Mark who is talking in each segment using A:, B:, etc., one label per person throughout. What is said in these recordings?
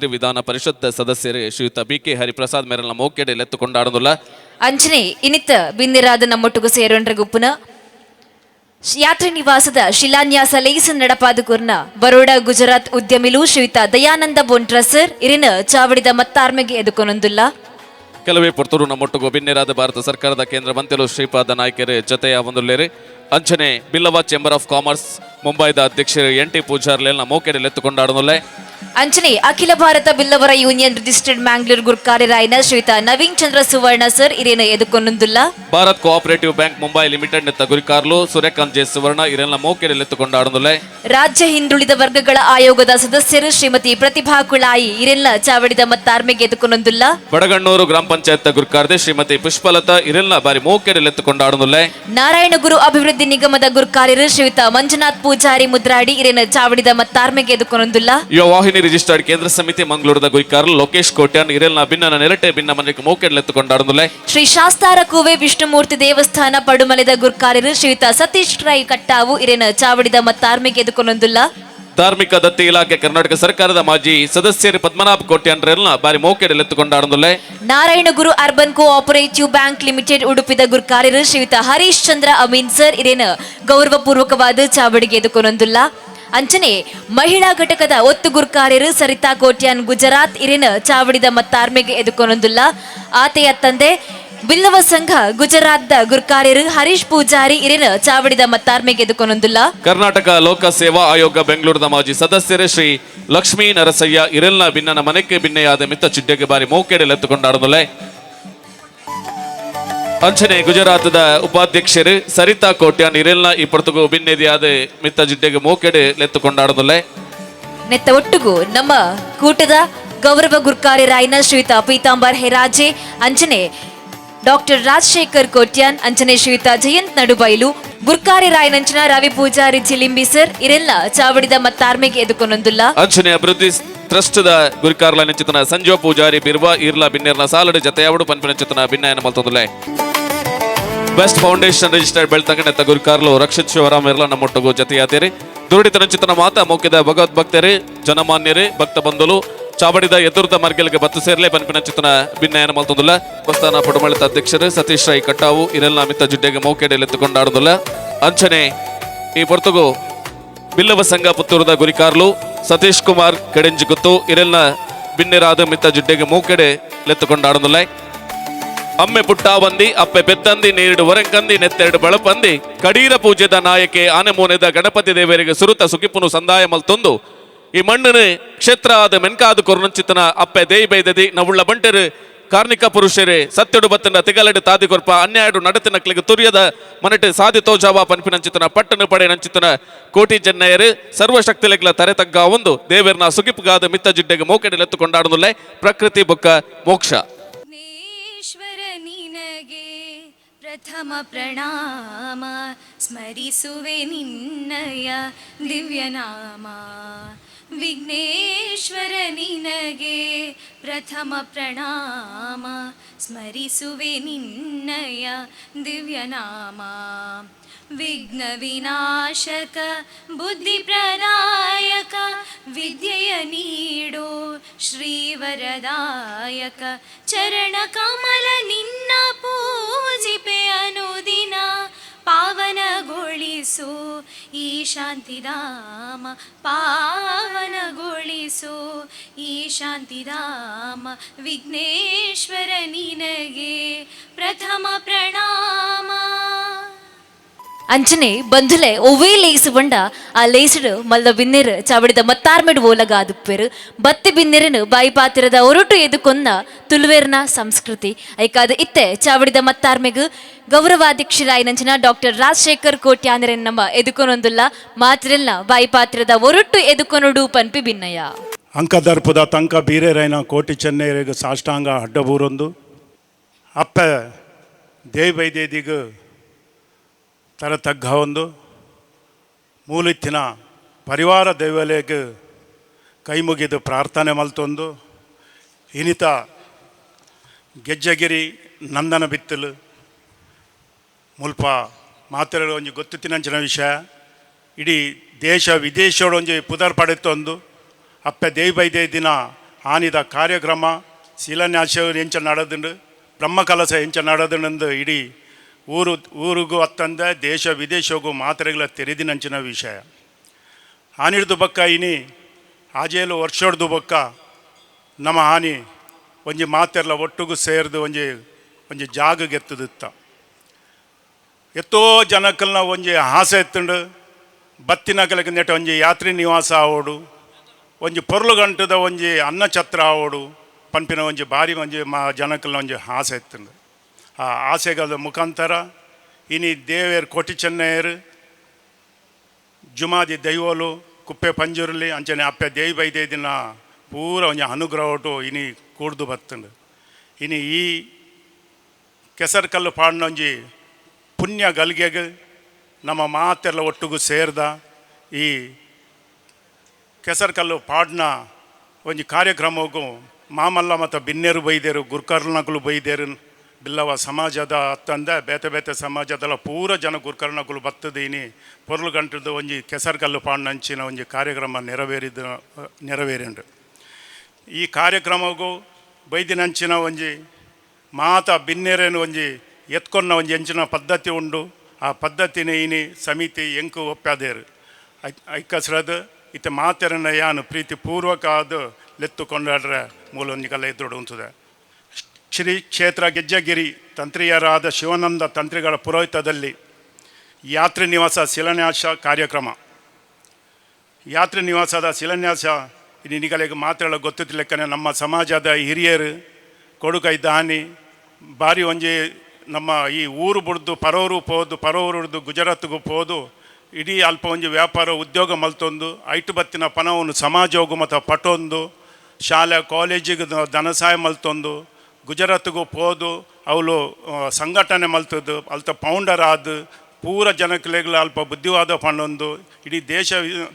A: ಮಂತ್ರಿ, ವಿಧಾನ ಪರಿಷತ್ ಸದಸ್ಯರು ಶ್ರೀಯುತ ಬಿ ಕೆ ಹರಿಪ್ರಸಾದ್ ಮೇರೆಲ್ಲ ಮೋಕೆಡೆ ಲೆತ್ತು ಕೊಂಡಾಡುದಿಲ್ಲ.
B: ಅಂಚನೆ ಇನಿತ ಬಿನ್ನಿರಾದ ನಮ್ಮೊಟ್ಟುಗು ಸೇರೊಂಡ್ರ ಗುಪ್ಪುನ ಯಾತ್ರಿ ನಿವಾಸದ ಶಿಲಾನ್ಯಾಸ ಲೇಸ್ ನಡಪಾದ ಕುರ್ನ ಬರೋಡಾ ಗುಜರಾತ್ ಉದ್ಯಮಿಲು ಶ್ರೀಯುತ ದಯಾನಂದ ಬೊಂಟ್ರ ಸರ್ ಇರಿನ ಚಾವಡಿದ ಮತ್ತಾರ್ಮೆಗೆ ಎದುಕೊನೊಂದುಲ್ಲ.
A: ಕೆಲವೇ ಪೊರ್ತುರು ನಮ್ಮೊಟ್ಟುಗು ಬಿನ್ನೆರಾದ ಭಾರತ ಸರ್ಕಾರದ ಕೇಂದ್ರ ಮಂತ್ರಿಲು ಶ್ರೀಪಾದ ನಾಯ್ಕರು ಜೊತೆಯ ಒಂದುಲ್ಲೇರು. ಅಂಚನೆ ಬಿಲ್ಲವ chamber of commerce ಮುಂಬೈದ ಅಧ್ಯಕ್ಷರು ಎನ್ ಟಿ ಪೂಜಾರ್ಲೆಲ್ಲ ಮೋಕೆಡೆ ಲೆತ್ತು ಕೊಂಡಾಡುದಿಲ್ಲ.
B: ಅಂಚನೆ ಅಖಿಲ ಭಾರತ ಬಿಲ್ಲವರ ಯೂನಿಯನ್ ರಿಜಿಸ್ಟರ್ಡ್ ಮ್ಯಾಂಗ್ಳೂರ್ ಗುರ್ಕಾರ್ಯರಾಯನ ಶ್ರೀಯುತ ನವೀನ್ ಚಂದ್ರ ಸುವರ್ಣ ಸರ್ ಇರೇನ ಎದುಕೊನೊಂದುಲ್ಲ.
A: Bharat cooperative bank Mumbai limited ನೆತ್ತ ಗುರಿಕಾರ್ಲು ಸೂರ್ಯಕಾಂತ್ ಜೆ ಸುವರ್ಣ ಇರೆಲ್ಲ ಮೋಕೆಡೆ ಲೆತ್ತು ಕೊಂಡಾಡುದಿಲ್ಲ.
B: ರಾಜ್ಯ ಹಿಂದುಳಿದ ವರ್ಗಗಳ ಆಯೋಗದ ಸದಸ್ಯರು ಶ್ರೀಮತಿ ಪ್ರತಿಭಾ ಕುಳಾಯಿ ಇರೆಲ್ಲ ಚಾವಡಿದ ಮತ್ತಾರ್ಮೆಗೆ ಎದುಕೊನೊಂದುಲ್ಲ.
A: ಬಡಗಣ್ಣೂರು ಗ್ರಾಮ ಪಂಚಾಯತ್ ಗುರುಕಾರ್ದೆ ಶ್ರೀಮತಿ ಪುಷ್ಪಲತಾ ಇರೆಲ್ಲ ಬಾರಿ ಮೋಕೆಡೆ ಲೆತ್ತು ಕೊಂಡಾಡುದಿಲ್ಲ.
B: ನಾರಾಯಣಗುರು ಅಭಿವೃದ್ಧಿ ನಿಗಮದ ಗುರ್ಕಾರ್ಯರು ಶ್ರೀಯುತ ಮಂಜುನಾಥ್ ಪೂಜಾರಿ ಮುದ್ರಾಡಿ ಇರೇನ ಚಾವಡಿದ ಮತ್ತಾರ್ಮೆಗೆ ಎದುಕೊನೊಂದುಲ್ಲ.
A: ಯುವ ವಾಹಿನಿ ರಿಜಿಸ್ಟರ್ಡ್ ಕೇಂದ್ರ ಸಮಿತಿ ಮಂಗಳೂರದ ಗುರಿಕಾರ್ಲು ಲೋಕೇಶ್ ಕೋಟ್ಯಾನ್ ಇರೆಲ್ಲ ಭಿನ್ನನ ನೆರಟೆ ಭಿನ್ನ ಮನೆಗೆ ಮೋಕೆಡೆ ಲೆತ್ತು ಕೊಂಡಾಡುದಿಲ್ಲ.
B: ಶ್ರೀ ಶಾಸ್ತಾರ ಕೂವೆ ವಿಷ್ಣುಮೂರ್ತಿ ದೇವಸ್ಥಾನ ಪಡುಮಲೆದ ಗುರ್ಕಾರ್ಯರು ಶ್ರೀಯುತ ಸತೀಶ್ ರೈ ಕಟ್ಟಾವು ಇರೇನ ಚಾವಡಿದ ಮತ್ತಾರ್ಮೆಗೆ ಎದುಕೊನೊಂದುಲ್ಲ.
A: ಧಾರ್ಮಿಕ ದತ್ತಿ ಇಲಾಖೆ ಕರ್ನಾಟಕ ಸರ್ಕಾರದ ಮಾಜಿ ಸದಸ್ಯರು ಪದ್ಮನಾಭ ಕೋಟ್ಯಾನ್ರೆಲ್ಲ ಬಾರಿ ಮೋಕೆಡೆ ಲೆತ್ತು ಕೊಂಡಾಡುದಿಲ್ಲ.
B: Narayana Guru urban cooperative bank limited ಉಡುಪಿದ ಗುರ್ಕಾರ್ಯರು ಶ್ರೀಯುತ ಹರೀಶ್ ಚಂದ್ರ ಅಮೀನ್ ಸರ್ ಇರೇನ ಗೌರವಪೂರ್ವಕವಾದ ಚಾವಡಿಗೆ ಎದುಕೊನೊಂದುಲ್ಲ. ಅಂಚನೆ ಮಹಿಳಾ ಘಟಕದ ಒತ್ತು ಗುರ್ಕಾರ್ಯರು ಸರಿತಾ ಕೋಟ್ಯಾನ್ ಗುಜರಾತ್ ಇರೇನ ಚಾವಡಿದ ಮತ್ತಾರ್ಮೆಗೆ ಎದುಕೊನೊಂದುಲ್ಲ. ಆತೆಯ ತಂದೆ ಬಿಲ್ಲವ ಸಂಘ ಗುಜರಾತ್ದ ಗುರ್ಕಾರ್ಯರು ಹರೀಶ್ ಪೂಜಾರಿ ಇರೇನ ಚಾವಡಿದ ಮತ್ತಾರ್ಮೆಗೆ ಎದುಕೊನೊಂದುಲ್ಲ.
A: ಕರ್ನಾಟಕ ಲೋಕ ಸೇವಾ ಆಯೋಗ ಬೆಂಗಳೂರದ ಮಾಜಿ ಸದಸ್ಯರೇ ಶ್ರೀ ಲಕ್ಷ್ಮೀ ನರಸಯ್ಯ ಇರೆಲ್ನ ಭಿನ್ನನ ಮನೆಗೆ ಭಿನ್ನೆಯಾದ ಮಿತ್ತ ಚಿಡ್ಡೆಗೆ ಬಾರಿ ಮೋಕೆಡೆ ಲೆತ್ತು ಕೊಂಡಾಡುದಿಲ್ಲ. ಅಂಚನೆ ಗುಜರಾತದ ಉಪಾಧ್ಯಕ್ಷರು ಸರಿತಾ ಕೋಟ್ಯಾನ್ ಇರೆಲ್ನ ಈ ಪೊರ್ತುಗು ಬಿನ್ನೆದಿಯಾದ ಮಿತ್ತ ಜಿಡ್ಡೆಗೆ ಮೋಕೆಡೆ ಲೆತ್ತು ಕೊಂಡಾಡುದಿಲ್ಲ.
B: ನೆತ್ತ ಒಟ್ಟುಗು ನಮ್ಮ ಕೂಟದ ಗೌರವ ಗುರ್ಕಾರ್ಯರಾಯನ ಶ್ರೀಯುತ ಪೀತಾಂಬರ್ ಹೆರಾಜೆ, ಅಂಚನೆ ಡಾಕ್ಟರ್ ರಾಜಶೇಖರ್ ಕೋಟ್ಯಾನ್, ಅಂಚನೆ ಶ್ರೀಯುತ ಜಯಂತ್ ನಡುಬೈಲು, ಗುರ್ಕಾರ್ಯರಾಯನಂಚನ ರವಿ ಪೂಜಾರಿ ಚಿಲಿಂಬಿ ಸರ್ ಇರೆಲ್ಲ ಚಾವಡಿದ ಮತ್ತಾರ್ಮೆಗೆ ಎದುಕೊನೊಂದುಲ್ಲ.
A: ಅಂಚನೆ ಅಭಿವೃದ್ಧಿ ಟ್ರಸ್ಟ್ದ ಗುರಿಕಾರ್ಲ ನೆಂಚಿತನ ಸಂಜೀವ ಪೂಜಾರಿ ಬಿರ್ವಾ ಈರ್ಲಾ ಬಿನ್ನೆರ್ನ ಸಾಲಡು ಜತೆಯಾವಡು ಪನ್ಪಿನ ಚಿತನ ಭಿನ್ನಯನ ಮಲ್ತೊಂದುಲ್ಲೆ. Best foundation registered Belthangady ನೆತ್ತ ಗುರಿಕಾರ್ಲು ರಕ್ಷಿತ್ ಶಿವರಾಮ್ ಇರ್ಲ ನಮ್ಮೊಟ್ಟುಗು ಜತೆಯಾತೀರಿ. ದುರುಡಿತನ ಚಿತನ ಮಾತ ಮೌಕ್ಯದ ಭಗವದ್ ಭಕ್ತರೇ, ಜನಮಾನ್ಯರೇ, ಭಕ್ತ ಬಂಧುಲು ಚಾವಡಿದ ಎದುರುದ ಮರ್ಗೆಲ್ಗೆ ಬತ್ತು ಸೇರ್ಲೆ ಪನ್ಪಿನ ಚಿತನ ಭಿನ್ನಯನ ಮಲ್ತೊಂದುಲ್ಲ. ದೇವಸ್ಥಾನ ಪಡುಮಳಿತ ಅಧ್ಯಕ್ಷರು ಸತೀಶ್ ರೈ ಕಟ್ಟಾವು ಇರೆಲ್ಲ ಮಿತ್ತ ಜಿಡ್ಡೆಗೆ ಮೌಕೆಡೆ ಎತ್ತುಕೊಂಡಾಡುದಿಲ್ಲ. ಅಂಚನೆ ಈ ಪೊರ್ತುಗು ಬಿಲ್ಲವ ಸಂಘ ಪುತ್ತೂರದ ಗುರಿಕಾರ್ಲು ಸತೀಶ್ ಕುಮಾರ್ ಕೆಡೆಂಜಿಗುತ್ತು ಇರೆಲ್ನ ಬಿನ್ನೆರಾದ ಮಿತ್ತ ಜಿಡ್ಡೆಗೆ ಮೂಕೆಡೆ ಲೆತ್ತುಕೊಂಡಾಡುದಿಲ್ಲ. ಅಮ್ಮೆ ಪುಟ್ಟಾವಂದಿ ಅಪ್ಪೆ ಪೆತ್ತಂದಿ ನೀರಿಡು ಒರೆಂಕಂದಿ ನೆತ್ತೆರಡು ಬಳಪಂದಿ ಕಡೀರ ಪೂಜೆದ ನಾಯಕೆ ಆನೆಮೂನೆದ ಗಣಪತಿ ದೇವರಿಗೆ ಸುರುತ ಸುಗಿಪುನು ಸಂದಾಯ ಮಲ್ತೊಂದು ಈ ಮಣ್ಣಿನ ಕ್ಷೇತ್ರ ಆದ ಮೆನ್ಕಾದ ಕೊರ್ನಂಚಿತನ ಅಪ್ಪೆ ದೇಯಿ ಬೈದದಿ ನವುಳ್ಳ ಬಂಟೆರು ಕಾರ್ಣಿಕ ಪುರುಷರೇ ಸತ್ಯಡು ಬತ್ತನ ತಿಗಲಡು ತಾದಿ ಕೊರ್ಪ ಅನ್ಯಾಯಡು ನಡತಿನಕ್ಲಿಗೆ ತುರ್ಯದ ಮನಟು ಸಾದಿ ತೋಜಾವ ಪನ್ಪಿನಂಚಿತನ ಪಟ್ಟಣ ಪಡೆ ನಂಚಿತನ ಕೋಟಿ ಚೆನ್ನಯರು ಸರ್ವಶಕ್ತಿಲೆಗ್ಲ ತರೆ ತಗ್ಗ ಒಂದು ದೇವರ್ನ ಸುಗಿಪುಗಾದ ಮಿತ್ತ ಜಿಡ್ಡೆಗೆ ಮೋಕೆಡೆ ಕೊಂಡಾಡುದಿಲ್ಲ. ಪ್ರಕೃತಿ ಬೊಕ್ಕ ಮೋಕ್ಷ.
C: ವಿಘ್ನೇಶ್ವರ ನಿನಗೆ ಪ್ರಥಮ ಪ್ರಣಾಮ, ಸ್ಮರಿಸುವೆ ನಿನ್ನಯ ದಿವ್ಯನಾಮ. ವಿಘ್ನೇಶ್ವರ ನಿನಗೆ ಪ್ರಥಮ ಪ್ರಣಾಮ, ಸ್ಮರಿಸುವೆ ನಿನ್ನಯ ದಿವ್ಯನಾಮ. ವಿಘ್ನ ವಿನಾಶಕ ಬುದ್ಧಿ ಪ್ರದಾಯಕ, ವಿದ್ಯೆಯ ನೀಡೋ ಶ್ರೀವರದಾಯಕ. ಚರಣ ಕಮಲ ನಿನ್ನ ಪೂಜಿಪೆ ಅನುದಿನ, ಪಾವನಗೊಳಿಸು ಈ ಶಾಂತಿಧಾಮ, ಪಾವನಗೊಳಿಸು ಈ ಶಾಂತಿಧಾಮ. ವಿಘ್ನೇಶ್ವರ ನಿನಗೆ ಪ್ರಥಮ ಪ್ರಣಾಮ.
B: ಅಂಚನೆ ಬಂಧುಲೆ, ಒವ್ವೇ ಲೇಸು ಬಂಡ ಆ ಲೇಸುಡು ಮಲ್ಲ ಬಿನ್ನೆರು ಚಾವಡಿದ ಮತ್ತಾರ್ಮೆಡ್ ಓಲಗಾದುಪ್ಪೆರು. ಬತ್ತಿ ಬಿನ್ನೆರನು ಬಾಯಿ ಪಾತಿರದ ಒರಟು ಎದುಕೊಂದ ತುಳುವೇರ್ನ ಸಂಸ್ಕೃತಿ ಐಕಾದ ಇತ್ತೆ ಚಾವಡಿದ ಮತ್ತಾರ್ಮೆಗು ಗೌರವಾಧ್ಯಕ್ಷರಾಯಿನಂಚಿನ ಡಾಕ್ಟರ್ ರಾಜಶೇಖರ್ ಕೋಟ್ಯಾನರೆನ್ ನಮ್ಮ ಎದುಕೊನೊಂದುಲ್ಲ. ಮಾತ್ರೆಲ್ಲ ಬಾಯಿ ಪಾತ್ರದ ಒರಟು ಎದುಕೊನುಡು ಪನ್ಪಿ ಭಿನ್ನಯ.
D: ಅಂಕದರ್ಪದ ತಂಕ ಬೀರೆರೈನ ಕೋಟಿ ಚೆನ್ನೈರಿಗೆ ಸಾಷ್ಟಾಂಗ ಅಡ್ಡಬೂರೊಂದು ಅಪ್ಪೆ ದೇವ್ ಬೈದೇದಿಗ್ ತರ ತಗ್ಗ ಒಂದು ಮೂಲಿತ್ತಿನ ಪರಿವಾರ ದೈವಲೆಗ್ ಕೈ ಮುಗಿದು ಪ್ರಾರ್ಥನೆ ಮಲ್ತೊಂದು ಇನಿತ ಗೆಜ್ಜಗಿರಿ ನಂದನ ಬಿತ್ತಲು ಮುಲ್ಪ ಮಾತೆರೆಲ ಒಂಜಿ ಗೊತ್ತಿತ್ತಿನಂಚಿನ ವಿಷಯ. ಇಡೀ ದೇಶ ವಿದೇಶಡ್ ಒಂಜಿ ಪುದರ್ ಪಡೆತೊಂದು ಅಪ್ಪೆ ದೇವಿ ಬೈದೆ ದಿನ. ಆನಿದ ಕಾರ್ಯಕ್ರಮ ಶಿಲಾನ್ಯಾಸ ಎಂಚ ನಡೆದುಂಡು, ಬ್ರಹ್ಮಕಲಶ ಎಂಚ ನಡೆದುಂಡು ಇಡೀ ಊರು ಊರಿಗೂ ಅತ್ತಂದೆ ದೇಶ ವಿದೇಶಗೂ ಮಾತ್ರೆಗಳ ತೆರೆದಿನಂಚಿನ ವಿಷಯ. ಆನಿಡ್ದು ಬೊಕ್ಕ ಇನಿ ಆಜೇಲು ವರ್ಷಡ್ದು ಬೊಕ್ಕ ನಮ್ಮ ಹಾನಿ ಒಂಜಿ ಮಾತೆರ್ಲ ಒಟ್ಟುಗು ಸೇರ್ದು ಒಂಜಿ ಒಂಜಿ ಜಾಗ ಗೆತ್ತದಿತ್ತ. ಎತ್ತೋ ಜನಕ್ಕಲ್ನ ಒಂಜಿ ಆಸೆ ಎತ್ತುಂಡು, ಬತ್ತಿನಕಲಕ್ಕೆ ನೆಟ ಒಂಜಿ ಯಾತ್ರಿ ನಿವಾಸ ಆವೋಡು, ಒಂಜಿ ಪೊರ್ಲು ಗಂಟದ ಒಂಜಿ ಅನ್ನಛತ್ರ ಆವೋಡು ಪನ್ಪಿನ ಒಂಜಿ ಭಾರಿ ಒಂಜಿ ಮಾ ಜನಕ್ಕಲ್ನ ಒಂಜಿ ಆಸೆ ಎತ್ತುಂಡು. ಆ ಆಸೆಗಳ ಮುಖಾಂತರ ಇನಿ ದೇವೇರ್ ಕೋಟಿ ಚೆನ್ನಯ್ಯರು, ಜುಮಾದಿ ದೈವೋಲು, ಕುಪ್ಪೆ ಪಂಜುರ್ಲಿ ಅಂಚನೆ ಅಪ್ಪೆ ದೇವಿ ಬೈದೇದಿನ ಪೂರ ಒಂಜಿ ಅನುಗ್ರಹ ಇನಿ ಕೂಡ್ದು ಬತ್ತುಂಡು. ಇನಿ ಈ ಕೆಸರು ಕಲ್ಲು ಪಾಡ್ನೊಂಜಿ ಪುಣ್ಯ ಗಲ್ಗೆಗ್ ನಮ್ಮ ಮಾತೆಲ್ಲ ಒಟ್ಟುಗು ಸೇರ್ದ ಈ ಕೆಸರು ಕಲ್ಲು ಪಾಡ್ನ ಒಂಜಿ ಕಾರ್ಯಕ್ರಮಕ್ಕೂ ಮಾಮಲ್ಲ ಮತ್ತು ಬಿನ್ನೇರು ಬೈದೇರು, ಗುರ್ಕರ್ನಕುಲು ಬೈದೇರು, ಬಿಲ್ಲವ ಸಮಾಜದ ಅತ್ತಂದೆ ಬೇತೆ ಬೇತೆ ಸಮಾಜದಲ್ಲ ಪೂರ ಜನ ಗುರ್ಕರ್ನಕುಲು ಬತ್ತದೀನಿ ಪೊರ್ಲು ಗಂಟದ ಒಂಜಿ ಕೆಸರು ಕಲ್ಲು ಪಾಡ್ನಂಚಿನ ಒಂಜಿ ಕಾರ್ಯಕ್ರಮ ನೆರವೇರಿಂಡು. ಈ ಕಾರ್ಯಕ್ರಮಕ್ಕೂ ಬೈದಿನಂಚಿನ ಒಂಜಿ ಮಾತ ಬಿನ್ನೇರೇನು ಒಂಜಿ ಎತ್ಕೊನ್ನ ಒಂಜಿ ಎಂಚಿನ ಪದ್ಧತಿ ಉಂಡು. ಆ ಪದ್ಧತಿನ ಇನಿ ಸಮಿತಿ ಎಂಕು ಒಪ್ಪಾದೇರು ಐಕಸ್ರದ್ ಇತ್ತೆ ಮಾತೆರನ್ನ ಯಾನು ಪ್ರೀತಿ ಪೂರ್ವಕ ಅದು ಲೆತ್ತು ಕೊಂಡಾಡ್ರೆ ಮೂಲ ಒಂಜಿಕಲ್ಲ ಎದುರು ಉಂತದೆ. ಶ್ರೀ ಕ್ಷೇತ್ರ ಗೆಜ್ಜೆಗಿರಿ ತಂತ್ರಿಯರಾದ ಶಿವಾನಂದ ತಂತ್ರಿಗಳ ಪುರೋಹಿತದಲ್ಲಿ ಯಾತ್ರಿ ನಿವಾಸ ಶಿಲಾನ್ಯಾಸ ಕಾರ್ಯಕ್ರಮ. ಯಾತ್ರಿ ನಿವಾಸದ ಶಿಲಾನ್ಯಾಸ ನಿನಗಳಿಗೆ ಮಾತ್ರ ಗೊತ್ತಿರ್ಲಿಕ್ಕನೆ ನಮ್ಮ ಸಮಾಜದ ಹಿರಿಯರು ಕೊಡುಕೈ ದಾನಿ ಭಾರಿ ಒಂಜಿ ನಮ್ಮ ಈ ಊರು ಬುಡ್ದು ಪರೋರು ಪೋದು, ಪರೋರು ಗುಜರಾತ್ಗೂ ಪೋದು ಇಡೀ ಅಲ್ಪ ಒಂಜಿ ವ್ಯಾಪಾರ ಉದ್ಯೋಗ ಮಲ್ತೊಂದು ಐಟು ಬತ್ತಿನ ಪಣವನ್ನು ಸಮಾಜೋಗು ಮತ್ತು ಪಟೊಂದು ಶಾಲೆ ಕಾಲೇಜಿಗೆ ಧನ ಸಹಾಯ ಮಲ್ತೊಂದು ಗುಜರಾತ್ಗೂ ಪೋದು ಅವಳು ಸಂಘಟನೆ ಮಲ್ತದ್ದು ಅಲ್ತ ಪೌಂಡರ್ ಆದ ಪೂರ ಜನಕ್ಲೆಗ್ಲ ಅಲ್ಪ ಬುದ್ಧಿವಾದ ಪಂಡೊಂದು ಇಡೀ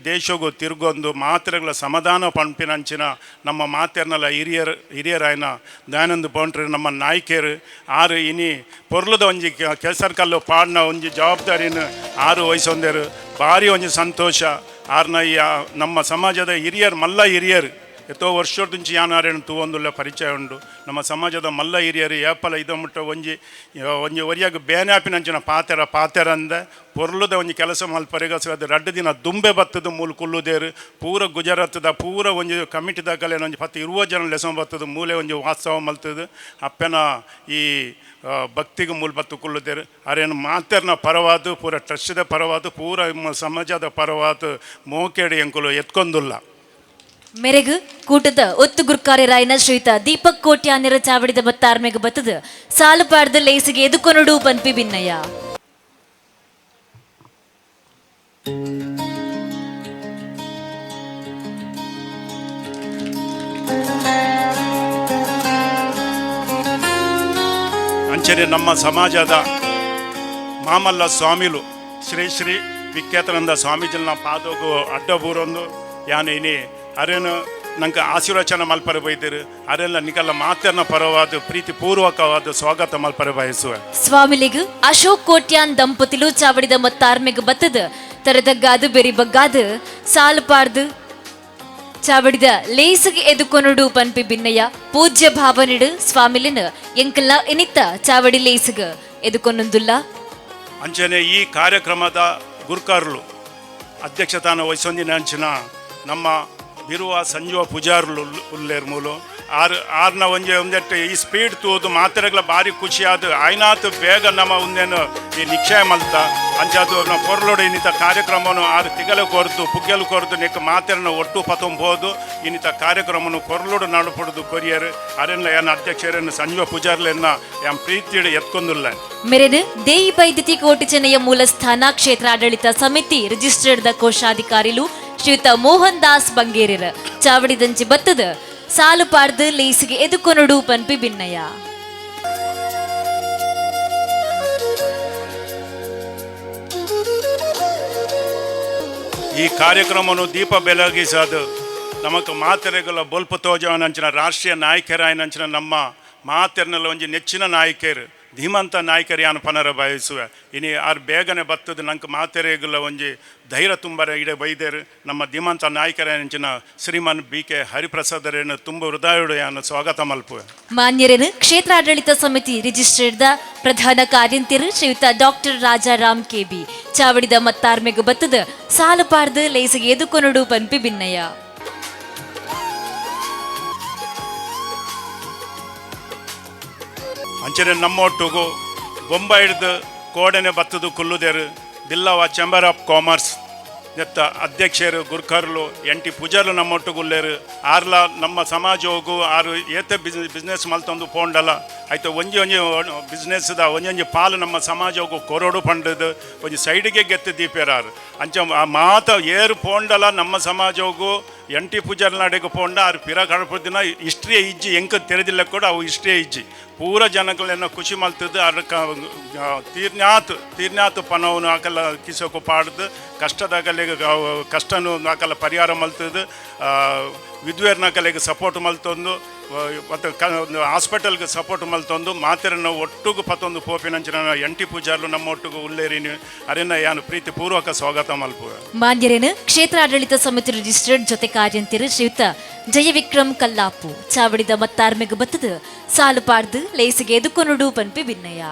D: ದೇಶಗೂ ತಿರುಗೊಂದು ಮಾತ್ರೆಗಳ ಸಮಾಧಾನ ಪಂಪಿನಂಚಿನ ನಮ್ಮ ಮಾತೆರ್ನಲ್ಲ ಹಿರಿಯರಾಯನ ದಯಾನಂದ ಪೌಂಡ್ರಿ ನಮ್ಮ ನಾಯಕರು ಆರು ಇನಿ ಪೊರ್ಲದ ಒಂಜಿ ಕೆಸರ್ ಕಲ್ಲು ಪಾಡ್ನ ಒಂಜಿ ಜವಾಬ್ದಾರಿನ ಆರು ವಹಿಸೊಂದೇರು. ಭಾರಿ ಒಂಜಿ ಸಂತೋಷ. ಆರ್ನ ಈ ನಮ್ಮ ಸಮಾಜದ ಹಿರಿಯರು ಮಲ್ಲ ಹಿರಿಯರು ಎತ್ತೋ ವರ್ಷದಿಂಚಿ ಯಾನಾರೇನು ತೂವೊಂದುಲ್ಲ ಪರಿಚಯ ಉಂಡು. ನಮ್ಮ ಸಮಾಜದ ಮಲ್ಲ ಹಿರಿಯರು ಏಪಲ ಇದ ಮುಟ್ಟ ಒಂಜಿ ಒಂಜಿ ಒರಿಯಾಗ ಬೇನಾಪಿನಂಚಿನ ಪಾತೆರ ಪಾತೆರಂದ ಪೊರ್ಲುದ ಒಂಜಿ ಕೆಲಸ ಮಲ್ಪರೆಗ ಅದು ರಡ್ಡು ದಿನ ದುಂಬೆ ಬತ್ತದ ಮೂಲು ಕುಲ್ಲುದೇರು ಪೂರ ಗುಜರಾತದ ಪೂರ ಒಂಜಿ ಕಮಿಟಿದ ಕಲೆ ಒಂಜಿ 10-20 ಜನ ಲೆಸ ಬತ್ತದ ಮೂಲೆ ಒಂಜಿ ವಾಸ್ತವ ಮಲ್ತದ ಅಪ್ಪನ ಈ ಭಕ್ತಿಗೆ ಮೂಲ ಬತ್ತು ಕುಲ್ಲುದೇರು. ಅರೇನು ಮಾತೆರ್ನ ಪರವಾದ ಪೂರ ಟ್ರಸ್ಟ್ದ ಪರವಾದ ಪೂರ ಸಮಾಜದ ಪರವಾದ ಮೋಕೇಡಿ ಎಂಕುಲು ಎತ್ಕೊಂದುಲ್ಲ.
B: ಮೆರೆಗು ಕೂಟದ ಒತ್ತು ಗುರ್ಕಾರ್ಯರಾಯನ ಶ್ರೀತ ದೀಪಕ್ ಕೋಟ್ಯಾನ್ಯರ ಚಾವಡಿದ ಬತ್ತಾರ್ಮೆಗೆ ಬತ್ತದ ಸಾಲು ಪಾಡ್ದ ಲೇಸಿಗೆ ಎದುಕೊನಡು ಪನ್ಪಿ ಭಿನ್ನಯ್ಯ.
D: ಅಂಚನೆ ನಮ್ಮ ಸಮಾಜದ ಮಾಮಲ್ಲ ಸ್ವಾಮಿಲು ಶ್ರೀ ಶ್ರೀ ವಿಖ್ಯಾತಾನಂದ ಸ್ವಾಮೀಜಿನ ಪಾದೋಗು ಅಡ್ಡಬೂರೊಂದು ಯಾನು ಇನಿ ಅರೇನು ನಂಗೆ ಆಶೀರ್ವಚನ ಮಲ್ಪರೆ ಬೈದಿರು ಅರೆಲ್ಲ ನಿಕಲ್ಲ ಮಾತನ್ನ ಪರವಾದ ಪ್ರೀತಿ ಪೂರ್ವಕವಾದ ಸ್ವಾಗತ ಮಲ್ಪರೆ ಬಯಸುವೆ.
B: ಸ್ವಾಮಿಲಿಗು ಅಶೋಕ್ ಕೋಟ್ಯಾನ್ ದಂಪತಿಲು ಚಾವಡಿದ ಮತ್ತಾರ್ಮೆಗೆ ಬತ್ತದ ತರದಗ್ಗಾದು ಬೆರಿ ಬಗ್ಗಾದು ಸಾಲು ಪಾಡ್ದು ಚಾವಡಿದ ಲೇಸುಗೆ ಎದುಕೊನುಡು ಪನ್ಪಿ ಭಿನ್ನಯ್ಯ. ಪೂಜ್ಯ ಭಾವನಿಡು ಸ್ವಾಮಿಲಿನ ಎಂಕಲ್ನ ಇನಿತ್ತ ಚಾವಡಿ ಲೇಸುಗ ಎದುಕೊನುಂದುಲ್ಲ.
D: ಅಂಚನೆ ಈ ಕಾರ್ಯಕ್ರಮದ ಗುರ್ಕಾರ್ಲು ಅಧ್ಯಕ್ಷತಾನ ವಹಿಸೊಂದಿನ ಅಂಚಿನ ನಮ್ಮ ಬಿರುವ ಸಂಜುವ ಪೂಜಾರ್ಲು ಉಲ್ಲೇರ್ ಮೂಲು ಆರು ಆರ್ನ ಒಂಜಿ ಒಂದೆಟ್ಟು ಈ ಸ್ಪೀಡ್ ತೂದು ಮಾತ್ರೆಗಳ ಭಾರಿ ಖುಷಿಯಾದ ಆಯ್ನಾತ್ ಬೇಗ ನಮ್ಮ ಒಂದೇನು ಈ ನಿಕ್ಷಯ ಮಲ್ತ ಅಂಚಾದು ನಮ್ಮ ಪೊರ್ಲೋಡು ಇನ್ನಿತ ಕಾರ್ಯಕ್ರಮನು ಆರು ತಿಗಲು ಕೊರ್ದು ಪುಗ್ಗೆಲು ಕೊರ್ದು ನೆಕ್ ಮಾತೆರನ್ನ ಒಟ್ಟು ಪತೊಂಬೋದು ಇನ್ನಿತ ಕಾರ್ಯಕ್ರಮನು ಕೊರ್ಲೋಡು ನಡುಪುಡುದು ಕೊರಿಯರ್ ಅರೆನ್ನ ಏನ ಅಧ್ಯಕ್ಷರನ್ನು ಸಂಜೀವ ಪೂಜಾರ್ಲೆನ್ನ ಎಂ ಪ್ರೀತಿಯಡು ಎತ್ಕೊಂದುಲ್ಲ.
B: ಮೆರೆನು ದೇಯಿ ಬೈದ್ಯತಿ ಕೋಟಿ ಚೆನ್ನಯ್ಯ ಮೂಲಸ್ಥಾನ ಕ್ಷೇತ್ರಾಡಳಿತ ಸಮಿತಿ ರಿಜಿಸ್ಟರ್ಡ್ ಕೋಶಾಧಿಕಾರಿಲು ಶ್ರೀಯುತ ಮೋಹನ್ ದಾಸ್ ಬಂಗೇರಿರ ಚಾವಡಿದಂಚಿ ಬತ್ತದ ಸಾಲು ಪಾಡ್ದು ಲೇಸಿಗೆ ಎದುಕೊನಡು ಪನ್ಪಿ ಭಿನ್ನಯ್ಯ.
D: ಈ ಕಾರ್ಯಕ್ರಮವನ್ನು ದೀಪ ಬೆಳಗಿಸೋದು ನಮಕ್ ಮಾತೆರೆಗಳ ಬೊಲ್ಪ ತೋಜವನಂಚಿನ ರಾಷ್ಟ್ರೀಯ ನಾಯಕರಾಯನಂಚಿನ ನಮ್ಮ ಮಾತೆರ್ನೆಲ್ಲ ಒಂಜಿ ನೆಚ್ಚಿನ ನಾಯಕರು ಧೀಮಂತ ನಾಯಕರು ಯಾನು ಪನರ ಬಯಸುವೆ. ಇನಿ ಆರು ಬೇಗನೆ ಬತ್ತದ ನಂಗೆ ಮಾತೆರೆಗುಲ ಒಂಜಿ ಧೈರ್ಯ ತುಂಬರೆ ಇಡೆ ಬೈದೇರು. ನಮ್ಮ ಧೀಮಂತ ನಾಯಕರ ಶ್ರೀಮಾನ್ ಬಿ ಕೆ ಹರಿಪ್ರಸಾದರೇನು ತುಂಬ ಹೃದಯಡು ಯಾನು ಸ್ವಾಗತ ಮಲ್ಪುವೆ.
B: ಮಾನ್ಯರೇನು ಕ್ಷೇತ್ರಾಡಳಿತ ಸಮಿತಿ ರಿಜಿಸ್ಟರ್ಡ್ ಪ್ರಧಾನ ಕಾರ್ಯಂತಿರು ಶ್ರೀಯುತ ಡಾಕ್ಟರ್ ರಾಜಾರಾಮ್ ಕೆಬಿ ಚಾವಡಿದ ಮತ್ತಾರ್ಮೆಗು ಬತ್ತದ ಸಾಲುಪಾರ್ದು ಲೇಸಿಗೆ ಎದುಕೊನಡು ಪನ್ಪಿ ಭಿನ್ನಯ.
D: ಅಂಚನೆ ನಮ್ಮೊಟ್ಟುಗು ಬೊಂಬೈ ಹಿಡ್ದು ಕೋಡನೆ ಬತ್ತದು ಕುಲ್ಲುದೇರು ಬಿಲ್ಲವ chamber of commerce ನೆತ್ತ ಅಧ್ಯಕ್ಷರು ಗುರ್ಕರ್ಲು ಎನ್ ಟಿ ಪೂಜಾರ್ಲು ನಮ್ಮೊಟ್ಟುಗುಲ್ಲೇರು. ಆರ್ಲ ನಮ್ಮ ಸಮಾಜೋಗು ಆರು ಏತೆ ಬಿಸ್ನೆಸ್ ಮಲ್ತೊಂದು ಪೋಂಡಲ ಆಯ್ತು ಒಂಜಿ ಒಂಜಿ ಬಿಸ್ನೆಸ್ದ ಒಂಜೊಂಜಿ ಪಾಲು ನಮ್ಮ ಸಮಾಜೋಗು ಕೊರೋಡು ಪಂಡದು ಒಂಜಿ ಸೈಡ್ಗೆ ಗೆತ್ತು ದೀಪೇರಾರು. ಅಂಚ ಆ ಮಾತ ಏರು ಪೋಂಡಲ ನಮ್ಮ ಸಮಾಜೋಗು ಎನ್ ಟಿ ಪೂಜಾರ್ಲ ನಡೆಗೆ ಪೋಂಡ ಆರು ಪಿರ ಕಡಪದಿನ ಹಿಸ್ಟ್ರಿಯೇ ಇಜ್ಜಿ, ಎಂಕ ತೆರೆದಿಲ್ಲ ಕೂಡ ಅವು ಹಿಸ್ಟ್ರಿಯೇ ಇಜ್ಜಿ. ಪೂರ ಜನಗಳೆಲ್ಲ ಖುಷಿ ಮಲ್ತದ್ದು ಅರ್ ತೀರ್ನಾತ್ ತೀರ್ನಾತ್ ಪನವನು ಆಕಲ್ಲ ಕಿಸೋಕು ಪಾಡ್ದು ಕಷ್ಟದಾಗಲಿಗೆ ಕಷ್ಟನು ಆಕಲ್ಲ ಪರಿಹಾರ ಮಲ್ತದ್ದು, ವಿದ್ವೇರ್ನಕಲೆಗೆ ಸಪೋರ್ಟ್ ಮಲ್ತೊಂದು ಮತ್ತು ಹಾಸ್ಪಿಟಲ್ಗೆ ಸಪೋರ್ಟ್ ಮಲ್ತೊಂದು ಮಾತೆರನ್ನ ಒಟ್ಟುಗು ಪತ್ತೊಂದು ಪೋಪಿನಂಚಿನ ಎನ್ ಟಿ ಪೂಜಾರ್ಲು ನಮ್ಮ ಒಟ್ಟುಗು ಉಲ್ಲೇರಿನಿ ಅರೆನ ಯಾನು ಪ್ರೀತಿ ಪೂರ್ವಕ ಸ್ವಾಗತ ಮಲ್ಪುವೆ.
B: ಮಾನ್ಯರೇನು ಕ್ಷೇತ್ರಾಡಳಿತ ಸಮಿತಿ ರಿಜಿಸ್ಟರ್ಡ್ ಜೊತೆ ಕಾರ್ಯಂತಿರು ಶ್ರೀಯುತ ಜಯವಿಕ್ರಮ್ ಕಲ್ಲಾಪು ಚಾವಡಿದ ಮತ್ತಾರ್ಮೆಗು ಬತ್ತದ ಸಾಲು ಪಾರ್ದು ಲೇಸಿಗೆ ಎದುಕೊನುಡು ಪನ್ಪಿ ಭಿನ್ನಯ.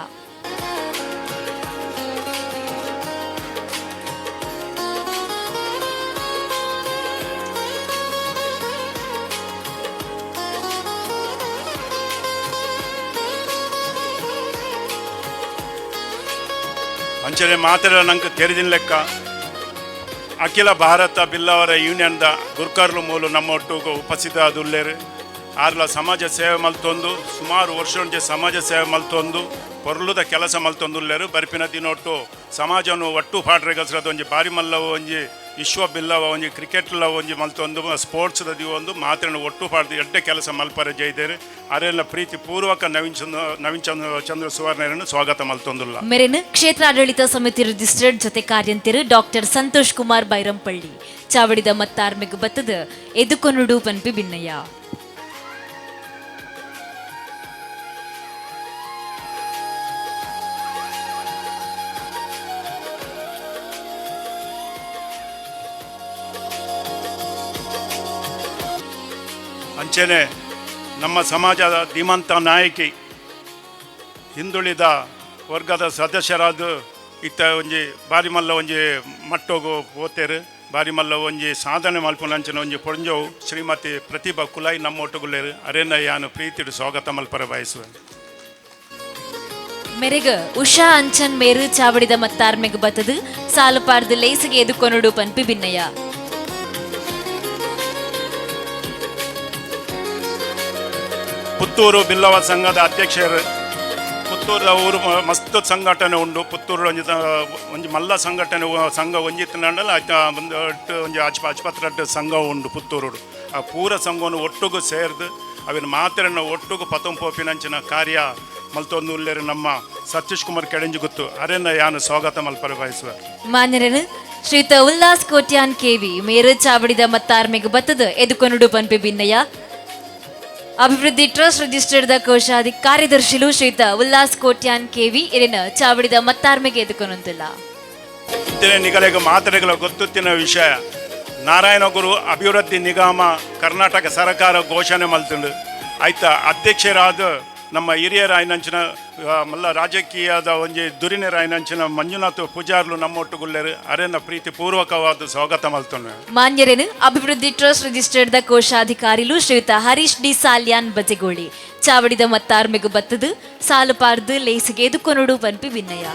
D: ಅಂಚನೆ ಮಾತೆರ ನಂಗೆ ತೆರೆದಿನ ಲೆಕ್ಕ ಅಖಿಲ ಭಾರತ ಬಿಲ್ಲವರ ಯೂನಿಯನ್ದ ಗುರ್ಕರ್ಲು ಮೂಲು ನಮ್ಮ ಒಟ್ಟುಗು ಉಪಸ್ಥಿತ ಅದುಲ್ಲೇರು. ಆರ್ಲ ಸಮಾಜ ಸೇವೆ ಮಲ್ತೊಂದು ಸುಮಾರು ವರ್ಷ ಸಮಾಜ ಸೇವೆ ಮಲ್ತೊಂದು ಪೊರ್ಲುದ ಕೆಲಸ ಮಲ್ತೊಂದುಲ್ಲೇರು. ಬರ್ಪಿನ ದಿನೊಟ್ಟು ಸಮಾಜನು ಒಟ್ಟು ಪಾಡ್ರೆಗಸ್ರದ ಒಂಜಿ ಬಾರಿ ಮಲ್ಲವ ಒಂಜಿ ವಿಶ್ವ ಬಿಲ್ಲವ ಒಂಜಿ ಕ್ರಿಕೆಟ್ಲ ಒಂಜಿ ಮಲ್ತೊಂದು ಸ್ಪೋರ್ಟ್ಸ್ದ ಒಂದು ಮಾತ್ರನ ಒಟ್ಟು ಪಾಡ್ದು ಎಡ್ಡೆ ಕೆಲಸ ಮಲ್ಪರೆ ಜೈದೇರು. ಅರೆಲ್ಲ ಪ್ರೀತಿ ಪೂರ್ವಕ ನವೀನ್ ಚಂದ್ರ ನವೀನ್ ಚಂದ್ರ ಚಂದ್ರ ಸುವರ್ಣರನ್ನು ಸ್ವಾಗತ ಮಲ್ತೊಂದುಲ್ಲ.
B: ಮೆರೆನ್ ಕ್ಷೇತ್ರಾಡಳಿತ ಸಮಿತಿ ರಿಜಿಸ್ಟರ್ಡ್ ಜೊತೆ ಕಾರ್ಯಂತಿರು ಡಾಕ್ಟರ್ ಸಂತೋಷ್ ಕುಮಾರ್ ಬೈರಂಪಳ್ಳಿ ಚಾವಡಿದ ಮತ್ತಾರ್ಮೆಗು ಬತ್ತದ ಎದುಕೊನುಡು ಪನ್ಪಿ ಭಿನ್ನಯ್ಯ.
D: ಅಂಚೆನೆ ನಮ್ಮ ಸಮಾಜದ ಧೀಮಂತ ನಾಯಕಿ ಹಿಂದುಳಿದ ವರ್ಗದ ಸದಸ್ಯರಾದ ಇತ್ತ ಒಂಜಿ ಬಾರಿಮಲ್ಲ ಒಂಜಿ ಮಟ್ಟೋಗು ಪೋತೇರು ಬಾರಿಮಲ್ಲ ಒಂಜಿ ಸಾಧನೆ ಮಲ್ಪುನಂಚಿನ ಒಂಜಿ ಪೊಂಜೋವು ಶ್ರೀಮತಿ ಪ್ರತಿಭಾ ಕುಲಾಯಿ ನಮ್ಮ ಒಟ್ಟುಗುಲ್ಲೇರು. ಅರೇನ ಯಾನು ಪ್ರೀತಿಡು ಸ್ವಾಗತ ಮಲ್ಪರ ಬಯಸುವೆ.
B: ಮೆರೆಗ ಉಷಾ ಅಂಚನ್ ಮೇರು ಚಾವಡಿದ ಮತ್ತಾರ್ಮೆಗು ಬತ್ತದ ಸಾಲು ಪಾರ್ದು ಲೇಸಿಗೆ ಎದುಕೊನುಡು ಪನ್ಪಿ ಭಿನ್ನಯ್ಯ.
D: ಪುತ್ತೂರು ಬಿಲ್ಲವ ಸಂಘದ ಅಧ್ಯಕ್ಷರು ಪುತ್ತೂರದ ಊರು ಮಸ್ತ್ ಸಂಘಟನೆ ಉಂಡು. ಪುತ್ತೂರು ಒಂಜಿ ಒಂಜಿ ಮಲ್ಲ ಸಂಘಟನೆ ಸಂಘ ಒಂಜಿತ್ತನಂಡಲ ಒಂದು ಒಂಜಿ ಆಸ್ಪತ್ರೆ ಸಂಘ ಉಂಡು ಪುತ್ತೂರು. ಆ ಪೂರ ಸಂಘವನ್ನು ಒಟ್ಟುಗು ಸೇರ್ದು ಅವಿನ ಮಾತೆರನ್ನ ಒಟ್ಟುಗು ಪತೊಂಪೋಪಿನಂಚಿನ ಕಾರ್ಯ ಮಲ್ತೊಂದು ಉಲ್ಲೇರು ನಮ್ಮ ಸತೀಶ್ ಕುಮಾರ್ ಕೆಡಂಜಿ ಗುತ್ತು ಅರೆನ ಯಾನು ಸ್ವಾಗತ ಮಲ್ಪರ ಬಯಸುವೆ.
B: ಮಾನ್ಯರೇನು ಶ್ರೀಯುತ ಉಲ್ಲಾಸ್ ಕೋಟ್ಯಾನ್ ಕೆವಿ ಮೇರು ಚಾವಡಿದ ಮತ್ತಾರ್ಮೆಗು ಬತ್ತದ ಎದುಕೊನುಡು ಪನ್ಪಿ ಭಿನ್ನಯ್ಯ. ಅಭಿವೃದ್ಧಿ ಟ್ರಸ್ಟ್ ರಿಜಿಸ್ಟರ್ಡ್ ಕೋಶಾಧಿ ಕಾರ್ಯದರ್ಶಿಲು ಶ್ರೀಯುತ ಉಲ್ಲಾಸ್ ಕೋಟ್ಯಾನ್ ಕೆವಿ ಇರಿನ ಚಾವಡಿದ ಮತ್ತಾರ್ಮೆಗೆ ಎದುಕೊನೊಂದಿಲ್ಲ.
D: ಇತ್ತಿನ ನಿಗಲೆಗೆ ಮಾತ್ರೆಗಳ ಗೊತ್ತುತ್ತಿನ ವಿಷಯ ನಾರಾಯಣ ಗುರು ಅಭಿವೃದ್ಧಿ ನಿಗಮ ಕರ್ನಾಟಕ ಸರ್ಕಾರ ಘೋಷಣೆ ಮಲ್ತುಂಡು. ಆಯ್ತ ಅಧ್ಯಕ್ಷರಾದ ನಮ್ಮ ಹಿರಿಯರಾಯನಂಚಿನ ಮಲ್ಲ ರಾಜಕೀಯದ ಒಂಜಿ ದುರಿನರಾಯನಂಚಿನ ಮಂಜುನಾಥ್ ಪೂಜಾರ್ಲು ನಮ್ಮೊಟ್ಟುಗುಲ್ಲೇರು. ಅರೆನ ಪ್ರೀತಿ ಪೂರ್ವಕವಾದ ಸ್ವಾಗತ ಮಲ್ತುಂಡು.
B: ಮಾನ್ಯರೇನು ಅಭಿವೃದ್ಧಿ ಟ್ರಸ್ಟ್ ರಿಜಿಸ್ಟರ್ಡ್ ಕೋಶಾಧಿಕಾರಿಲು ಶ್ರೀಯುತ ಹರೀಶ್ ಡಿ ಸಾಲ್ಯಾನ್ ಬಜೆಗೋಳಿ ಚಾವಡಿದ ಮತ್ತಾರ್ಮೆಗು ಬತ್ತದು ಸಾಲು ಪಾರ್ದು ಲೇಸಿಗೆ ಎದುಕೊನುಡು ಪನ್ಪಿ ವಿನ್ನಯ.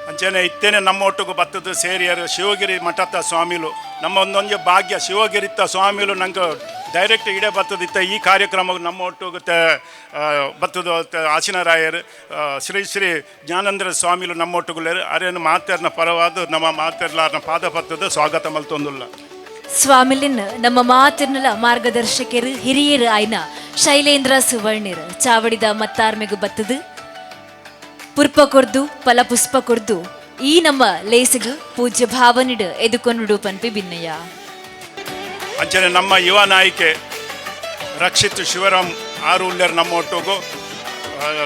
D: ಅಂಚನೆ ಇತ್ತೇನೆ ನಮ್ಮ ಒಟ್ಟಿಗೆ ಬತ್ತದ ಸೇರಿಯರು ಶಿವಗಿರಿ ಮಠದ ಸ್ವಾಮಿಲು ನಮ್ಮ ಒಂದೊಂದು ಭಾಗ್ಯ ಶಿವಗಿರಿತ್ತ ಸ್ವಾಮಿಲು ನಂಗೆ ಡೈರೆಕ್ಟ್ ಇಡೇ ಬತ್ತದಿತ್ತ ಈ ಕಾರ್ಯಕ್ರಮಕ್ಕೆ ನಮ್ಮ ಒಟ್ಟಿಗೆ ಬತ್ತದ ಆಸಿನರಾಯರು ಶ್ರೀ ಶ್ರೀ ಜ್ಞಾನೇಂದ್ರ ಸ್ವಾಮಿಲು ನಮ್ಮ ಒಟ್ಟುಗುಲ್ಲೇರು. ಅರೇನು ಮಾತೆರ್ನ ಪರವಾದ ನಮ್ಮ ಮಾತೆರ್ಲಾರ್ನ ಪಾದ ಪತ್ತದ ಸ್ವಾಗತ ಮಲ್ತೊಂದುಲ್ಲ.
B: ಸ್ವಾಮಿಲಿನ್ ನಮ್ಮ ಮಾತಿರ್ನಲ ಮಾರ್ಗದರ್ಶಕರು ಹಿರಿಯರು ಆಯ್ನ ಶೈಲೇಂದ್ರ ಸುವರ್ಣಿರ್ ಚಾವಡಿದ ಮತ್ತಾರ್ಮೆಗು ಬತ್ತದು ಪುರ್ಪ ಕೊರ್ದು ಫಲ ಪುಷ್ಪ ಕೊರ್ದು ಈ ನಮ್ಮ ಲೇಸಿಗು ಪೂಜ್ಯ ಭಾವನಿಡು ಎದುಕೊನುಡು ಪನ್ಪಿ ಬಿನ್ನಯ್ಯ.
D: ಅಂಚನೆ ನಮ್ಮ ಯುವ ನಾಯಕೆ ರಕ್ಷಿತ್ ಶಿವರಾಮ್ ಆರು ಉಲ್ಲೇರು ನಮ್ಮ ಒಟ್ಟುಗು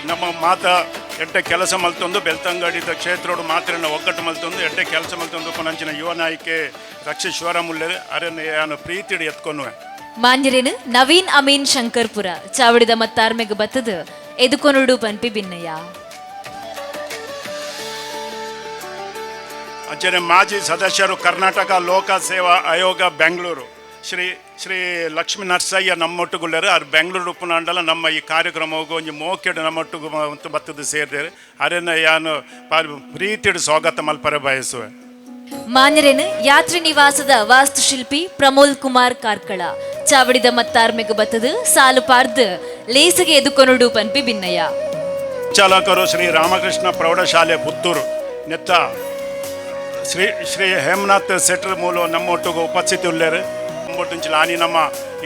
D: ನಮ್ಮ ಮಾತ ಎಡ್ಡೆ ಕೆಲಸ ಮಲ್ತೊಂದು ಬೆಳ್ತಂಗಡಿದ ಕ್ಷೇತ್ರೋಡು ಮಾತ್ರನ ಒಗ್ಗಟ್ಟು ಮಲ್ತೊಂದು ಎಡ್ಡೆ ಕೆಲಸ ಮಲ್ತೊಂದು ಪುನಂಚಿನ ಯುವ ನಾಯಕೆ ರಕ್ಷಿತ್ ಶಿವರಾಮ್ ಉಲ್ಲೇರು ಅರನ್ನ ಯಾನು ಪ್ರೀತಿಡು ಎತ್ಕೊನುವೆ.
B: ಮಾನ್ಯರೇನು ನವೀನ್ ಅಮೀನ್ ಶಂಕರ್ಪುರ ಚಾವಡಿದ ಮತ್ತಾರ್ಮೆಗ್ ಬತ್ತದು ಎದುಕೊನುಡು ಪನ್ಪಿ ಬಿನ್ನಯ್ಯ.
D: ಅಂಚನೆ ಮಾಜಿ ಸದಸ್ಯರು ಕರ್ನಾಟಕ ಲೋಕ ಸೇವಾ ಆಯೋಗ ಬೆಂಗಳೂರು ಶ್ರೀ ಶ್ರೀ ಲಕ್ಷ್ಮೀ ನರಸಯ್ಯ ನಮ್ಮೊಟ್ಟುಗುಳ್ಳರು ಅವ್ರು ಬೆಂಗಳೂರು ಉಪನಾಂಡಲ ನಮ್ಮ ಈ ಕಾರ್ಯಕ್ರಮಕ್ಕೆ ಒಂಜಿ ಮೋಕೆಡು ನಮ್ಮೊಟ್ಟಿಗೆ ಬತ್ತದು ಸೇರಿದರು ಅರೆನ ಯಾನು ಪ್ರೀತಿಡು ಸ್ವಾಗತ ಮಲ್ಪರೆ ಬಯಸುವೆ.
B: ಮಾನ್ಯರೇನು ಯಾತ್ರಿ ನಿವಾಸದ ವಾಸ್ತುಶಿಲ್ಪಿ ಪ್ರಮೋದ್ ಕುಮಾರ್ ಕಾರ್ಕಳ ಚಾವಡಿದ ಮತ್ತಾರ್ಮೆಗ್ ಬತ್ತದು ಸಾಲು ಪಾರ್ದು ಲೇಸಿಗೆ ಎದುಕೊನುಡು ಪನ್ಪಿ ಬಿನ್ನಯ್ಯ.
D: ಚಾಲಕರು ಶ್ರೀ ರಾಮಕೃಷ್ಣ ಪ್ರೌಢಶಾಲೆ ಪುತ್ತೂರು ನೆತ್ತ ಶ್ರೀ ಶ್ರೀ ಹೇಮನಾಥ್ ಶೆಟ್ಟರ್ ಮೂಲ ನಮ್ಮೊಟ್ಟಿಗೆ ಉಪಸ್ಥಿತಿ ಉಳ್ಳೇರು ಒಂಬಟ್ಟು ಆನಿ ನಮ್ಮ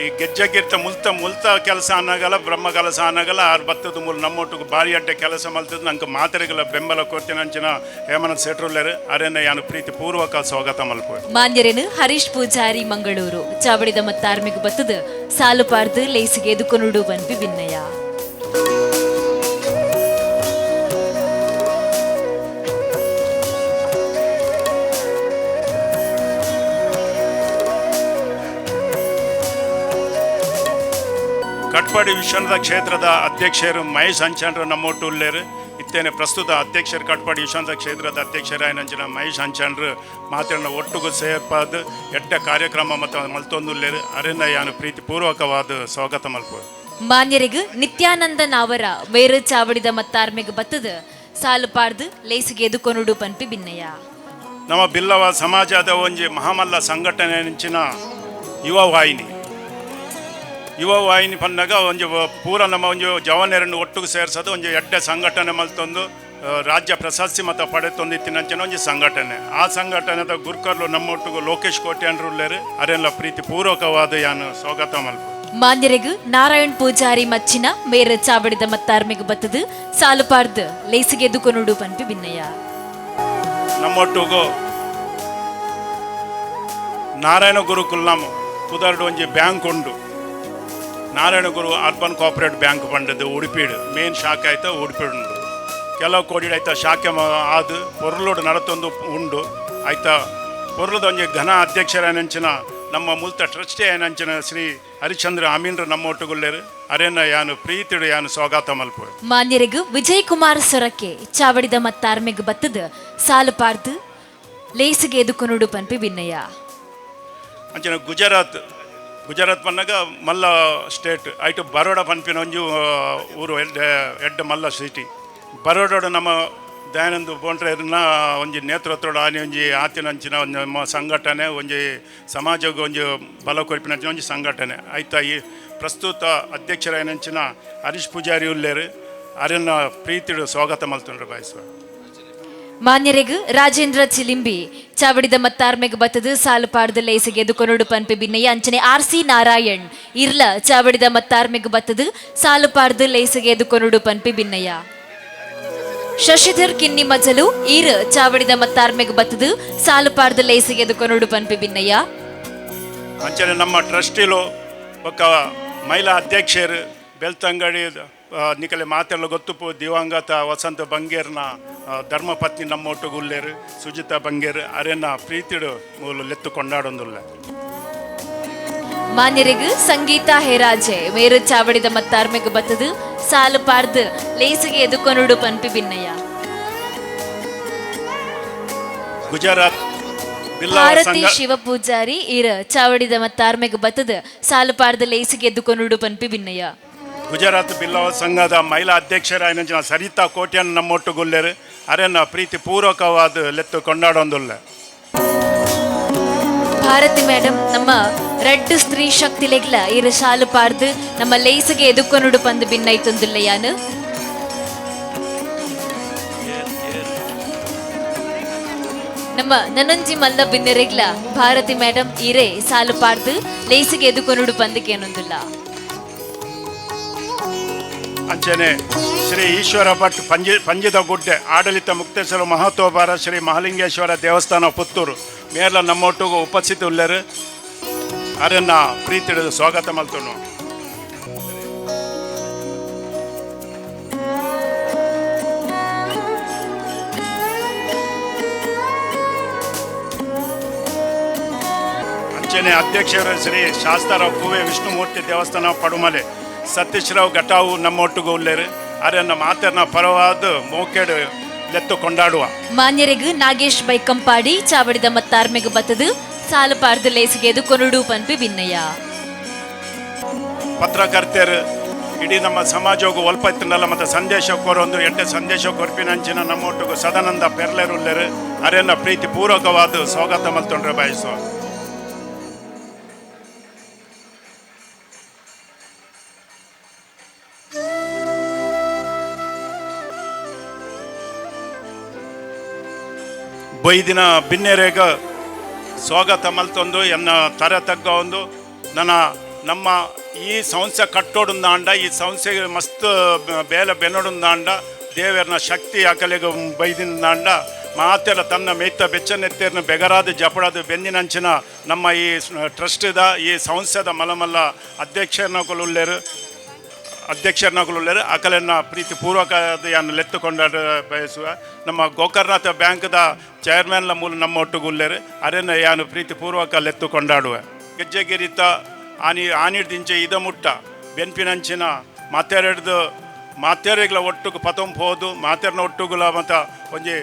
D: ಈ ಗೆಜ್ಜೆಗಿರ್ತ ಮುಲ್ತ ಮುಲ್ತ ಕೆಲಸ ಅನ್ನಗಲ ಬ್ರಹ್ಮ ಕೆಲಸ ಅನ್ನಗಲ ಆರು ಬತ್ತದ ಮೂಲ ನಮ್ಮೊಟ್ಟಿಗೆ ಭಾರಿ ಅಡ್ಡೆ ಕೆಲಸ ಮಲ್ತದ ನಂಗೆ ಮಾತೆರೆಗಳ ಬೆಂಬಲ ಕೊಡ್ತೀನಿ ಅಂಚಿನ ಹೇಮನಾಥ್ ಶೆಟ್ಟರ್ ಉಳ್ಳೇರು ಅರೇನ ಯಾನು ಪ್ರೀತಿ ಪೂರ್ವಕ ಸ್ವಾಗತ ಮಲ್ಪುವೆ.
B: ಮಾನ್ಯರೇನು ಹರೀಶ್ ಪೂಜಾರಿ ಮಂಗಳೂರು ಚಾವಡಿದ ಮತ್ತಾರ್ಮೆಗ್ ಬತ್ತದು ಸಾಲು ಪಾರ್ದು ಲೇಸಿಗೆ ಎದುಕೊನುಡು ಪನ್ಪಿ ಬಿನ್ನಯ್ಯ.
D: ಕಟ್ಪಾಡಿ ವಿಶ್ವನಾಥ ಕ್ಷೇತ್ರದ ಅಧ್ಯಕ್ಷರು ಮಹೇಶ್ ಅಂಚಾನ್ರು ನಮ್ಮೊಟ್ಟು ಉಳ್ಳೇರು ಇತ್ತೇನೆ ಪ್ರಸ್ತುತ ಅಧ್ಯಕ್ಷರು ಕಟ್ಪಾಡಿ ವಿಶ್ವನಾಥ ಕ್ಷೇತ್ರದ ಅಧ್ಯಕ್ಷರಾಯನಂಚಿನ ಮಹೇಶ್ ಅಂಚಾನ್ರು ಮಾತನ್ನ ಒಟ್ಟುಗು ಸೇರ್ಪಾದ ಎಡ್ಡ ಕಾರ್ಯಕ್ರಮ ಮತ್ತು ಮಲ್ತೊಂದುಲ್ಲೇರು ಅರೆನ ಯಾನು ಪ್ರೀತಿಪೂರ್ವಕವಾದ ಸ್ವಾಗತ ಮಲ್ಪು.
B: ಮಾನ್ಯರಿಗು ನಿತ್ಯಾನಂದ ನಾವರ ಮೇರು ಚಾವಡಿದ ಮತ್ತಾರ್ಮೆಗ್ ಬತ್ತದು ಸಾಲು ಪಾರ್ದು ಲೇಸಿಗೆ ಎದುಕೊನುಡು ಪನ್ಪಿ ಬಿನ್ನಯ್ಯ.
D: ನಮ್ಮ ಬಿಲ್ಲವ ಸಮಾಜದ ಒಂಜಿ ಮಹಾಮಲ್ಲ ಸಂಘಟನೆ ಅಂಚಿನ ಯುವ ವಾಹಿನಿ ಯುವ ವಾಹಿನಿ ಪನ್ನಾಗ ಒಂಜಿ ಪೂರ ನಮ್ಮ ಒಂಜಿ ಜವಾನರನ್ನು ಒಟ್ಟಿಗೆ ಸೇರ್ಸೋದು ಒಂಜಿ ಎಡ್ಡೆ ಸಂಘಟನೆ ಮಲ್ತೊಂದು ರಾಜ್ಯ ಪ್ರಶಸ್ತಿ ಮತ ಪಡೆತೊಂದಿತ್ತಿನಂಚಿನ ಒಂಜಿ ಸಂಘಟನೆ. ಆ ಸಂಘಟನೆದ ಗುರ್ಕರ್ಲು ನಮ್ಮೊಟ್ಟಿಗೆ ಲೋಕೇಶ್ ಕೋಟ್ಯಾನ್ರು ಉಳ್ಳೇರು ಅರೆಲ್ಲ ಪ್ರೀತಿ ಪೂರ್ವಕವಾದ ಯಾನು ಸ್ವಾಗತ ಮಲ್ಪು.
B: ಮಾನ್ಯರಿಗು ನಾರಾಯಣ್ ಪೂಜಾರಿ ಮಚ್ಚಿನ ಮೇರು ಚಾವಡಿದ ಮತ್ತಾರ್ಮೆಗ್ ಬತ್ತದು ಸಾಲು ಪಾರ್ದು ಲೇಸಿಗೆ ಎದುಕೊನುಡು ಪನ್ಪಿ ಬಿನ್ನಯ್ಯ.
D: ನಮ್ಮೊಟ್ಟಿಗೂ ನಾರಾಯಣ ಗುರುಕುಲ್ನಮ್ ಪುದರ್ಡು ಒಂಜಿ ಬ್ಯಾಂಕ್ ಉಂಡು Narayana Guru urban cooperative bank ಪಂಡದು ಉಡುಪಿಡು ಮೇನ್ ಶಾಖೆ ಆಯ್ತ ಉಡುಪಿಡು ಉಂಡು ಕೆಲವು ಕೋಡಿ ಆಯ್ತ ಶಾಖೆ ಆದು ಪೊರ್ಲುಡು ನಡತೊಂದು ಉಂಡು ಆಯ್ತಾ ಪೊರ್ಲುದ ಒಂಜಿ ಘನ ಅಧ್ಯಕ್ಷರಾಯನಂಚಿನ ನಮ್ಮ ಮುಲ್ತ ಟ್ರಸ್ಟಿ ಆಯನಂಚಿನ ಶ್ರೀ ಹರಿಶ್ಚಂದ್ರ ಅಮೀನ್ರು ನಮ್ಮ ಒಟ್ಟುಗುಲ್ಲೇರು ಅರೇನ ಯಾನು ಪ್ರೀತಿಡು ಯಾನು ಸ್ವಾಗತ ಮಲ್ಪು.
B: ಮಾನ್ಯರಿಗು ವಿಜಯ್ ಕುಮಾರ್ ಸೊರಕೆ ಚಾವಡಿದ ಮತ್ತಾರ್ಮೆಗ್ ಬತ್ತದು ಸಾಲು ಪಾರ್ದು ಲೇಸಿಗೆ ಎದುಕೊನುಡು ಪನ್ಪಿ ಬಿನ್ನಯ್ಯ.
D: ಅಂಚಿನ ಗುಜರಾತ್ ಗುಜರಾತ್ ಪನ್ನಗ ಮಲ್ಲ ಸ್ಟೇಟ್ ಐಟು ಬರೋಡ ಪನ್ಪಿನ ಒಂಜಿ ಊರು ಎಡ್ಡೆ ಎಡ್ಡೆ ಮಲ್ಲ ಸಿಟಿ ಬರೋಡೋಡು ನಮ್ಮ ದಯಾನಂದ ಬೋಂಟ್ರೆರ್ನ ಒಂಜಿ ನೇತೃತ್ವದ ಆನಿ ಒಂಜಿ ಆತಿನಂಚಿನ ಒಂಜಿ ನಮ್ಮ ಸಂಘಟನೆ ಒಂಜಿ ಸಮಾಜಕ್ಕೆ ಒಂಜಿ ಬಲ ಕೊರ್ಪಿನಂಚಿನ ಒಂಜಿ ಸಂಘಟನೆ ಆಯ್ತಾ ಈ ಪ್ರಸ್ತುತ ಅಧ್ಯಕ್ಷರಾಯನಂಚಿನ ಹರೀಶ್ ಪೂಜಾರಿ ಉಲ್ಲೇರು ಅರನ್ನ ಪ್ರೀತಿಡು ಸ್ವಾಗತ ಮಲ್ತುಂಡ್ರು ಬಯಸುವ.
B: ಮಾನ್ಯರಿಗು ರಾಜೇಂದ್ರ ಚಿಲಿಂಬಿ ಚಾವಡಿದ ಮತ್ತಾರ್ಮೆಗ್ ಬತ್ತದು ಸಾಲು ಪಾಡ್ದು ಲೇಸಿಗೆ ಎದುಕೊನುಡು ಪನ್ಪಿ ಬಿನ್ನಯ್ಯ. ಅಂಚನೆ ಆರ್ ಸಿ ನಾರಾಯಣ್ ಇರ್ಲ ಚಾವಡಿದ ಮತ್ತಾರ್ಮೆಗ್ ಬತ್ತದು ಸಾಲು ಪಾಡ್ದು ಲೇಸಿಗೆ ಎದುಕೊನುಡು ಪನ್ಪಿ ಬಿನ್ನಯ್ಯ. ಶಶಿಧರ್ ಕಿನ್ನಿ ಮಜಲು ಈರ್ ಚಾವಡಿದ ಮತ್ತಾರ್ಮೆಗ್ ಬತ್ತದು ಸಾಲು ಪಾಡ್ದು ಲೇಸಿಗೆ ಎದುಕೊನುಡು ಪನ್ಪಿ ಬಿನ್ನಯ್ಯ.
D: ಅಂಚನೆ ನಮ್ಮ ಟ್ರಸ್ಟಿಲು ಬೊಕ್ಕ ಮಹಿಳಾ ಅಧ್ಯಕ್ಷರು ಬೆಳ್ತಂಗಡಿ ನಿಕಲೆ ಮಾತೆಲ್ಲ ಗೊತ್ತುಪು ದಿವಂಗತ ವಸಂತ ಬಂಗೇರ್ನ ಧರ್ಮಪತ್ನಿ ನಮ್ಮ ಒಟ್ಟುಗು ಉಲ್ಲೇರು ಸುಜಿತಾ ಬಂಗೇರ್ ಅರೆನ ಪ್ರೀತಿಡು ಮೂಲು ಲೆತ್ತು ಕೊಂಡಾಡೊಂದುಲ್ಲ.
B: ಮಾನ್ಯರಿಗು ಸಂಗೀತ ಹೇರಾಜೆ ಮೇರು ಚಾವಡಿದ ಮತ್ತಾರ್ಮೆಗ್ ಬತ್ತದು ಸಾಲು ಪಾಡ್ದು ಲೇಸಿಗೆ ಎದುಕೊನುಡು ಪನ್ಪಿ ಬಿನ್ನಯ್ಯ.
D: ಗುಜರಾತ್ ಬಿಲ್ಲವ
B: ಭಾರತಿ
D: ಸಂಘ
B: ಶಿವಪೂಜಾರಿ ಈರ ಚಾವಡಿದ ಮತ್ತಾರ್ಮೆಗ್ ಬತ್ತದ ಸಾಲು ಪಾಡ್ದು ಲೇಸಿಗೆ ಎದುಕೊನುಡು ಪನ್ಪಿ ಬಿನ್ನಯ್ಯ.
D: ಗುಜರಾತ್ ಬಿಲ್ಲವ ಸಂಘದ ಮಹಿಳಾ ಅಧ್ಯಕ್ಷರಾಯನ ಸರಿತಾ ಕೋಟ್ಯನ್ ನಮ್ಮೊಟ್ಟುಗುಲ್ಲೇರು ಅರೆನ ಪ್ರೀತಿ ಪೂರ್ವಕವಾದ ಲೆತ್ತು ಕೊಂಡಾಡೊಂದುಲ್ಲ.
B: ಭಾರತಿ ಮೇಡಮ್ ನಮ್ಮ ರಡ್ಡು ಸ್ತ್ರೀ ಶಕ್ತಿ ಲೆಗ್ಲ ಈರ ಶಾಲು ಪಾಡ್ದು ನಮ್ಮ ಲೇಸಿಗೆ ಎದುಕೊನುಡು ಪಂದು ಬಿನ್ನೈತೊಂದುಲ್ಲ ಯಾನು. ನಮ್ಮ ನನಂಜಿ ಮಲ್ಲ ಬಿನ್ನೆರೆಗ್ಲ ಭಾರತಿ ಮೇಡಮ್ ಈರೇ ಸಾಲು ಪಾಡ್ದು ಲೇಸಿಗೆ ಎದುಕೊನುಡು ಪಂದಕ್ಕೇನೊಂದುಲ್ಲ.
D: ಅಂಚನೆ Shri Ishwara Bhat ಪಂಜಿದ ಗುಡ್ಡೆ ಆಡಳಿತ ಮುಕ್ತೇಶ್ವರ ಮಹತ್ವಬಾರ ಶ್ರೀ ಮಹಾಲಿಂಗೇಶ್ವರ ದೇವಸ್ಥಾನ ಪುತ್ತೂರು ಮೇರ್ಲ ನಮ್ಮೊಟ್ಟಿಗೂ ಉಪಸ್ಥಿತಿ ಉಳ್ಳರು ಅರನ್ನ ಪ್ರೀತಿ ಸ್ವಾಗತ ಮಲ್ತನು. ಅಂಚನೆ ಅಧ್ಯಕ್ಷರು ಶ್ರೀ ಶಾಸ್ತಾರಾವ್ ಕೂವೆ ವಿಷ್ಣುಮೂರ್ತಿ ದೇವಸ್ಥಾನ ಪಡುಮಲೆ ಸತೀಶ್ರಾವ್ ಘಟಾವು ನಮ್ಮೊಟ್ಟಿಗೂ ಉಳ್ಳೇರು ಅರನ್ನ ಮಾತರ್ನ ಪರವಾದ ಮೋಕೆಡು ಲೆತ್ತು ಕೊಂಡಾಡುವ.
B: ಮಾನ್ಯರೆಗ್ ನಾಗೇಶ್ ಬೈಕಂಪಾಡಿ ಚಾವಡಿದ ಮತ್ತಾರ್ಮೆಗ್ ಬತ್ತದು ಸಾಲು ಪಾರ್ದು ಲೇಸಿಗೆದು ಕೊನುಡು ಪನ್ಪಿ ಭಿನ್ನಯ್ಯ.
D: ಪತ್ರಕರ್ತರು ಇಡೀ ನಮ್ಮ ಸಮಾಜಕ್ಕೂ ಒಲ್ಪ ಇತ್ತನಲ್ಲ ಮತ್ತು ಸಂದೇಶ ಕೊರೊಂದು ಎಡ್ಡೆ ಸಂದೇಶ ಕೊರ್ಪಿನಂಚಿನ ನಮ್ಮೊಟ್ಟಿಗೂ ಸದಾನಂದ ಪೆರ್ಲೆರುಲ್ಲೆರು ಅರೆನ್ನ ಪ್ರೀತಿ ಪೂರ್ವಕವಾದ ಸ್ವಾಗತ ಮಲ್ತೊಂಡ್ರೆ ಬಯಸುವ. ಬೈದಿನ ಬಿನ್ನೆರೆಗ ಸ್ವಾಗತ ಮಲ್ತೊಂದು ಎನ್ನ ತರ ತಗ್ಗ ಒಂದು ನನ್ನ ನಮ್ಮ ಈ ಸಂಸ್ಥೆ ಕಟ್ಟೋಡುಂದಾಂಡ ಈ ಸಂಸ್ಥೆಗೆ ಮಸ್ತ್ ಬೇಲೆ ಬೆನ್ನೋಡುಂದಾಂಡ ದೇವರನ ಶಕ್ತಿ ಅಕಲೆಗೆ ಬೈದಿನಾಂಡ ಮಾತೆಲ್ಲ ತನ್ನ ಮೇಯ್ತ ಬೆಚ್ಚನೆತ್ತೇರ್ನ ಬೆಗರಾದ ಜಪಡಾದ ಬೆಂದಿನಂಚಿನ ನಮ್ಮ ಈ ಟ್ರಸ್ಟ್ದ ಈ ಸಂಸ್ಥೆದ ಮಲಮಲ್ಲ ಅಧ್ಯಕ್ಷರನಕುಲುಲ್ಲೇರು ಅಧ್ಯಕ್ಷರನಕುಲುಲ್ಲೇರು ಅಕಲನ್ನ ಪ್ರೀತಿಪೂರ್ವಕ ಲೆತ್ತು ಕೊಂಡಾಡ ಬಯಸುವ. ನಮ್ಮ ಗೋಕರ್ಣನಾಥ ಬ್ಯಾಂಕ್ದ ಚೇರ್ಮನ್ಲ ಮೂಲ ನಮ್ಮ ಒಟ್ಟುಗುಲ್ಲೇರು ಅರೆನ ಯಾನು ಪ್ರೀತಿಪೂರ್ವಕ ಲೆತ್ತು ಕೊಂಡಾಡುವ. ಗೆಜ್ಜೆಗಿರಿತ ಆನಿ ಆನಿಡ್ದಿಂಚೆ ಇದ ಮುಟ್ಟ ಬೆನ್ಪಿನಂಚಿನ ಮಾತೆರೆಡ್ದು ಮಾತೆರೆಗ್ಲ ಒಟ್ಟುಗು ಪತೊಂಪೋದು ಮಾತೆರ್ನ ಒಟ್ಟುಗುಲ ಮತ್ತು ಒಂಜಿ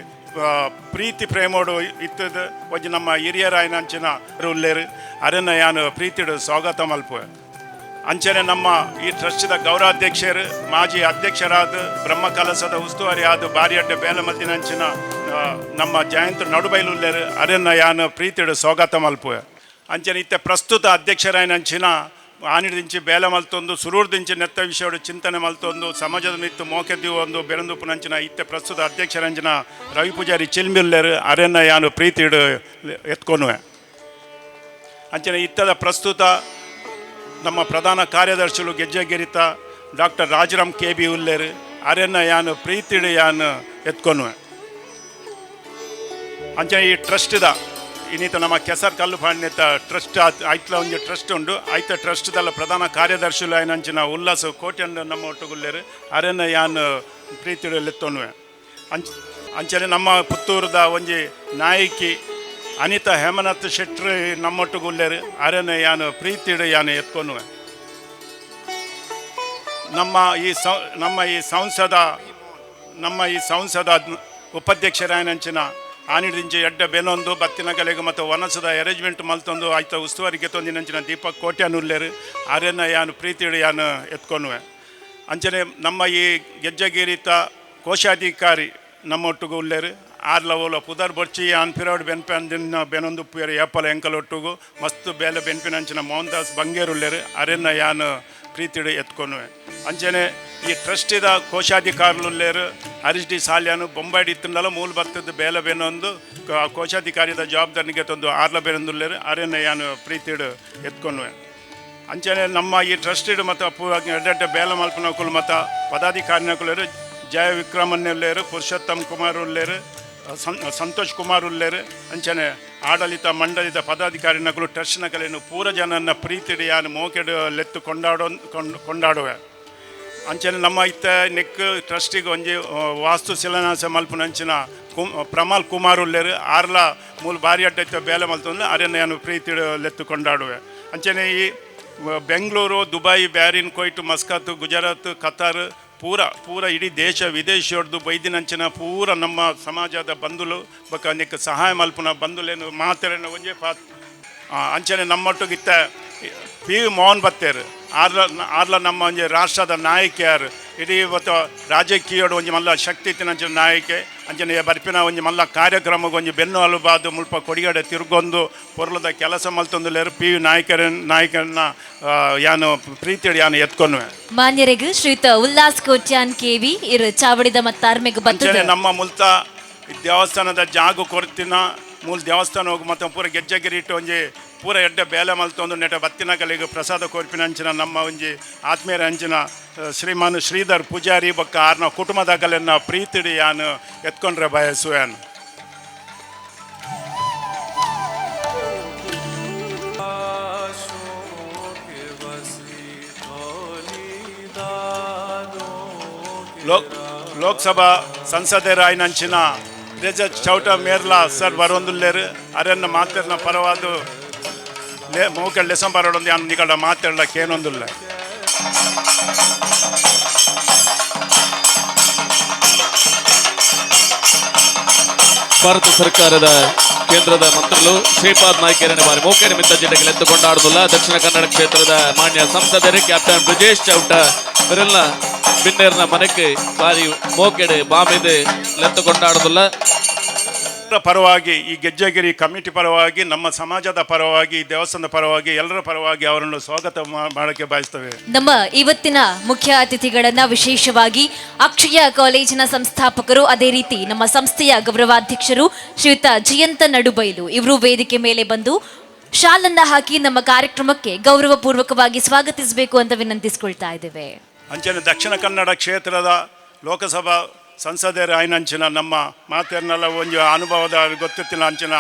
D: ಪ್ರೀತಿ ಪ್ರೇಮೋಡು ಇತ್ತದ ಒಂಜಿ ನಮ್ಮ ಹಿರಿಯರಾಯನಂಚಿನ ಉಲ್ಲೇರು ಅರೆನ ಯಾನು ಪ್ರೀತಿಡು ಸ್ವಾಗತ ಮಲ್ಪುವೆ. ಅಂಚನೆ ನಮ್ಮ ಈ ಟ್ರಸ್ಟ್ದ ಗೌರವಾಧ್ಯಕ್ಷರು ಮಾಜಿ ಅಧ್ಯಕ್ಷರಾದ ಬ್ರಹ್ಮಕಲಸದ ಉಸ್ತುವಾರಿ ಆದ ಬಾರಿ ಅಡ್ಡ ಬೇಲಮಲ್ದಿನಂಚಿನ ನಮ್ಮ ಜಯಂತ್ ನಡುಬೈಲುಲ್ಲೇರು ಅರೆನ ಯಾನು ಪ್ರೀತಿಡು ಸ್ವಾಗತ ಮಲ್ಪುವೆ. ಅಂಚನೆ ಇತ್ತೆ ಪ್ರಸ್ತುತ ಅಧ್ಯಕ್ಷರಾಯನಂಚಿನ ಆನಿಡ್ದಿಂಚಿ ಬೇಲೆ ಮಲ್ತೊಂದು ಸುರೂರ್ದಿಂಚಿ ನೆತ್ತ ವಿಷಯಡು ಚಿಂತನೆ ಮಲ್ತೊಂದು ಸಮಾಜದ ಮಿತ್ತು ಮೋಕೆ ಒಂದು ಬೆರಂದುಪ್ಪುನಂಚಿನ ಇತ್ತೆ ಪ್ರಸ್ತುತ ಅಧ್ಯಕ್ಷರಂಚಿನ ರವಿ ಪೂಜಾರಿ ಚಿಲ್ಮಿಲ್ಲೇರು ಅರೆನ ಯಾನು ಪ್ರೀತಿಡು ಎತ್ಕೊನುವೆ. ಅಂಚನೆ ಇತ್ತದ ಪ್ರಸ್ತುತ ನಮ್ಮ ಪ್ರಧಾನ ಕಾರ್ಯದರ್ಶಿಲು ಗೆಜ್ಜೆಗಿರಿತ doctor Rajaram K B ಉಲ್ಲೇರು ಅರೆನ ಯಾನು ಪ್ರೀತಿಡು ಯಾನು ಎತ್ಕೊನುವೆ. ಅಂಚನೆ ಈ ಟ್ರಸ್ಟ್ದ ಇನ್ನಿತ ನಮ್ಮ ಕೆಸರ್ ಕಲ್ಲು ಪಾಂಡ್ಯತ ಟ್ರಸ್ಟ್ ಐತ್ಲ ಒಂಜಿ ಟ್ರಸ್ಟ್ ಉಂಡು ಐತ ಟ್ರಸ್ಟ್ದಲ್ಲ ಪ್ರಧಾನ ಕಾರ್ಯದರ್ಶಿಲು ಆಯ್ನಂಚಿನ ಉಲ್ಲಾಸ ಕೋಟ್ಯಂಡ ನಮ್ಮ ಒಟ್ಟುಗುಲ್ಲೇರು ಅರೆನ ಯಾನ್ ಪ್ರೀತಿಡು ಲೆತ್ತೊನುವೆ. ಅಂಚನೆ ನಮ್ಮ ಪುತ್ತೂರುದ ಒಂಜಿ ನಾಯಕಿ ಅನಿತಾ ಹೇಮನಾಥ್ ಶೆಟ್ರು ನಮ್ಮೊಟ್ಟುಗುಲ್ಲೇರು ಅರೆನ ಯಾನು ಪ್ರೀತಿಡು ಯಾನು ಎತ್ಕೊನುವೆ. ನಮ್ಮ ಈ ಸಂಸದ ನಮ್ಮ ಈ ಸಂಸದ ಉಪಾಧ್ಯಕ್ಷರಾಯನಂಚಿನ ಆನಿಡ್ದಿಂಚಿ ಎಡ್ಡ ಬೆನೊಂದು ಬತ್ತಿನ ಕಲೆಗೆ ಮತ್ತು ವನಸದ ಅರೇಂಜ್ಮೆಂಟ್ ಮಲ್ತೊಂದು ಆಯ್ತ ಉಸ್ತುವಾರಿಗೆ ತೊಂದಿನಂಚಿನ ದೀಪಕ್ ಕೋಟ್ಯಾನುಲ್ಲೇರು ಅರೆನ ಯಾನು ಪ್ರೀತಿಡು ಯಾನು ಎತ್ಕೊನುವೆ. ಅಂಚನೆ ನಮ್ಮ ಈ ಗೆಜ್ಜೆಗಿರಿತ ಕೋಶಾಧಿಕಾರಿ ನಮ್ಮೊಟ್ಟಿಗೂ ಉಲ್ಲೇರು ಆರ್ಲ ಓಲ ಪುದರ್ ಬೊರ್ಚಿ ಅನ್ಪಿರೋಡ್ ಬೆನ್ಪೆ ಬೆನೊಂದು ಪುಯರ್ ಏಪಲ ಎಂಕಲೊಟ್ಟುಗು ಮಸ್ತ್ ಬೇಲೆ ಬೆನ್ಪಿನಂಚಿನ ಮೋಹನ್ ದಾಸ್ ಬಂಗೇರುಲ್ಲೇರು ಅರೆನ ಯಾನು ಪ್ರೀತಿಡು ಎತ್ಕೊನುವೆ. ಅಂಚನೆ ಈ ಟ್ರಸ್ಟಿದ ಕೋಶಾಧಿಕಾರುಲ್ಲೇರು ಹರೀಶ್ ಡಿ ಸಾಲ್ಯಾನು ಬೊಂಬಾಯ್ಡ್ ಇತ್ತಂಡಲ ಮೂಲ ಬರ್ತದ ಬೇಲೆ ಬೆನೊಂದು ಕೋಶಾಧಿಕಾರಿದ ಜವಾಬ್ದಾರಿಗೆ ತಂದು ಆರ್ಲ ಬೆನೊಂದುಲ್ಲೇರು ಅರೆನ ಯಾನು ಪ್ರೀತಿಡು ಎತ್ಕೊನುವೆ. ಅಂಚನೆ ನಮ್ಮ ಈ ಟ್ರಸ್ಟಿಡ್ ಮತ್ತು ಎಡ್ಡೆಡ್ಡೆ ಬೇಲೆ ಮಲ್ಪನಕುಲು ಮತ್ತು ಪದಾಧಿಕಾರಿನಕುಲೇರು ಜಯ ವಿಕ್ರಮನ್ಯುಲ್ಲೇರು ಪುರುಷೋತ್ತಮ್ ಕುಮಾರ್ ಉಲ್ಲೇರು ಸಂತೋಷ್ ಕುಮಾರ್ ಉಲ್ಲೇರು ಅಂಚನೆ ಆಡಳಿತ ಮಂಡಳಿದ ಪದಾಧಿಕಾರಿನಕುಲು ಟ್ರಸ್ಟ್ನ ಕಲೆಯನ್ನು ಪೂರ ಜನನ್ನ ಪ್ರೀತಿಡು ಯಾನು ಮೋಕೆಡು ಲೆತ್ತು ಕೊಂಡಾಡುವೆ. ಅಂಚನೆ ನಮ್ಮ ಇತ್ತ ನೆಕ್ ಟ್ರಸ್ಟಿಗೆ ಒಂಜಿ ವಾಸ್ತು ಶಿಲಾನ್ಯಾಸ ಮಲ್ಪುನಂಚಿನ ಪ್ರಮಾಲ್ ಕುಮಾರ್ ಉಲ್ಲೇರು ಆರ್ಲ ಮೂಲ ಬಾರಿ ಅಡ್ಡ ಇತ್ತ ಬೇಲೆ ಮಲ್ತೊಂದು ಅರೆನ ಯಾನು ಪ್ರೀತಿಡು ಲೆತ್ತು ಕೊಂಡಾಡುವೆ. ಅಂಚನೆ ಈ Bengaluru Dubai Bahrain Kuwait Muscat Gujarat Qatar ಪೂರ ಪೂರ ಇಡೀ ದೇಶ ವಿದೇಶದೊಡ್ದು ಬೈದಿನಂಚಿನ ಪೂರ ನಮ್ಮ ಸಮಾಜದ ಬಂಧುಲು ಬೊಕ್ಕ ನೆಕ್ ಸಹಾಯ ಮಲ್ಪುನ ಬಂಧುಲೇನು ಮಾತೆರೆನ ಒಂಜೇ ಪಾತ್ ಅಂಚನೆ ನಮ್ಮೊಟ್ಟಿಗಿತ್ತ ಪಿ ವಿ ಮೋಹನ್ ಬತ್ತೇರು ಆರ್ಲ ಆರ್ಲ ನಮ್ಮ ಒಂಜಿ ರಾಷ್ಟ್ರದ ನಾಯಕಿಯಾರು ಇಡೀ ಇವತ್ತು ರಾಜಕೀಯಡು ಒಂಜಿ ಮಲ್ಲ ಶಕ್ತಿ ಇತ್ತಿನಂಚಿನ ನಾಯಕೆ ಅಂಚನೆ ಬರ್ಪಿನ ಒಂಜಿ ಮಲ್ಲ ಕಾರ್ಯಕ್ರಮಕ್ಕೆ ಒಂಜಿ ಬೆನ್ನು ಅಲುಬಾದು ಮುಲ್ಪ ಕೊಡಿಗಡೆ ತಿರುಗೊಂದು ಪೊರ್ಲದ ಕೆಲಸ ಮಲ್ತೊಂದುಲ್ಲೇರು ಪಿ ವಿ ನಾಯಕರನ್ನ ಯಾನು ಪ್ರೀತಿಡು ಯಾನು ಎತ್ಕೊನುವೆ.
B: ಮಾನ್ಯರೆಗ್ ಶ್ರೀಯುತ ಉಲ್ಲಾಸ್ ಕೋಟ್ಯಾನ್ ಕೆವಿ ಇರು ಚಾವಡಿದ ಮತ್ತಾರ್ಮೆಗ್
D: ಅಂಚನೆ ನಮ್ಮ ಮುಲ್ತ ದೇವಸ್ಥಾನದ ಜಾಗ ಕೊರ್ತಿನ ಮೂಲ ದೇವಸ್ಥಾನ ಹೋಗಿ ಮತ್ತೆ ಪೂರ ಗೆಜ್ಜೆಗಿರಿ ಇಟ್ಟು ಒಂಜಿ ಪೂರ ಎಡ್ಡೆ ಬೇಲೆ ಮಲ್ತೊಂದು ನೆಟ ಬತ್ತಿನಕಲಿಗೆ ಪ್ರಸಾದ ಕೊರ್ಪಿನ ಅಂಚಿನ ನಮ್ಮ ಒಂಜಿ ಆತ್ಮೀಯರ ಅಂಚಿನ ಶ್ರೀಮಾನ್ ಶ್ರೀಧರ್ ಪೂಜಾರಿ ಬೊಕ್ಕ ಆರ್ನ ಕುಟುಂಬದಕಲೆನ್ನ ಪ್ರೀತಿಡಿ ಯಾನು ಎತ್ಕೊಂಡ್ರೆ ಬಯಸುವೆನು. ಲೋಕಸಭಾ ಸಂಸದರಾಯಿನಂಚಿನ ಬ್ರಿಜೇಶ್ ಚೌಟ ಮೇರ್ಲಾ ಸರ್ ಬರೊಂದುಲ್ಲೇರು ಅರೆನ್ನ ಮಾತೆರ್ನ ಪರವಾದು ಲೇ ಮೌಕಲ್ ಲೆಸಂಬರೊಂದು ಯಾನ್ ನಿಕಡ ಮಾತೆರ್ಲ ಕೇನೊಂದುಲ್ಲ.
A: ಭಾರತ ಸರ್ಕಾರದ ಕೇಂದ್ರದ ಮಂತ್ರಿಗಳು ಶ್ರೀಪಾದ್ ನಾಯ್ಕರನ್ನ ಬಾರಿ ಮೋಕೆರೆ ಮಿತ್ತ ಜಿಲ್ಲೆಗೆ ಎತ್ತುಕೊಂಡಾಡುದಿಲ್ಲ. ದಕ್ಷಿಣ ಕನ್ನಡ ಕ್ಷೇತ್ರದ ಮಾನ್ಯ ಸಂಸದರು ಕ್ಯಾಪ್ಟನ್ ಬ್ರಿಜೇಶ್ ಚೌಟ ಬಿರಲ್ನ ಬಿನ್ನೇರ್ನ ಮನೆಗೆ ಬಾರಿ ಮೋಕೆಡೆ ಬಾಮಿದೆ ಲೆತ್ತುಕೊಂಡಾಡುದಿಲ್ಲ.
D: ಪರವಾಗಿ ಈ ಗೆಜ್ಜೆಗಿರಿ ಕಮಿಟಿ ಪರವಾಗಿ, ನಮ್ಮ ಸಮಾಜದ ಪರವಾಗಿ, ದೇವಸ್ಥಾನದ ಪರವಾಗಿ, ಎಲ್ಲರ ಪರವಾಗಿ ಅವರನ್ನು ಸ್ವಾಗತ ಮಾಡಕ್ಕೆ ಬಯಸ್ತೇವೆ.
B: ನಮ್ಮ ಇವತ್ತಿನ ಮುಖ್ಯ ಅತಿಥಿಗಳನ್ನ ವಿಶೇಷವಾಗಿ ಅಕ್ಷಯ ಕಾಲೇಜಿನ ಸಂಸ್ಥಾಪಕರು, ಅದೇ ರೀತಿ ನಮ್ಮ ಸಂಸ್ಥೆಯ ಗೌರವಾಧ್ಯಕ್ಷರು ಶ್ರೀಯುತ ಜಯಂತ ನಡುಬೈಲು ಇವರು ವೇದಿಕೆ ಮೇಲೆ ಬಂದು ಶಾಲನ್ನ ಹಾಕಿ ನಮ್ಮ ಕಾರ್ಯಕ್ರಮಕ್ಕೆ ಗೌರವಪೂರ್ವಕವಾಗಿ ಸ್ವಾಗತಿಸಬೇಕು ಅಂತ ವಿನಂತಿಸಿಕೊಳ್ತಾ ಇದ್ದೇವೆ.
D: ಅಂಚನೆ ದಕ್ಷಿಣ ಕನ್ನಡ ಕ್ಷೇತ್ರದ ಲೋಕಸಭಾ ಸಂಸದರ ಆಯ್ನಂಚಿನ ನಮ್ಮ ಮಾತೆರ್ನೆಲ್ಲ ಒಂಜಿ ಅನುಭವದ ಗೊತ್ತಿತ್ತಿನ ಅಂಚಿನ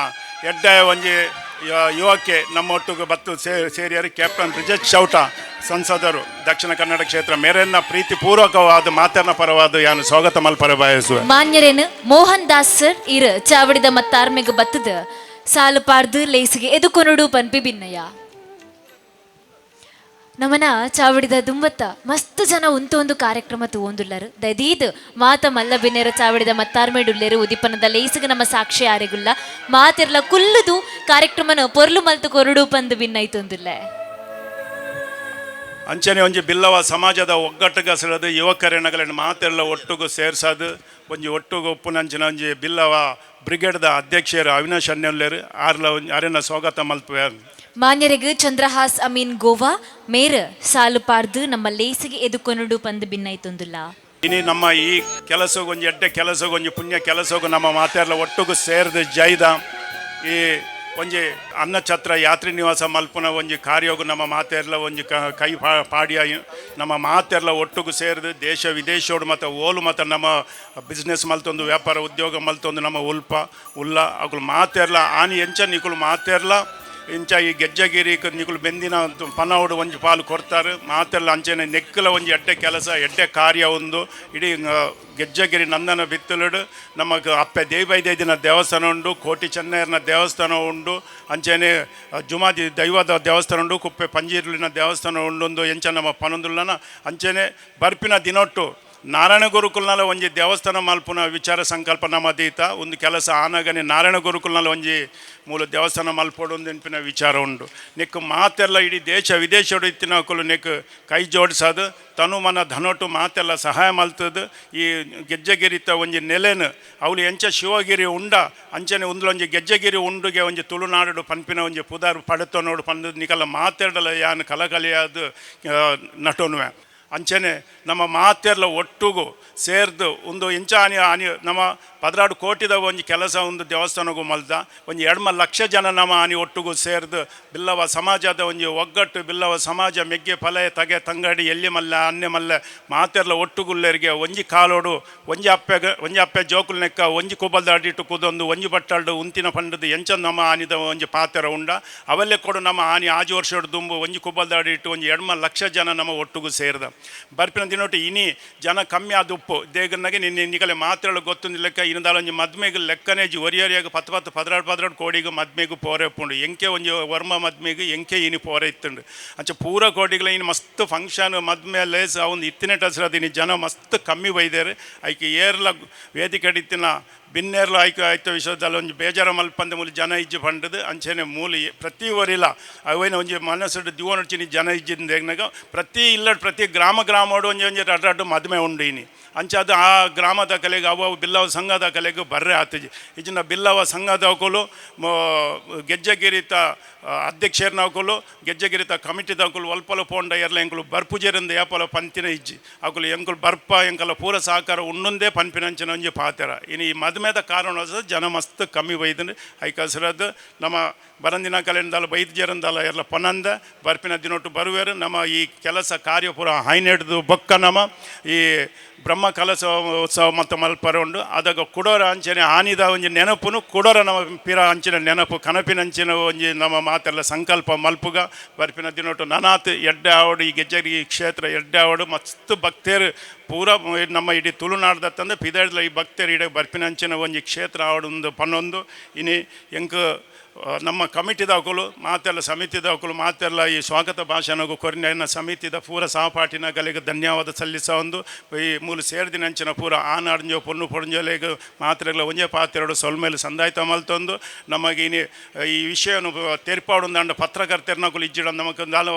D: ಎಡ್ಡೆ ಒಂಜಿ ಯುವಕ್ಕೆ ನಮ್ಮ ಒಟ್ಟಿಗೆ ಬತ್ತು ಸೇರಿಯರು ಕ್ಯಾಪ್ಟನ್ ಬ್ರಿಜೇಶ್ ಚೌಟ ಸಂಸದರು ದಕ್ಷಿಣ ಕನ್ನಡ ಕ್ಷೇತ್ರ ಮೇರೆನ್ನ ಪ್ರೀತಿಪೂರ್ವಕವಾದ ಮಾತೆರ್ನ ಪರವಾದ ಯಾನು ಸ್ವಾಗತ ಮಲ್ಪರ ಬಯಸುವೆ.
B: ಮಾನ್ಯರೇನು ಮೋಹನ್ ದಾಸ್ ಸರ್ ಇರ್ ಚಾವಡಿದ ಮತ್ತಾರ್ಮೆಗ್ ಬತ್ತದ ಸಾಲು ಪಾರ್ದು ಲೇಸಿಗೆ ಎದುಕೊನುಡು ಪನ್ಪಿ ಬಿನ್ನಯ್ಯ. ನಮನ ಚಾವಡಿದ ದುಂಬತ್ತ ಮಸ್ತ್ ಜನ ಉಂತು ಒಂದು ಕಾರ್ಯಕ್ರಮ ತೂವೊಂದುಲ್ಲರು. ದದೀದ್ ಮಾತ ಮಲ್ಲ ಬಿನ್ನೆರ ಚಾವಡಿದ ಮತ್ತಾರ್ಮೆಡುಲ್ಲೆರು. ಉದಿಪನದ ಲೇಸಿಗೆ ನಮ್ಮ ಸಾಕ್ಷಿ ಆರೆಗುಲ್ಲ ಮಾತಿರ್ಲ ಕುಲ್ಲುದು ಕಾರ್ಯಕ್ರಮನ ಪೊರ್ಲು ಮಲ್ತು ಕೊರಡು ಪಂದು ಬಿನ್ನೈತೊಂದುಲ್ಲ.
D: ಅಂಚನೆ ಒಂಜಿ ಬಿಲ್ಲವ ಸಮಾಜದ ಒಗ್ಗಟ್ಟುಗಸರದು ಯುವಕರೆನಗಲೆನ್ ಮಾತೆಲ್ಲ ಒಟ್ಟುಗು ಸೇರ್ಸದು ಒಂಜಿ ಒಟ್ಟುಗು ಉಪ್ಪುನಂಚಿನ ಒಂಜಿ ಬಿಲ್ಲವ ಬ್ರಿಗೇಡ್ದ ಅಧ್ಯಕ್ಷರು ಅವಿನಾಶ್ ಅನ್ಯಲ್ಲೇರು ಆರ್ಲ ಒಂಜಿ ಅರೆನ ಸ್ವಾಗತ ಮಲ್ಪುವೆ.
B: ಮಾನ್ಯರಿಗೆ ಚಂದ್ರಹಾಸ್ ಅಮೀನ್ ಗೋವಾ ಮೇರ್ ಸಾಲು ಪಾರ್ದು ನಮ್ಮ ಲೇಸಿಗೆ ಎದುಕೊನುಡು ಪಂದು ಬಿನ್ನೈತೊಂದುಲ್ಲ.
D: ಇನಿ ನಮ್ಮ ಈ ಕೆಲಸಗೊಂಜಿ ಎಡ್ಡೆ ಕೆಲಸಗೊಂಜಿ ಪುಣ್ಯ ಕೆಲಸಗೂ ನಮ್ಮ ಮಾತೆಲ್ಲ ಒಟ್ಟುಗು ಸೇರ್ದು ಜೈದ ಈ ಒಂಜಿ ಅನ್ನಛತ್ರ ಯಾತ್ರಿ ನಿವಾಸ ಮಲ್ಪುನ ಒಂಜಿ ಕಾರ್ಯೋಗು ನಮ್ಮ ಮಾತೆರ್ಲ ಒಂಜಿ ಕೈ ಪಾಡಿಯ ನಮ್ಮ ಮಾತೆರ್ಲ ಒಟ್ಟುಗು ಸೇರ್ದು ದೇಶ ವಿದೇಶೋಡು ಮತ್ತು ಓಲು ಮತ್ತು ನಮ್ಮ ಬಿಸ್ನೆಸ್ ಮಲ್ತೊಂದು ವ್ಯಾಪಾರ ಉದ್ಯೋಗ ಮಲ್ತೊಂದು ನಮ್ಮ ಉಲ್ಪ ಉಲ್ಲ ಅಕುಲು ಮಾತೆರ್ಲ ಆನಿ ಎಂಚ ನಿಕುಲು ಮಾತೆರ್ಲ ಇಂಚ ಈ ಗೆಜ್ಜಗಿರಿ ನಿಕುಲು ಬೆಂದಿನ ಪನವಡು ಒಂಜಿ ಪಾಲು ಕೊಡ್ತಾರೆ ಮಾತೆಲ್ಲ. ಅಂಚನೆ ನೆಕ್ಕಲ ಒಂಜಿ ಎಡ್ಡೆ ಕೆಲಸ ಎಡ್ಡೆ ಕಾರ್ಯ ಒಂದು ಇಡೀ ಗೆಜ್ಜಗಿರಿ ನಂದನ ಬಿತ್ತಲುಡು ನಮಗೆ ಅಪ್ಪೆ ದೇವೈದೇದಿನ ದೇವಸ್ಥಾನ ಉಂಡು, ಕೋಟಿ ಚೆನ್ನಯ್ಯನ ದೇವಸ್ಥಾನ ಉಂಡು, ಅಂಚನೆ ಜುಮಾದಿ ದೈವದ ದೇವಸ್ಥಾನ ಉಂಡು, ಕುಪ್ಪೆ ಪಂಜೀರ್ಲಿನ ದೇವಸ್ಥಾನ ಉಂಡು ಎಂಚ ನಮ್ಮ ಪನೊಂದುಲ್ಲನ. ಅಂಚನೆ ಬರ್ಪಿನ ದಿನೊಟ್ಟು ನಾರಾಯಣ ಗುರುಕುಲ್ನಲ ಒಂಜಿ ದೇವಸ್ಥಾನ ಮಲ್ಪುನ ವಿಚಾರ ಸಂಕಲ್ಪ ನಮ್ಮ ದೀತ ಒಂದು ಕೆಲಸ ಆನಗನೆ ನಾರಾಯಣ ಗುರುಕುಲ್ನಲ ಒಂಜಿ ಮೂಲ ದೇವಸ್ಥಾನ ಮಲ್ಪೊಡು ನೆನಪಿನ ವಿಚಾರ ಉಂಡು. ನೆಕ್ಕು ಮಾತೆಲ್ಲ ಇಡೀ ದೇಶ ವಿದೇಶಡು ಇತ್ತಿನಕುಲು ನೆಕ್ಕು ಕೈ ಜೋಡಿಸೋದು ತನು ಮನ ಧನೊಟ್ಟು ಮಾತೆಲ್ಲ ಸಹಾಯ ಮಲ್ತದು ಈ ಗೆಜ್ಜೆಗಿರಿತ ಒಂಜಿ ನೆಲೆನು ಅವಳು ಎಂಚ ಶಿವಗಿರಿ ಉಂಡ ಅಂಚನೆ ಒಂದ್ಲೊಂಜಿ ಗೆಜ್ಜೆಗಿರಿ ಉಂಡುಗೆ ಒಂಜಿ ತುಳುನಾಡು ಪನ್ಪಿನ ಒಂಜಿ ಪುದಾರು ಪಡೆತನೋಡು ಪಂದು ನಿಕಲ ಮಾತೆರ್ಡಲ ಯಾನ್ ಕಲಕಲಿಯಾದ ನಟೋನುವೆ. ಅಂಚನೆ ನಮ್ಮ ಮಾತೆರ್ಲ ಒಟ್ಟುಗು ಸೇರ್ದು ಒಂದು ಎಂಚ ಆನಿ ಆನಿ ನಮ್ಮ 16 ಕೋಟಿದ ಒಂಜಿ ಕೆಲಸ ಒಂದು ದೇವಸ್ಥಾನಗೂ ಮಲ್ದ ಒಂಜಿ 2 ಲಕ್ಷ ಜನ ನಮ್ಮ ಆನಿ ಒಟ್ಟುಗು ಸೇರ್ದು ಬಿಲ್ಲವ ಸಮಾಜದ ಒಂಜಿ ಒಗ್ಗಟ್ಟು ಬಿಲ್ಲವ ಸಮಾಜ ಮೆಗ್ಗೆ ಫಲೆ ತಗೆ ತಂಗಡಿ ಎಲ್ಲಿ ಮಲ್ಲ ಅನ್ನೆ ಮಲ್ಲ ಮಾತೆರ್ಲ ಒಟ್ಟುಗುಲ್ಲೆರಿಗೆ ಒಂಜಿ ಕಾಲೋಡು ಒಂಜಿ ಅಪ್ಪೆಗ ಒಂಜಿ ಅಪ್ಪೆ ಜೋಕುಲ್ ನೆಕ್ಕ ಒಂಜಿ ಕುಬಲ್ದ ಅಡಿಟ್ಟು ಕುದೊಂದು ಒಂಜಿ ಬಟ್ಟಲ್ಡು ಉಂತಿನ ಪಂಡದು ಎಂಚ ನಮ್ಮ ಆನಿದ ಒಂಜಿ ಪಾತೆರ ಉಂಡ ಅವಲ್ಲೇ ಕೊಡು ನಮ್ಮ ಆನಿ ಆಜು ವರ್ಷದ ದುಂಬು ಒಂಜಿ ಕುಬಲ್ದ ಅಡಿಟ್ಟು ಒಂಜಿ 2 ಲಕ್ಷ ಜನ ನಮ್ಮ ಒಟ್ಟುಗು ಸೇರ್ದ ಬರ್ಪಿನ ದಿನೊಟ್ಟು ಇನಿ ಜನ ಕಮ್ಮಿ ಆದ ಉಪ್ಪು ದೇಗನಾಗೆ ನಿನ್ನೆ ನಿಕಲೆ ಮಾತ್ರೆಗಳು ಗೊತ್ತೊಂದು ಲೆಕ್ಕ ಇನ್ನದಾಲ ಒಂಜಿ ಮದ್ಮೆಗ್ ಲೆಕ್ಕನೇ ಜಿ ಒರಿಯರಿಯಾಗ 10 10 16 16 ಕೋಡಿಗೆ ಮದ್ಮೆಗ್ ಪೋರೆ ಉಪ್ಪುಂಡು ಎಂಕೆ ಒಂಜಿ ವರ್ಮ ಮದ್ಮೆಗ್ ಎಂಕೆ ಇನಿ ಪೋರೆ ಇತ್ತುಂಡು ಅಂಚ ಪೂರ ಕೋಡಿಗಳ ಇನಿ ಮಸ್ತ್ ಫಂಕ್ಷನ್ ಮದ್ಮೆ ಲೇಸ್ ಅವನು ಇತ್ತಿನ ಟಸ್ರದ ಇನಿ ಜನ ಮಸ್ತ್ ಕಮ್ಮಿ ಬೈದೇರು ಐಕೆ ಏರ್ಲ ವೇದಿಕೆ ಇತ್ತಿನ ಬಿನ್ನೇರ್ಲ ಆಯ್ಕೆ ಆಯ್ತ ವಿಷಯದಲ್ಲಿ ಒಂಜಿ ಬೇಜಾರ ಮಲ್ಪಂದೆ ಮೂಲಿ ಜನ ಇಜ್ಜಿ ಪಂಡದು ಅಂಚನೆ ಮೂಲಿ ಪ್ರತಿ ಒರಿಲ ಅವೈನ ಒಂಜಿ ಮನಸ್ಸುಡು ದಿವನೊಡ್ಚಿನಿ ಜನ ಇಜ್ಜಿಂದ ಪ್ರತಿ ಇಲ್ಲಡ್ ಪ್ರತಿ ಗ್ರಾಮ ಗ್ರಾಮೋಡು ಒಂಜಿ ಒಂಜಿ ರಡ್ಡು ರಡ್ಡು ಮದ್ಮೆ ಉಂಡು ಇನಿ. ಅಂಚಾದ ಆ ಗ್ರಾಮದ ಕಲೆಗೆ ಅವು ಬಿಲ್ಲವ ಸಂಘದ ಕಲೆಗೆ ಬರ್ರೆ ಆತಿಜಿ. ಇಜಿನ ಬಿಲ್ಲವ ಸಂಘದವಕುಲು ಗೆಜ್ಜೆಗಿರಿತ ಅಧ್ಯಕ್ಷರ್ನವಕುಲು ಗೆಜ್ಜೆಗಿರಿತ ಕಮಿಟಿದವಕುಲು ಒಲ್ಪಲ ಪೋಂಡ ಎರ್ಲ ಎಂಕುಲು ಬರ್ಪುಜೆರಿಂದ ಏಪಲ ಪಂತಿನ ಇಜ್ಜಿ. ಅಕುಲು ಎಂಕುಲು ಬರ್ಪ ಎಂಕಲ ಪೂರ ಸಹಕಾರ ಉಣ್ಣುಂದೇ ಪನ್ಪಿನಂಚಿನ ಒಂಜಿ ಪಾತೆರ. ಇನಿ ಈ ಮದುಮೆದ ಕಾರಣ ಜನ ಮಸ್ತ್ ಕಮ್ಮಿ ಬೈದನು. ಐಕಸರದ್ದು ನಮ್ಮ ಬರಂದಿನ ಕಲೆಯಿಂದಲ್ಲ ಬೈದ್ಯರಿಂದಲ್ಲ ಎಲ್ಲ ಪನಂದ ಬರ್ಪಿನ ದಿನೊಟ್ಟು ಬರುವೇರು. ನಮ್ಮ ಈ ಕೆಲಸ ಕಾರ್ಯ ಪೂರ ಹೈನೆಡ್ದು ಬೊಕ್ಕ ನಮ್ಮ ಈ ಬ್ರಹ್ಮ ಕಲಶ ಉತ್ಸವ ಮತ್ತು ಮಲ್ಪರ ಉಂಡು. ಅದಾಗ ಕುಡೋರ ಅಂಚನೆ ಆನಿದ ಒಂಜಿ ನೆನಪುನು ಕುಡೋರ ನಮ್ಮ ಪಿರ ಅಂಚಿನ ನೆನಪು ಕನಪಿನಂಚಿನ ಒಂಜಿ ನಮ್ಮ ಮಾತೆಲ್ಲ ಸಂಕಲ್ಪ ಮಲ್ಪುಗ ಬರ್ಪಿನ ದಿನೊಟ್ಟು ನನಾತ್ ಎಡ್ಡೆ ಆವಡು. ಈ ಗೆಜ್ಜೆಗಿರಿ ಕ್ಷೇತ್ರ ಎಡ್ಡೆ ಆವಡು. ಮಸ್ತ್ ಭಕ್ತರು ಪೂರ ನಮ್ಮ ಇಡೀ ತುಳುನಾಡ್ದತ್ತಂದ್ರೆ ಪಿದಡ್ಲ ಈ ಭಕ್ತರು ಇಡೀ ಬರ್ಪಿನಂಚಿನ ಒಂಜಿ ಕ್ಷೇತ್ರ ಆವಡು ಒಂದು ಪನ್ನೊಂದು. ಇನಿ ಎಂಕ್ ನಮ್ಮ ಕಮಿಟಿದವಕುಲು ಮಾತೆಲ್ಲ ಸಮಿತಿದವಕುಲು ಮಾತೆಲ್ಲ ಈ ಸ್ವಾಗತ ಭಾಷಣಗೂ ಕೊರಿನ ಸಮಿತಿದ ಪೂರ ಸಹಪಾಠಿನ ಗಲಿಗೆ ಧನ್ಯವಾದ ಸಲ್ಲಿಸ ಒಂದು. ಈ ಮೂಲ ಸೇರ್ದಿನಂಚಿನ ಪೂರ ಆನಾಡ್ಂಜೋ ಪೊಣ್ಣು ಪೊಂಜೋಲೆಗ್ ಮಾತ್ರೆಗಳ ಒಂಜೇ ಪಾತ್ರೆಡು ಸೊಲ್ಮೇಲೆ ಸಂದಾಯ್ತ ಮಲ್ತೊಂದು ನಮಗೆ ಇನಿ ಈ ವಿಷಯವನ್ನು ತೆರ್ಪಾಡುಂದಾಂಡ ಪತ್ರಕರ್ತರ್ನಕುಲು ಇಜ್ಜಿಡ ನಮಕ್ ದಾಲ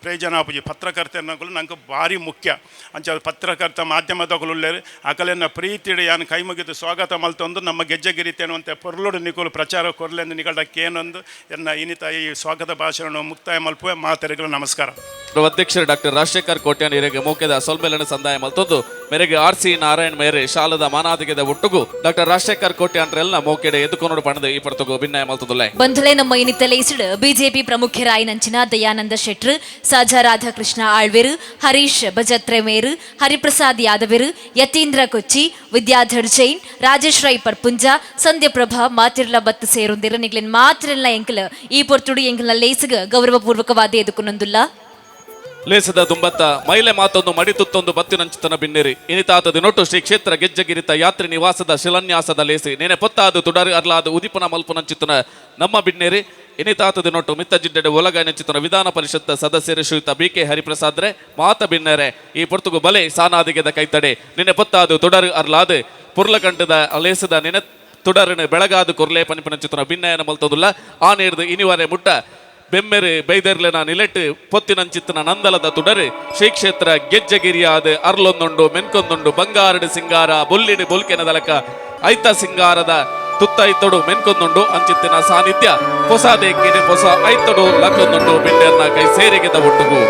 D: ಪ್ರಯೋಜನ ಆಪುಜಿ. ಪತ್ರಕರ್ತರ್ನಕುಲು ನಂಗೆ ಭಾರಿ ಮುಖ್ಯ. ಅಂಚ ಪತ್ರಕರ್ತ ಮಾಧ್ಯಮದಕುಲು ಉಲ್ಲೇರು ಅಕಲೆನ ಪ್ರೀತಿಡು ಯಾನ್ ಕೈ ಮುಗಿದು ಸ್ವಾಗತ ಮಲ್ತೊಂದು ನಮ್ಮ ಗೆಜ್ಜೆಗಿರಿತೆ ಅನ್ನುವಂತೆ ಪೊರ್ಲುಡು ನಿಕುಲು ಪ್ರಚಾರ ಕೊರ್ಲೆಂದು ನಿಕಲ್ಡ ಕೇನೊಂದು ಎನ್ನ ಇನಿತ ಈ ಸ್ವಾಗತ ಭಾಷಣವನ್ನು ಮುಕ್ತಾಯ ಮಲ್ಪುವೆ. ಮಾತೆರೆಗಳು ನಮಸ್ಕಾರ.
A: ಅಧ್ಯಕ್ಷರು ಡಾಕ್ಟರ್ ರಾಜಶೇಖರ್ ಕೋಟ್ಯಾನ್ ಹಿರೇಗೆ ಮೋಕೆದ ಸೊಲ್ಮೆಲನ ಸಂದಾಯ ಮಲ್ತೊಂದು ಮೇರೆಗೆ ಆರ್ ಸಿ ನಾರಾಯಣ್ ಮೇರೆ ಶಾಲದ ಮಾನಾದಿಗೆದ ಒಟ್ಟುಗು ಡಾಕ್ಟರ್ ರಾಜಶೇಖರ್ ಕೋಟ್ಯಾನ್ ರೆಲ್ನ ಮೋಕೆಡೆ ಎದುಕೊನೋಡು ಪಣದ ಈ ಪರ್ತಗು ಭಿನ್ನಾಯ ಮಲ್ತೊಂದುಲ್ಲೆ.
B: ಬಂಧುಲೆ ನಮ್ಮ ಇನ್ನಿತಲೆ ಇಸಿಡು ಬಿಜೆಪಿ ಪ್ರಮುಖರಾಯಿನಂಚಿನ ದಯಾನಂದ ಶೆಟ್ರು, ಸಾಜಾ ರಾಧಾಕೃಷ್ಣ ಆಳ್ವೆರು, ಹರೀಶ್ ಬಜತ್ರೆ ಮೇರು, ಹರಿಪ್ರಸಾದ್ ಯಾದವೆರು, ಯತೀಂದ್ರ ಕೊಚ್ಚಿ, ವಿದ್ಯಾಧರ್ ಜೈನ್, ರಾಜೇಶ್ ರೈ ಪರ್ಪುಂಜ, ಸಂಧ್ಯಪ್ರಭಾ ಮಾತಿರ್ಲ ಬತ್ತು ಸೇರುಂದಿರು. ನಿಗ್ಲಿನ್ ಮಾತ್ರಲ್ಲ ಎಂಕಲ್ ಈ ಪೊರ್ತುಡು ಎಂಕಲ್ನ ಲೇಸುಗ ಗೌರವಪೂರ್ವಕವಾದ ಎದುಕುನೊಂದುಲ್ಲ.
A: ಲೇಸದ ದುಂಬತ್ತ ಮೈಲೆ ಮಾತೊಂದು ಮಡಿತುತ್ತೊಂದು ಬತ್ತಿನಂಚಿತನ ಬಿನ್ನಿರಿ. ಇನಿತಾತ ದಿನೊಟ್ಟು ಶ್ರೀ ಕ್ಷೇತ್ರ ಗೆಜ್ಜಗಿರಿತ ಯಾತ್ರಿ ನಿವಾಸದ ಶಿಲಾನ್ಯಾಸದ ಲೇಸಿ ನೇನೆ ಪೊತ್ತಾದು ತುಡರು ಅರ್ಲಾದ ಉದಿಪನ ಮಲ್ಪುನಂಚಿತನ ನಮ್ಮ ಬಿನ್ನೇರಿ. ಇನಿತಾತ ದಿನೊಟ್ಟು ಮಿತ್ತ ಜಿಡ್ಡೆಡೆ ಒಲಗಾಯನಂಚಿತನ ವಿಧಾನ ಪರಿಷತ್ ಸದಸ್ಯರು ಶ್ರೀಯುತ ಬಿ ಕೆ ಹರಿಪ್ರಸಾದ್ರೆ ಮಾತ ಬಿನ್ನೆರೆ ಈ ಪೊರ್ತುಗು ಬಲೆ ಸಾನಾದಿಗೆದ ಕೈತಡೆ ನಿನ್ನೆ ಪೊತ್ತಾದು ತುಡರು ಅರ್ಲಾದ ಪುರ್ಲಕಂಠದ ಲೇಸದ ನಿನೆ ತುಡರನ್ನು ಬೆಳಗಾದು ಕೊರ್ಲೆ ಪನಿಪನಂಚಿತನ ಭಿನ್ನಯನ ಮಲ್ತೊಂದುಲ್ಲ. ಆ ನೀರ್ದು ಇನಿವಾರೆ ಮುಟ್ಟ ಬೆಮ್ಮೆರು ಬೈದರ್ಲೆನ ನಿಲೆಟ್ಟು ಪೊತ್ತಿನಂಚಿತ್ತನ ನಂದಲದ ತುಡರು ಶ್ರೀ ಕ್ಷೇತ್ರ ಗೆಜ್ಜೆಗಿರಿಯಾದ ಅರ್ಲೊಂದುಂಡು ಮೆನ್ಕೊಂದುಂಡು ಬಂಗಾರಡು ಸಿಂಗಾರ ಬೊಲ್ಲಿಡು ಬೊಲ್ಕೆನ ದಲಕ ಐತ ಸಿಂಗಾರದ ತುತ್ತ ಐತೊಡು ಮೆನ್ಕೊಂದುಂಡು ಅಂಚಿತ್ತಿನ ಸಾನ್ನಿಧ್ಯ ಹೊಸ ದೇಕಿಡು ಹೊಸ ಐತೊಡು ಲಕ್ಕೊಂದುಂಡು ಬಿಂಡೆರ್ನ ಕೈ ಸೇರಿಗೆದ ಒಟ್ಟುಗು.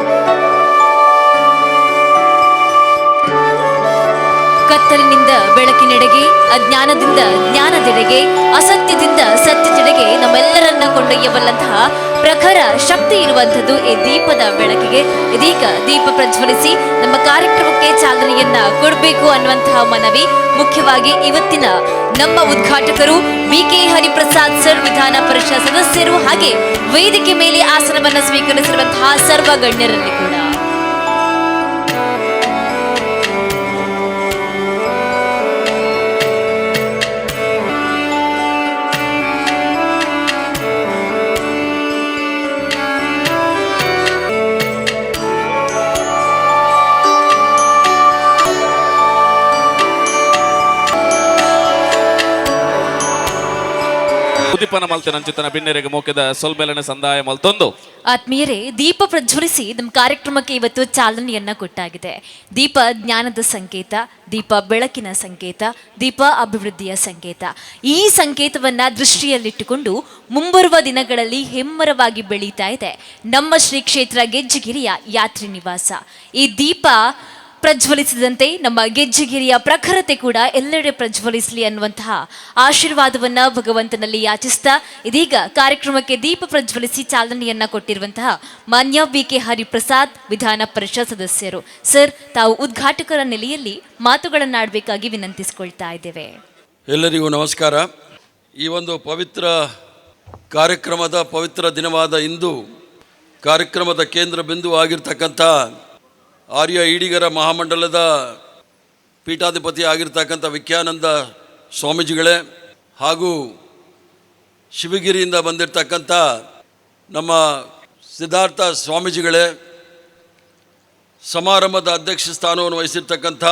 B: ಕತ್ತಲಿನಿಂದ ಬೆಳಕಿನೆಡೆಗೆ, ಅಜ್ಞಾನದಿಂದ ಜ್ಞಾನದೆಡೆಗೆ, ಅಸತ್ಯದಿಂದ ಸತ್ಯದೆಡೆಗೆ ನಮ್ಮೆಲ್ಲರನ್ನ ಕೊಂಡೊಯ್ಯಬಲ್ಲಂತಹ ಪ್ರಖರ ಶಕ್ತಿ ಇರುವಂಥದ್ದು ಈ ದೀಪದ ಬೆಳಕಿಗೆ. ಇದೀಗ ದೀಪ ಪ್ರಜ್ವಲಿಸಿ ನಮ್ಮ ಕಾರ್ಯಕ್ರಮಕ್ಕೆ ಚಾಲನೆಯನ್ನ ಕೊಡಬೇಕು ಅನ್ನುವಂತಹ ಮನವಿ. ಮುಖ್ಯವಾಗಿ ಇವತ್ತಿನ ನಮ್ಮ ಉದ್ಘಾಟಕರು B K Hariprasad sir, ವಿಧಾನ ಪರಿಷತ್ ಸದಸ್ಯರು, ಹಾಗೆ ವೇದಿಕೆ ಮೇಲೆ ಆಸನವನ್ನು ಸ್ವೀಕರಿಸಿರುವಂತಹ ಸರ್ವ ಗಣ್ಯರಲ್ಲಿ ಕೂಡ.
A: ಉದಿಪನ ಮಲ್ತಿನಂಚಿತನ ಬಿನ್ನೆರೆಗೆ ಮೋಕೆದ ಸೊಲ್ಮೆಲನ ಸಂದಾಯ ಮಲ್ತೊಂದು.
B: ಆತ್ಮೀಯರೇ, ದೀಪ ಪ್ರಜ್ವಲಿಸಿ ನಮ್ಮ ಕಾರ್ಯಕ್ರಮಕ್ಕೆ ಇವತ್ತು ಚಾಲನೆಯನ್ನ ಕೊಟ್ಟಾಗಿದೆ. ದೀಪ ಜ್ಞಾನದ ಸಂಕೇತ, ದೀಪ ಬೆಳಕಿನ ಸಂಕೇತ, ದೀಪ ಅಭಿವೃದ್ಧಿಯ ಸಂಕೇತ. ಈ ಸಂಕೇತವನ್ನ ದೃಷ್ಟಿಯಲ್ಲಿಟ್ಟುಕೊಂಡು ಮುಂಬರುವ ದಿನಗಳಲ್ಲಿ ಹೆಮ್ಮರವಾಗಿ ಬೆಳೀತಾ ಇದೆ ನಮ್ಮ ಶ್ರೀ ಕ್ಷೇತ್ರ ಗೆಜ್ಜೆಗಿರಿಯ ಯಾತ್ರಿ ನಿವಾಸ. ಈ ದೀಪ ಪ್ರಜ್ವಲಿಸಿದಂತೆ ನಮ್ಮ ಗೆಜ್ಜೆಗಿರಿಯ ಪ್ರಖರತೆ ಕೂಡ ಎಲ್ಲೆಡೆ ಪ್ರಜ್ವಲಿಸಲಿ ಅನ್ನುವಂತಹ ಆಶೀರ್ವಾದವನ್ನ ಭಗವಂತನಲ್ಲಿ ಯಾಚಿಸ್ತಾ ಇದೀಗ ಕಾರ್ಯಕ್ರಮಕ್ಕೆ ದೀಪ ಪ್ರಜ್ವಲಿಸಿ ಚಾಲನೆಯನ್ನ ಕೊಟ್ಟಿರುವಂತಹ ಮಾನ್ಯ ಬಿ ಕೆ ಹರಿಪ್ರಸಾದ್, ವಿಧಾನ ಪರಿಷತ್ ಸದಸ್ಯರು ಸರ್, ತಾವು ಉದ್ಘಾಟಕರ ನೆಲೆಯಲ್ಲಿ ಮಾತುಗಳನ್ನಾಡಬೇಕಾಗಿ ವಿನಂತಿಸಿಕೊಳ್ತಾ ಇದ್ದೇವೆ.
E: ಎಲ್ಲರಿಗೂ ನಮಸ್ಕಾರ. ಈ ಒಂದು ಪವಿತ್ರ ಕಾರ್ಯಕ್ರಮದ ಪವಿತ್ರ ದಿನವಾದ ಇಂದು ಕಾರ್ಯಕ್ರಮದ ಕೇಂದ್ರ ಬಿಂದು ಆಗಿರ್ತಕ್ಕಂಥ ಆರ್ಯ ಈಡಿಗರ ಮಹಾಮಂಡಲದ ಪೀಠಾಧಿಪತಿ ಆಗಿರ್ತಕ್ಕಂಥ ವಿಖ್ಯಾನಂದ ಸ್ವಾಮೀಜಿಗಳೇ ಹಾಗೂ ಶಿವಗಿರಿಯಿಂದ ಬಂದಿರತಕ್ಕಂಥ ನಮ್ಮ ಸಿದ್ಧಾರ್ಥ ಸ್ವಾಮೀಜಿಗಳೇ, ಸಮಾರಂಭದ ಅಧ್ಯಕ್ಷ ಸ್ಥಾನವನ್ನು ವಹಿಸಿರ್ತಕ್ಕಂಥ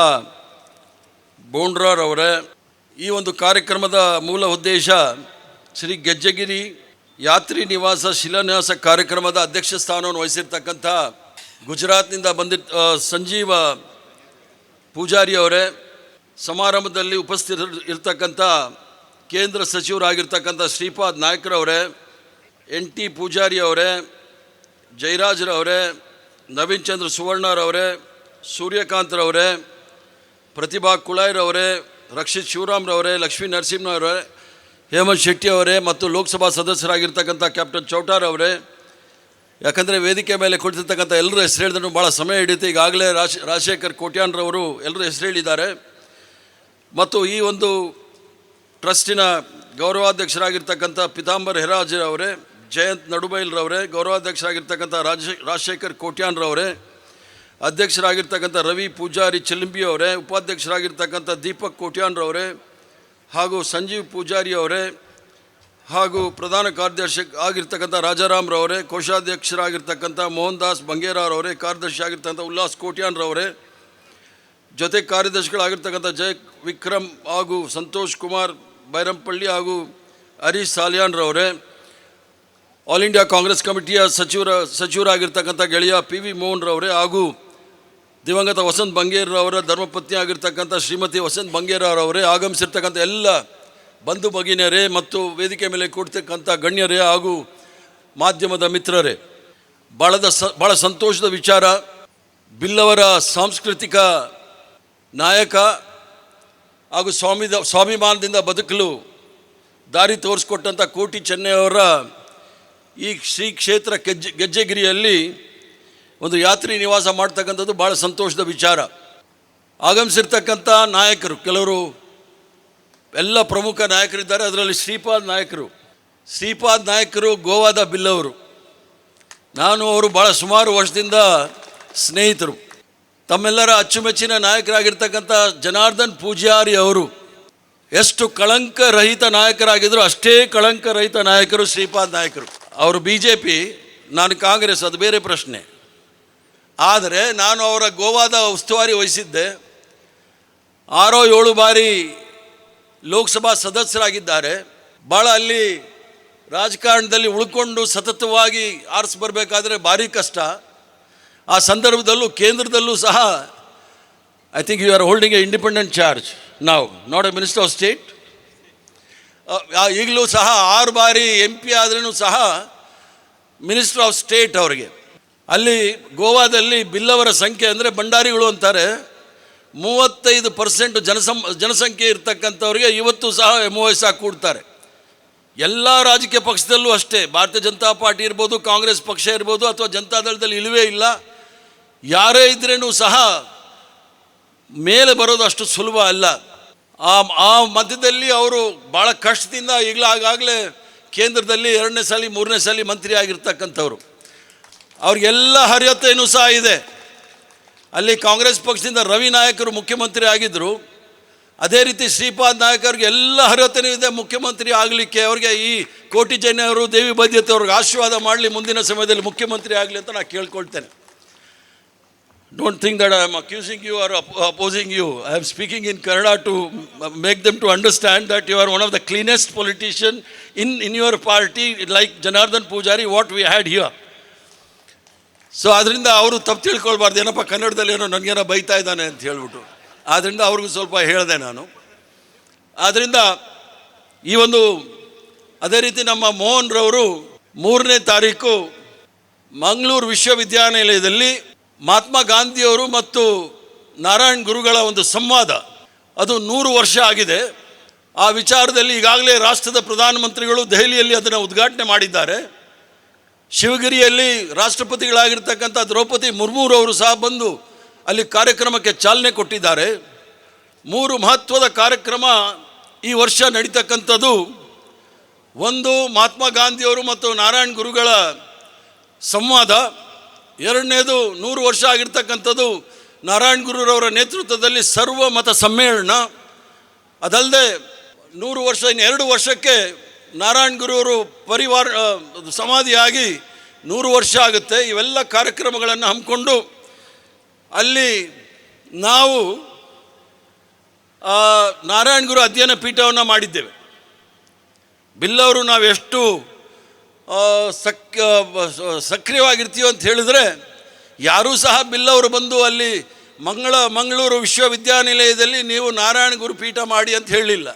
E: ಬೋಂಡ್ರವರೇ, ಈ ಒಂದು ಕಾರ್ಯಕ್ರಮದ ಮೂಲ ಉದ್ದೇಶ ಶ್ರೀ ಗೆಜ್ಜೆಗಿರಿ ಯಾತ್ರಿ ನಿವಾಸ ಶಿಲಾನ್ಯಾಸ ಕಾರ್ಯಕ್ರಮದ ಅಧ್ಯಕ್ಷ ಸ್ಥಾನವನ್ನು ವಹಿಸಿರ್ತಕ್ಕಂಥ ಗುಜರಾತ್ನಿಂದ ಬಂದಿದ್ದ ಸಂಜೀವ ಪೂಜಾರಿ ಅವರೇ. ಸಮಾರಂಭದಲ್ಲಿ ಉಪಸ್ಥಿತರು ಇರ್ತಕ್ಕಂಥ ಕೇಂದ್ರ ಸಚಿವರಾಗಿರ್ತಕ್ಕಂಥ ಶ್ರೀಪಾದ್ ನಾಯ್ಕರವರೇ, ಎನ್ ಟಿ ಪೂಜಾರಿ ಅವರೇ, ಜಯರಾಜ್ರವರೇ, ನವೀನ್ ಚಂದ್ರ ಸುವರ್ಣರವರೇ, ಸೂರ್ಯಕಾಂತ್ರವರೇ, ಪ್ರತಿಭಾ ಕುಳಾಯ್ರವರೇ, ರಕ್ಷಿತ್ ಶಿವರಾಮ್ರವರೇ, ಲಕ್ಷ್ಮೀ ನರಸಿಂಹರವರೇ, ಹೇಮಂತ್ ಶೆಟ್ಟಿ ಅವರೇ ಮತ್ತು ಲೋಕಸಭಾ ಸದಸ್ಯರಾಗಿರ್ತಕ್ಕಂಥ ಕ್ಯಾಪ್ಟನ್ ಚೌಟಾರವರೇ. ಯಾಕಂದರೆ ವೇದಿಕೆ ಮೇಲೆ ಕುಳಿತಿರ್ತಕ್ಕಂಥ ಎಲ್ಲರೂ ಹೆಸರು ಹೇಳಿದ್ರು ಭಾಳ ಸಮಯ ಹಿಡಿಯುತ್ತೆ. ಈಗಾಗಲೇ ರಾಜಶೇಖರ್ ಕೋಟ್ಯಾನ್ರವರು ಎಲ್ಲರೂ ಹೆಸರು ಹೇಳಿದ್ದಾರೆ. ಮತ್ತು ಈ ಒಂದು ಟ್ರಸ್ಟಿನ ಗೌರವಾಧ್ಯಕ್ಷರಾಗಿರ್ತಕ್ಕಂಥ ಪಿತಾಂಬರ್ ಹೆರಾಜರವರೇ, ಜಯಂತ್ ನಡುಬೈಲ್ರವರೇ, ಗೌರವಾಧ್ಯಕ್ಷರಾಗಿರ್ತಕ್ಕಂಥ ರಾಜಶೇಖರ್ ಕೋಟ್ಯಾನ್ರವರೇ, ಅಧ್ಯಕ್ಷರಾಗಿರ್ತಕ್ಕಂಥ ರವಿ ಪೂಜಾರಿ ಚಿಲಿಂಬಿ ಅವರೇ, ಉಪಾಧ್ಯಕ್ಷರಾಗಿರ್ತಕ್ಕಂಥ ದೀಪಕ್ ಕೋಟ್ಯಾನ್ರವರೇ ಹಾಗೂ ಸಂಜೀವ್ ಪೂಜಾರಿ ಅವರೇ ಹಾಗೂ ಪ್ರಧಾನ ಕಾರ್ಯದರ್ಶಿ ಆಗಿರ್ತಕ್ಕಂಥ ರಾಜಾರಾಮ್ರವರೇ, ಕೋಶಾಧ್ಯಕ್ಷರಾಗಿರ್ತಕ್ಕಂಥ ಮೋಹನ್ ದಾಸ್ ಬಂಗೇರಾರವರೇ, ಕಾರ್ಯದರ್ಶಿ ಆಗಿರ್ತಕ್ಕಂಥ ಉಲ್ಲಾಸ್ ಕೋಟ್ಯಾನ್ರವರೇ, ಜೊತೆ ಕಾರ್ಯದರ್ಶಿಗಳಾಗಿರ್ತಕ್ಕಂಥ ಜಯ ವಿಕ್ರಮ್ ಹಾಗೂ ಸಂತೋಷ್ ಕುಮಾರ್ ಬೈರಂಪಳ್ಳಿ ಹಾಗೂ ಹರೀಶ್ ಸಾಲಿಯಾನ್ರವರೇ, ಆಲ್ ಇಂಡಿಯಾ ಕಾಂಗ್ರೆಸ್ ಕಮಿಟಿಯ ಸಚಿವರಾಗಿರ್ತಕ್ಕಂಥ ಗೆಳೆಯ ಪಿ ವಿ ಮೋಹನ್ರವರೇ ಹಾಗೂ ದಿವಂಗತ ವಸಂತ್ ಬಂಗೇರವರ ಧರ್ಮಪತ್ನಿ ಆಗಿರ್ತಕ್ಕಂಥ ಶ್ರೀಮತಿ ವಸಂತ್ ಬಂಗೇರವರೇ, ಆಗಮಿಸಿರ್ತಕ್ಕಂಥ ಎಲ್ಲ ಬಂಧು ಭಗಿನಿಯರೇ ಮತ್ತು ವೇದಿಕೆ ಮೇಲೆ ಕೂಡ್ತಕ್ಕಂಥ ಗಣ್ಯರೇ ಹಾಗೂ ಮಾಧ್ಯಮದ ಮಿತ್ರರೇ, ಭಾಳ ಸಂತೋಷದ ವಿಚಾರ. ಬಿಲ್ಲವರ ಸಾಂಸ್ಕೃತಿಕ ನಾಯಕ ಹಾಗೂ ಸ್ವಾಭಿಮಾನದಿಂದ ಬದುಕಲು ದಾರಿ ತೋರಿಸ್ಕೊಟ್ಟಂಥ ಕೋಟಿ ಚೆನ್ನಯ್ಯವರ ಈ ಶ್ರೀ ಕ್ಷೇತ್ರ ಗೆಜ್ಜೆಗಿರಿಯಲ್ಲಿ ಒಂದು ಯಾತ್ರಿ ನಿವಾಸ ಮಾಡ್ತಕ್ಕಂಥದ್ದು ಭಾಳ ಸಂತೋಷದ ವಿಚಾರ. ಆಗಮಿಸಿರ್ತಕ್ಕಂಥ ನಾಯಕರು ಕೆಲವರು, ಎಲ್ಲ ಪ್ರಮುಖ ನಾಯಕರಿದ್ದಾರೆ. ಅದರಲ್ಲಿ ಶ್ರೀಪಾದ್ ನಾಯಕರು, ಶ್ರೀಪಾದ್ ನಾಯಕರು ಗೋವಾದ ಬಿಲ್ಲವರು. ನಾನು ಅವರು ಭಾಳ ಸುಮಾರು ವರ್ಷದಿಂದ ಸ್ನೇಹಿತರು. ತಮ್ಮೆಲ್ಲರ ಅಚ್ಚುಮೆಚ್ಚಿನ ನಾಯಕರಾಗಿರ್ತಕ್ಕಂಥ ಜನಾರ್ದನ್ ಪೂಜಾರಿ ಅವರು ಎಷ್ಟು ಕಳಂಕರಹಿತ ನಾಯಕರಾಗಿದ್ದರು, ಅಷ್ಟೇ ಕಳಂಕರಹಿತ ನಾಯಕರು ಶ್ರೀಪಾದ್ ನಾಯಕರು. ಅವರು ಬಿಜೆಪಿ, ನಾನು ಕಾಂಗ್ರೆಸ್, ಅದು ಬೇರೆ ಪ್ರಶ್ನೆ. ಆದರೆ ನಾನು ಅವರ ಗೋವಾದ ಉಸ್ತುವಾರಿ ವಹಿಸಿದ್ದೆ. ಆರೋ ಏಳು ಬಾರಿ ಲೋಕಸಭಾ ಸದಸ್ಯರಾಗಿದ್ದಾರೆ. ಭಾಳ ಅಲ್ಲಿ ರಾಜಕಾರಣದಲ್ಲಿ ಉಳ್ಕೊಂಡು ಸತತವಾಗಿ ಆರಿಸಿ ಬರಬೇಕಾದ್ರೆ ಭಾರಿ ಕಷ್ಟ. ಆ ಸಂದರ್ಭದಲ್ಲೂ ಕೇಂದ್ರದಲ್ಲೂ ಸಹ I think you are holding a independent charge now, not a minister of state. ಈಗಲೂ ಸಹ 6 ಬಾರಿ ಎಂಪಿ ಆದ್ರೂ ಸಹ minister of state ಅವರಿಗೆ. ಅಲ್ಲಿ ಗೋವಾದಲ್ಲಿ ಬಿಲ್ಲವರ ಸಂಖ್ಯೆ ಅಂದರೆ ಭಂಡಾರಿಗಳು ಅಂತಾರೆ, 35% ಜನಸಂಖ್ಯೆ ಇರ್ತಕ್ಕಂಥವ್ರಿಗೆ ಇವತ್ತು ಸಹ ಎಮ್ಒಎಸ್ ಆಗಿ ಕೂಡ್ತಾರೆ. ಎಲ್ಲ ರಾಜಕೀಯ ಪಕ್ಷದಲ್ಲೂ ಅಷ್ಟೇ, ಭಾರತೀಯ ಜನತಾ ಪಾರ್ಟಿ ಇರ್ಬೋದು, ಕಾಂಗ್ರೆಸ್ ಪಕ್ಷ ಇರ್ಬೋದು, ಅಥವಾ ಜನತಾದಳದಲ್ಲಿ ಇಲ್ಲವೇ ಇಲ್ಲ, ಯಾರೇ ಇದ್ರೇನೂ ಸಹ ಮೇಲೆ ಬರೋದು ಅಷ್ಟು ಸುಲಭ ಅಲ್ಲ. ಆ ಆ ಮಧ್ಯದಲ್ಲಿ ಅವರು ಭಾಳ ಕಷ್ಟದಿಂದ ಈಗಲೇ ಆಗಾಗಲೇ ಕೇಂದ್ರದಲ್ಲಿ 2ನೇ ಸಾಲಿ 3ನೇ ಸಾಲಿ ಮಂತ್ರಿ ಆಗಿರ್ತಕ್ಕಂಥವ್ರು. ಅವ್ರಿಗೆಲ್ಲ ಅರ್ಹತೆಯೂ ಸಹ ಇದೆ. ಅಲ್ಲಿ ಕಾಂಗ್ರೆಸ್ ಪಕ್ಷದಿಂದ ರವಿ ನಾಯಕರು ಮುಖ್ಯಮಂತ್ರಿ ಆಗಿದ್ದರು. ಅದೇ ರೀತಿ ಶ್ರೀಪಾದ್ ನಾಯಕ್ ಅವ್ರಿಗೆ ಎಲ್ಲ ಅರ್ಹತೆಯೂ ಇದೆ ಮುಖ್ಯಮಂತ್ರಿ ಆಗಲಿಕ್ಕೆ. ಅವ್ರಿಗೆ ಈ ಕೋಟಿ ಜೈನವರು, ದೇವಿ ಬೈದ್ಯತೆ ಅವ್ರಿಗೆ ಆಶೀರ್ವಾದ ಮಾಡಲಿ, ಮುಂದಿನ ಸಮಯದಲ್ಲಿ ಮುಖ್ಯಮಂತ್ರಿ ಆಗಲಿ ಅಂತ ನಾನು ಕೇಳ್ಕೊಳ್ತೇನೆ. Don't think that I am accusing you or opposing you. I am speaking in Kannada to make them to understand that you are one of the cleanest politician in your party, like Janardhan Pujari, what we had here. So ಅದರಿಂದ ಅವರು ತಪ್ಪು ತಿಳ್ಕೊಳ್ಬಾರ್ದು, ಏನಪ್ಪ ಕನ್ನಡದಲ್ಲಿ ಏನೋ ನನಗೇನೋ ಬೈತಾ ಇದ್ದಾನೆ ಅಂತ ಹೇಳ್ಬಿಟ್ಟು. ಆದ್ದರಿಂದ ಅವ್ರಿಗೂ ಸ್ವಲ್ಪ ಹೇಳಿದೆ ನಾನು. ಆದ್ದರಿಂದ ಈ ಒಂದು ಅದೇ ರೀತಿ ನಮ್ಮ ಮೋಹನ್ ರವರು 3ನೇ ತಾರೀಕು ಮಂಗಳೂರು ವಿಶ್ವವಿದ್ಯಾನಿಲಯದಲ್ಲಿ ಮಹಾತ್ಮ ಗಾಂಧಿಯವರು ಮತ್ತು ನಾರಾಯಣ್ ಗುರುಗಳ ಒಂದು ಸಂವಾದ, ಅದು 100 ವರ್ಷ ಆಗಿದೆ. ಆ ವಿಚಾರದಲ್ಲಿ ಈಗಾಗಲೇ ರಾಷ್ಟ್ರದ ಪ್ರಧಾನಮಂತ್ರಿಗಳು ದೆಹಲಿಯಲ್ಲಿ ಅದನ್ನು ಉದ್ಘಾಟನೆ ಮಾಡಿದ್ದಾರೆ. ಶಿವಗಿರಿಯಲ್ಲಿ ರಾಷ್ಟ್ರಪತಿಗಳಾಗಿರ್ತಕ್ಕಂಥ ದ್ರೌಪದಿ ಮುರ್ಮುರವರು ಸಹ ಬಂದು ಅಲ್ಲಿ ಕಾರ್ಯಕ್ರಮಕ್ಕೆ ಚಾಲನೆ ಕೊಟ್ಟಿದ್ದಾರೆ. 3 ಮಹತ್ವದ ಕಾರ್ಯಕ್ರಮ ಈ ವರ್ಷ ನಡೀತಕ್ಕಂಥದ್ದು. ಒಂದು ಮಹಾತ್ಮ ಗಾಂಧಿಯವರು ಮತ್ತು ನಾರಾಯಣ್ ಗುರುಗಳ ಸಂವಾದ, ಎರಡನೇದು 100 ವರ್ಷ ಆಗಿರ್ತಕ್ಕಂಥದ್ದು ನಾರಾಯಣ್ ಗುರುರವರ ನೇತೃತ್ವದಲ್ಲಿ ಸರ್ವ ಮತ ಸಮ್ಮೇಳನ. ಅದಲ್ಲದೆ 100 ವರ್ಷ, ಇನ್ನು 2 ವರ್ಷಕ್ಕೆ ನಾರಾಯಣ್ ಗುರುವರು ಪರಿವಾರ ಸಮಾಧಿಯಾಗಿ 100 ವರ್ಷ ಆಗುತ್ತೆ. ಇವೆಲ್ಲ ಕಾರ್ಯಕ್ರಮಗಳನ್ನು ಹಮ್ಮಿಕೊಂಡು ಅಲ್ಲಿ ನಾವು ನಾರಾಯಣ್ ಗುರು ಅಧ್ಯಯನ ಪೀಠವನ್ನು ಮಾಡಿದ್ದೇವೆ. ಬಿಲ್ಲವರು ನಾವೆಷ್ಟು ಸಕ್ರಿಯವಾಗಿರ್ತೀವಿ ಅಂತ ಹೇಳಿದರೆ, ಯಾರೂ ಸಹ ಬಿಲ್ಲವರು ಬಂದು ಅಲ್ಲಿ Mangaluru ವಿಶ್ವವಿದ್ಯಾನಿಲಯದಲ್ಲಿ ನೀವು ನಾರಾಯಣ ಗುರು ಪೀಠ ಮಾಡಿ ಅಂತ ಹೇಳಲಿಲ್ಲ.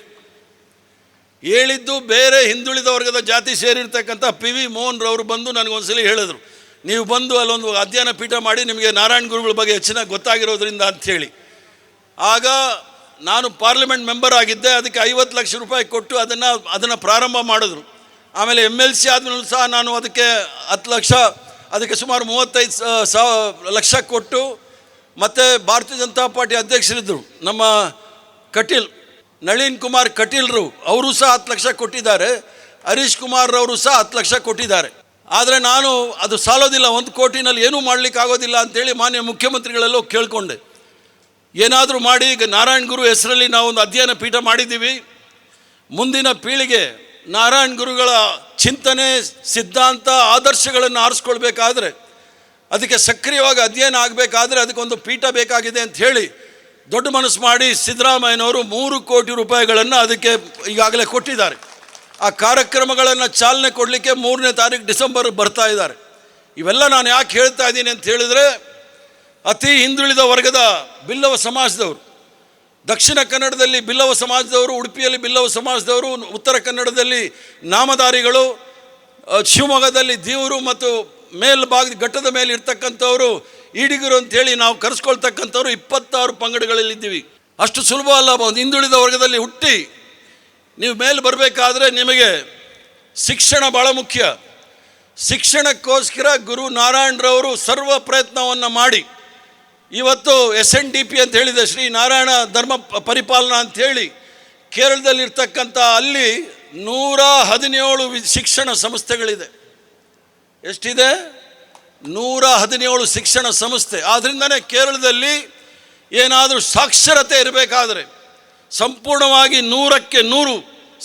E: ಹೇಳಿದ್ದು ಬೇರೆ ಹಿಂದುಳಿದ ವರ್ಗದ ಜಾತಿ ಸೇರಿರ್ತಕ್ಕಂಥ ಪಿ ವಿ ಮೋಹನ್ ರವರು ಬಂದು ನನಗೊಂದ್ಸಲಿ ಹೇಳಿದ್ರು, ನೀವು ಬಂದು ಅಲ್ಲೊಂದು ಅಧ್ಯಯನ ಪೀಠ ಮಾಡಿ, ನಿಮಗೆ ನಾರಾಯಣ ಗುರುಗಳ ಬಗ್ಗೆ ಹೆಚ್ಚಿನ ಗೊತ್ತಾಗಿರೋದ್ರಿಂದ ಅಂಥೇಳಿ. ಆಗ ನಾನು ಪಾರ್ಲಿಮೆಂಟ್ ಮೆಂಬರ್ ಆಗಿದ್ದೆ. ಅದಕ್ಕೆ 50 ಲಕ್ಷ ರೂಪಾಯಿ ಕೊಟ್ಟು ಅದನ್ನು ಅದನ್ನು ಪ್ರಾರಂಭ ಮಾಡಿದ್ರು. ಆಮೇಲೆ ಎಮ್ಎಲ್ಸಿ ಆದಮೇಲೂ ಸಹ ನಾನು ಅದಕ್ಕೆ 10 ಲಕ್ಷ, ಅದಕ್ಕೆ ಸುಮಾರು 35 ಲಕ್ಷ ಕೊಟ್ಟು, ಮತ್ತು ಭಾರತೀಯ ಜನತಾ ಪಾರ್ಟಿ ಅಧ್ಯಕ್ಷರಿದ್ದರು ನಮ್ಮ ಕಟೀಲ್, ನಳಿನ್ ಕುಮಾರ್ ಕಟೀಲ್ರು, ಅವರು ಸಹ 10 ಲಕ್ಷ ಕೊಟ್ಟಿದ್ದಾರೆ. ಹರೀಶ್ ಕುಮಾರ್ ಅವರು ಸಹ 10 ಲಕ್ಷ ಕೊಟ್ಟಿದ್ದಾರೆ. ಆದರೆ ನಾನು ಅದು ಸಾಲೋದಿಲ್ಲ, 1 ಕೋಟಿನಲ್ಲಿ ಏನೂ ಮಾಡಲಿಕ್ಕೆ ಆಗೋದಿಲ್ಲ ಅಂತೇಳಿ ಮಾನ್ಯ ಮುಖ್ಯಮಂತ್ರಿಗಳೆಲ್ಲ ಕೇಳಿಕೊಂಡೆ. ಏನಾದರೂ ಮಾಡಿ, ಈಗ ನಾರಾಯಣ ಗುರು ಹೆಸರಲ್ಲಿ ನಾವು ಒಂದು ಅಧ್ಯಯನ ಪೀಠ ಮಾಡಿದ್ದೀವಿ. ಮುಂದಿನ ಪೀಳಿಗೆ ನಾರಾಯಣ ಗುರುಗಳ ಚಿಂತನೆ, ಸಿದ್ಧಾಂತ, ಆದರ್ಶಗಳನ್ನು ಆರಿಸ್ಕೊಳ್ಬೇಕಾದ್ರೆ, ಅದಕ್ಕೆ ಸಕ್ರಿಯವಾಗಿ ಅಧ್ಯಯನ ಆಗಬೇಕಾದ್ರೆ ಅದಕ್ಕೊಂದು ಪೀಠ ಬೇಕಾಗಿದೆ ಅಂತ ಹೇಳಿ ದೊಡ್ಡ ಮನಸ್ಸು ಮಾಡಿ ಸಿದ್ದರಾಮಯ್ಯನವರು 3 ಕೋಟಿ ರೂಪಾಯಿಗಳನ್ನು ಅದಕ್ಕೆ ಈಗಾಗಲೇ ಕೊಟ್ಟಿದ್ದಾರೆ. ಆ ಕಾರ್ಯಕ್ರಮಗಳನ್ನು ಚಾಲನೆ ಕೊಡಲಿಕ್ಕೆ 3ನೇ ತಾರೀಕು ಡಿಸೆಂಬರ್ ಬರ್ತಾ ಇದ್ದಾರೆ. ಇವೆಲ್ಲ ನಾನು ಯಾಕೆ ಹೇಳ್ತಾ ಇದ್ದೀನಿ ಅಂತ ಹೇಳಿದರೆ, ಅತಿ ಹಿಂದುಳಿದ ವರ್ಗದ ಬಿಲ್ಲವ ಸಮಾಜದವರು, ದಕ್ಷಿಣ ಕನ್ನಡದಲ್ಲಿ ಬಿಲ್ಲವ ಸಮಾಜದವರು, ಉಡುಪಿಯಲ್ಲಿ ಬಿಲ್ಲವ ಸಮಾಜದವರು, ಉತ್ತರ ಕನ್ನಡದಲ್ಲಿ ನಾಮಧಾರಿಗಳು, ಶಿವಮೊಗ್ಗದಲ್ಲಿ ದೀವರು ಮತ್ತು ಮೇಲ್ಭಾಗದ ಘಟ್ಟದ ಮೇಲೆ ಇರ್ತಕ್ಕಂಥವರು ಈಡಿಗರು ಅಂತೇಳಿ ನಾವು ಕರೆಸ್ಕೊಳ್ತಕ್ಕಂಥವ್ರು 26 ಪಂಗಡಗಳಲ್ಲಿದ್ದೀವಿ. ಅಷ್ಟು ಸುಲಭ ಅಲ್ಲ. ಒಂದು ಹಿಂದುಳಿದ ವರ್ಗದಲ್ಲಿ ಹುಟ್ಟಿ ನೀವು ಮೇಲೆ ಬರಬೇಕಾದ್ರೆ ನಿಮಗೆ ಶಿಕ್ಷಣ ಭಾಳ ಮುಖ್ಯ. ಶಿಕ್ಷಣಕ್ಕೋಸ್ಕರ ಗುರು ನಾರಾಯಣರವರು ಸರ್ವ ಪ್ರಯತ್ನವನ್ನು ಮಾಡಿ ಇವತ್ತು ಎಸ್ಎನ್ಡಿಪಿ ಅಂತ ಹೇಳಿದೆ, ಶ್ರೀ ನಾರಾಯಣ ಧರ್ಮ ಪರಿಪಾಲನಾ ಅಂಥೇಳಿ ಕೇರಳದಲ್ಲಿರ್ತಕ್ಕಂಥ ಅಲ್ಲಿ 117 ಶಿಕ್ಷಣ ಸಂಸ್ಥೆಗಳಿದೆ. ಎಷ್ಟಿದೆ? 117 ಶಿಕ್ಷಣ ಸಂಸ್ಥೆ. ಆದ್ದರಿಂದನೇ ಕೇರಳದಲ್ಲಿ ಏನಾದರೂ ಸಾಕ್ಷರತೆ ಇರಬೇಕಾದ್ರೆ, ಸಂಪೂರ್ಣವಾಗಿ 100ಕ್ಕೆ 100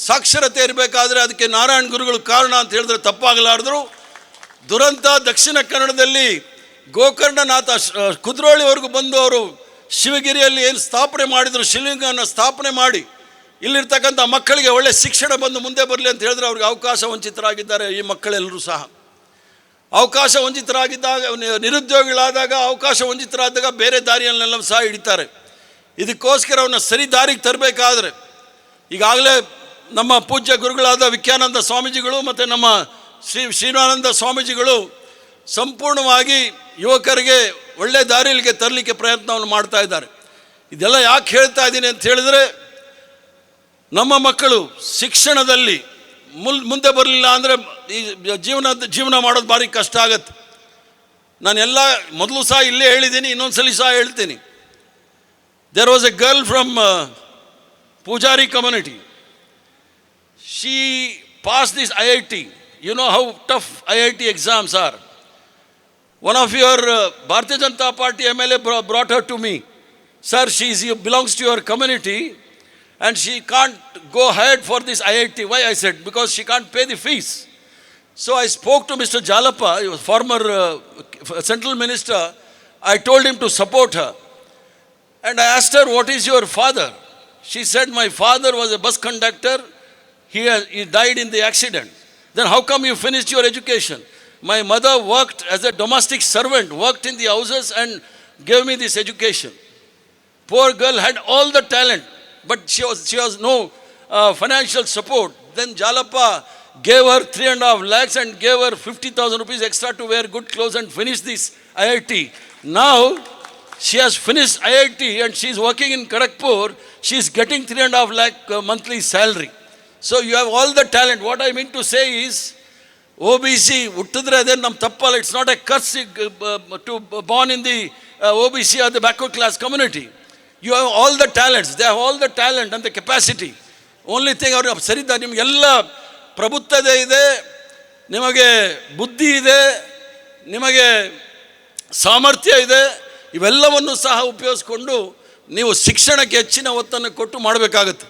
E: ಸಾಕ್ಷರತೆ ಇರಬೇಕಾದ್ರೆ ಅದಕ್ಕೆ ನಾರಾಯಣ ಗುರುಗಳು ಕಾರಣ ಅಂತ ಹೇಳಿದ್ರೆ ತಪ್ಪಾಗಲಾರದು. ದುರಂತ, ದಕ್ಷಿಣ ಕನ್ನಡದಲ್ಲಿ ಗೋಕರ್ಣನಾಥ ಕುದ್ರೋಳಿವರೆಗೂ ಬಂದು ಅವರು ಶಿವಗಿರಿಯಲ್ಲಿ ಏನು ಸ್ಥಾಪನೆ ಮಾಡಿದರು, ಶಿವಲಿಂಗವನ್ನು ಸ್ಥಾಪನೆ ಮಾಡಿ ಇಲ್ಲಿರ್ತಕ್ಕಂಥ ಮಕ್ಕಳಿಗೆ ಒಳ್ಳೆ ಶಿಕ್ಷಣ ಬಂದು ಮುಂದೆ ಬರಲಿ ಅಂತ ಹೇಳಿದ್ರೆ ಅವ್ರಿಗೆ ಅವಕಾಶ ವಂಚಿತರಾಗಿದ್ದಾರೆ. ಈ ಮಕ್ಕಳೆಲ್ಲರೂ ಸಹ ಅವಕಾಶ ವಂಚಿತರಾಗಿದ್ದಾಗ, ನಿರುದ್ಯೋಗಿಗಳಾದಾಗ, ಅವಕಾಶ ವಂಚಿತರಾದಾಗ ಬೇರೆ ದಾರಿಯನ್ನೆಲ್ಲ ಸಹ ಹಿಡಿತಾರೆ. ಇದಕ್ಕೋಸ್ಕರ ಅವನ್ನ ಸರಿ ದಾರಿಗೆ ತರಬೇಕಾದ್ರೆ ಈಗಾಗಲೇ ನಮ್ಮ ಪೂಜ್ಯ ಗುರುಗಳಾದ ವಿಖ್ಯಾನಂದ ಸ್ವಾಮೀಜಿಗಳು ಮತ್ತು ನಮ್ಮ ಶ್ರೀ ಶ್ರೀನಾನಂದ ಸ್ವಾಮೀಜಿಗಳು ಸಂಪೂರ್ಣವಾಗಿ ಯುವಕರಿಗೆ ಒಳ್ಳೆ ದಾರಿಲಿಗೆ ತರಲಿಕ್ಕೆ ಪ್ರಯತ್ನವನ್ನು ಮಾಡ್ತಾ ಇದ್ದಾರೆ. ಇದೆಲ್ಲ ಯಾಕೆ ಹೇಳ್ತಾ ಇದ್ದೀನಿ ಅಂತ ಹೇಳಿದರೆ, ನಮ್ಮ ಮಕ್ಕಳು ಶಿಕ್ಷಣದಲ್ಲಿ ಮುಂದೆ ಬರಲಿಲ್ಲ ಅಂದರೆ ಈ ಜೀವನ ಜೀವನ ಮಾಡೋದು ಭಾರಿ ಕಷ್ಟ ಆಗತ್ತೆ. ನಾನೆಲ್ಲ ಮೊದಲು ಸಹ ಇಲ್ಲೇ ಹೇಳಿದ್ದೀನಿ, ಇನ್ನೊಂದು ಸಲ ಸಹ ಹೇಳ್ತೀನಿ. There was a girl from Pujari community. She pass this IIT. You know how tough IIT exams are. One of your Bharatiya Janata Party MLA brought her to me. "Sir, she belongs to your community and she can't go ahead for this IIT." "Why?" I said. "Because she can't pay the fees." So I spoke to Mr. Jalappa, he was former central minister. I told him to support her. And I asked her, "What is your father?" She said, "My father was a bus conductor. He died in the accident." "Then how come you finished your education?" "My mother worked as a domestic servant, worked in the houses and gave me this education." Poor girl had all the talent, but she was no financial support. Then Jalappa gave her 3.5 lakhs and gave her 50,000 rupees extra to wear good clothes and finish this IIT. Now, she has finished IIT and she is working in Kharagpur. She is getting 3.5 lakh monthly salary. So you have all the talent. What I mean to say is, OBC ಹುಟ್ಟಿದ್ರೆ ಅದೇ ನಮ್ಮ ತಪ್ಪಲ್ಲ. It's not a curse to born in the OBC or the backward class community. You have all the talents. They have all the talent and the capacity. Only thing, ಅವರು ಸರಿದ ನಿಮಗೆಲ್ಲ ಪ್ರಬುದ್ಧತೆ ಇದೆ, ನಿಮಗೆ ಬುದ್ಧಿ ಇದೆ, ನಿಮಗೆ ಸಾಮರ್ಥ್ಯ ಇದೆ. ಇವೆಲ್ಲವನ್ನು ಸಹ ಉಪಯೋಗಿಸ್ಕೊಂಡು ನೀವು ಶಿಕ್ಷಣಕ್ಕೆ ಹೆಚ್ಚಿನ ಒತ್ತನ್ನು ಕೊಟ್ಟು ಮಾಡಬೇಕಾಗತ್ತೆ.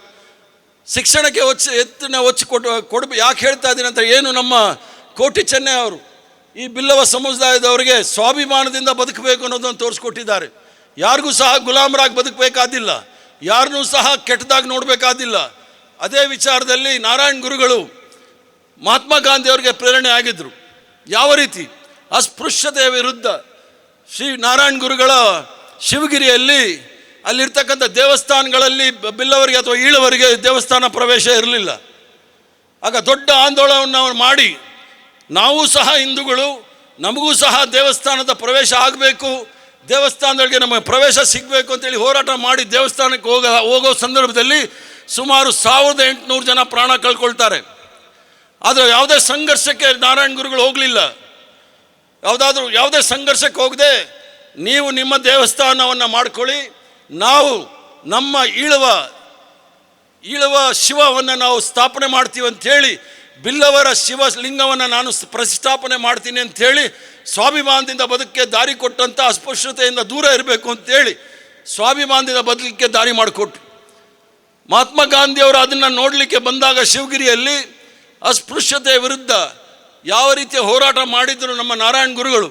E: ಶಿಕ್ಷಣಕ್ಕೆ ಹೆಚ್ಚಿನ ಒತ್ತು ಕೊಟ್ಟು ಕೊಡ ಯಾಕೆ ಹೇಳ್ತಾ ಇದ್ದೀನಿ ಅಂತ, ಏನು ನಮ್ಮ ಕೋಟಿ ಚೆನ್ನಯ್ಯ ಅವರು ಈ ಬಿಲ್ಲವ ಸಮುದಾಯದವರಿಗೆ ಸ್ವಾಭಿಮಾನದಿಂದ ಬದುಕಬೇಕು ಅನ್ನೋದನ್ನು ತೋರಿಸ್ಕೊಟ್ಟಿದ್ದಾರೆ. ಯಾರಿಗೂ ಸಹ ಗುಲಾಮರಾಗಿ ಬದುಕಬೇಕಾದಿಲ್ಲ, ಯಾರನ್ನೂ ಸಹ ಕೆಟ್ಟದಾಗಿ ನೋಡಬೇಕಾದಿಲ್ಲ. ಅದೇ ವಿಚಾರದಲ್ಲಿ ನಾರಾಯಣ ಗುರುಗಳು ಮಹಾತ್ಮ ಗಾಂಧಿಯವರಿಗೆ ಪ್ರೇರಣೆ ಆಗಿದ್ದರು. ಯಾವ ರೀತಿ ಅಸ್ಪೃಶ್ಯತೆಯ ವಿರುದ್ಧ ಶ್ರೀ ನಾರಾಯಣ ಗುರುಗಳ ಶಿವಗಿರಿಯಲ್ಲಿ ಅಲ್ಲಿರ್ತಕ್ಕಂಥ ದೇವಸ್ಥಾನಗಳಲ್ಲಿ ಬಿಲ್ಲವರಿಗೆ ಅಥವಾ ಈಳವರಿಗೆ ದೇವಸ್ಥಾನ ಪ್ರವೇಶ ಇರಲಿಲ್ಲ. ಆಗ ದೊಡ್ಡ ಆಂದೋಲನವನ್ನು ಮಾಡಿ, ನಾವು ಸಹ ಹಿಂದೂಗಳು, ನಮಗೂ ಸಹ ದೇವಸ್ಥಾನದ ಪ್ರವೇಶ ಆಗಬೇಕು, ದೇವಸ್ಥಾನದೊಳಗೆ ನಮಗೆ ಪ್ರವೇಶ ಸಿಗಬೇಕು ಅಂತೇಳಿ ಹೋರಾಟ ಮಾಡಿ ದೇವಸ್ಥಾನಕ್ಕೆ ಹೋಗೋ ಸಂದರ್ಭದಲ್ಲಿ ಸುಮಾರು 1800 ಜನ ಪ್ರಾಣ ಕಳ್ಕೊಳ್ತಾರೆ. ಆದರೆ ಯಾವುದೇ ಸಂಘರ್ಷಕ್ಕೆ ನಾರಾಯಣ ಗುರುಗಳು ಹೋಗಲಿಲ್ಲ. ಯಾವುದೇ ಸಂಘರ್ಷಕ್ಕೆ ಹೋಗದೆ, ನೀವು ನಿಮ್ಮ ದೇವಸ್ಥಾನವನ್ನು ಮಾಡ್ಕೊಳ್ಳಿ, ನಾವು ನಮ್ಮ ಈಳವ ಈಳವ ಶಿವವನ್ನು ನಾವು ಸ್ಥಾಪನೆ ಮಾಡ್ತೀವಿ ಅಂಥೇಳಿ, ಬಿಲ್ಲವರ ಶಿವಲಿಂಗವನ್ನು ನಾನು ಪ್ರತಿಷ್ಠಾಪನೆ ಮಾಡ್ತೀನಿ ಅಂಥೇಳಿ, ಸ್ವಾಭಿಮಾನದಿಂದ ಬದುಕಕ್ಕೆ ದಾರಿ ಕೊಟ್ಟಂಥ, ಅಸ್ಪೃಶ್ಯತೆಯಿಂದ ದೂರ ಇರಬೇಕು ಅಂತೇಳಿ ಸ್ವಾಭಿಮಾನದಿಂದ ಬದುಕಲಿಕ್ಕೆ ದಾರಿ ಮಾಡಿಕೊಟ್ರು. ಮಹಾತ್ಮ ಗಾಂಧಿಯವರು ಅದನ್ನು ನೋಡಲಿಕ್ಕೆ ಬಂದಾಗ ಶಿವಗಿರಿಯಲ್ಲಿ ಅಸ್ಪೃಶ್ಯತೆಯ ವಿರುದ್ಧ ಯಾವ ರೀತಿಯ ಹೋರಾಟ ಮಾಡಿದ್ರು ನಮ್ಮ ನಾರಾಯಣ ಗುರುಗಳು.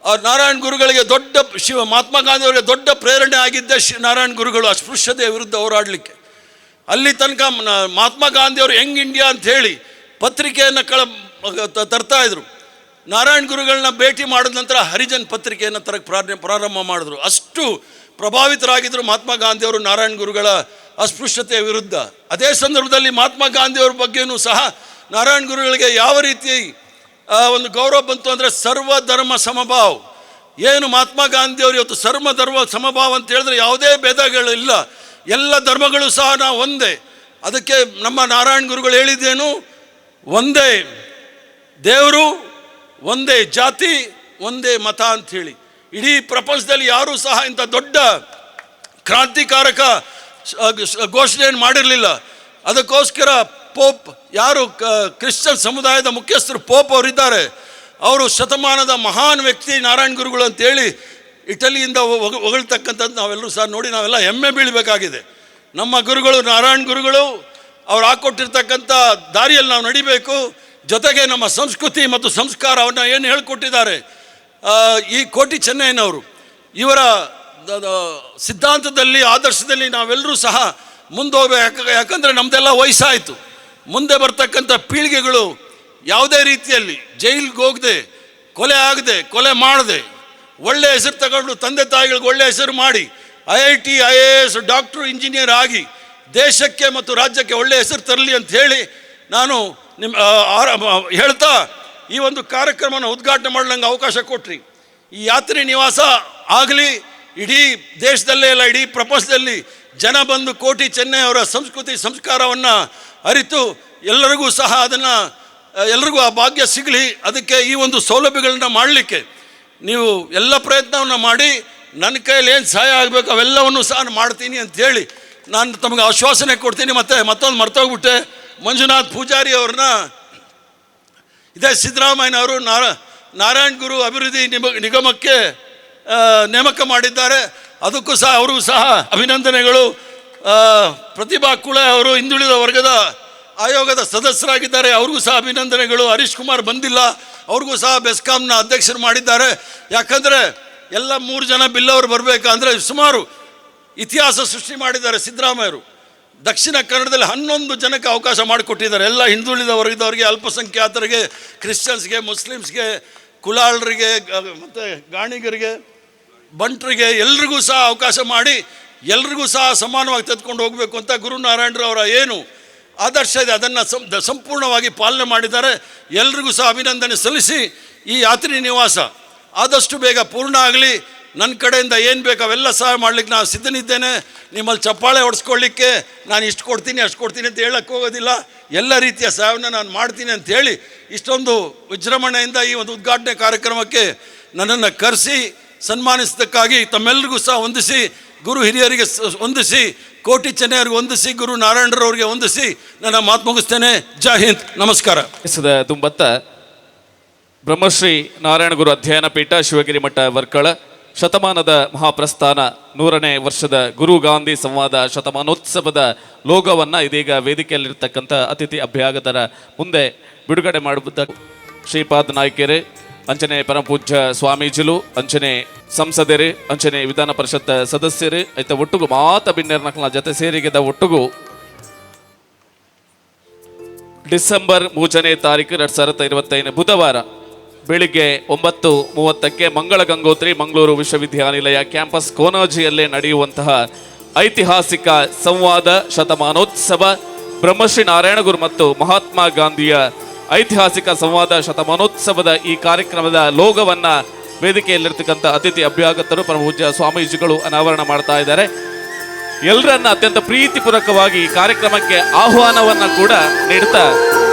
E: ಆ ನಾರಾಯಣ ಗುರುಗಳಿಗೆ ದೊಡ್ಡ ಶಿವ ಮಹಾತ್ಮ ಗಾಂಧಿಯವರಿಗೆ ದೊಡ್ಡ ಪ್ರೇರಣೆ ಆಗಿದ್ದೆ ನಾರಾಯಣ ಗುರುಗಳು ಅಸ್ಪೃಶ್ಯತೆಯ ವಿರುದ್ಧ ಹೋರಾಡಲಿಕ್ಕೆ. ಅಲ್ಲಿ ತನಕ ಮಹಾತ್ಮ ಗಾಂಧಿಯವರು ಯಂಗ್ ಇಂಡಿಯಾ ಅಂತ ಹೇಳಿ ಪತ್ರಿಕೆಯನ್ನು ತರ್ತಾ ಇದ್ರು. ನಾರಾಯಣ ಗುರುಗಳನ್ನ ಭೇಟಿ ಮಾಡಿದ ನಂತರ ಹರಿಜನ್ ಪತ್ರಿಕೆಯನ್ನು ತರಕ್ಕೆ ಪ್ರಾರಂಭ ಮಾಡಿದ್ರು. ಅಷ್ಟು ಪ್ರಭಾವಿತರಾಗಿದ್ದರು ಮಹಾತ್ಮ ಗಾಂಧಿಯವರು ನಾರಾಯಣ ಗುರುಗಳ ಅಸ್ಪೃಶ್ಯತೆಯ ವಿರುದ್ಧ. ಅದೇ ಸಂದರ್ಭದಲ್ಲಿ ಮಹಾತ್ಮ ಗಾಂಧಿಯವ್ರ ಬಗ್ಗೆಯೂ ಸಹ ನಾರಾಯಣ ಗುರುಗಳಿಗೆ ಯಾವ ರೀತಿ ಒಂದು ಗೌರವ ಬಂತು ಅಂದರೆ, ಸರ್ವಧರ್ಮ ಸಮಭಾವ. ಏನು ಮಹಾತ್ಮ ಗಾಂಧಿಯವರು ಇವತ್ತು ಸರ್ವಧರ್ಮ ಸಮಭಾವ ಅಂತ ಹೇಳಿದ್ರೆ ಯಾವುದೇ ಭೇದಗಳಿಲ್ಲ, ಎಲ್ಲ ಧರ್ಮಗಳು ಸಹ ನಾವು ಒಂದೇ. ಅದಕ್ಕೆ ನಮ್ಮ ನಾರಾಯಣ ಗುರುಗಳು ಹೇಳಿದ್ದೇನು? ಒಂದೇ ದೇವರು, ಒಂದೇ ಜಾತಿ, ಒಂದೇ ಮತ ಅಂಥೇಳಿ. ಇಡೀ ಪ್ರಪಂಚದಲ್ಲಿ ಯಾರೂ ಸಹ ಇಂಥ ದೊಡ್ಡ ಕ್ರಾಂತಿಕಾರಕ ಘೋಷಣೆಯನ್ನು ಮಾಡಿರಲಿಲ್ಲ. ಅದಕ್ಕೋಸ್ಕರ ಪೋಪ್ ಯಾರು, ಕ್ರಿಶ್ಚಿಯನ್ ಸಮುದಾಯದ ಮುಖ್ಯಸ್ಥರು ಪೋಪ್ ಅವರಿದ್ದಾರೆ, ಅವರು ಶತಮಾನದ ಮಹಾನ್ ವ್ಯಕ್ತಿ ನಾರಾಯಣ ಗುರುಗಳು ಅಂತೇಳಿ ಇಟಲಿಯಿಂದ ಹೊಗಳ್ತಕ್ಕಂಥದ್ದು ನಾವೆಲ್ಲರೂ ಸಹ ನೋಡಿ ನಾವೆಲ್ಲ ಹೆಮ್ಮೆ ಬೀಳಬೇಕಾಗಿದೆ. ನಮ್ಮ ಗುರುಗಳು ನಾರಾಯಣ ಗುರುಗಳು ಅವ್ರು ಹಾಕ್ಕೊಟ್ಟಿರ್ತಕ್ಕಂಥ ದಾರಿಯಲ್ಲಿ ನಾವು ನಡಿಬೇಕು. ಜೊತೆಗೆ ನಮ್ಮ ಸಂಸ್ಕೃತಿ ಮತ್ತು ಸಂಸ್ಕಾರವನ್ನು ಏನು ಹೇಳ್ಕೊಟ್ಟಿದ್ದಾರೆ ಈ ಕೋಟಿ ಚೆನ್ನಯ್ಯನವರು, ಇವರ ಸಿದ್ಧಾಂತದಲ್ಲಿ, ಆದರ್ಶದಲ್ಲಿ ನಾವೆಲ್ಲರೂ ಸಹ ಮುಂದೋಗ್ಬೇಕು. ಯಾಕಂದರೆ ನಮ್ಮದೆಲ್ಲ ವಯಸ್ಸಾಯಿತು. ಮುಂದೆ ಬರ್ತಕ್ಕಂಥ ಪೀಳಿಗೆಗಳು ಯಾವುದೇ ರೀತಿಯಲ್ಲಿ ಜೈಲಿಗೆ ಹೋಗದೆ, ಕೊಲೆ ಆಗದೆ, ಕೊಲೆ ಮಾಡದೆ, ಒಳ್ಳೆಯ ಹೆಸರು ತಗೊಂಡು ತಂದೆ ತಾಯಿಗಳಿಗೆ ಒಳ್ಳೆಯ ಹೆಸರು ಮಾಡಿ, IIT, IAS, doctor, engineer ಆಗಿ ದೇಶಕ್ಕೆ ಮತ್ತು ರಾಜ್ಯಕ್ಕೆ ಒಳ್ಳೆಯ ಹೆಸರು ತರಲಿ ಅಂತ ಹೇಳಿ ನಾನು ನಿಮ್ಮ ಹೇಳ್ತಾ ಈ ಒಂದು ಕಾರ್ಯಕ್ರಮನ ಉದ್ಘಾಟನೆ ಮಾಡಲಂಗೆ ಅವಕಾಶ ಕೊಟ್ರಿ. ಈ ಯಾತ್ರಿ ನಿವಾಸ ಆಗಲಿ, ಇಡೀ ದೇಶದಲ್ಲೇ ಅಲ್ಲ, ಇಡೀ ಪ್ರಪಂಚದಲ್ಲಿ ಜನ ಬಂದು ಕೋಟಿ ಚೆನ್ನಯ್ಯ ಅವರ ಸಂಸ್ಕೃತಿ ಸಂಸ್ಕಾರವನ್ನು ಅರಿತು ಎಲ್ಲರಿಗೂ ಸಹ ಅದನ್ನು, ಎಲ್ರಿಗೂ ಆ ಭಾಗ್ಯ ಸಿಗಲಿ. ಅದಕ್ಕೆ ಈ ಒಂದು ಸೌಲಭ್ಯಗಳನ್ನ ಮಾಡಲಿಕ್ಕೆ ನೀವು ಎಲ್ಲ ಪ್ರಯತ್ನವನ್ನು ಮಾಡಿ. ನನ್ನ ಕೈಯಲ್ಲಿ ಏನು ಸಹಾಯ ಆಗಬೇಕು ಅವೆಲ್ಲವನ್ನು ಸಹ ನಾನು ಮಾಡ್ತೀನಿ ಅಂಥೇಳಿ ನಾನು ತಮಗೆ ಆಶ್ವಾಸನೆ ಕೊಡ್ತೀನಿ. ಮತ್ತು ಮತ್ತೊಂದು ಮರ್ತೋಗ್ಬಿಟ್ಟೆ, ಮಂಜುನಾಥ್ ಪೂಜಾರಿ ಅವ್ರನ್ನ ಇದೇ ಸಿದ್ದರಾಮಯ್ಯನವರು ನಾರಾಯಣ ಗುರು ಅಭಿವೃದ್ಧಿ ನಿಗಮಕ್ಕೆ ನೇಮಕ ಮಾಡಿದ್ದಾರೆ. ಅದಕ್ಕೂ ಸಹ ಅವರಿಗೂ ಸಹ ಅಭಿನಂದನೆಗಳು. ಪ್ರತಿಭಾ ಕುಳೆ ಅವರು ಹಿಂದುಳಿದ ವರ್ಗದ ಆಯೋಗದ ಸದಸ್ಯರಾಗಿದ್ದಾರೆ, ಅವ್ರಿಗೂ ಸಹ ಅಭಿನಂದನೆಗಳು. ಹರೀಶ್ ಕುಮಾರ್ ಬಂದಿಲ್ಲ, ಅವ್ರಿಗೂ ಸಹ ಬೆಸ್ಕಾಂನ ಅಧ್ಯಕ್ಷರು ಮಾಡಿದ್ದಾರೆ. ಯಾಕಂದರೆ ಎಲ್ಲ 3 ಜನ ಬಿಲ್ಲವರು ಬರಬೇಕಂದ್ರೆ ಸುಮಾರು ಇತಿಹಾಸ ಸೃಷ್ಟಿ ಮಾಡಿದ್ದಾರೆ ಸಿದ್ದರಾಮಯ್ಯರು. ದಕ್ಷಿಣ ಕನ್ನಡದಲ್ಲಿ 11 ಜನಕ್ಕೆ ಅವಕಾಶ ಮಾಡಿಕೊಟ್ಟಿದ್ದಾರೆ. ಎಲ್ಲ ಹಿಂದುಳಿದ ವರ್ಗದವರಿಗೆ, ಅಲ್ಪಸಂಖ್ಯಾತರಿಗೆ, ಕ್ರಿಶ್ಚಿಯನ್ಸ್ಗೆ, ಮುಸ್ಲಿಮ್ಸ್ಗೆ, ಕುಲಾಳರಿಗೆ, ಮತ್ತು ಗಾಣಿಗರಿಗೆ, ಬಂಟರಿಗೆ ಎಲ್ರಿಗೂ ಸಹ ಅವಕಾಶ ಮಾಡಿ ಎಲ್ರಿಗೂ ಸಹ ಸಮಾನವಾಗಿ ತೆಗೆದುಕೊಂಡು ಹೋಗಬೇಕು ಅಂತ ಗುರುನಾರಾಯಣರವರ ಏನು ಆದರ್ಶ ಇದೆ ಅದನ್ನು ಸಂಪೂರ್ಣವಾಗಿ ಪಾಲನೆ ಮಾಡಿದ್ದಾರೆ. ಎಲ್ರಿಗೂ ಸಹ ಅಭಿನಂದನೆ ಸಲ್ಲಿಸಿ ಈ ಯಾತ್ರಿ ನಿವಾಸ ಆದಷ್ಟು ಬೇಗ ಪೂರ್ಣ ಆಗಲಿ. ನನ್ನ ಕಡೆಯಿಂದ ಏನು ಬೇಕು ಅವೆಲ್ಲ ಸಹಾಯ ಮಾಡ್ಲಿಕ್ಕೆ ನಾನು ಸಿದ್ಧನಿದ್ದೇನೆ. ನಿಮ್ಮಲ್ಲಿ ಚಪ್ಪಾಳೆ ಹೊಡೆಸ್ಕೊಳ್ಳಿಕ್ಕೆ ನಾನು ಇಷ್ಟು ಕೊಡ್ತೀನಿ ಅಷ್ಟು ಕೊಡ್ತೀನಿ ಅಂತ ಹೇಳಕ್ಕೆ ಹೋಗೋದಿಲ್ಲ. ಎಲ್ಲ ರೀತಿಯ ಸಹಾಯವನ್ನು ನಾನು ಮಾಡ್ತೀನಿ ಅಂಥೇಳಿ ಇಷ್ಟೊಂದು ವಿಜೃಂಭಣೆಯಿಂದ ಈ ಒಂದು ಉದ್ಘಾಟನೆ ಕಾರ್ಯಕ್ರಮಕ್ಕೆ ನನ್ನನ್ನು ಕರೆಸಿ ಸನ್ಮಾನಿಸಿದ್ದಕ್ಕಾಗಿ ತಮ್ಮೆಲ್ಲರಿಗೂ ಸಹ ವಂದಿಸಿ, ಗುರು ಹಿರಿಯರಿಗೆ ವಂದಿಸಿ, ಕೋಟಿ ಚೆನ್ನಯ್ಯರಿಗೆ ವಂದಿಸಿ, ಗುರು ನಾರಾಯಣರವ್ರಿಗೆ ವಂದಿಸಿ ನನ್ನ ಮಾತು ಮುಗಿಸ್ತೇನೆ. ಜೈ ಹಿಂದ್, ನಮಸ್ಕಾರ.
A: ತುಂಬತ್ತ ಬ್ರಹ್ಮಶ್ರೀ ನಾರಾಯಣಗುರು ಅಧ್ಯಯನ ಪೀಠ ಶಿವಗಿರಿ ಮಠ ವರ್ಕಳ ಶತಮಾನದ ಮಹಾಪ್ರಸ್ಥಾನ 100ನೇ ವರ್ಷದ ಗುರು ಗಾಂಧಿ ಸಂವಾದ ಶತಮಾನೋತ್ಸವದ ಲೋಗವನ್ನು ಇದೀಗ ವೇದಿಕೆಯಲ್ಲಿರ್ತಕ್ಕಂಥ ಅತಿಥಿ ಅಭ್ಯಾಗತರ ಮುಂದೆ ಬಿಡುಗಡೆ ಮಾಡುವುದ ಶ್ರೀಪಾದ್ ನಾಯ್ಕೆರೆ, ಅಂಚನೆ ಪರಮಪೂಜ್ಯ ಸ್ವಾಮೀಜಿಲು, ಅಂಚನೆ ಸಂಸದರು, ಅಂಚನೆ ವಿಧಾನ ಪರಿಷತ್ ಸದಸ್ಯರು, ಐತ ಒಟ್ಟುಗು ಮಾತ ಬಿನ್ನೆರ್ನಕ್ಲ ಜೊತೆ ಸೇರಿಗೆದ ಒಟ್ಟುಗು ಡಿಸೆಂಬರ್ 3ನೇ ತಾರೀಕು 2025 ಬುಧವಾರ ಬೆಳಿಗ್ಗೆ 9:30ಕ್ಕೆ ಮಂಗಳ ಗಂಗೋತ್ರಿ ಮಂಗಳೂರು ವಿಶ್ವವಿದ್ಯಾನಿಲಯ ಕ್ಯಾಂಪಸ್ ಕೋನಾಜಿಯಲ್ಲೇ ನಡೆಯುವಂತಹ ಐತಿಹಾಸಿಕ ಸಂವಾದ ಶತಮಾನೋತ್ಸವ, ಬ್ರಹ್ಮಶ್ರೀ ನಾರಾಯಣಗುರು ಮತ್ತು ಮಹಾತ್ಮ ಗಾಂಧಿಯ ಐತಿಹಾಸಿಕ ಸಂವಾದ ಶತಮಾನೋತ್ಸವದ ಈ ಕಾರ್ಯಕ್ರಮದ ಲೋಗೋವನ್ನ ವೇದಿಕೆಯಲ್ಲಿರ್ತಕ್ಕಂಥ ಅತಿಥಿ ಅಭ್ಯಾಗತರು ಪರಮಪೂಜ್ಯ ಸ್ವಾಮೀಜಿಗಳು ಅನಾವರಣ ಮಾಡ್ತಾ ಇದ್ದಾರೆ. ಎಲ್ಲರನ್ನ ಅತ್ಯಂತ ಪ್ರೀತಿಪೂರ್ವಕವಾಗಿ ಈ ಕಾರ್ಯಕ್ರಮಕ್ಕೆ ಆಹ್ವಾನವನ್ನ ಕೂಡ ನೀಡ್ತಾ,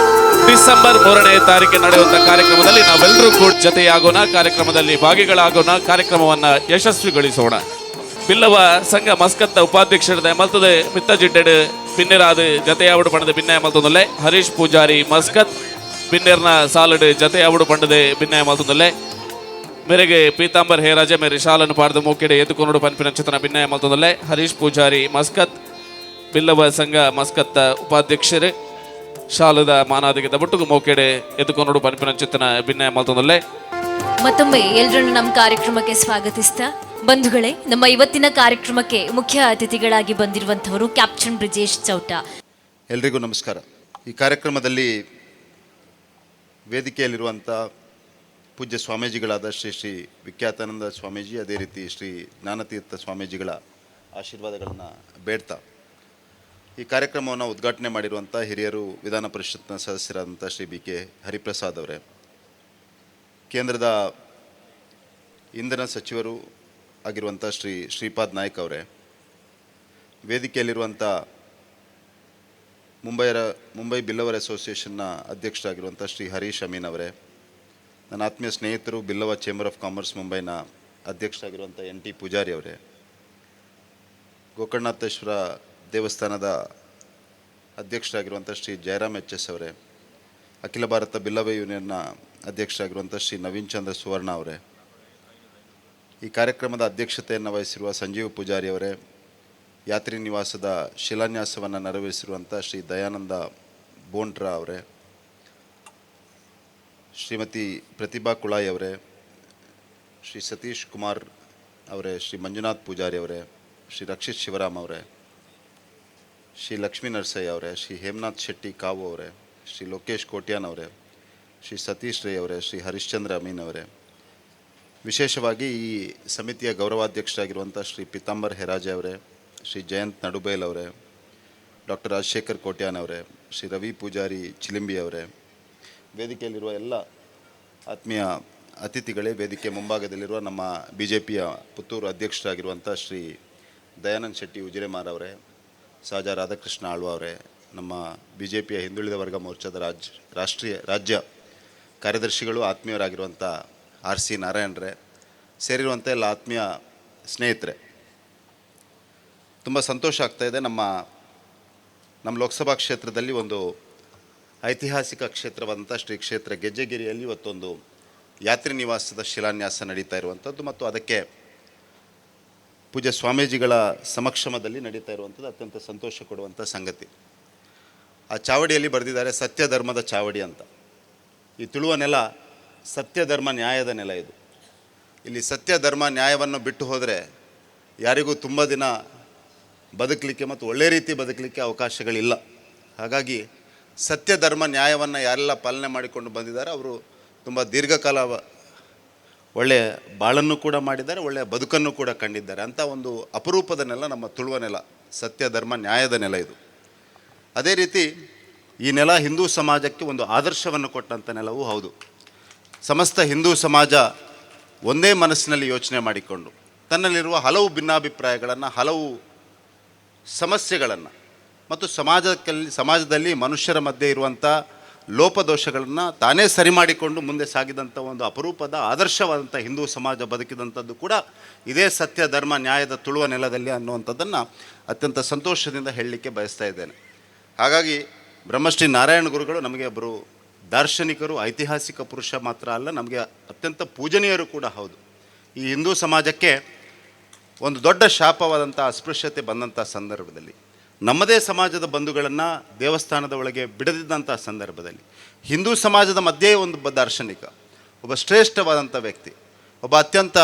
A: ಡಿಸೆಂಬರ್ 3ನೇ ತಾರೀಕು ನಡೆಯುವಂತಹ ಕಾರ್ಯಕ್ರಮದಲ್ಲಿ ನಾವೆಲ್ಲರೂ ಕೂಡ ಜೊತೆಯಾಗೋಣ, ಕಾರ್ಯಕ್ರಮದಲ್ಲಿ ಭಾಗಿಗಳಾಗೋಣ, ಕಾರ್ಯಕ್ರಮವನ್ನ ಯಶಸ್ವಿಗೊಳಿಸೋಣ. ಬಿಲ್ಲವ ಸಂಘ ಮಸ್ಕತ್ತ ಉಪಾಧ್ಯಕ್ಷರದ ಮಲ್ತದ ಮಿತ್ತಜಿಡ್ಡೆಡ್ ಬಿನ್ನೆರಾದ ಜತೆಯಾವಡು ಪಣದ ಬಿನ್ನಯ ಮಲ್ತೊಂದುಲ್ಲೆ. ಹರೀಶ್ ಪೂಜಾರಿ ಮಸ್ಕತ್ ಬಿನ್ನೆರ್ನ ಸಾಲಡ್ ಜತೆಯಾವಡು ಪಂಡದೆ ಬಿನ್ನಯ ಮಲ್ತೊಂದುಲ್ಲೆ. ಮೇರೆಗೆ ಪೀತಾಂಬರ್ ಹೇರಾಜೆ ಮೇರೆ ಶಾಲನ್ನು ಪಾಡ್ದ ಮೋಕೆಡೆ ಎದ್ದುಕೊನೊಡು ಪನ್ಪಿನ ಚಿತನ ಬಿನ್ನಯ ಮಲ್ತೊಂದುಲ್ಲೆ. ಹರೀಶ್ ಪೂಜಾರಿ ಮಸ್ಕತ್, ಬಿಲ್ಲವ ಸಂಘ ಮಸ್ಕತ್ತ ಉಪಾಧ್ಯಕ್ಷರು ಶಾಲದ ಮಾನಾದಿಗೆ ದಬಟ್ಟುಗು ಮೋಕೆಡೆ ಎದ್ದುಕೊನೊಡು ಪನ್ಪಿನ ಚಿತ್ತನ ಬಿನ್ನಯ ಮಲ್ತೊಂದುಲ್ಲೆ.
B: ಮತ್ತೊಮ್ಮೆ ಎಲ್ಲರನ್ನು ನಮ್ಮ ಕಾರ್ಯಕ್ರಮಕ್ಕೆ ಸ್ವಾಗತಿಸ್ತಾ, ಬಂಧುಗಳೇ, ನಮ್ಮ ಇವತ್ತಿನ ಕಾರ್ಯಕ್ರಮಕ್ಕೆ ಮುಖ್ಯ ಅತಿಥಿಗಳಾಗಿ ಬಂದಿರುವಂತವರು ಕ್ಯಾಪ್ಟನ್ ಬ್ರಿಜೇಶ್ ಚೌಟ.
F: ಎಲ್ರಿಗೂ ನಮಸ್ಕಾರ. ಈ ಕಾರ್ಯಕ್ರಮದಲ್ಲಿ ವೇದಿಕೆಯಲ್ಲಿರುವಂಥ ಪೂಜ್ಯ ಸ್ವಾಮೀಜಿಗಳಾದ ಶ್ರೀ ಶ್ರೀ ವಿಖ್ಯಾತಾನಂದ ಸ್ವಾಮೀಜಿ, ಅದೇ ರೀತಿ ಶ್ರೀ ಜ್ಞಾನತೀರ್ಥ ಸ್ವಾಮೀಜಿಗಳ ಆಶೀರ್ವಾದಗಳನ್ನು ಬೇಡ್ತಾ, ಈ ಕಾರ್ಯಕ್ರಮವನ್ನು ಉದ್ಘಾಟನೆ ಮಾಡಿರುವಂಥ ಹಿರಿಯರು, ವಿಧಾನ ಪರಿಷತ್ನ ಸದಸ್ಯರಾದಂಥ ಶ್ರೀ ಬಿ ಕೆ ಹರಿಪ್ರಸಾದ್ ಅವರೇ, ಕೇಂದ್ರದ ಇಂಧನ ಸಚಿವರು ಆಗಿರುವಂಥ ಶ್ರೀ ಶ್ರೀಪಾದ್ ನಾಯ್ಕ್ ಅವರೇ, ವೇದಿಕೆಯಲ್ಲಿರುವಂಥ ಮುಂಬೈ ಬಿಲ್ಲವರ್ ಅಸೋಸಿಯೇಷನ್ನ ಅಧ್ಯಕ್ಷರಾಗಿರುವಂಥ ಶ್ರೀ ಹರೀಶ್ ಅಮೀನ್ ಅವರೇ, ನನ್ನ ಆತ್ಮೀಯ ಸ್ನೇಹಿತರು, ಬಿಲ್ಲವ chamber of commerce ಮುಂಬೈನ ಅಧ್ಯಕ್ಷರಾಗಿರುವಂಥ ಎನ್ ಟಿ ಪೂಜಾರಿ ಅವರೇ, ಗೋಕರ್ಣನಾಥೇಶ್ವರ ದೇವಸ್ಥಾನದ ಅಧ್ಯಕ್ಷರಾಗಿರುವಂಥ ಶ್ರೀ ಜಯರಾಮ್ ಎಚ್ ಎಸ್ ಅವರೇ, ಅಖಿಲ ಭಾರತ ಬಿಲ್ಲವ ಯೂನಿಯನ್ನ ಅಧ್ಯಕ್ಷರಾಗಿರುವಂಥ ಶ್ರೀ ನವೀನ್ ಚಂದ್ರ ಸುವರ್ಣ ಅವರೇ, ಈ ಕಾರ್ಯಕ್ರಮದ ಅಧ್ಯಕ್ಷತೆಯನ್ನು ವಹಿಸಿರುವ ಸಂಜೀವ್ ಪೂಜಾರಿ ಅವರೇ, ಯಾತ್ರಿ ನಿವಾಸದ ಶಿಲಾನ್ಯಾಸವನ್ನು ನೆರವೇರಿಸಿರುವಂಥ ಶ್ರೀ ದಯಾನಂದ ಬೋಂಟ್ರಾ ಅವರೇ, ಶ್ರೀಮತಿ ಪ್ರತಿಭಾ ಕುಳಾಯಿ ಅವರೇ, ಶ್ರೀ ಸತೀಶ್ ಕುಮಾರ್ ಅವರೇ, ಶ್ರೀ ಮಂಜುನಾಥ್ ಪೂಜಾರಿ ಅವರೇ, ಶ್ರೀ ರಕ್ಷಿತ್ ಶಿವರಾಮ್ ಅವರೇ, ಶ್ರೀ ಲಕ್ಷ್ಮೀ ನರಸಯ್ಯ ಅವರೇ, ಶ್ರೀ ಹೇಮನಾಥ್ ಶೆಟ್ಟಿ ಕಾವು ಅವರೇ, ಶ್ರೀ ಲೋಕೇಶ್ ಕೋಟ್ಯಾನ್ ಅವರೇ, ಶ್ರೀ ಸತೀಶ್ ರೈ ಅವರೇ, ಶ್ರೀ ಹರಿಶ್ಚಂದ್ರ ಅಮೀನ್ ಅವರೇ, ವಿಶೇಷವಾಗಿ ಈ ಸಮಿತಿಯ ಗೌರವಾಧ್ಯಕ್ಷರಾಗಿರುವಂಥ ಶ್ರೀ ಪಿತಾಂಬರ್ ಹೆರಾಜೆ ಅವರೇ, ಶ್ರೀ ಜಯಂತ್ ನಡುಬೈಲ್ ಅವರೇ, ಡಾಕ್ಟರ್ ರಾಜಶೇಖರ್ ಕೋಟ್ಯಾನ್ ಅವರೇ, ಶ್ರೀ ರವಿ ಪೂಜಾರಿ ಚಿಲಿಂಬಿ ಅವರೇ, ವೇದಿಕೆಯಲ್ಲಿರುವ ಎಲ್ಲ ಆತ್ಮೀಯ ಅತಿಥಿಗಳೇ, ವೇದಿಕೆ ಮುಂಭಾಗದಲ್ಲಿರುವ ನಮ್ಮ ಬಿಜೆಪಿಯ ಪುತ್ತೂರು ಅಧ್ಯಕ್ಷರಾಗಿರುವಂಥ ಶ್ರೀ ದಯಾನಂದ್ ಶೆಟ್ಟಿ ಉಜಿರೆಮಾರ್ ಅವರೇ, ಸಾಜಾ ರಾಧಾಕೃಷ್ಣ ಆಳ್ವ ಅವರೇ, ನಮ್ಮ ಬಿಜೆಪಿಯ ಹಿಂದುಳಿದ ವರ್ಗ ಮೋರ್ಚಾದ ರಾಷ್ಟ್ರೀಯ ರಾಜ್ಯ ಕಾರ್ಯದರ್ಶಿಗಳು, ಆತ್ಮೀಯರಾಗಿರುವಂಥ ಆರ್ ಸಿ ನಾರಾಯಣರೇ, ಸೇರಿರುವಂಥ ಎಲ್ಲ ಆತ್ಮೀಯ ಸ್ನೇಹಿತರೆ, ತುಂಬ ಸಂತೋಷ ಆಗ್ತಾ ಇದೆ. ನಮ್ಮ ನಮ್ಮ ಲೋಕಸಭಾ ಕ್ಷೇತ್ರದಲ್ಲಿ ಒಂದು ಐತಿಹಾಸಿಕ ಕ್ಷೇತ್ರವಾದಂಥ ಶ್ರೀ ಕ್ಷೇತ್ರ ಗೆಜ್ಜೆಗಿರಿಯಲ್ಲಿ ಇವತ್ತೊಂದು ಯಾತ್ರಿ ನಿವಾಸದ ಶಿಲಾನ್ಯಾಸ ನಡೀತಾ ಇರುವಂಥದ್ದು ಮತ್ತು ಅದಕ್ಕೆ ಪೂಜ್ಯ ಸ್ವಾಮೀಜಿಗಳ ಸಮಕ್ಷಮದಲ್ಲಿ ನಡೀತಾ ಇರುವಂಥದ್ದು ಅತ್ಯಂತ ಸಂತೋಷ ಕೊಡುವಂಥ ಸಂಗತಿ. ಆ ಚಾವಡಿಯಲ್ಲಿ ಬರೆದಿದ್ದಾರೆ, ಸತ್ಯ ಧರ್ಮದ ಚಾವಡಿ ಅಂತ. ಈ ತುಳುವ ನೆಲ ಸತ್ಯ, ಧರ್ಮ, ನ್ಯಾಯದ ನೆಲ ಇದು. ಇಲ್ಲಿ ಸತ್ಯ, ಧರ್ಮ, ನ್ಯಾಯವನ್ನು ಬಿಟ್ಟು ಹೋದರೆ ಯಾರಿಗೂ ತುಂಬ ದಿನ ಬದುಕಲಿಕ್ಕೆ ಮತ್ತು ಒಳ್ಳೆ ರೀತಿ ಬದುಕಲಿಕ್ಕೆ ಅವಕಾಶಗಳಿಲ್ಲ. ಹಾಗಾಗಿ ಸತ್ಯ, ಧರ್ಮ, ನ್ಯಾಯವನ್ನು ಯಾರೆಲ್ಲ ಪಾಲನೆ ಮಾಡಿಕೊಂಡು ಬಂದಿದ್ದಾರೆ, ಅವರು ತುಂಬ ದೀರ್ಘಕಾಲ ಒಳ್ಳೆಯ ಬಾಳನ್ನು ಕೂಡ ಮಾಡಿದ್ದಾರೆ, ಒಳ್ಳೆಯ ಬದುಕನ್ನು ಕೂಡ ಕಂಡಿದ್ದಾರೆ. ಅಂಥ ಒಂದು ಅಪರೂಪದ ನೆಲ ನಮ್ಮ ತುಳುವ ನೆಲ, ಸತ್ಯ, ಧರ್ಮ, ನ್ಯಾಯದ ನೆಲ ಇದು. ಅದೇ ರೀತಿ ಈ ನೆಲ ಹಿಂದೂ ಸಮಾಜಕ್ಕೆ ಒಂದು ಆದರ್ಶವನ್ನು ಕೊಟ್ಟಂಥ ನೆಲವೂ ಹೌದು. ಸಮಸ್ತ ಹಿಂದೂ ಸಮಾಜ ಒಂದೇ ಮನಸ್ಸಿನಲ್ಲಿ ಯೋಚನೆ ಮಾಡಿಕೊಂಡು ತನ್ನಲ್ಲಿರುವ ಹಲವು ಭಿನ್ನಾಭಿಪ್ರಾಯಗಳನ್ನು, ಹಲವು ಸಮಸ್ಯೆಗಳನ್ನು ಮತ್ತು ಸಮಾಜದಲ್ಲಿ ಮನುಷ್ಯರ ಮಧ್ಯೆ ಇರುವಂಥ ಲೋಪದೋಷಗಳನ್ನು ತಾನೇ ಸರಿ ಮಾಡಿಕೊಂಡು ಮುಂದೆ ಸಾಗಿದಂಥ ಒಂದು ಅಪರೂಪದ ಆದರ್ಶವಾದಂಥ ಹಿಂದೂ ಸಮಾಜ ಬದುಕಿದಂಥದ್ದು ಕೂಡ ಇದೇ ಸತ್ಯ, ಧರ್ಮ, ನ್ಯಾಯದ ತುಳುವ ನೆಲದಲ್ಲಿ ಅನ್ನುವಂಥದ್ದನ್ನು ಅತ್ಯಂತ ಸಂತೋಷದಿಂದ ಹೇಳಲಿಕ್ಕೆ ಬಯಸ್ತಾ ಇದ್ದೇನೆ. ಹಾಗಾಗಿ ಬ್ರಹ್ಮಶ್ರೀ ನಾರಾಯಣ ಗುರುಗಳು ನಮಗೆ ಒಬ್ಬರು ದಾರ್ಶನಿಕರು, ಐತಿಹಾಸಿಕ ಪುರುಷ ಮಾತ್ರ ಅಲ್ಲ, ನಮಗೆ ಅತ್ಯಂತ ಪೂಜನೀಯರು ಕೂಡ ಹೌದು. ಈ ಹಿಂದೂ ಸಮಾಜಕ್ಕೆ ಒಂದು ದೊಡ್ಡ ಶಾಪವಾದಂಥ ಅಸ್ಪೃಶ್ಯತೆ ಬಂದಂಥ ಸಂದರ್ಭದಲ್ಲಿ, ನಮ್ಮದೇ ಸಮಾಜದ ಬಂಧುಗಳನ್ನು ದೇವಸ್ಥಾನದ ಒಳಗೆ ಬಿಡದಿದ್ದಂಥ ಸಂದರ್ಭದಲ್ಲಿ, ಹಿಂದೂ ಸಮಾಜದ ಮಧ್ಯೆ ಒಂದು ದಾರ್ಶನಿಕ, ಒಬ್ಬ ಶ್ರೇಷ್ಠವಾದಂಥ ವ್ಯಕ್ತಿ, ಒಬ್ಬ ಅತ್ಯಂತ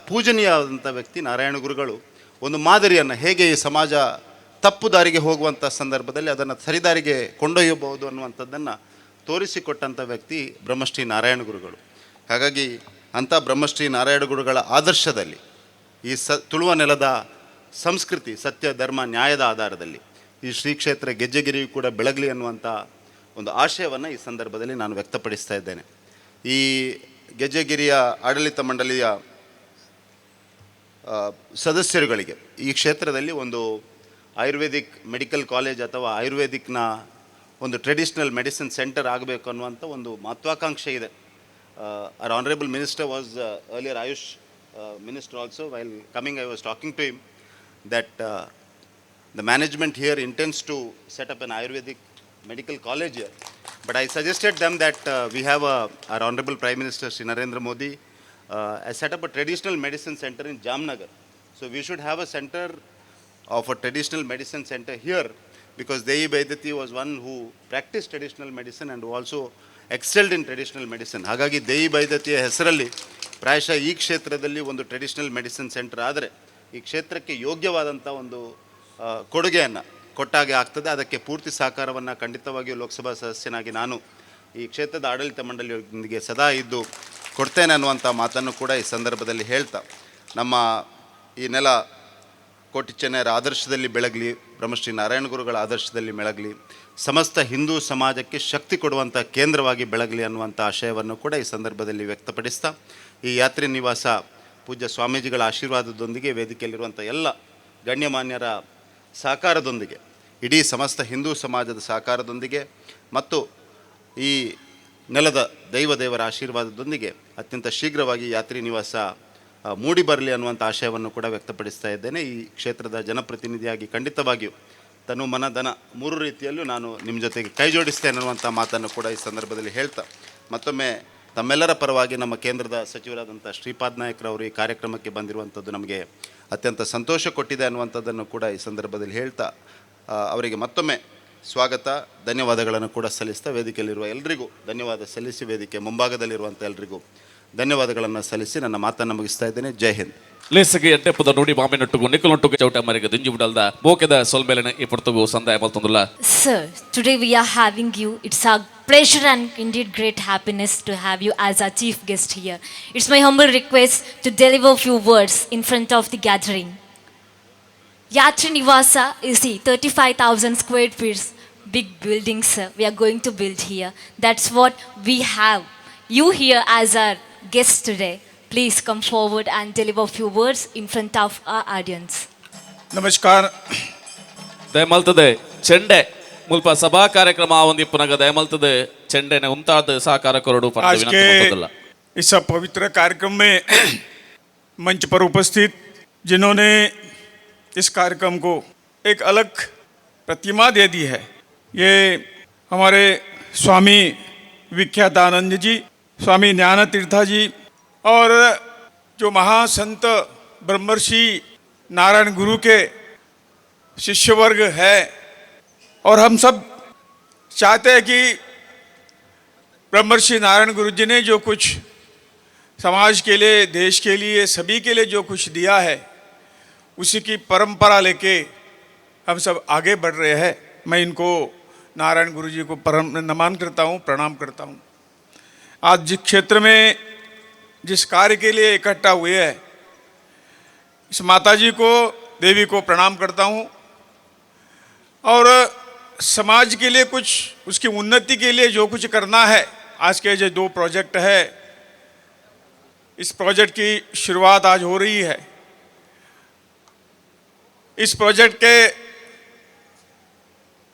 F: ಪೂಜನೀಯವಾದಂಥ ವ್ಯಕ್ತಿ ನಾರಾಯಣ ಗುರುಗಳು ಒಂದು ಮಾದರಿಯನ್ನು, ಹೇಗೆ ಈ ಸಮಾಜ ತಪ್ಪು ದಾರಿಗೆ ಹೋಗುವಂಥ ಸಂದರ್ಭದಲ್ಲಿ ಅದನ್ನು ಸರಿದಾರಿಗೆ ಕೊಂಡೊಯ್ಯಬಹುದು ಅನ್ನುವಂಥದ್ದನ್ನು ತೋರಿಸಿಕೊಟ್ಟಂಥ ವ್ಯಕ್ತಿ ಬ್ರಹ್ಮಶ್ರೀ ನಾರಾಯಣ ಗುರುಗಳು. ಹಾಗಾಗಿ ಅಂಥ ಬ್ರಹ್ಮಶ್ರೀ ನಾರಾಯಣ ಗುರುಗಳ ಆದರ್ಶದಲ್ಲಿ ಈ ತುಳುವ ನೆಲದ ಸಂಸ್ಕೃತಿ, ಸತ್ಯ, ಧರ್ಮ, ನ್ಯಾಯದ ಆಧಾರದಲ್ಲಿ ಈ ಶ್ರೀ ಕ್ಷೇತ್ರ ಗೆಜ್ಜೆಗಿರಿಯು ಕೂಡ ಬೆಳಗಲಿ ಅನ್ನುವಂಥ ಒಂದು ಆಶಯವನ್ನು ಈ ಸಂದರ್ಭದಲ್ಲಿ ನಾನು ವ್ಯಕ್ತಪಡಿಸ್ತಾ ಇದ್ದೇನೆ. ಈ ಗೆಜ್ಜೆಗಿರಿಯ ಆಡಳಿತ ಮಂಡಳಿಯ ಸದಸ್ಯರುಗಳಿಗೆ ಈ ಕ್ಷೇತ್ರದಲ್ಲಿ ಒಂದು ಆಯುರ್ವೇದಿಕ್ ಮೆಡಿಕಲ್ ಕಾಲೇಜ್ ಅಥವಾ ಆಯುರ್ವೇದಿಕ್ನ ಒಂದು traditional medicine centre ಆಗಬೇಕು ಅನ್ನುವಂಥ ಒಂದು ಮಹತ್ವಾಕಾಂಕ್ಷೆ ಇದೆ. Our honourable minister was earlier AYUSH minister also. While coming, I was talking to him that the management here intends to set up an Ayurvedic medical college here. But I suggested them that we have our Honorable Prime Minister Shri Narendra Modi has set up a traditional medicine center in Jamnagar. So we should have a center of a traditional medicine center here, because Deyi Baidati was one who practiced traditional medicine and who also excelled in traditional medicine. ಹಾಗಾಗಿ ದೇಯಿ ಬೈದತಿಯ ಹೆಸರಲ್ಲಿ ಪ್ರಾಯಶಃ ಈ ಕ್ಷೇತ್ರದಲ್ಲಿ ಒಂದು traditional medicine centre ಆದರೆ ಈ ಕ್ಷೇತ್ರಕ್ಕೆ ಯೋಗ್ಯವಾದಂಥ ಒಂದು ಕೊಡುಗೆಯನ್ನು ಕೊಟ್ಟಾಗೆ ಆಗ್ತದೆ. ಅದಕ್ಕೆ ಪೂರ್ತಿ ಸಹಕಾರವನ್ನು ಖಂಡಿತವಾಗಿಯೂ ಲೋಕಸಭಾ ಸದಸ್ಯನಾಗಿ ನಾನು ಈ ಕ್ಷೇತ್ರದ ಆಡಳಿತ ಮಂಡಳಿಯೊಂದಿಗೆ ಸದಾ ಇದ್ದು ಕೊಡ್ತೇನೆ ಅನ್ನುವಂಥ ಮಾತನ್ನು ಕೂಡ ಈ ಸಂದರ್ಭದಲ್ಲಿ ಹೇಳ್ತಾ, ನಮ್ಮ ಈ ನೆಲ ಕೋಟಿ ಚೆನ್ನಯರ ಆದರ್ಶದಲ್ಲಿ ಬೆಳಗಲಿ, ಬ್ರಹ್ಮಶ್ರೀ ನಾರಾಯಣ ಗುರುಗಳ ಆದರ್ಶದಲ್ಲಿ ಬೆಳಗಲಿ, ಸಮಸ್ತ ಹಿಂದೂ ಸಮಾಜಕ್ಕೆ ಶಕ್ತಿ ಕೊಡುವಂಥ ಕೇಂದ್ರವಾಗಿ ಬೆಳಗಲಿ ಅನ್ನುವಂಥ ಆಶಯವನ್ನು ಕೂಡ ಈ ಸಂದರ್ಭದಲ್ಲಿ ವ್ಯಕ್ತಪಡಿಸ್ತಾ, ಈ ಯಾತ್ರಿ ನಿವಾಸ ಪೂಜ್ಯ ಸ್ವಾಮೀಜಿಗಳ ಆಶೀರ್ವಾದದೊಂದಿಗೆ, ವೇದಿಕೆಯಲ್ಲಿರುವಂಥ ಎಲ್ಲ ಗಣ್ಯಮಾನ್ಯರ ಸಹಕಾರದೊಂದಿಗೆ, ಇಡೀ ಸಮಸ್ತ ಹಿಂದೂ ಸಮಾಜದ ಸಹಕಾರದೊಂದಿಗೆ ಮತ್ತು ಈ ನೆಲದ ದೈವ ದೇವರ ಆಶೀರ್ವಾದದೊಂದಿಗೆ ಅತ್ಯಂತ ಶೀಘ್ರವಾಗಿ ಯಾತ್ರಿ ನಿವಾಸ ಮೂಡಿ ಬರಲಿ ಅನ್ನುವಂಥ ಆಶಯವನ್ನು ಕೂಡ ವ್ಯಕ್ತಪಡಿಸ್ತಾ ಇದ್ದೇನೆ. ಈ ಕ್ಷೇತ್ರದ ಜನಪ್ರತಿನಿಧಿಯಾಗಿ ಖಂಡಿತವಾಗಿಯೂ ತನು, ಮನ, ಧನ ಮೂರು ರೀತಿಯಲ್ಲೂ ನಾನು ನಿಮ್ಮ ಜೊತೆಗೆ ಕೈ ಜೋಡಿಸ್ತೇನೆ ಅನ್ನುವಂಥ ಮಾತನ್ನು ಕೂಡ ಈ ಸಂದರ್ಭದಲ್ಲಿ ಹೇಳ್ತಾ, ಮತ್ತೊಮ್ಮೆ ತಮ್ಮೆಲ್ಲರ ಪರವಾಗಿ ನಮ್ಮ ಕೇಂದ್ರದ ಸಚಿವರಾದಂಥ ಶ್ರೀಪಾದ್ ನಾಯಕ್ರವರು ಈ ಕಾರ್ಯಕ್ರಮಕ್ಕೆ ಬಂದಿರುವಂಥದ್ದು ನಮಗೆ ಅತ್ಯಂತ ಸಂತೋಷ ಕೊಟ್ಟಿದೆ ಅನ್ನುವಂಥದ್ದನ್ನು ಕೂಡ ಈ ಸಂದರ್ಭದಲ್ಲಿ ಹೇಳ್ತಾ, ಅವರಿಗೆ ಮತ್ತೊಮ್ಮೆ ಸ್ವಾಗತ, ಧನ್ಯವಾದಗಳನ್ನು ಕೂಡ ಸಲ್ಲಿಸ್ತಾ, ವೇದಿಕೆಯಲ್ಲಿರುವ ಎಲ್ರಿಗೂ ಧನ್ಯವಾದ ಸಲ್ಲಿಸಿ, ವೇದಿಕೆ ಮುಂಭಾಗದಲ್ಲಿರುವಂಥ ಎಲ್ರಿಗೂ ಧನ್ಯವಾದಗಳನ್ನು ಸಲ್ಲಿಸಿ ನನ್ನ ಮಾತನ್ನು ಮುಗಿಸ್ತಾ ಇದ್ದೇನೆ. ಜೈ ಹಿಂದ್.
A: ಲೇಸ್ಗೆ ಎಡ್ಡೆಪ್ಪದ ನುಡಿ ಮಾಮಿನೊಟ್ಟುಗು ನಿಕ್ಕಲೊಟ್ಟುಗು ಚೌಟ ಮರಿಗೆ ದಿಂಜಿ ಬಿಡಲ್ದ ಮೋಕೆದ ಸೊಲ್ಮೆಲೆನ ಈ ಪೊರ್ತುಗು ಸಂದಾಯ ಮಲ್ತೊಂದುಲ್ಲ.
B: Sir, today we are having you. It's our pleasure and indeed great happiness to have you as our chief guest here. It's my humble request to deliver few words in front of the gathering. Yatri Nivasa is the 35,000 square feet big building, sir, we are going to build here. That's what we have. You here as our guest today. Please come forward and deliver few words in front of our audience.
G: ನಮಸ್ಕಾರ.
A: ದಯಮಲ್ತದೆ ಚೆಂಡೆ ಮುಲ್ಪ ಸಭಾ ಕಾರ್ಯಕ್ರಮ ಒಂದಿಪ್ಪುನಗ ದಯಮಲ್ತದೆ ಚೆಂಡೆನೆ ಉಂತಾದ ಸಹಕಾರ ಕೊರಡು ಪಂದ್
G: आज
A: ವಿನಂತಿ
G: के
A: ಮಲ್ತೊಂದುಲ್ಲ.
G: इस पवित्र कार्यक्रम में मंच पर उपस्थित, जिन्होंने इस कार्यक्रम को एक अलग प्रतिमा दे दी है, ये हमारे स्वामी विख्यातानंद जी, स्वामी ज्ञान तीर्था जी और जो महासंत ब्रह्मर्षि नारायण गुरु के शिष्य वर्ग है और हम सब चाहते हैं कि ब्रह्मर्षि नारायण गुरु जी ने जो कुछ समाज के लिए, देश के लिए, सभी के लिए जो कुछ दिया है, उसी की परंपरा लेके हम सब आगे बढ़ रहे हैं। मैं इनको, नारायण गुरु जी को परम नमन करता हूँ, प्रणाम करता हूँ। आज जिस क्षेत्र में जिस कार्य के लिए इकट्ठा हुए हैं, इस माता जी को, देवी को प्रणाम करता हूँ और समाज के लिए कुछ, उसकी उन्नति के लिए जो कुछ करना है, आज के जो दो प्रोजेक्ट है, इस प्रोजेक्ट की शुरुआत आज हो रही है। इस प्रोजेक्ट के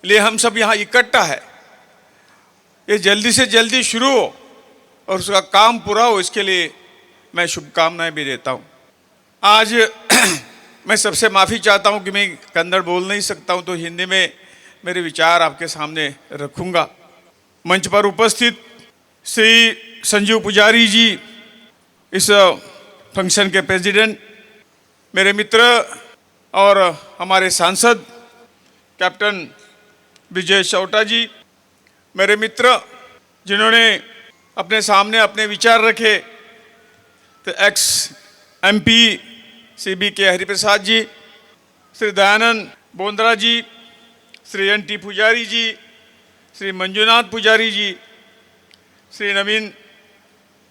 G: लिए हम सब यहाँ इकट्ठा है। ये जल्दी से जल्दी शुरू हो और उसका काम पूरा हो, इसके लिए मैं शुभकामनाएं भी देता हूँ। आज मैं सबसे माफ़ी चाहता हूँ कि मैं कन्नड़ बोल नहीं सकता हूँ, तो हिंदी में मेरे विचार आपके सामने रखूँगा। मंच पर उपस्थित श्री संजीव पुजारी जी, इस फंक्शन के प्रेसिडेंट, मेरे मित्र और हमारे सांसद कैप्टन विजय चौटा जी, मेरे मित्र जिन्होंने अपने सामने अपने विचार रखे, तो x MP Shri B के हरिप्रसाद जी, श्री दयानंद बोंद्रा जी, श्री एन टी पुजारी जी, श्री मंजुनाथ पुजारी जी, श्री नवीन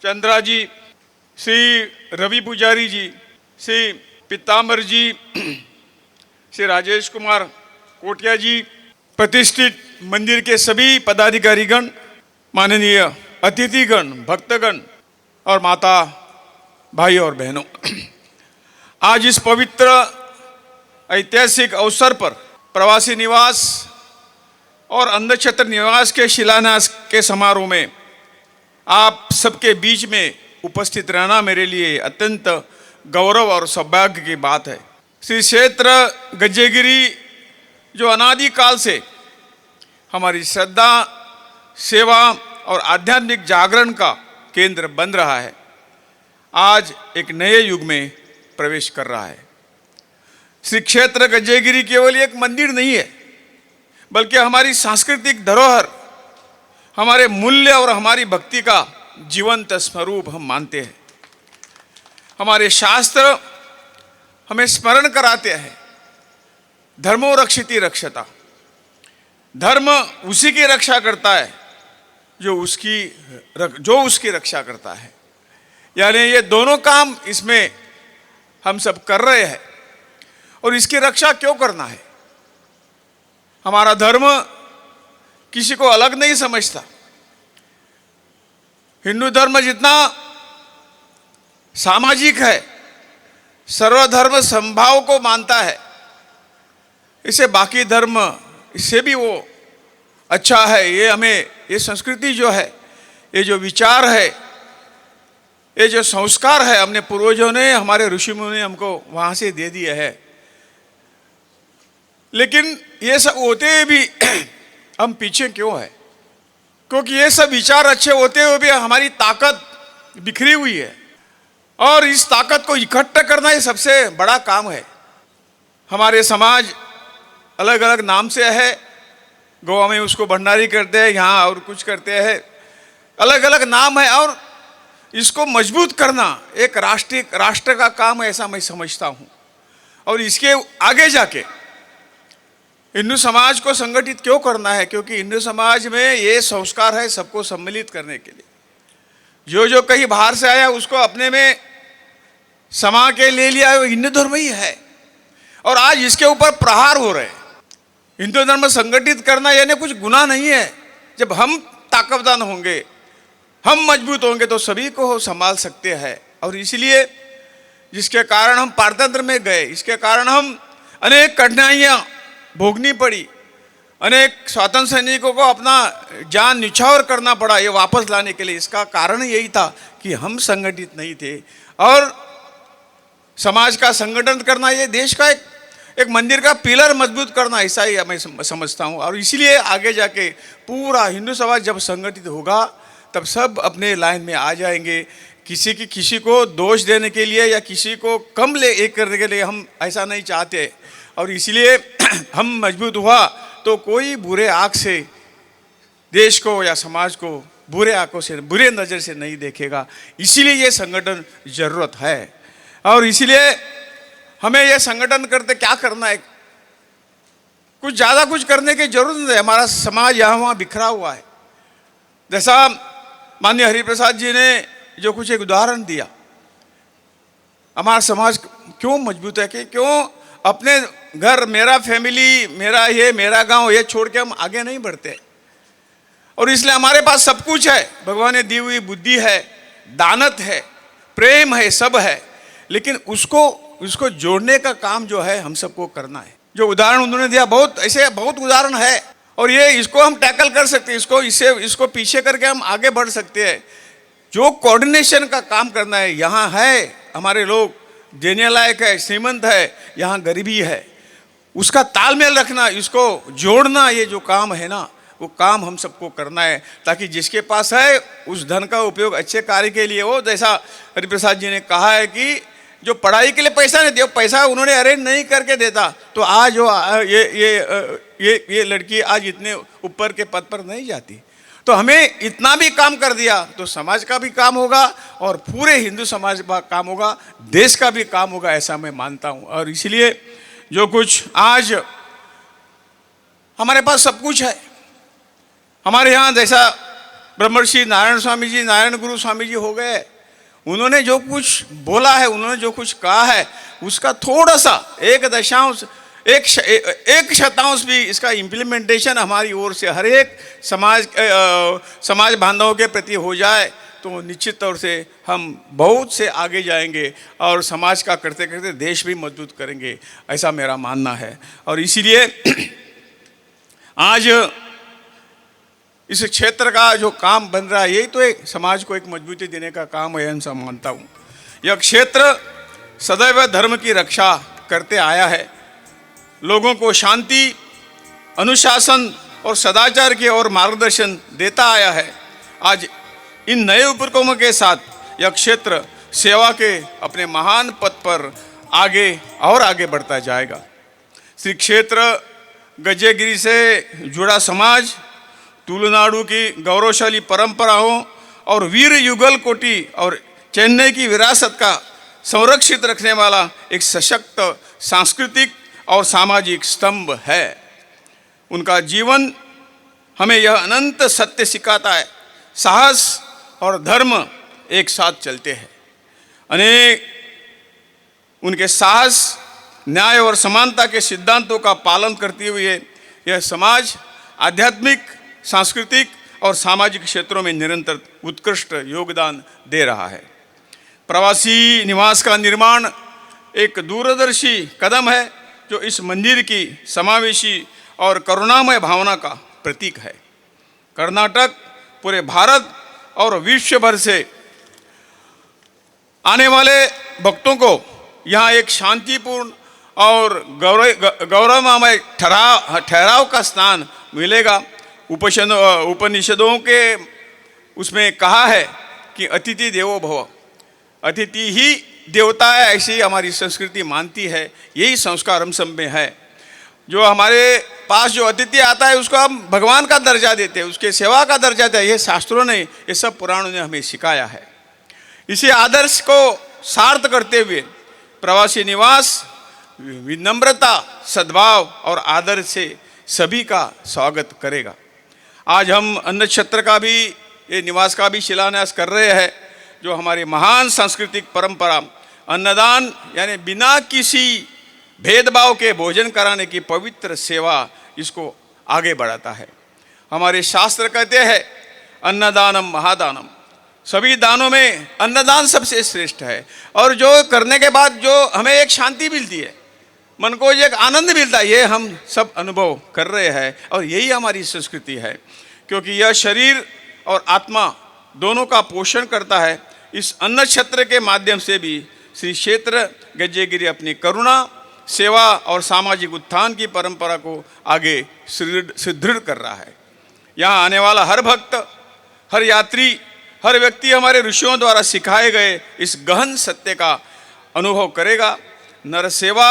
G: Chandra ji, Shri Ravi Pujari ji, Shri Pitambar ji, Shri Rajesh Kumar Kotia जी, प्रतिष्ठित मंदिर के सभी पदाधिकारीगण, माननीय अतिथिगण, भक्तगण और माता, भाई और बहनों, आज इस पवित्र ऐतिहासिक अवसर पर प्रवासी निवास और अन्नछत्र निवास के शिलान्यास के समारोह में आप सबके बीच में उपस्थित रहना मेरे लिए अत्यंत गौरव और सौभाग्य की बात है। श्री क्षेत्र गज्जेगिरी, जो अनादिकाल से हमारी श्रद्धा, सेवा और आध्यात्मिक जागरण का केंद्र बन रहा है, आज एक नए युग में प्रवेश कर रहा है। श्री क्षेत्र गज्जेगिरी केवल एक मंदिर नहीं है, बल्कि हमारी सांस्कृतिक धरोहर, हमारे मूल्य और हमारी भक्ति का जीवंत स्वरूप हम मानते हैं। हमारे शास्त्र हमें स्मरण कराते हैं, धर्मो रक्षति रक्षितः। धर्म उसी की रक्षा करता है जो उसकी रक्षा करता है। यानी ये दोनों काम इसमें हम सब कर रहे हैं। और इसकी रक्षा क्यों करना है? हमारा धर्म किसी को अलग नहीं समझता। हिंदू धर्म जितना सामाजिक है, सर्वधर्म समभाव को मानता है, इसे बाकी धर्म इससे भी वो अच्छा है। ये हमें ये संस्कृति जो है, ये जो विचार है, ये जो संस्कार है, हमने पूर्वजों ने, हमारे ऋषि मुनि ने हमको वहाँ से दे दिया है। लेकिन ये सब होते हुए भी हम पीछे क्यों है? क्योंकि ये सब विचार अच्छे होते हुए भी हमारी ताकत बिखरी हुई है और इस ताकत को इकट्ठा करना ये सबसे बड़ा काम है। हमारे समाज अलग अलग नाम से है। गोवा में उसको भंडारी करते हैं, यहाँ और कुछ करते हैं, अलग अलग नाम है। और इसको मजबूत करना एक राष्ट्रीय राष्ट्र का काम है, ऐसा मैं समझता हूँ। और इसके आगे जाके हिंदू समाज को संगठित क्यों करना है? क्योंकि हिंदू समाज में ये संस्कार है सबको सम्मिलित करने के लिए। जो जो कहीं बाहर से आया, उसको अपने में समा के ले लिया, वो हिंदू धर्म ही है। और आज इसके ऊपर प्रहार हो रहे हैं। हिंदू धर्म संगठित करना यानी कुछ गुनाह नहीं है। जब हम ताकतदान होंगे, हम मजबूत होंगे, तो सभी को संभाल सकते हैं। और इसलिए जिसके कारण हम पारतंत्र में गए, इसके कारण हम अनेक कठिनाइयाँ भोगनी पड़ी, अनेक स्वातंत्र सैनिकों को अपना जान निछावर करना पड़ा ये वापस लाने के लिए, इसका कारण यही था कि हम संगठित नहीं थे। और समाज का संगठन करना ये देश का एक एक मंदिर का पिलर मजबूत करना, ऐसा ही मैं समझता हूँ। और इसलिए आगे जाके पूरा हिंदू समाज जब संगठित होगा, तब सब अपने लाइन में आ जाएंगे। किसी को दोष देने के लिए या किसी को कम ले एक करने के लिए हम ऐसा नहीं चाहते। और इसलिए हम मजबूत हुआ तो कोई बुरे आँख से देश को या समाज को बुरे आंखों से, बुरे नज़र से नहीं देखेगा। इसीलिए ये संगठन जरूरत है। और इसीलिए हमें ये संगठन करते क्या करना है? कुछ ज़्यादा कुछ करने की जरूरत नहीं है। हमारा समाज यहाँ वहाँ बिखरा हुआ है। जैसा माननीय हरिप्रसाद जी ने जो कुछ एक उदाहरण दिया, हमारा समाज क्यों मजबूत है कि क्यों अपने घर, मेरा फैमिली, मेरा ये, मेरा गांव, ये छोड़ के हम आगे नहीं बढ़ते। और इसलिए हमारे पास सब कुछ है, भगवान ने दी हुई बुद्धि है, दानत है, प्रेम है, सब है, लेकिन उसको उसको जोड़ने का काम जो है हम सबको करना है। जो उदाहरण उन्होंने दिया, बहुत ऐसे बहुत उदाहरण है। और ये इसको हम टैकल कर सकते हैं, इसको इससे इसको पीछे करके हम आगे बढ़ सकते हैं। जो कोऑर्डिनेशन का काम करना है, यहाँ है हमारे लोग देने लायक है, श्रीमंत है, यहाँ गरीबी है, उसका तालमेल रखना, इसको जोड़ना, ये जो काम है ना, वो काम हम सबको करना है, ताकि जिसके पास है उस धन का उपयोग अच्छे कार्य के लिए हो। जैसा हरिप्रसाद जी ने कहा है कि जो पढ़ाई के लिए पैसा नहीं दिया, पैसा उन्होंने अरेंज नहीं करके देता तो आज वो ये लड़की आज इतने ऊपर के पद पर नहीं जाती। तो हमें इतना भी काम कर दिया तो समाज का भी काम होगा और पूरे हिंदू समाज का काम होगा, देश का भी काम होगा, ऐसा मैं मानता हूँ। और इसलिए जो कुछ आज हमारे पास सब कुछ है, हमारे यहाँ जैसा ब्रह्मर्षि नारायण स्वामी जी, नारायण गुरु स्वामी जी हो गए, उन्होंने जो कुछ बोला है, उन्होंने जो कुछ कहा है, उसका थोड़ा सा एक दशांश, एक शतांश भी इसका इम्प्लीमेंटेशन हमारी ओर से हर एक समाज समाज बांधवों के प्रति हो जाए तो निश्चित तौर से हम बहुत से आगे जाएंगे और समाज का करते करते देश भी मजबूत करेंगे, ऐसा मेरा मानना है। और इसीलिए आज इस क्षेत्र का जो काम बन रहा है, यही तो एक समाज को एक मजबूती देने का काम है, ऐसा मानता हूँ। यह क्षेत्र सदैव धर्म की रक्षा करते आया है, लोगों को शांति, अनुशासन और सदाचार की ओर मार्गदर्शन देता आया है। आज इन नए उपक्रमों के साथ यह क्षेत्र सेवा के अपने महान पथ पर आगे और आगे बढ़ता जाएगा। श्री क्षेत्र गजेगिरी से जुड़ा समाज तुलुनाडु की गौरवशाली परंपराओं और वीर युगल कोटि और चेन्नई की विरासत का संरक्षित रखने वाला एक सशक्त सांस्कृतिक और सामाजिक स्तंभ है। उनका जीवन हमें यह अनंत सत्य सिखाता है, साहस और धर्म एक साथ चलते हैं। अनेक उनके साहस, न्याय और समानता के सिद्धांतों का पालन करते हुए यह समाज आध्यात्मिक, सांस्कृतिक और सामाजिक क्षेत्रों में निरंतर उत्कृष्ट योगदान दे रहा है। प्रवासी निवास का निर्माण एक दूरदर्शी कदम है, जो इस मंदिर की समावेशी और करुणामय भावना का प्रतीक है। कर्नाटक, पूरे भारत और विश्व भर से आने वाले भक्तों को यहाँ एक शांतिपूर्ण और गौरवमय ठहराव ठहराव का स्थान मिलेगा। उपनिषदों के उसमें कहा है कि अतिथि देवो भव, अतिथि ही देवता है, ऐसी हमारी संस्कृति मानती है। यही संस्कार हम सब में है। जो हमारे पास जो अतिथि आता है, उसको हम भगवान का दर्जा देते हैं, उसके सेवा का दर्जा देते हैं। ये शास्त्रों ने, ये सब पुराणों ने हमें सिखाया है। इसी आदर्श को सार्थ करते हुए प्रवासी निवास विनम्रता, सद्भाव और आदर से सभी का स्वागत करेगा। आज हम अन्न छत्र का भी, ये निवास का भी शिलान्यास कर रहे हैं, जो हमारी महान सांस्कृतिक परंपरा अन्नदान, यानी बिना किसी भेदभाव के भोजन कराने की पवित्र सेवा, इसको आगे बढ़ाता है। हमारे शास्त्र कहते हैं, अन्नदानम महादानम। सभी दानों में अन्नदान सबसे श्रेष्ठ है और जो करने के बाद जो हमें एक शांति मिलती है, मन को एक आनंद मिलता है, ये हम सब अनुभव कर रहे हैं और यही हमारी संस्कृति है, क्योंकि यह शरीर और आत्मा दोनों का पोषण करता है। इस अन्न छत्र के माध्यम से भी श्री क्षेत्र गज्जेगिरी अपनी करुणा, सेवा और सामाजिक उत्थान की परंपरा को आगे सुदृढ़ कर रहा है। यहाँ आने वाला हर भक्त, हर यात्री, हर व्यक्ति हमारे ऋषियों द्वारा सिखाए गए इस गहन सत्य का अनुभव करेगा। नर सेवा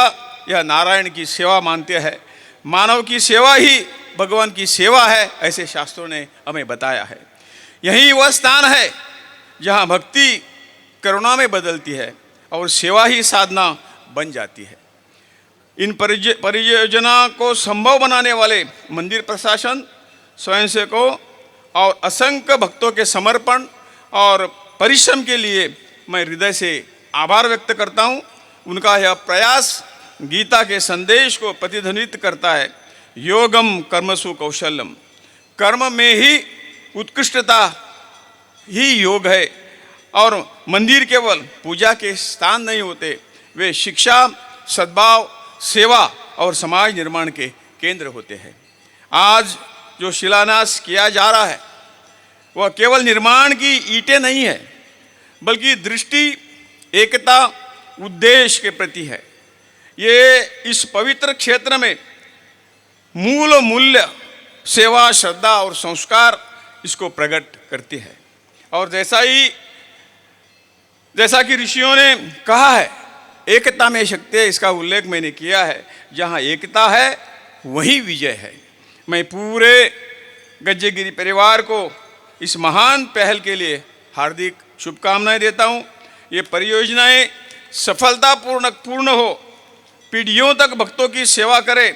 G: या नारायण की सेवा मानते हैं, मानव की सेवा ही भगवान की सेवा है, ऐसे शास्त्रों ने हमें बताया है। यही वह स्थान है जहाँ भक्ति करुणा में बदलती है और सेवा ही साधना बन जाती है। इन परियोजना को संभव बनाने वाले मंदिर प्रशासन, स्वयंसेवकों और असंख्य भक्तों के समर्पण और परिश्रम के लिए मैं हृदय से आभार व्यक्त करता हूँ। उनका यह प्रयास गीता के संदेश को प्रतिध्वनित करता है, योगम कर्मसु कौशलम। कर्म में ही उत्कृष्टता ही योग है और मंदिर केवल पूजा के स्थान नहीं होते, वे शिक्षा, सद्भाव, सेवा और समाज निर्माण के केंद्र होते हैं। आज जो शिलान्यास किया जा रहा है, वह केवल निर्माण की ईंटें नहीं है, बल्कि दृष्टि, एकता, उद्देश्य के प्रति है। ये इस पवित्र क्षेत्र में मूल मूल्य सेवा, श्रद्धा और संस्कार, इसको प्रकट करती है। और जैसा कि ऋषियों ने कहा है, एकता में शक्ति है, इसका उल्लेख मैंने किया है। जहाँ एकता है, वही विजय है। मैं पूरे गज्जेगिरी परिवार को इस महान पहल के लिए हार्दिक शुभकामनाएं देता हूँ। ये परियोजनाएं सफलतापूर्ण पूर्ण हो, पीढ़ियों तक भक्तों की सेवा करे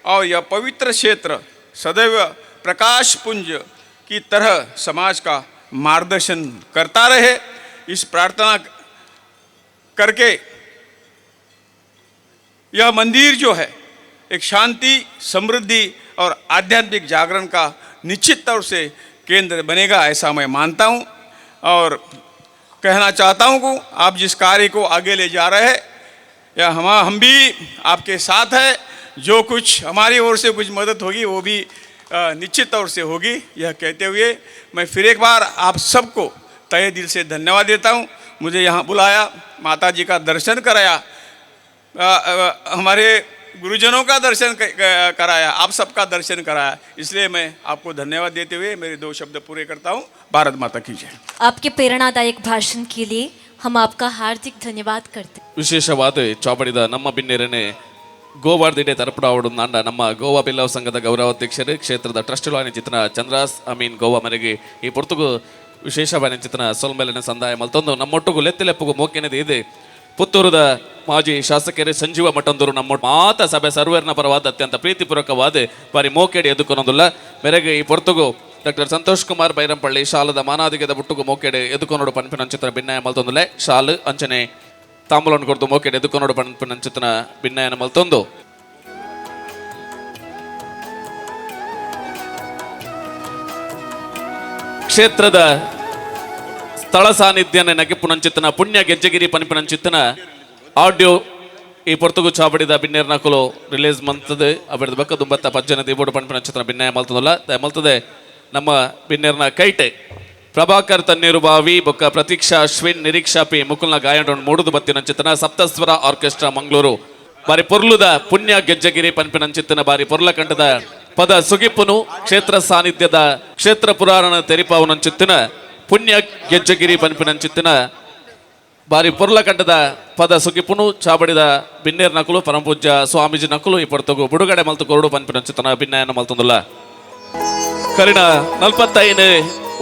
G: और यह पवित्र क्षेत्र सदैव प्रकाश पुंज की तरह समाज का मार्गदर्शन करता रहे, इस प्रार्थना करके यह मंदिर जो है एक शांति, समृद्धि और आध्यात्मिक जागरण का निश्चित तौर से केंद्र बनेगा, ऐसा मैं मानता हूँ। और कहना चाहता हूँ कि आप जिस कार्य को आगे ले जा रहे हैं, या हम भी आपके साथ है। जो कुछ हमारी ओर से कुछ मदद होगी, वो भी निश्चित तौर से होगी। यह कहते हुए मैं फिर एक बार आप सबको तहे दिल से धन्यवाद देता हूँ। मुझे यहाँ बुलाया, माता जी का दर्शन कराया, हमारे गुरुजनों का दर्शन कराया, आप सबका दर्शन कराया, इसलिए मैं आपको धन्यवाद देते हुए मेरे दो शब्द पूरे करता हूँ। भारत माता की जय।
B: आपके प्रेरणादायक भाषण के लिए हम आपका हार्दिक धन्यवाद करते हैं।
A: ವಿಶೇಷವಾದ ಚಾವಡಿದ ನಮ್ಮ ಬಿನ್ನೆರನೆ ಗೋವಾರ್ದಿಡೆ ತರಪಡಾವಡು ನಾಂಡ ನಮ್ಮ ಗೋವಾ ಬಿಲ್ಲವ ಸಂಘದ ಗೌರವಾಧ್ಯಕ್ಷರು, ಕ್ಷೇತ್ರದ ಟ್ರಸ್ಟಿಲು ಚಿತ್ರ ಚಂದ್ರಾಸ್ ಅಮೀನ್ ಗೋವಾ ಮನೆಗೆ ಈ ಪೊರ್ತುಗು ವಿಶೇಷವಾದ ಚಿತ್ರ ಸೊಲ್ಮೆಲಿನ ಸಂದಾಯ ಮಲ್ತೊಂದು ನಮ್ಮೊಟ್ಟುಗು ಲೆತ್ತಿಲೆಪ್ಪುಗು ಮೋಕೆನದು ಇದೆ. ಪುತ್ತೂರದ ಮಾಜಿ ಶಾಸಕರೇ ಸಂಜೀವ ಮಠಂದೂರು ನಮ್ಮ ಮಾತ ಸಭೆ ಸರ್ವೇರ್ನ ಪರವಾದ ಅತ್ಯಂತ ಪ್ರೀತಿಪೂರ್ವಕವಾದ ಬಾರಿ ಮೋಕೆಡಿ ಎದುಕೊನೊಂದುಲ್ಲ. ಮೇರೆಗೆ ಈ ಪೊರ್ತುಗು ಡಾಕ್ಟರ್ ಸಂತೋಷ್ ಕುಮಾರ್ ಬೈರಂಪಳ್ಳಿ ಶಾಲದ ಮಾನಾದಿಗದ ಬುಟ್ಟುಗು ಮೋಕೆಡೆ ಎದುಕೊನೋಡು ಪನ್ಪಿನಂಚಿತ್ರ ಭಿನ್ನಯ ಮಲ್ತೊಂದುಲೆ. ಶಾಲು ಅಂಚನೆ ತಾಂಬೂಲನ್ನು ಕೊಡ್ದು ಮೋಕೆಡೆ ಎದುಕೊನೋಡು ಪನ್ಪಿನಂಚಿತನ ಭಿನ್ನಯನ ಮಲ್ತೊಂದು. ಕ್ಷೇತ್ರದ ಸ್ಥಳ ಸಾನ್ನಿಧ್ಯನ ನಗಿಪುನಂಚಿತ್ತನ ಪುಣ್ಯ ಗೆಜ್ಜೆಗಿರಿ ಪನ್ಪಿನಂಚಿತ್ತನ ಆಡಿಯೋ ಈ ಪೊರ್ತುಗು ಚಾವಡಿದ ಬಿನ್ನೇರ್ ನಕಲು ರಿಲೀಸ್ ಮಂತದೆ. ಅವರದ ಬಕ್ಕ ದುಂಬತ್ತ ಪಜ್ಜನ ದೀಬೋಡು ಪನ್ಪಿನಂಚಿತ್ತನ ಭಿನ್ನಯ ಮಲ್ತದಲ್ಲ ಮಲ್ತದೆ. ನಮ್ಮ ಬಿನ್ನೇರ್ನ ಕೈಟೆ ಪ್ರಭಾಕರ್ ತಣ್ಣೀರು ಬಾವಿ ಬೊಕ್ಕ ಪ್ರತೀಕ್ಷಾ ಅಶ್ವಿನ್, ನಿರೀಕ್ಷಾ ಪಿ ಮುಕುಲ್ನ ಗಾಯನ ಮೂಡುದು ಬತ್ತಿನಂಚಿತ್ತನ ಸಪ್ತಸ್ವರ ಆರ್ಕೆಸ್ಟ್ರಾ ಮಂಗಳೂರು ಬಾರಿ ಪೊರ್ಲುದ ಪುಣ್ಯ ಗೆಜ್ಜಗಿರಿ ಪನ್ಪಿನಂಚಿತ್ತನ ಬಾರಿ ಪೊರ್ಲ ಕಂಠದ ಪದ ಸುಗಿಪ್ಪುನು ಕ್ಷೇತ್ರ ಸಾನ್ನಿಧ್ಯದ ಕ್ಷೇತ್ರ ಪುರಾಣ ತೆರಿಪಾವನಂಚಿತ್ತಿನ ಪುಣ್ಯ ಗೆಜ್ಜಗಿರಿ ಪನ್ಪಿನಂಚಿತ್ತಿನ ಬಾರಿ ಪೊರ್ಲ ಕಂಠದ ಪದ ಸುಗಿಪುನು ಚಾಬಡಿದ ಬಿನ್ನೇರ್ ನಕಲು ಪರಮಪೂಜ್ಯ ಸ್ವಾಮೀಜಿ ನಕಲು ಈ ಪೊರ್ತಗು ಬಿಡುಗಡೆ ಮಲ್ತು ಕೊರಡು ಪನ್ಪಿನಂಚಿತ್ತನ ಭಿನ್ನಯನ ಮಲ್ತೊಂದುಲ್ಲ. ಕರಿಣ 45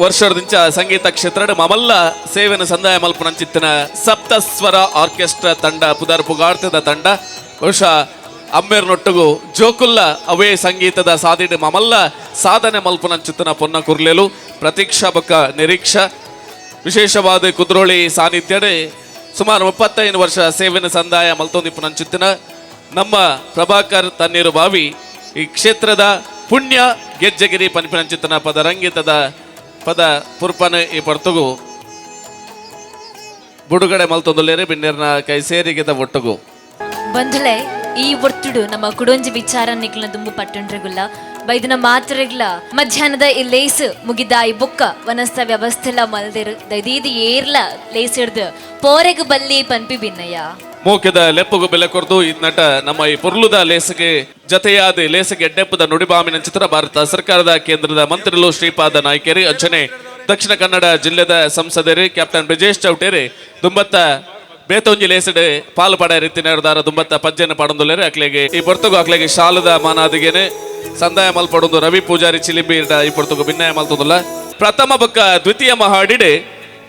A: ವರ್ಷದಿಂಚ ಸಂಗೀತ ಕ್ಷೇತ್ರ ಮಮಲ್ಲ ಸೇವೆನ ಸಂದಾಯ ಮಲ್ಪನಂಚಿತ್ತಿನ ಸಪ್ತಸ್ವರ ಆರ್ಕೆಸ್ಟ್ರಾ ತಂಡ ಪುದರ್ ಪುಗಾರ್ತದ ತಂಡ. ಬಹುಶಃ ಅಮ್ಮೇರ್ನೊಟ್ಟುಗು ಜೋಕುಲ್ಲ ಅವೇ ಸಂಗೀತದ ಸಾದಿಡು ಮಮಲ್ಲ ಸಾಧನೆ ಮಲ್ಪನಂಚಿತ್ತಿನ ಪೊನ್ನ ಕುರ್ಲೇಲು ಪ್ರತೀಕ್ಷಾ ಬೊಕ್ಕ ನಿರೀಕ್ಷಾ ವಿಶೇಷವಾದ ಕುದ್ರೋಳಿ ಸಾನ್ನಿಧ್ಯಡೆ ಸುಮಾರು 35 ವರ್ಷ ಸೇವೆನ ಸಂದಾಯ ಮಲ್ತೊಂದಿಪ್ಪುನಂಚಿತ್ತಿನ ನಮ್ಮ ಪ್ರಭಾಕರ್ ತಣ್ಣೀರು ಬಾವಿ ಈ ಕ್ಷೇತ್ರದ ಪುಣ್ಯ ಗೆಜ್ಜೆಗಿರಿ ಪನ್ಪಿನಂಚಿತ್ತನ ಪದ ರಂಗಿತದ ಪದ ಪುರ್ಪನ ಈ ಪರ್ತುಗು ಬುಡುಗಡೆ ಮಲ್ತೊಂದುಲ್ಲೇರೆ ಬಿನ್ನೇರ್ನ ಕೈ ಸೇರಿಗೆದ ಒಟ್ಟುಗು.
B: ಬಂಧುಲೆ, ಈ ಒರ್ತುಡು ನಮ್ಮ ಕುಡೊಂಜಿ ವಿಚಾರ ನಿಕ್ಲ ದುಂಬು ಪಟ್ಟಂಡ್ರೆಗುಲ್ಲ ಬೈದಿನ ಮಾತ್ರೆಗ್ಲ ಮಧ್ಯಾಹ್ನದ ಈ ಲೇಸ್ ಮುಗಿದಾಯಿ ಬೊಕ್ಕ ವನಸ್ತ ವ್ಯವಸ್ಥೆಲ ಮಲ್ದೆರು ದೈದೀದಿ ಏರ್ಲ ಲೇಸ್ ಹಿಡ್ದು ಪೋರೆಗ್ ಬಲ್ಲಿ ಪನ್ಪಿ ಬಿನ್ನಯ್ಯ.
A: ಮೋಕೆದ ಲೆಪ್ಪುಗು ಬೆಲೆ ಕೊರ್ದು ಈ ನಟ ನಮ್ಮ ಈ ಪೊರ್ಲುದ ಲೇಸಿಗೆ ಜತೆಯಾದ ಲೇಸಿಗೆ ಎಡ್ಡೆಪ್ಪದ ನುಡಿಬಾಮಿನ ಚಿತ್ರ ಭಾರತ ಸರ್ಕಾರದ ಕೇಂದ್ರದ ಮಂತ್ರಿಲು ಶ್ರೀಪಾದ ನಾಯ್ಕೇರಿ, ಅಂಚನೆ ದಕ್ಷಿಣ ಕನ್ನಡ ಜಿಲ್ಲೆದ ಸಂಸದರು ಕ್ಯಾಪ್ಟನ್ ಬ್ರಿಜೇಶ್ ಚೌಟೇರಿ ದುಂಬತ್ತ ಬೇತೊಂಜಿ ಲೇಸಡೆ ಪಾಲು ಪಡ ರೀತಿ ದಾರ ದುಂಬತ್ತ ಪಜ್ಜೆನ ಪಾಡೊಂದುಲ್ಲೇರಿ. ಅಕ್ಲೆಗೆ ಈ ಪೊರ್ತುಗು ಅಕ್ಲೆಗೆ ಶಾಲದ ಮಾನಾದಿಗೆನೆ ಸಂದಾಯ ಮಲ್ಪಡೊಂದು ರವಿ ಪೂಜಾರಿ ಚಿಲಿಂಬಿ ಈ ಪೊರ್ತುಗು ಭಿನ್ನಯ ಮಲ್ತೊಂದುಲ್ಲ. ಪ್ರಥಮ ಬೊಕ್ಕ ದ್ವಿತೀಯ ಮಹಾಡಿಡೆ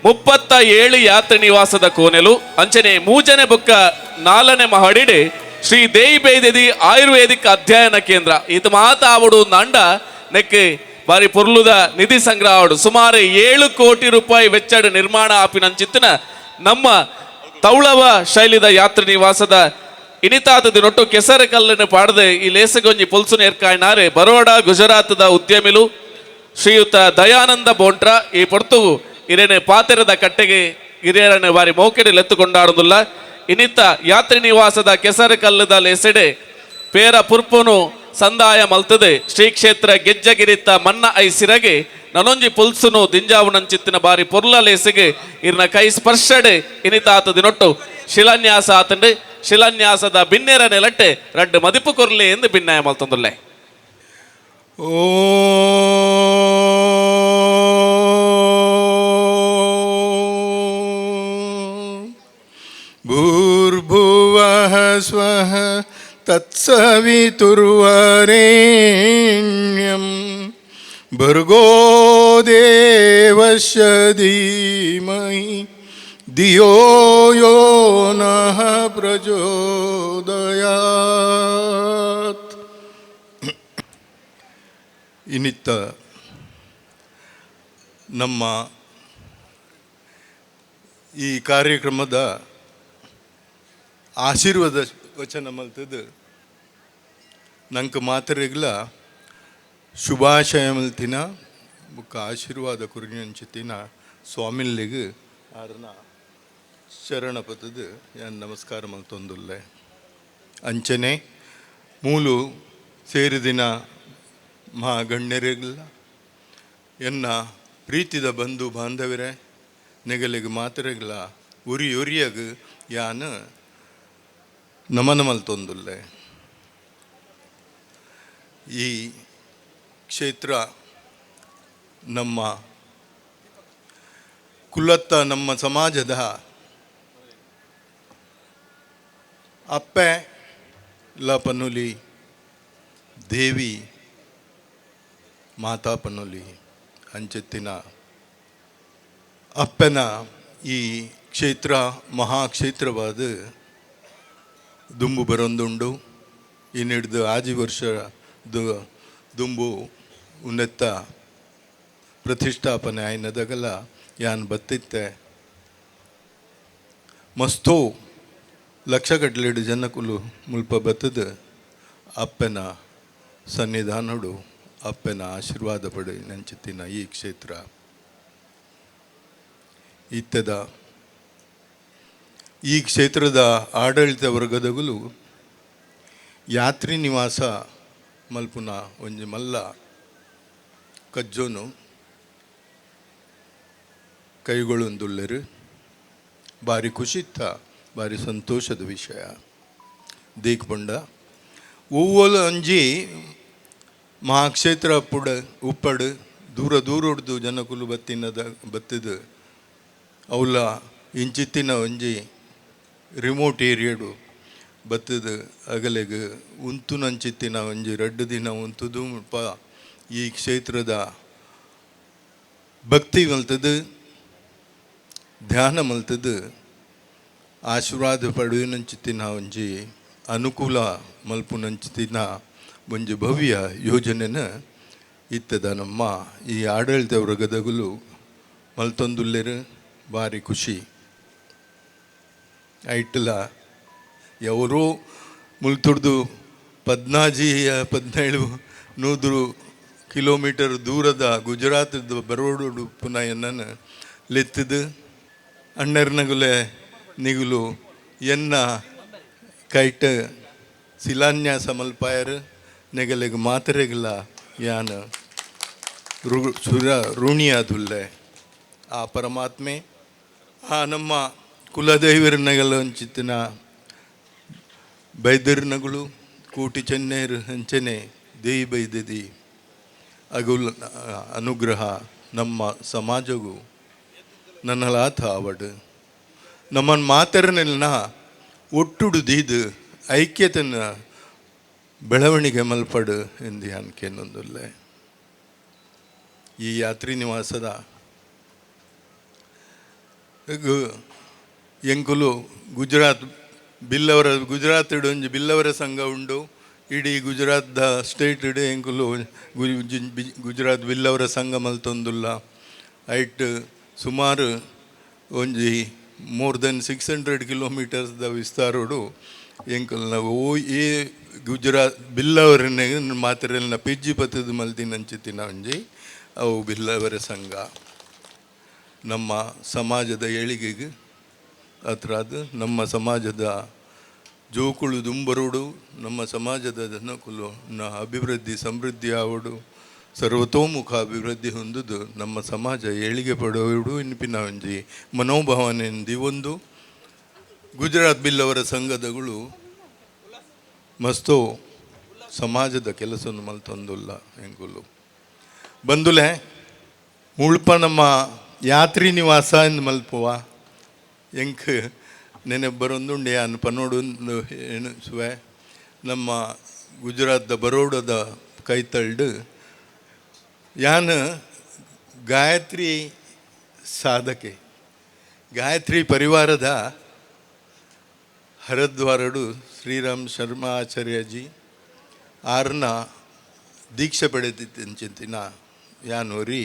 A: 37 ಯಾತ್ರಿ ನಿವಾಸದ ಕೋನೆಲು, ಅಂಚನೆ ಮೂಜನೆ ಬೊಕ್ಕ ನಾಲ್ಕನೇ ಮಹಡಿಡೆ ಶ್ರೀ ದೇಯಿ ಬೈದೆದಿ ಆಯುರ್ವೇದಿಕ್ ಅಧ್ಯಯನ ಕೇಂದ್ರ ಇದು ಮಾತ ಆವಡು ನಂಡ ನೆಕ್ ಬಾರಿ ಪೊರ್ಲುದ ನಿಧಿ ಸಂಗ್ರಹ ಆವಡು ಸುಮಾರು 7 ಕೋಟಿ ರೂಪಾಯಿ ವೆಚ್ಚಡ್ ನಿರ್ಮಾಣ ಆಪಿನಂಚಿತ್ತಿನ ನಮ್ಮ ತೌಳವ ಶೈಲಿದ ಯಾತ್ರಿ ನಿವಾಸದ ಇನಿತಾತ ದಿನೊಟ್ಟು ಕೆಸರು ಕಲ್ಲನ್ನು ಪಾಡದೆ ಈ ಲೇಸಗೊಂಜಿ ಪೊಲ್ಸು ನೇರ್ಕಾಯ್ನಾರೆ ಬರೋಡಾ ಗುಜರಾತದ ಉದ್ಯಮಿಲು ಶ್ರೀಯುತ ದಯಾನಂದ ಬೋಂಟ್ರ ಈ ಪೊರ್ತು ಇರೇನೆ ಪಾತೆರದ ಕಟ್ಟೆಗೆ ಹಿರಿಯರನ್ನು ಬಾರಿ ಮೌಕೆಡೆ ಲೆತ್ತುಕೊಂಡಾಡುದಿಲ್ಲ. ಇನಿತ ಯಾತ್ರಿ ನಿವಾಸದ ಕೆಸರು ಕಲ್ಲದ ಲೇಸೆಡೆ ಪೇರ ಪುರ್ಪುನು ಸಂದಾಯ ಮಲ್ತದೆ ಶ್ರೀ ಕ್ಷೇತ್ರ ಗೆಜ್ಜಗಿರಿತ ಮನ್ನ I ಸಿರಗೆ ನನೊಂಜಿ ಪುಲ್ಸುನು ದಿಂಜಾವುನಂಚಿತ್ತಿನ ಬಾರಿ ಪೊರ್ಲ ಲೇಸಿಗೆ ಇರ್ನ ಕೈ ಸ್ಪರ್ಶಡೆ ಇನಿತಾತ ದಿನೊಟ್ಟು ಶಿಲಾನ್ಯಾಸ ಆತಂಡೆ ಶಿಲಾನ್ಯಾಸದ ಬಿನ್ನೆರ ನೆಲಟ್ಟೆ ರಡ್ಡು ಮದಿಪು ಕೊರ್ಲೆ ಎಂದು ಭಿನ್ನಾಯ ಮಲ್ತೊಂದುಲ್ಲೆ.
H: ಭೂರ್ಭುವಃ ಸ್ವಃ ತತ್ಸವಿತುರ್ವರೇಣ್ಯಂ ಭರ್ಗೋ ದೇವಸ್ಯ ಧೀಮಹಿ ಧಿಯೋ ಯೋ ನಃ ಪ್ರಚೋದಯಾತ್. ಇನ್ನಿತ್ತ ನಮ್ಮ ಈ ಕಾರ್ಯಕ್ರಮದ ಆಶೀರ್ವಾದ ವಚನ ಮಲ್ತದು ನಂಕ ಮಾತರೆಗ್ಲ ಶುಭಾಶಯ ಮಲ್ತಿನ ಬುಕ್ಕ ಆಶೀರ್ವಾದ ಕುರಿಯಂಚಿತಿನ ಸ್ವಾಮಿಲ್ಲಿಗ್ ಆರ್ನ ಶರಣ ಪತದು ಯಾನ್ ನಮಸ್ಕಾರ ಮಲ್ತೊಂದುಲ್ಲೆ. ಅಂಚನೆ ಮೂಲು ಸೇರಿದಿನ ಮಹಾಗಣ್ಯರಿಲ್ಲ, ಎನ್ನ ಪ್ರೀತಿದ ಬಂಧು ಬಾಂಧವರೇ, ನೆಗಲಿಗೆ ಮಾತರೆಗ್ಲ ಉರಿ ಉರಿಯಗ್ ಯಾನ್ ನಮನ ಮಲ್ತೊಂದುಲ್ಲೆ. ಈ ಕ್ಷೇತ್ರ ನಮ್ಮ ಕುಲತ್ತ, ನಮ್ಮ ಸಮಾಜದ ಅಪ್ಪೆ ಲ ಪನುಲಿ, ದೇವಿ ಮಾತಾ ಪನುಲಿ. ಅಂಚೆತ್ತಿನ ಅಪ್ಪನ ಈ ಕ್ಷೇತ್ರ ಮಹಾಕ್ಷೇತ್ರವಾದ ದುಂಬು ಬರೊಂದುಂಡು. ಇನ್ನಿಡ್ದು ಆಜಿ ವರ್ಷ ದುಂಬು ಉನ್ನೆತ್ತ ಪ್ರತಿಷ್ಠಾಪನೆ ಆಯ್ನದಗಲ ಯಾನ್ ಬತ್ತಿತ್ತೆ. ಮಸ್ತೋ ಲಕ್ಷಗಟ್ಲೆಡ್ ಜನಕುಲು ಮುಲ್ಪ ಬತ್ತದ ಅಪ್ಪನ ಸನ್ನಿಧಾನಡು ಅಪ್ಪನ ಆಶೀರ್ವಾದ ಪಡೆ ನಂಚಿತ್ತಿನ ಈ ಕ್ಷೇತ್ರ ಇತ್ತದ. ಈ ಕ್ಷೇತ್ರದ ಆಡಳಿತ ವರ್ಗದಗುಲು ಯಾತ್ರಿ ನಿವಾಸ ಮಲ್ಪುನ ಒಂಜಿ ಮಲ್ಲ ಕಜ್ಜೋನು ಕೈಗೊಳ್ಳೊಂದುಲ್ಲೆರು. ಭಾರಿ ಖುಷಿತ್ತ, ಭಾರಿ ಸಂತೋಷದ ವಿಷಯ. ದೇಕ್ ಪಂಡ ಒವ್ವೊಲ ಒಂಜಿ ಮಹಾಕ್ಷೇತ್ರ ಪುಡ ಉಪ್ಪಡು ದೂರ ದೂರೊಡ್ದು ಜನಕುಲು ಬತ್ತಿನದ ಬತ್ತಿದ ಅವಲ ಇಂಚಿತ್ತಿನ ಒಂಜಿ ರಿಮೋಟ್ ಏರಿಯಾಡು ಬತ್ತದ ಅಗಲೆಗ್ ಉಂತುನಂಚಿತ್ತಿನ ಒಂಜಿ ರಡ್ಡ್ ದಿನ ಉಂತುದು ಮುಲ್ಪ ಈ ಕ್ಷೇತ್ರದ ಭಕ್ತಿ ಮಲ್ತದು, ಧ್ಯಾನ ಮಲ್ತದು, ಆಶೀರ್ವಾದ ಪಡೆಯುನಂಚಿತ್ತಿನ ಒಂಜಿ ಅನುಕೂಲ ಮಲ್ಪುನಂಚಿತ್ತಿನ ಒಂಜಿ ಭವ್ಯ ಯೋಜನೆನ ಇತ್ತದ ನಮ್ಮ ಈ ಆಡಳಿತ ವರ್ಗದಗುಲು ಮಲ್ತೊಂದುಲ್ಲೆರ್. ಭಾರಿ ಖುಷಿ ಐಟ್ಲ ಎವರೋ ಮುಲ್ತುರ್ದು 14 17 ನೂದ್ರು ಕಿಲೋಮೀಟರ್ ದೂರದ ಗುಜರಾತದ ಬರೋಡು ಪುನಃ ಎನ್ನನ್ನು ಲೆತ್ತದು ಅಣ್ಣರ್ನಗುಲೆ ನಿಗುಲು ಎನ್ನ ಕೈಟ್ ಶಿಲಾನ್ಯಾಸ ಮಲ್ಪಾಯರ್. ನೆಗಲೆಗ್ ಮಾತರೆಗ್ಲ ಯಾನ್ ಸುರ ಋಣಿಯಾದುಲ್ಲೆ. ಆ ಪರಮಾತ್ಮೆ ಆ ನಮ್ಮ ಕುಲದೈವರ ಅಂಚಿತ್ತಿನ ಬೈದರ್ನಗಳು ಕೋಟಿ ಚೆನ್ನೇರು ಅಂಚನೆ ದೇಯಿ ಬೈದದಿ ಅಗುಲ್ ಅನುಗ್ರಹ ನಮ್ಮ ಸಮಾಜಗೂ ನನ್ನಲಾಥ ಆವಡ್. ನಮ್ಮನ್ನು ಮಾತರನೆಲ್ಲ ಒಟ್ಟುಡು ದೀದು ಐಕ್ಯತೆನ ಬೆಳವಣಿಗೆ ಮಲ್ಪಡು ಎಂದು ಅನ್ಕೆನೊಂದುಲ್ಲೆ. ಈ ಯಾತ್ರಿ ನಿವಾಸದ ಎಂಕುಲು ಗುಜರಾತ್ ಬಿಲ್ಲವರ, ಗುಜರಾತ್ ಒಂಜಿ ಬಿಲ್ಲವರ ಸಂಘ ಉಂಡು. ಇಡೀ ಗುಜರಾತ್ದ ಸ್ಟೇಟ್ ಇಡು ಎಂಕುಲು ಗುಜರಾತ್ ಬಿಲ್ಲವರ ಸಂಘ ಮಲ್ತೊಂದುಲ್ಲ. ಐಟ್ ಸುಮಾರು ಒಂಜಿ ಮೋರ್ ದೆನ್ 600 ಕಿಲೋಮೀಟರ್ಸ್ದ ವಿಸ್ತಾರೋಡು ಎಂಕಲ್ನ ಓ ಏ ಗುಜರಾತ್ ಬಿಲ್ಲವರನ್ನೇ ಮಾತ್ರಲ್ನ ಪಿಜ್ಜಿ ಪತ್ತದ ಮಲ್ತಿನಂಚಿತ್ತಿನ ಒಂಜಿ ಅವು ಬಿಲ್ಲವರ ಸಂಘ. ನಮ್ಮ ಸಮಾಜದ ಏಳಿಗೆಗೆ ಅತ್ರಾದ ನಮ್ಮ ಸಮಾಜದ ಜೋಕುಳು ದುಂಬರುಡು, ನಮ್ಮ ಸಮಾಜದ ಜನಕುಲು ನ ಅಭಿವೃದ್ಧಿ ಸಮೃದ್ಧಿ ಆವಡು, ಸರ್ವತೋಮುಖ ಅಭಿವೃದ್ಧಿ ಹೊಂದುದು ನಮ್ಮ ಸಮಾಜ ಏಳಿಗೆ ಪಡೆಯುಡು ಇನ್ಪಿನ ಒಂಜಿ ಮನೋಭಾವನೆ ಒಂದು ಗುಜರಾತ್ ಬಿಲ್ಲವರ ಸಂಘದಗಳು ಮಸ್ತೋ ಸಮಾಜದ ಕೆಲಸವನ್ನು ಮಲ್ತೊಂದುಲ್ಲ. ಎಂಕುಲು ಬಂದುಲೆ ಮುಳ್ಪ ನಮ್ಮ ಯಾತ್ರಿ ನಿವಾಸ ಎಂದು ಮಲ್ಪುವ ಎಂಕ್ ನೆನೆ ಬರೊಂದುಂಡೆ ಯಾನ್ ಪನೋಡು ಎಣಿಸುವೆ. ನಮ್ಮ ಗುಜರಾತ್ದ ಬರೋಡದ ಕೈತಳ್ಡು ಯಾನ್ ಗಾಯತ್ರಿ ಸಾಧಕೆ, ಗಾಯತ್ರಿ ಪರಿವಾರದ ಹರಿದ್ವಾರಡು ಶ್ರೀರಾಮ್ ಶರ್ಮಾ ಆಚಾರ್ಯಜಿ ಆರ್ನ ದೀಕ್ಷೆ ಪಡೆದಿದ್ದಂಚಿನ ಯಾನ್ ಒರಿ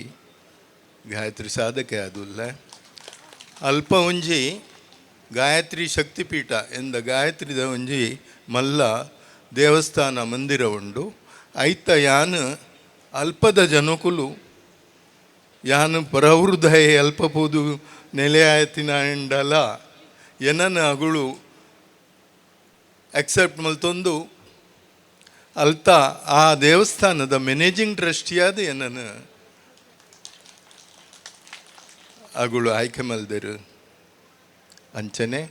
H: ಗಾಯತ್ರಿ ಸಾಧಕೆ ಆದುಲ್ಲ. ಅಲ್ಪ ಒಂಜಿ ಗಾಯತ್ರಿ ಶಕ್ತಿಪೀಠ ಎಂದ ಗಾಯತ್ರಿದ ಒಂಜಿ ಮಲ್ಲ ದೇವಸ್ಥಾನ ಮಂದಿರ ಉಂಡು. ಐತ ಯಾನ್ ಅಲ್ಪದ ಜನಕುಲು ಯಾನ್ ಪರವೃದಯ ಅಲ್ಪ ಪೋದು ನೆಲೆಯಾಯತಿನ ಎಂಡಲ ಎನನ ಅಗುಳು ಅಕ್ಸೆಪ್ಟ್ ಮಲ್ತೊಂದು ಅಲ್ತ ಆ ದೇವಸ್ಥಾನದ ಮ್ಯಾನೇಜಿಂಗ್ ಟ್ರಸ್ಟಿಯಾದ ಎನನ ಅಗುಳು ಆಯ್ಕೆ ಮಲ್ದರು. ಅಂಚನೆ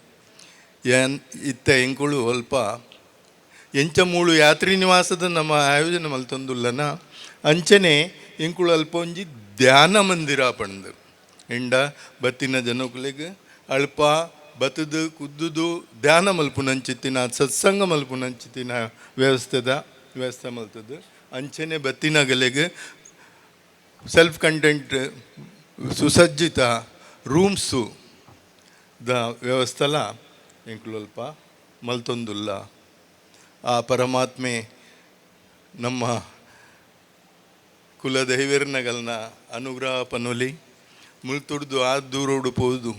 H: ಏನ್ ಇತ್ತ ಎಂಕುಳು ಅಲ್ಪ ಎಂಚ ಮೂಳು ಯಾತ್ರಿ ನಿವಾಸದ ನಮ್ಮ ಆಯೋಜನೆ ಮಲ್ತೊಂದುಲ್ಲನ ಅಂಚನೆ ಎಂಕುಳು ಅಲ್ಪ ಒಂಜಿ ಧ್ಯಾನ ಮಂದಿರ ಪಂದು ಎಂಡ ಬತ್ತಿನ ಜನಕುಲೆಗ್ ಅಲ್ಪ ಬತ್ತದು ಕುದ್ದುದು ಧ್ಯಾನ ಮಲ್ಪುನಂಚಿತ್ತಿನ ಸತ್ಸಂಗ ಮಲ್ಪುನಂಚಿತ್ತಿನ ವ್ಯವಸ್ಥೆದ ವ್ಯವಸ್ಥೆ ಮಲ್ತದ್ದು. ಅಂಚನೆ ಬತ್ತಿನಗಲೆಗ್ ಸೆಲ್ಫ್ ಕಂಟೆಂಟ್ ಸುಸಜ್ಜಿತ ರೂಮ್ಸು ದ ವ್ಯವಸ್ಥೆಲ ಎಂಕುಲು ಅಲ್ಪ ಮಲ್ತೊಂದುಲ್ಲ. ಆ ಪರಮಾತ್ಮೆ ನಮ್ಮ ಕುಲದೈವೆರ್ನಗಲ್ನ ಅನುಗ್ರಹ ಪನೊಲಿ ಮುಲ್ತುಡ್ದು ಆ ದೂರೋಡು ಪೋದು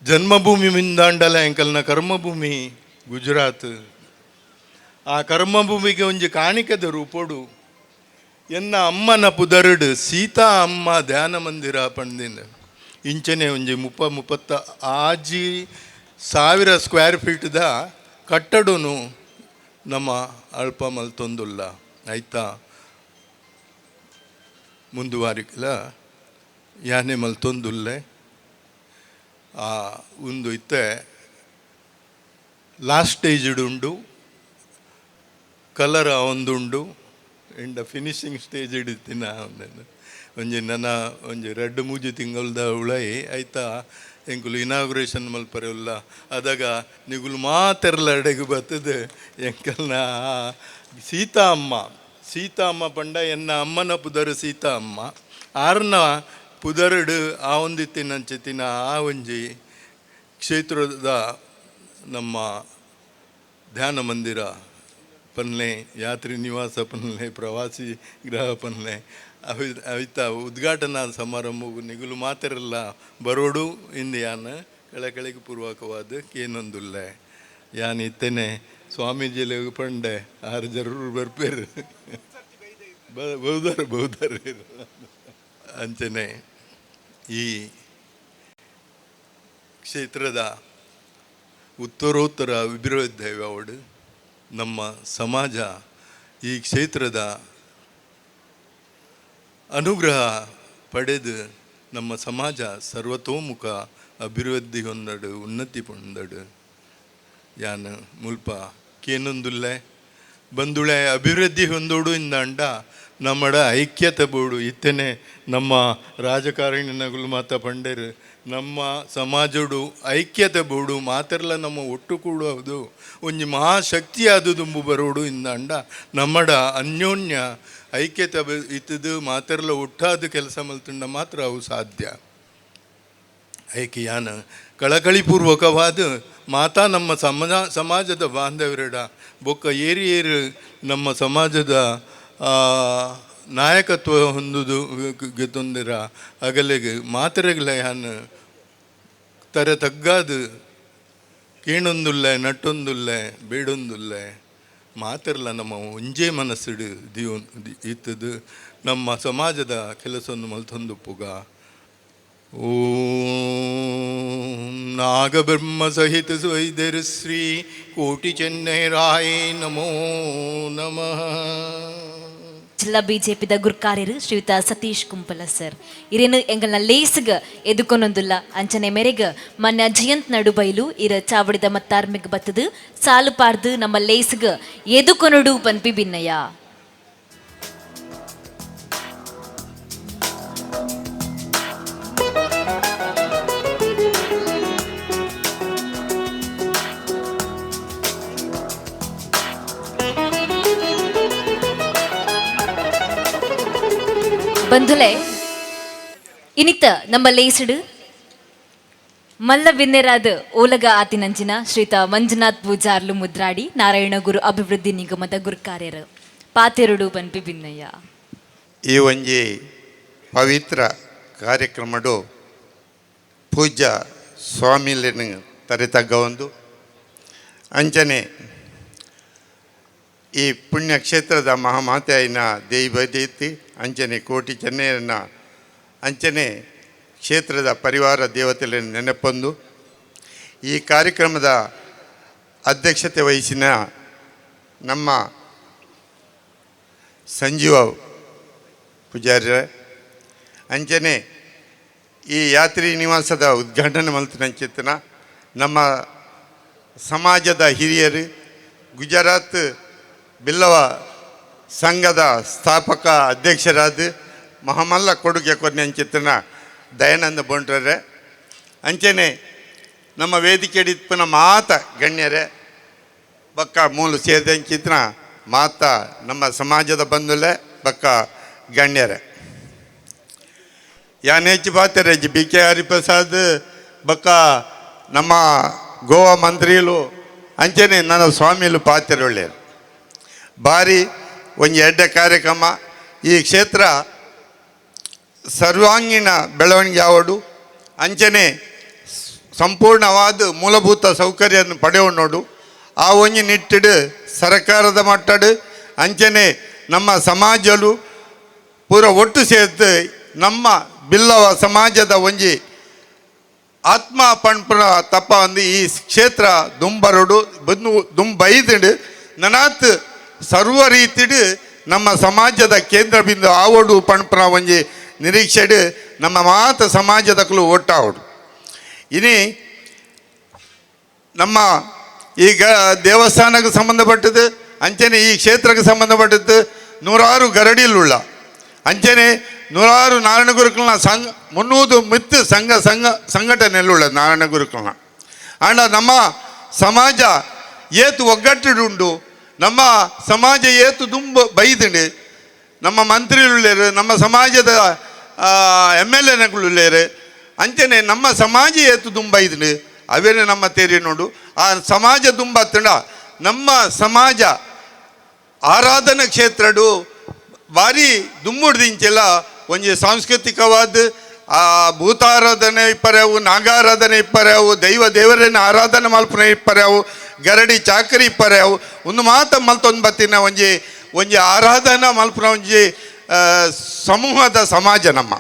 H: ಜನ್ಮಭೂಮಿ ಮಿಂದಾಂಡಲ ಎಂಕಲ್ನ ಕರ್ಮಭೂಮಿ ಗುಜರಾತ್. ಆ ಕರ್ಮಭೂಮಿಗೆ ಒಂಜಿ ಕಾಣಿಕೆದ ರೂಪೊಡು ಎನ್ನ ಅಮ್ಮನ ಪುದರುಡು ಸೀತಾ ಅಮ್ಮ ಧ್ಯಾನ ಮಂದಿರ ಪಂಡಿನ ಇಂಚನೆ ಒಂಜಿ 36,000 ಸ್ಕ್ವೇರ್ ಫೀಟ್ದ ಕಟ್ಟಡನು ನಮ್ಮ ಅಲ್ಪ ಮಲ್ತೊಂದುಲ್ಲ. ಆಯ್ತಾ ಮುಂದುವಾರಿಕಲ ಯಾನೆ ಮಲ್ತೊಂದುಲ್ಲೆ. ಆ ಒಂದು ಇತ್ತೆ ಲಾಸ್ಟ್ ಸ್ಟೇಜ್ಡ್ ಉಂಡು, ಕಲರ್ ಒಂದುಂಡು, ಎಂಡ ಫಿನಿಶಿಂಗ್ ಸ್ಟೇಜ್ ಇಡ್ತಿನ ಒಂಜಿ ನನ ಒಂಜಿ 2-3 ತಿಂಗಳ್ದ ಉಳೈ ಆಯ್ತಾ ಎಂಕುಲು ಇನಾಗ್ರೇಷನ್ ಮಲ್ಪರೆ ಉಲ್ಲ. ಅದಾಗ ನಿಗುಲು ಮಾತೆರ್ಲ ಅಡೆಗ್ ಬತ್ತದು ಎಂಕಲ್ನ ಸೀತಾ ಅಮ್ಮ, ಸೀತಾ ಅಮ್ಮ ಪಂಡ ಎನ್ನ ಅಮ್ಮನ ಪುದರ್ ಸೀತಾ ಅಮ್ಮ, ಆರ್ನ ಪುದರುಡು ಆ ಒಂದಿತ್ತಿನಂಚಿತ್ತಿನ ಆ ಒಂಜಿ ಕ್ಷೇತ್ರದ ನಮ್ಮ ಧ್ಯಾನ ಮಂದಿರ ಪನ್ಲೆ, ಯಾತ್ರಿ ನಿವಾಸ ಪನ್ಲೆ, ಪ್ರವಾಸಿ ಗೃಹ ಪನ್ಲೆ ಅವಿತ ಉದ್ಘಾಟನಾ ಸಮಾರಂಭವು ನಿಗುಲು ಮಾತೆರೆಲ್ಲ ಬರೋಡು ಇಂದು ಯಾನ್ ಕಳಕಳಿಗೆ ಪೂರ್ವಕವಾದ ಕೇನೊಂದುಲ್ಲೆ. ಯಾನ್ ಇತ್ತೇನೆ ಸ್ವಾಮೀಜಿಲೆ ಪಂಡೆ ಆರು ಜರೂರು ಬರ್ಪೇರು ಬಹುದಾರ ಬಹುದಾರ ಅಂಚನೆ ಈ ಕ್ಷೇತ್ರದ ಉತ್ತರೋತ್ತರ ಅಭಿವೃದ್ಧಿ ಅವಡು ನಮ್ಮ ಸಮಾಜ ಈ ಕ್ಷೇತ್ರದ ಅನುಗ್ರಹ ಪಡೆದು ನಮ್ಮ ಸಮಾಜ ಸರ್ವತೋಮುಖ ಅಭಿವೃದ್ಧಿ ಹೊಂದಡು, ಉನ್ನತಿ ಹೊಂದಡು. ಯಾನ್ ಮುಲ್ಪ ಕೇನೊಂದುಲ್ಲೆ ಬಂದುಳೆ ಅಭಿವೃದ್ಧಿ ಹೊಂದೋಡು ಇಂದಾಂಡ ನಮ್ಮಡ ಐಕ್ಯತೆ ಬೋಡು. ಇತ್ತನೆ ನಮ್ಮ ರಾಜಕಾರಣಿನಗುಲು ಮಾತ ಪಂಡೇರು ನಮ್ಮ ಸಮಾಜಡು ಐಕ್ಯತೆ ಬೋಡು, ಮಾತೆರ್ಲ ನಮ್ಮ ಒಟ್ಟು ಕೂಡುವುದು ಒಂಜಿ ಮಹಾಶಕ್ತಿ ದುಂಬು ಬರೋಡು ಇಂದಾಂಡ ನಮ್ಮಡ ಅನ್ಯೋನ್ಯ ಐಕ್ಯತೆ ಇತ್ತದು ಮಾತೆರ್ಲ ಒಟ್ಟಾದ ಕೆಲಸ ಮಲ್ತುಂಡ ಮಾತ್ರ ಅವು ಸಾಧ್ಯ. ಐಕ್ಯಾನ ಕಳಕಳಿಪೂರ್ವಕವಾದ ಮಾತಾ ನಮ್ಮ ಸಮಾಜದ ಬಾಂಧವ್ಯಡ ಬೊಕ್ಕ ಏರಿ ಏರು ನಮ್ಮ ಸಮಾಜದ ನಾಯಕತ್ವ ಹೊಂದುದು ಗೆತ್ತೊಂದಿರ ಅಗಲೆಗ್ ಮಾತೆರೆಗ್ಲ ಯಾನ್ ತರೆ ತಗ್ಗಾದು ಕೇಣೊಂದುಲ್ಲೆ, ನಟ್ಟೊಂದುಲ್ಲೆ, ಬೇಡೊಂದುಲ್ಲೆ. ಮಾತೆರ್ಲ ನಮ್ಮ ಒಂಜೇ ಮನಸ್ಸುಡು ದಿಯೋ ಇತ್ತದು ನಮ್ಮ ಸಮಾಜದ ಕೆಲಸವನ್ನು ಮಲ್ತೊಂದುಪ್ಪುಗ. ಓಂ ನಾಗಬ್ರಹ್ಮ ಸಹಿತ ಸ್ವೈದರ್ ಶ್ರೀ ಕೋಟಿ ಚೆನ್ನೈರಾಯ ನಮೋ ನಮಃ.
B: ಜಿಲ್ಲಾ ಬಿಜೆಪಿದ ಗುರ್ಕಾರ್ಯರು ಶ್ರೀಯುತ ಸತೀಶ್ ಕುಂಪಲ ಸರ್ ಇರೇನು ಎಂಗಲ್ನ ಲೇಸ್ಗ್ ಎದುಕೊನೊಂದುಲ್ಲ. ಅಂಚನೆ ಮೇರೆಗ್ ಮನ್ನ ಜಯಂತ್ ನಡುಬೈಲು ಇರ ಚಾವಡಿದ ಮತ್ತಾರ್ಮಿಗ್ ಬತ್ತದು ಸಾಲು ಪಾರ್ದು ನಮ್ಮ ಲೇಸ್ಗ್ ಎದುಕೊನೊಡು ಪನ್ಪಿ ಭಿನ್ನಯ. ಬಂಧುಲೆ ಇನಿತ ನಮ್ಮ ಲೇಸಡು ಮಲ್ಲ ಬಿನ್ನೆರಾದ ಓಲಗ ಆತಿನಂಚಿನ ಶ್ರೀತ ಮಂಜುನಾಥ್ ಪೂಜಾರ್ಲು ಮುದ್ರಾಡಿ ನಾರಾಯಣ ಗುರು ಅಭಿವೃದ್ಧಿ ನಿಗಮದ ಗುರುಕಾರ್ಯರು ಪಾತೆರುಡು ಪನ್ಪಿ ಬಿನ್ನಯ್ಯ.
I: ಈ ಒಂಜಿ ಪವಿತ್ರ ಕಾರ್ಯಕ್ರಮಡು ಪೂಜ್ಯ ಸ್ವಾಮಿಲೆನ್ ತರೆತಗ್ಗವೊಂದು ಅಂಚನೆ ಈ ಪುಣ್ಯಕ್ಷೇತ್ರದ ಮಹಾಮಾತೆಯನ ದೇವದೇತಿ ಅಂಚನೆ ಕೋಟಿ ಚೆನ್ನಯ್ಯನ ಅಂಚನೆ ಕ್ಷೇತ್ರದ ಪರಿವಾರ ದೇವತೆಗಳನ್ನು ನೆನಪೊಂದು ಈ ಕಾರ್ಯಕ್ರಮದ ಅಧ್ಯಕ್ಷತೆ ವಹಿಸಿನ ನಮ್ಮ ಸಂಜೀವ ಪೂಜಾರ್ಯ ಅಂಚನೆ ಈ ಯಾತ್ರಿ ನಿವಾಸದ ಉದ್ಘಾಟನೆ ಮಲ್ತಿನಂಚಿತ್ತಿನ ನಮ್ಮ ಸಮಾಜದ ಹಿರಿಯರು, ಗುಜರಾತ್ ಬಿಲ್ಲವ ಸಂಘದ ಸ್ಥಾಪಕ ಅಧ್ಯಕ್ಷರಾದ ಮಹಮಲ್ಲ ಕೊಡುಗೆ ಕೊರ್ನಂಚಿತ್ತಿನ ದಯಾನಂದ ಬೋಂಟ್ರರೆ, ಅಂಚನೆ ನಮ್ಮ ವೇದಿಕೆ ಇಪ್ಪನ ಮಾತ ಗಣ್ಯರೇ, ಬಕ್ಕ ಮೂಲ ಸೇರಿದಂಚಿತ್ತಿನ ಮಾತ ನಮ್ಮ ಸಮಾಜದ ಬಂಧುಲೆ ಬಕ್ಕ ಗಣ್ಯರೇ. ಯಾನ್ ಹೆಚ್ಚು ಪಾತೆರೆ ಬಿ ಕೆ ಹರಿಪ್ರಸಾದ್ ಬಕ್ಕ ನಮ್ಮ ಗೋವಾ ಮಂತ್ರಿಲು ಅಂಚನೆ ನನ್ನ ಸ್ವಾಮಿಲು ಪಾತೆರೆ ಒಳ್ಳೆಯರು. ಭಾರಿ ಒಂಜಿ ಎಡ್ಡೆ ಕಾರ್ಯಕ್ರಮ. ಈ ಕ್ಷೇತ್ರ ಸರ್ವಾಂಗೀಣ ಬೆಳವಣಿಗೆ ಆವಡು ಅಂಚನೆ ಸಂಪೂರ್ಣವಾದ ಮೂಲಭೂತ ಸೌಕರ್ಯವನ್ನು ಪಡೆಯೋಣೋಡು. ಆ ಒಂಜಿ ನಿಟ್ಟಿಡು ಸರ್ಕಾರದ ಮಟ್ಟಡು ಅಂಚನೆ ನಮ್ಮ ಸಮಾಜಲು ಪೂರ ಒಟ್ಟು ಸೇರ್ತು ನಮ್ಮ ಬಿಲ್ಲವ ಸಮಾಜದ ಒಂಜಿ ಆತ್ಮ ಪಣ್ಪುನ ತಪ್ಪ ಒಂದು ಈ ಕ್ಷೇತ್ರ ದುಂಬರಡು ಬಂದು ದುಂಬೈದುಂಡು ನನಾತ್ ಸರ್ವ ರೀತಿಡು ನಮ್ಮ ಸಮಾಜದ ಕೇಂದ್ರ ಬಿಂದು ಆವಡು ಪಣ್ಪುನ ಒಂಜಿ ನಿರೀಕ್ಷೆಡು ನಮ್ಮ ಮಾತ ಸಮಾಜದಕ್ಕಲು ಒಟ್ಟಾವಡು. ಇನಿ ನಮ್ಮ ಈಗ ದೇವಸ್ಥಾನಕ್ಕೆ ಸಂಬಂಧಪಟ್ಟದ್ದು ಅಂಚನೆ ಈ ಕ್ಷೇತ್ರಕ್ಕೆ ಸಂಬಂಧಪಟ್ಟದ್ದು ನೂರಾರು ಗರಡಿಲುಳ್ಳ ಅಂಚನೆ ನೂರಾರು ನಾರಾಯಣ ಗುರುಕುಲ್ನ ಸಂಘ 300 ಮಿತ್ತು ಸಂಘ ಸಂಘ ಸಂಘಟನೆಯಲ್ಲುಳ್ಳ ನಾರಾಯಣ ಗುರುಕುಲ್ನ. ಆಂಡ ನಮ್ಮ ಸಮಾಜ ಏತು ಒಗ್ಗಟ್ಟುಂಡು, ನಮ್ಮ ಸಮಾಜ ಏತು ದುಂಬ ಬೈದುಂಡು. ನಮ್ಮ ಮಂತ್ರಿಲುಳ್ಳೇರು, ನಮ್ಮ ಸಮಾಜದ ಎಮ್ ಎಲ್ ಎನಕುಲುಳ್ಳೇರು, ಅಂಚನೆ ನಮ್ಮ ಸಮಾಜ ಏತು ದುಂಬೈದುಂಡು ಅವೇನೆ ನಮ್ಮ ತೇರಿ ನೋಡು. ಆ ಸಮಾಜ ದುಂಬತ್ತಂಡ ನಮ್ಮ ಸಮಾಜ ಆರಾಧನಾ ಕ್ಷೇತ್ರಡು ಭಾರಿ ದುಮ್ಮುಡ್ದಿಂಚೆಲ್ಲ ಒಂಜಿ ಸಾಂಸ್ಕೃತಿಕವಾದ ಆ ಭೂತಾರಾಧನೆ ಇಪ್ಪರ್ಯಾವು, ನಾಗಾರಾಧನೆ ಇಪ್ಪರ್ಯಾವು, ದೈವ ದೇವರನ್ನ ಆರಾಧನೆ ಮಲ್ಪುನ ಇಪ್ಪರ್ಯಾವು, ಗರಡಿ ಚಾಕರಿ ಇಪ್ಪರ್ಯಾವು, ಒಂದು ಮಾತ ಮಲ್ತೊಂದು ಬತ್ತಿನ ಒಂಜಿ ಒಂಜಿ ಆರಾಧನಾ ಮಲ್ಪುನ ಒಂಜಿ ಸಮೂಹದ ಸಮಾಜ ನಮ್ಮ.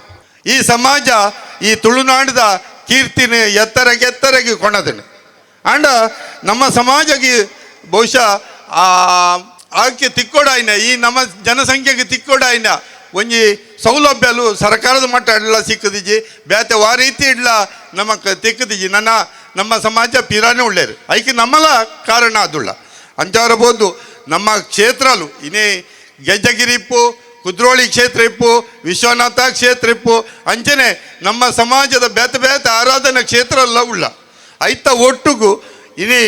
I: ಈ ಸಮಾಜ ಈ ತುಳುನಾಡದ ಕೀರ್ತಿನ ಎತ್ತರಗೆ ಎತ್ತರಗೆ ಕೊಣದನು. ಆಂಡ ನಮ್ಮ ಸಮಾಜಕ್ಕೆ ಬಹುಶಃ ಆಕೆ ತಿಕ್ಕೋಡಾಯಿನ ಈ ನಮ್ಮ ಜನಸಂಖ್ಯೆಗೆ ತಿಕ್ಕೋಡಾಯಿನ ಒಂಜಿ ಸೌಲಭ್ಯಲು ಸರ್ಕಾರದ ಮಟ್ಟ ಎಲ್ಲ ಸಿಕ್ಕದಿಜ್ಜಿ, ಬೇತೆ ವಾ ರೀತಿ ಇಡ್ಲ ನಮಕ್ ತಿಕ್ಕದಿಜ್ಜಿ. ನನ್ನ ನಮ್ಮ ಸಮಾಜ ಪಿರಾನೆ ಒಳ್ಳೇರು ಐಕೆ ನಮ್ಮಲ ಕಾರಣ ಅದುಳ್ಳ ಅಂಚಾರಬಹುದು. ನಮ್ಮ ಕ್ಷೇತ್ರಲು ಇನ್ನೇ ಗೆಜ್ಜಗಿರಿ ಇಪ್ಪು, ಕುದ್ರೋಳಿ ಕ್ಷೇತ್ರ ಇಪ್ಪು, ವಿಶ್ವನಾಥ ಕ್ಷೇತ್ರ ಇಪ್ಪು, ಅಂಚನೆ ನಮ್ಮ ಸಮಾಜದ ಬೇತೆ ಬೇತೆ ಆರಾಧನಾ ಕ್ಷೇತ್ರ ಎಲ್ಲ ಉಳ್ಳ ಐತ ಒಟ್ಟುಗು ಇನಿ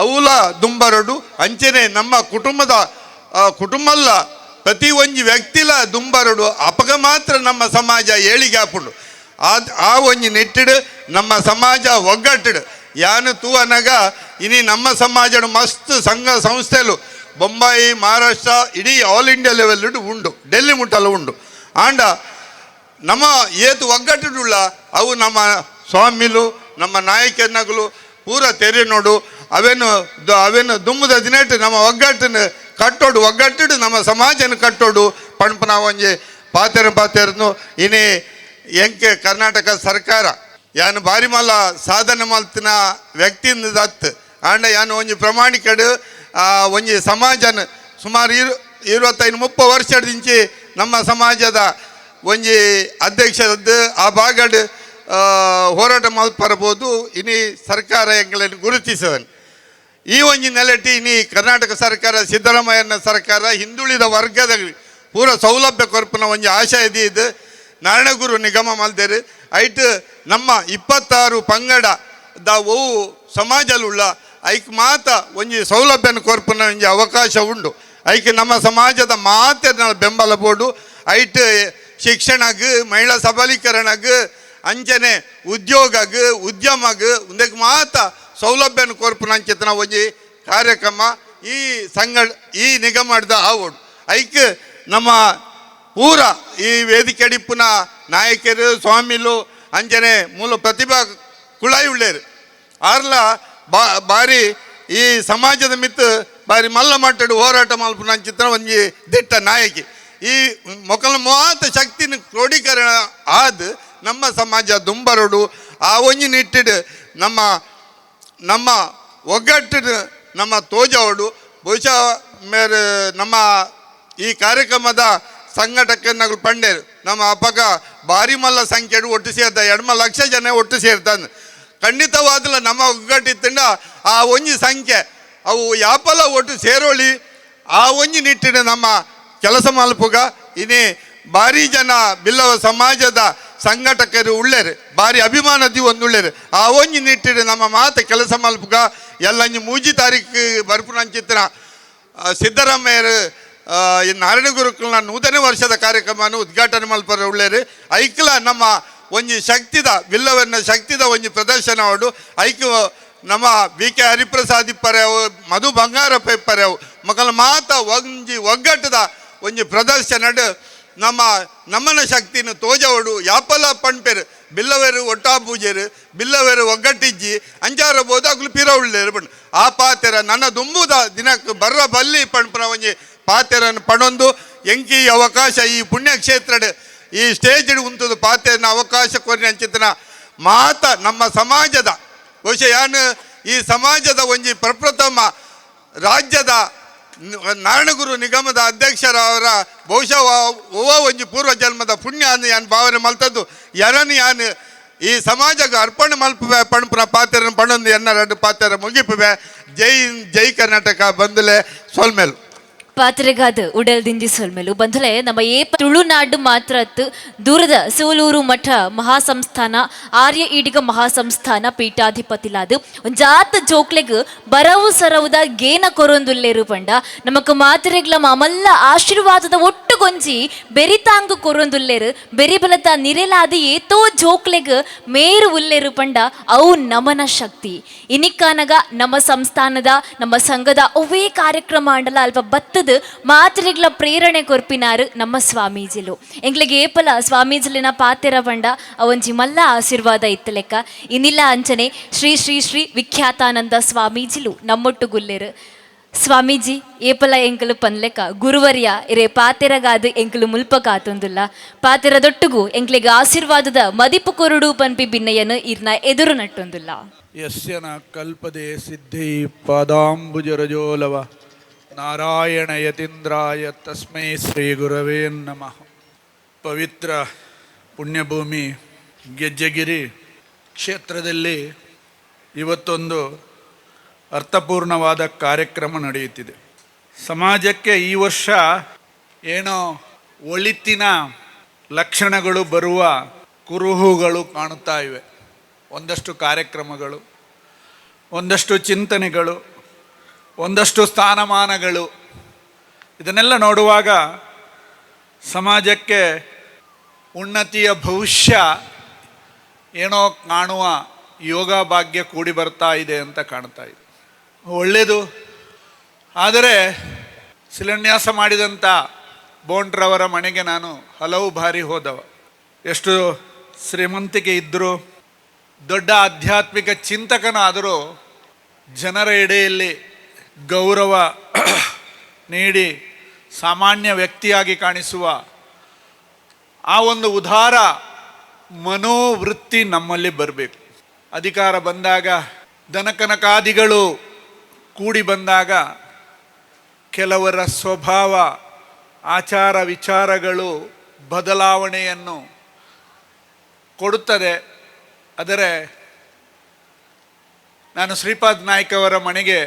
I: ಅವುಲ ದುಂಬರಡು ಅಂಚನೆ ನಮ್ಮ ಕುಟುಂಬದ ಕುಟುಂಬಲ್ಲ ಪ್ರತಿ ಒಂಜಿ ವ್ಯಕ್ತಿಲ ದುಂಬರಡು ಅಪಗ ಮಾತ್ರ ನಮ್ಮ ಸಮಾಜ ಏಳಿಗೆ ಆಪುಂಡು. ಆ ಒಂಜಿ ನೆಟ್ಟಿಡು ನಮ್ಮ ಸಮಾಜ ಒಗ್ಗಟ್ಟಿಡು. ಯಾನು ತೂವನಗ ಇನಿ ನಮ್ಮ ಸಮಾಜಡು ಮಸ್ತ್ ಸಂಘ ಸಂಸ್ಥೆಲು ಬೊಂಬಾಯಿ, ಮಹಾರಾಷ್ಟ್ರ, ಇಡೀ all India level ಉಂಡು, ಡೆಲ್ಲಿ ಮುಟ್ಟಲು ಉಂಡು. ಆಂಡ ನಮ್ಮ ಏತು ಒಗ್ಗಟ್ಟುಳ್ಳ ಅವು ನಮ್ಮ ಸ್ವಾಮಿಲು ನಮ್ಮ ನಾಯಕನಗಳು ಪೂರ ತೆರೆ ನೋಡು. ಅವೇನು ಅವೇನು ದುಮ್ಮದ ದಿನೇಟು ನಮ್ಮ ಒಗ್ಗಟ್ಟನ್ನು ಕಟ್ಟೋಡು, ಒಗ್ಗಟ್ಟಿಡು ನಮ್ಮ ಸಮಾಜನ ಕಟ್ಟೋಡು ಪಣ್ಪನ ಒಂಜಿ ಪಾತೆರ ಪಾತೆರನು. ಇನಿ ಎಂಕೆ ಕರ್ನಾಟಕ ಸರ್ಕಾರ ಯಾನು ಬಾರಿ ಮಲ್ಲ ಸಾಧನೆ ಮಲ್ತಿನ ವ್ಯಕ್ತಿಯಿಂದ ದತ್ತು. ಆಂಡ ಯಾನು ಒಂಜಿ ಪ್ರಮಾಣಿಕಡು ಒಂಜಿ ಸಮಾಜನ ಸುಮಾರು 25-30 ವರ್ಷದಿಂಚಿ ನಮ್ಮ ಸಮಾಜದ ಒಂಜಿ ಅಧ್ಯಕ್ಷರದ್ದು ಆ ಭಾಗಡ್ ಹೋರಾಟ ಮಲ್ಪರಬಹುದು. ಇನಿ ಸರ್ಕಾರ ಎಂಗಳನ್ನು ಗುರುತಿಸವನ್ ಈ ಒಂಜಿ ನೆಲೆಟಿ ಇನಿ ಕರ್ನಾಟಕ ಸರ್ಕಾರ ಸಿದ್ದರಾಮಯ್ಯನ ಸರ್ಕಾರ ಹಿಂದುಳಿದ ವರ್ಗದ ಪೂರ ಸೌಲಭ್ಯ ಕೊರ್ಪುನ ಒಂಜಿ ಆಶಯ ಇದು ನಾರಾಯಣಗುರು ನಿಗಮ ಮಲ್ದೇರು. ಐಟ್ ನಮ್ಮ 26 ಪಂಗಡ the ಒವು ಸಮಾಜಲುಳ್ಳ ಐಕ್ ಮಾತ ಒಂಜಿ ಸೌಲಭ್ಯನ ಕೊರ್ಪುನ ಒಂಜಿ ಅವಕಾಶ ಉಂಡು. ಐಕ್ ನಮ್ಮ ಸಮಾಜದ ಮಾತೆ ಬೆಂಬಲ ಬೋಡು. ಐಟ್ ಶಿಕ್ಷಣಗ್, ಮಹಿಳಾ ಸಬಲೀಕರಣಗ್, ಅಂಚನೆ ಉದ್ಯೋಗಗ್, ಉದ್ಯಮಗ್ ಉಂದಕ್ಕೆ ಮಾತ ಸೌಲಭ್ಯನ ಕೊರ್ಪುನ ಅಂಚಿತನ ಒಂಜಿ ಕಾರ್ಯಕ್ರಮ ಈ ಸಂಘ ಈ ನಿಗಮದ ಆವೋಡು. ಐಕ್ ನಮ್ಮ ಪೂರ ಈ ವೇದಿಕೆ ಅಡಿಪ್ಪುನ ನಾಯಕರು ಸ್ವಾಮಿಲು ಅಂಚನೆ ಮೂಲ ಪ್ರತಿಭಾ ಕುಳಾಯಿ ಉಳ್ಳೇರು ಆರ್ಲ ಬಾರಿ ಈ ಸಮಾಜದ ಮಿತ್ತು ಬಾರಿ ಮಲ್ಲ ಮಟ್ಟಡು ಹೋರಾಟ ಮಲ್ಪುನ ಅಂಚಿತ್ರ ಒಂಜಿ ದಿಟ್ಟ ನಾಯಕಿ. ಈ ಮೊಕಲ ಮಾತ ಶಕ್ತಿನ ಕ್ರೋಢೀಕರಣ ಆದ್ ನಮ್ಮ ಸಮಾಜ ದುಂಬರಡು ಆ ಒಂಜಿ ನಿಟ್ಟಿಡು ನಮ್ಮ ನಮ್ಮ ಒಗ್ಗಟ್ಟು ನಮ್ಮ ತೋಜವಡು. ಬಹುಶಃ ಮೇರೆ ನಮ್ಮ ಈ ಕಾರ್ಯಕ್ರಮದ ಸಂಘಟಕನಗಳು ಪಂಡೇರು ನಮ್ಮ ಅಪ್ಪಗ ಭಾರಿ ಮಲ್ಲ ಸಂಖ್ಯೆಡು ಒಟ್ಟು ಸೇರ್ತ 2 ಲಕ್ಷ ಜನ ಒಟ್ಟು ಸೇರ್ತಾನೆ. ಖಂಡಿತವಾದಲ ನಮ್ಮ ಒಗ್ಗಟ್ಟಿತ್ತಿಂದ ಆ ಒಂಜಿ ಸಂಖ್ಯೆ ಅವು ಯಾಪಲ ಒಟ್ಟು ಸೇರೋಳಿ ಆ ಒಂಜಿ ನಿಟ್ಟಿನ ನಮ್ಮ ಕೆಲಸ ಮಲ್ಪುಗ. ಇನಿ ಭಾರಿ ಜನ ಬಿಲ್ಲವ ಸಮಾಜದ ಸಂಘಟಕರು ಉಳ್ಳೇರು, ಭಾರಿ ಅಭಿಮಾನದಿ ಒಂದು ಉಳ್ಳೇರು. ಆ ಒಂಜಿ ನಿಟ್ಟಿನ ನಮ್ಮ ಮಾತ ಕೆಲಸ ಮಲ್ಪುಗ. ಎಲ್ಲಂಜಿ 3 ತಾರೀಕು ಬರ್ಪುನಂಚಿತ್ತಿನ ಸಿದ್ದರಾಮಯ್ಯರು ನಾರಾಯಣ ಗುರುಕುಲ್ನ ನೂತನ ವರ್ಷದ ಕಾರ್ಯಕ್ರಮವನ್ನು ಉದ್ಘಾಟನೆ ಮಲ್ಪರ ಉಳ್ಳೇರು. ಐಕ್ಲ ನಮ್ಮ ಒಂಜಿ ಶಕ್ತಿದ ಬಿಲ್ಲವನ್ನ ಶಕ್ತಿದ ಒಂಜಿ ಪ್ರದರ್ಶನ ಅವಡು. ಐಕ್ ನಮ್ಮ ಬಿ ಕೆ ಹರಿಪ್ರಸಾದ್ ಇಪ್ಪರೆ ಅವು, ಮಧು ಬಂಗಾರಪ್ಪ ಇಪ್ಪರೆ ಅವು ಮಕ್ಕಳ ಮಾತ ಒಂಜಿ ಒಗ್ಗಟ್ಟದ ಒಂಜಿ ಪ್ರದರ್ಶನ ನಮ್ಮ ನಮ್ಮನ ಶಕ್ತಿನ ತೋಜವಡು. ಯಾಪಲ ಪಣ್ಪೇರು ಬಿಲ್ಲವೇರು ಒಟ್ಟಾ ಪೂಜೆರು ಬಿಲ್ಲವೇರು ಒಗ್ಗಟ್ಟಿಜ್ಜಿ ಅಂಚಾರ ಬೋದು ಅಗ್ಲು ಪಿರ ಉಳ್ಳೇರು ಪಣ್ ಆ ಪಾತೆರ ನನ್ನ ದುಂಬುದ ದಿನಕ್ಕೆ ಬರ್ರ ಬಲ್ಲಿ ಪಣ್ಪುನ ಒಂಜಿ ಪಾತೆರನ್ನು ಪಣೊಂದು ಎಂಕಿ ಅವಕಾಶ ಈ ಪುಣ್ಯಕ್ಷೇತ್ರಡ್ ಈ ಸ್ಟೇಜ್ ಉಂತದು ಪಾತೆರನ ಅವಕಾಶ ಕೊರಿ ಅಂಚಿತನ ಮಾತ ನಮ್ಮ ಸಮಾಜದ ಬಹುಶಃ ಯಾನು ಈ ಸಮಾಜದ ಒಂಜಿ ಪ್ರಪ್ರಥಮ ರಾಜ್ಯದ ನಾರಾಯಣಗುರು ನಿಗಮದ ಅಧ್ಯಕ್ಷರವರ ಬಹುಶಃ ಓ ಒಂಜಿ ಪೂರ್ವ ಜನ್ಮದ ಪುಣ್ಯ ಅನ್ನು ಯಾನ್ ಭಾವನೆ ಮಲ್ತದ್ದು. ಯಾರನ್ನು ಯಾನು ಈ ಸಮಾಜಕ್ಕೆ ಅರ್ಪಣೆ ಮಲ್ಪುವೆ ಪಣಪುನ ಪಾತೆರನ್ನು ಪಣೊಂದು ಎನ್ನ 2 ಪಾತೆರ ಮುಗಿಪುವೆ. ಜೈ ಜೈ ಕರ್ನಾಟಕ. ಬಂದುಲೆ ಸೊಲ್ಮೇಲು
B: ಪಾತ್ರೆಗಾದ ಉಡಲ್ ದಿಂಜಿ ಸೊಲ್ಮೆಲು ಬಂಧುಲೆ. ನಮ್ಮ ಏಪ ತುಳುನಾಡು ಮಾತ್ರ ದೂರದ ಸೋಲೂರು ಮಠ ಮಹಾಸಂಸ್ಥಾನ ಆರ್ಯ ಈಡಿಗ ಮಹಾಸಂಸ್ಥಾನ ಪೀಠಾಧಿಪತಿಲಾದ ಒಂಜಾತ ಜೋಕ್ಲೆಗ್ ಬರವು ಸರವುದ ಗೇನ ಕೊರೊಂದುಲ್ಲೇರು ಪಂಡ ನಮಕ್ ಮಾತ್ರೆಗ್ಲ ಮಲ್ಲ ಆಶೀರ್ವಾದದ ಒಟ್ಟುಗೊಂಜಿ ಬೆರಿತಾಂಗು ಕೊರೊಂದುಲ್ಲೇರು ಬೆರಿಬಲತ ನಿರೆಲಾದ ಏತೋ ಜೋಕ್ಲೆಗ್ ಮೇರು ಉಲ್ಲೇರು ಪಂಡ ಅವು ನಮನ ಶಕ್ತಿ. ಇನಿಕ್ಕಾನಗ ನಮ್ಮ ಸಂಸ್ಥಾನದ ನಮ್ಮ ಸಂಘದ ಒವ್ವೇ ಕಾರ್ಯಕ್ರಮ ಅಂಡಲ ಅಲ್ಪ ಬತ್ತದ ಮಾತ್ರೆಗಳ ಪ್ರೇರಣೆ ಕೊರ್ಪಿನಾರು ನಮ್ಮ ಸ್ವಾಮೀಜಿಲು. ಎಂಗ್ಲಿಗೆ ಏಪಲ ಸ್ವಾಮೀಜಿಲಿನ ಪಾತೆರ ಬಂಡ ಅವಂಜಿ ಮಲ್ಲ ಆಶೀರ್ವಾದ ಇತ್ತು ಲೆಕ್ಕ. ಇನ್ನಿಲ್ಲ ಅಂಚನೆ ಶ್ರೀ ಶ್ರೀ ಶ್ರೀ ವಿಖ್ಯಾತಾನಂದ ಸ್ವಾಮೀಜಿಲು ನಮ್ಮೊಟ್ಟು ಗುಲ್ಲೇರು. ಸ್ವಾಮೀಜಿ ಏಪಲ ಎಂಕಲು ಪನ್ಲೆಕ್ಕ ಗುರುವರ್ಯ ಇರೆ ಪಾತೆರಗಾದು ಎಂಕಲು ಮುಲ್ಪ ಕಾತೊಂದುಲ್ಲ ಪಾತೆರದೊಟ್ಟುಗು ಎಂಕ್ಲೆಗ್ ಆಶೀರ್ವಾದದ ಮದಿಪು ಕೊರುಡು ಪನ್ಪಿ ಬಿನ್ನಯ್ಯನು ಇರ್ನ ಎದುರು ನಟ್ಟೊಂದುಲ್ಲ.
G: ಯಸ್ಯ ನ ಕಲ್ಪದೆ ಸಿದ್ಧಿ ಪಾದಾಂಬುಜರಜೋಲವ ನಾರಾಯಣ ಯತೀಂದ್ರಾಯ ತಸ್ಮೈ ಶ್ರೀ ಗುರವೇ ನಮಃ. ಪವಿತ್ರ ಪುಣ್ಯಭೂಮಿ ಗೆಜ್ಜೆಗಿರಿ ಕ್ಷೇತ್ರದಲ್ಲಿ ಇವತ್ತೊಂದು ಅರ್ಥಪೂರ್ಣವಾದ ಕಾರ್ಯಕ್ರಮ ನಡೆಯುತ್ತಿದೆ. ಸಮಾಜಕ್ಕೆ ಈ ವರ್ಷ ಏನೋ ಒಳಿತಿನ ಲಕ್ಷಣಗಳು ಬರುವ ಕುರುಹುಗಳು ಕಾಣುತ್ತಾ ಇವೆ. ಒಂದಷ್ಟು ಕಾರ್ಯಕ್ರಮಗಳು, ಒಂದಷ್ಟು ಚಿಂತನೆಗಳು, ಒಂದಷ್ಟು ಸ್ಥಾನಮಾನಗಳು, ಇದನ್ನೆಲ್ಲ ನೋಡುವಾಗ ಸಮಾಜಕ್ಕೆ ಉನ್ನತಿಯ ಭವಿಷ್ಯ ಏನೋ ಕಾಣುವ ಯೋಗ ಭಾಗ್ಯ ಕೂಡಿ ಬರ್ತಾ ಇದೆ ಅಂತ ಕಾಣ್ತಾ ಇದೆ. ಒಳ್ಳೆಯದು. ಆದರೆ ಶಿಲಾನ್ಯಾಸ ಮಾಡಿದಂಥ ಬೋಂಟ್ರವರ ಮನೆಗೆ ನಾನು ಹಲವು ಬಾರಿ ಹೋದವ. ಎಷ್ಟು ಶ್ರೀಮಂತಿಕೆ ಇದ್ದರೂ, ದೊಡ್ಡ ಆಧ್ಯಾತ್ಮಿಕ ಚಿಂತಕನಾದರೂ ಜನರ ಎಡೆಯಲ್ಲಿ ಗೌರವ ನೀಡಿ ಸಾಮಾನ್ಯ ವ್ಯಕ್ತಿಯಾಗಿ ಕಾಣಿಸುವ ಆ ಒಂದು ಉದಾರ ಮನೋವೃತ್ತಿ ನಮ್ಮಲ್ಲಿ ಬರಬೇಕು. ಅಧಿಕಾರ ಬಂದಾಗ, ದನಕನಕಾದಿಗಳು ಕೂಡಿ ಬಂದಾಗ ಕೆಲವರ ಸ್ವಭಾವ, ಆಚಾರ ವಿಚಾರಗಳು ಬದಲಾವಣೆಯನ್ನು ಕೊಡುತ್ತದೆ. ಆದರೆ ನಾನು ಶ್ರೀಪಾದ್ ನಾಯ್ಕ್ ಅವರ ಮನೆಗೆ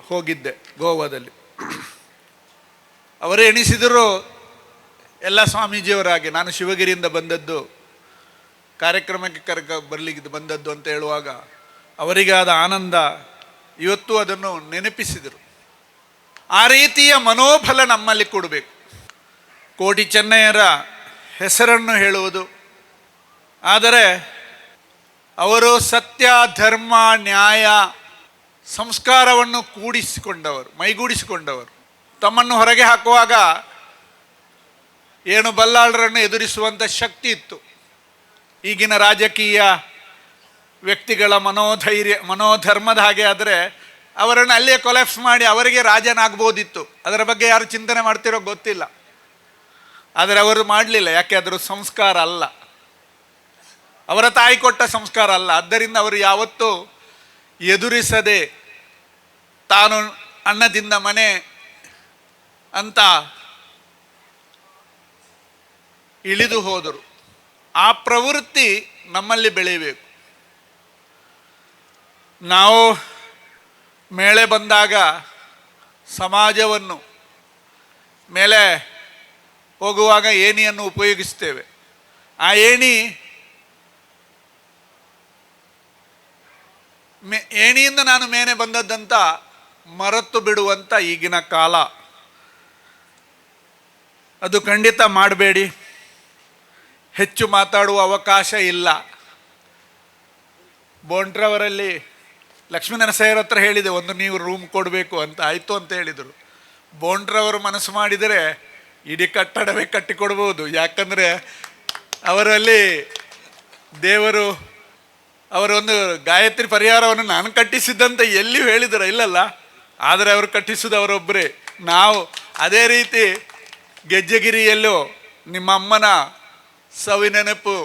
G: ಹೋಗಿದ್ದೆ ಗೋವಾದಲ್ಲಿ. ಅವರೇ ಎಣಿಸಿದರು ಎಲ್ಲ ಸ್ವಾಮೀಜಿಯವರಾಗಿ. ನಾನು ಶಿವಗಿರಿಯಿಂದ ಬಂದದ್ದು, ಕಾರ್ಯಕ್ರಮಕ್ಕೆ ಕರೆಕ ಬರಲಿಕ್ಕೆ ಬಂದದ್ದು ಅಂತ ಹೇಳುವಾಗ ಅವರಿಗಾದ ಆನಂದ ಇವತ್ತು ಅದನ್ನು ನೆನಪಿಸಿದರು. ಆ ರೀತಿಯ ಮನೋಬಲ ನಮ್ಮಲ್ಲಿ ಕೊಡಬೇಕು. ಕೋಟಿ ಚೆನ್ನಯ್ಯರ ಹೆಸರನ್ನು ಹೇಳುವುದು, ಆದರೆ ಅವರು ಸತ್ಯ, ಧರ್ಮ, ನ್ಯಾಯ, ಸಂಸ್ಕಾರವನ್ನು ಕೂಡಿಸಿಕೊಂಡವರು, ಮೈಗೂಡಿಸಿಕೊಂಡವರು. ತಮ್ಮನ್ನು ಹೊರಗೆ ಹಾಕುವಾಗ
J: ಏನು ಬಲ್ಲಾಳರನ್ನು ಎದುರಿಸುವಂಥ ಶಕ್ತಿ ಇತ್ತು. ಈಗಿನ ರಾಜಕೀಯ ವ್ಯಕ್ತಿಗಳ ಮನೋಧೈರ್ಯ ಮನೋಧರ್ಮದ ಹಾಗೆ ಆದರೆ ಅವರನ್ನು ಅಲ್ಲಿಯೇ ಕೊಲ್ಯಾಪ್ಸ್ ಮಾಡಿ ಅವರಿಗೆ ರಾಜನಾಗ್ಬೋದಿತ್ತು. ಅದರ ಬಗ್ಗೆ ಯಾರು ಚಿಂತನೆ ಮಾಡ್ತಿರೋ ಗೊತ್ತಿಲ್ಲ, ಆದರೆ ಅವರು ಮಾಡಲಿಲ್ಲ. ಯಾಕೆ? ಅದರ ಸಂಸ್ಕಾರ ಅಲ್ಲ, ಅವರ ತಾಯಿ ಕೊಟ್ಟ ಸಂಸ್ಕಾರ ಅಲ್ಲ. ಆದ್ದರಿಂದ ಅವರು ಯಾವತ್ತೂ ಎದುರಿಸದೆ ತಾನು ಅನ್ನದಿಂದ ಮನೆ ಅಂತ ಇಳಿದು ಹೋದರು. ಆ ಪ್ರವೃತ್ತಿ ನಮ್ಮಲ್ಲಿ ಬೆಳೆಯಬೇಕು. ನಾವು ಮೇಲೆ ಬಂದಾಗ ಸಮಾಜವನ್ನು ಮೇಲೆ ಹೋಗುವಾಗ ಏಣಿಯನ್ನು ಉಪಯೋಗಿಸ್ತೇವೆ. ಆ ಏಣಿ ಏಣಿಯಿಂದ ನಾನು ಮೇಲೆ ಬಂದದ್ದಂತ ಮರೆತು ಬಿಡುವಂಥ ಈಗಿನ ಕಾಲ. ಅದು ಖಂಡಿತ ಮಾಡಬೇಡಿ. ಹೆಚ್ಚು ಮಾತಾಡುವ ಅವಕಾಶ ಇಲ್ಲ. ಬೋಂಟ್ರವರಲ್ಲಿ ಲಕ್ಷ್ಮೀನರಸಯ್ಯರ ಹತ್ರ ಹೇಳಿದೆ, ಒಂದು ನೀವು ರೂಮ್ ಕೊಡಬೇಕು ಅಂತ. ಆಯಿತು ಅಂತ ಹೇಳಿದರು. ಬೋಂಟ್ರವರು ಮನಸ್ಸು ಮಾಡಿದರೆ ಇಡೀ ಕಟ್ಟಡವೇ ಕಟ್ಟಿಕೊಡ್ಬೋದು. ಯಾಕಂದರೆ ಅವರಲ್ಲಿ ದೇವರು ಅವರೊಂದು ಗಾಯತ್ರಿ ಪರಿಹಾರವನ್ನು ನಾನು ಕಟ್ಟಿಸಿದ್ದಂತ ಎಲ್ಲಿಯೂ ಹೇಳಿದರ ಇಲ್ಲಲ್ಲ. ಆದರೆ ಅವರು ಕಟ್ಟಿಸಿದ ಅವರೊಬ್ಬರೇ. ನಾವು ಅದೇ ರೀತಿ ಗೆಜ್ಜೆಗಿರಿಯಲ್ಲೂ ನಿಮ್ಮ ಅಮ್ಮನ ಸವಿ ನೆನಪು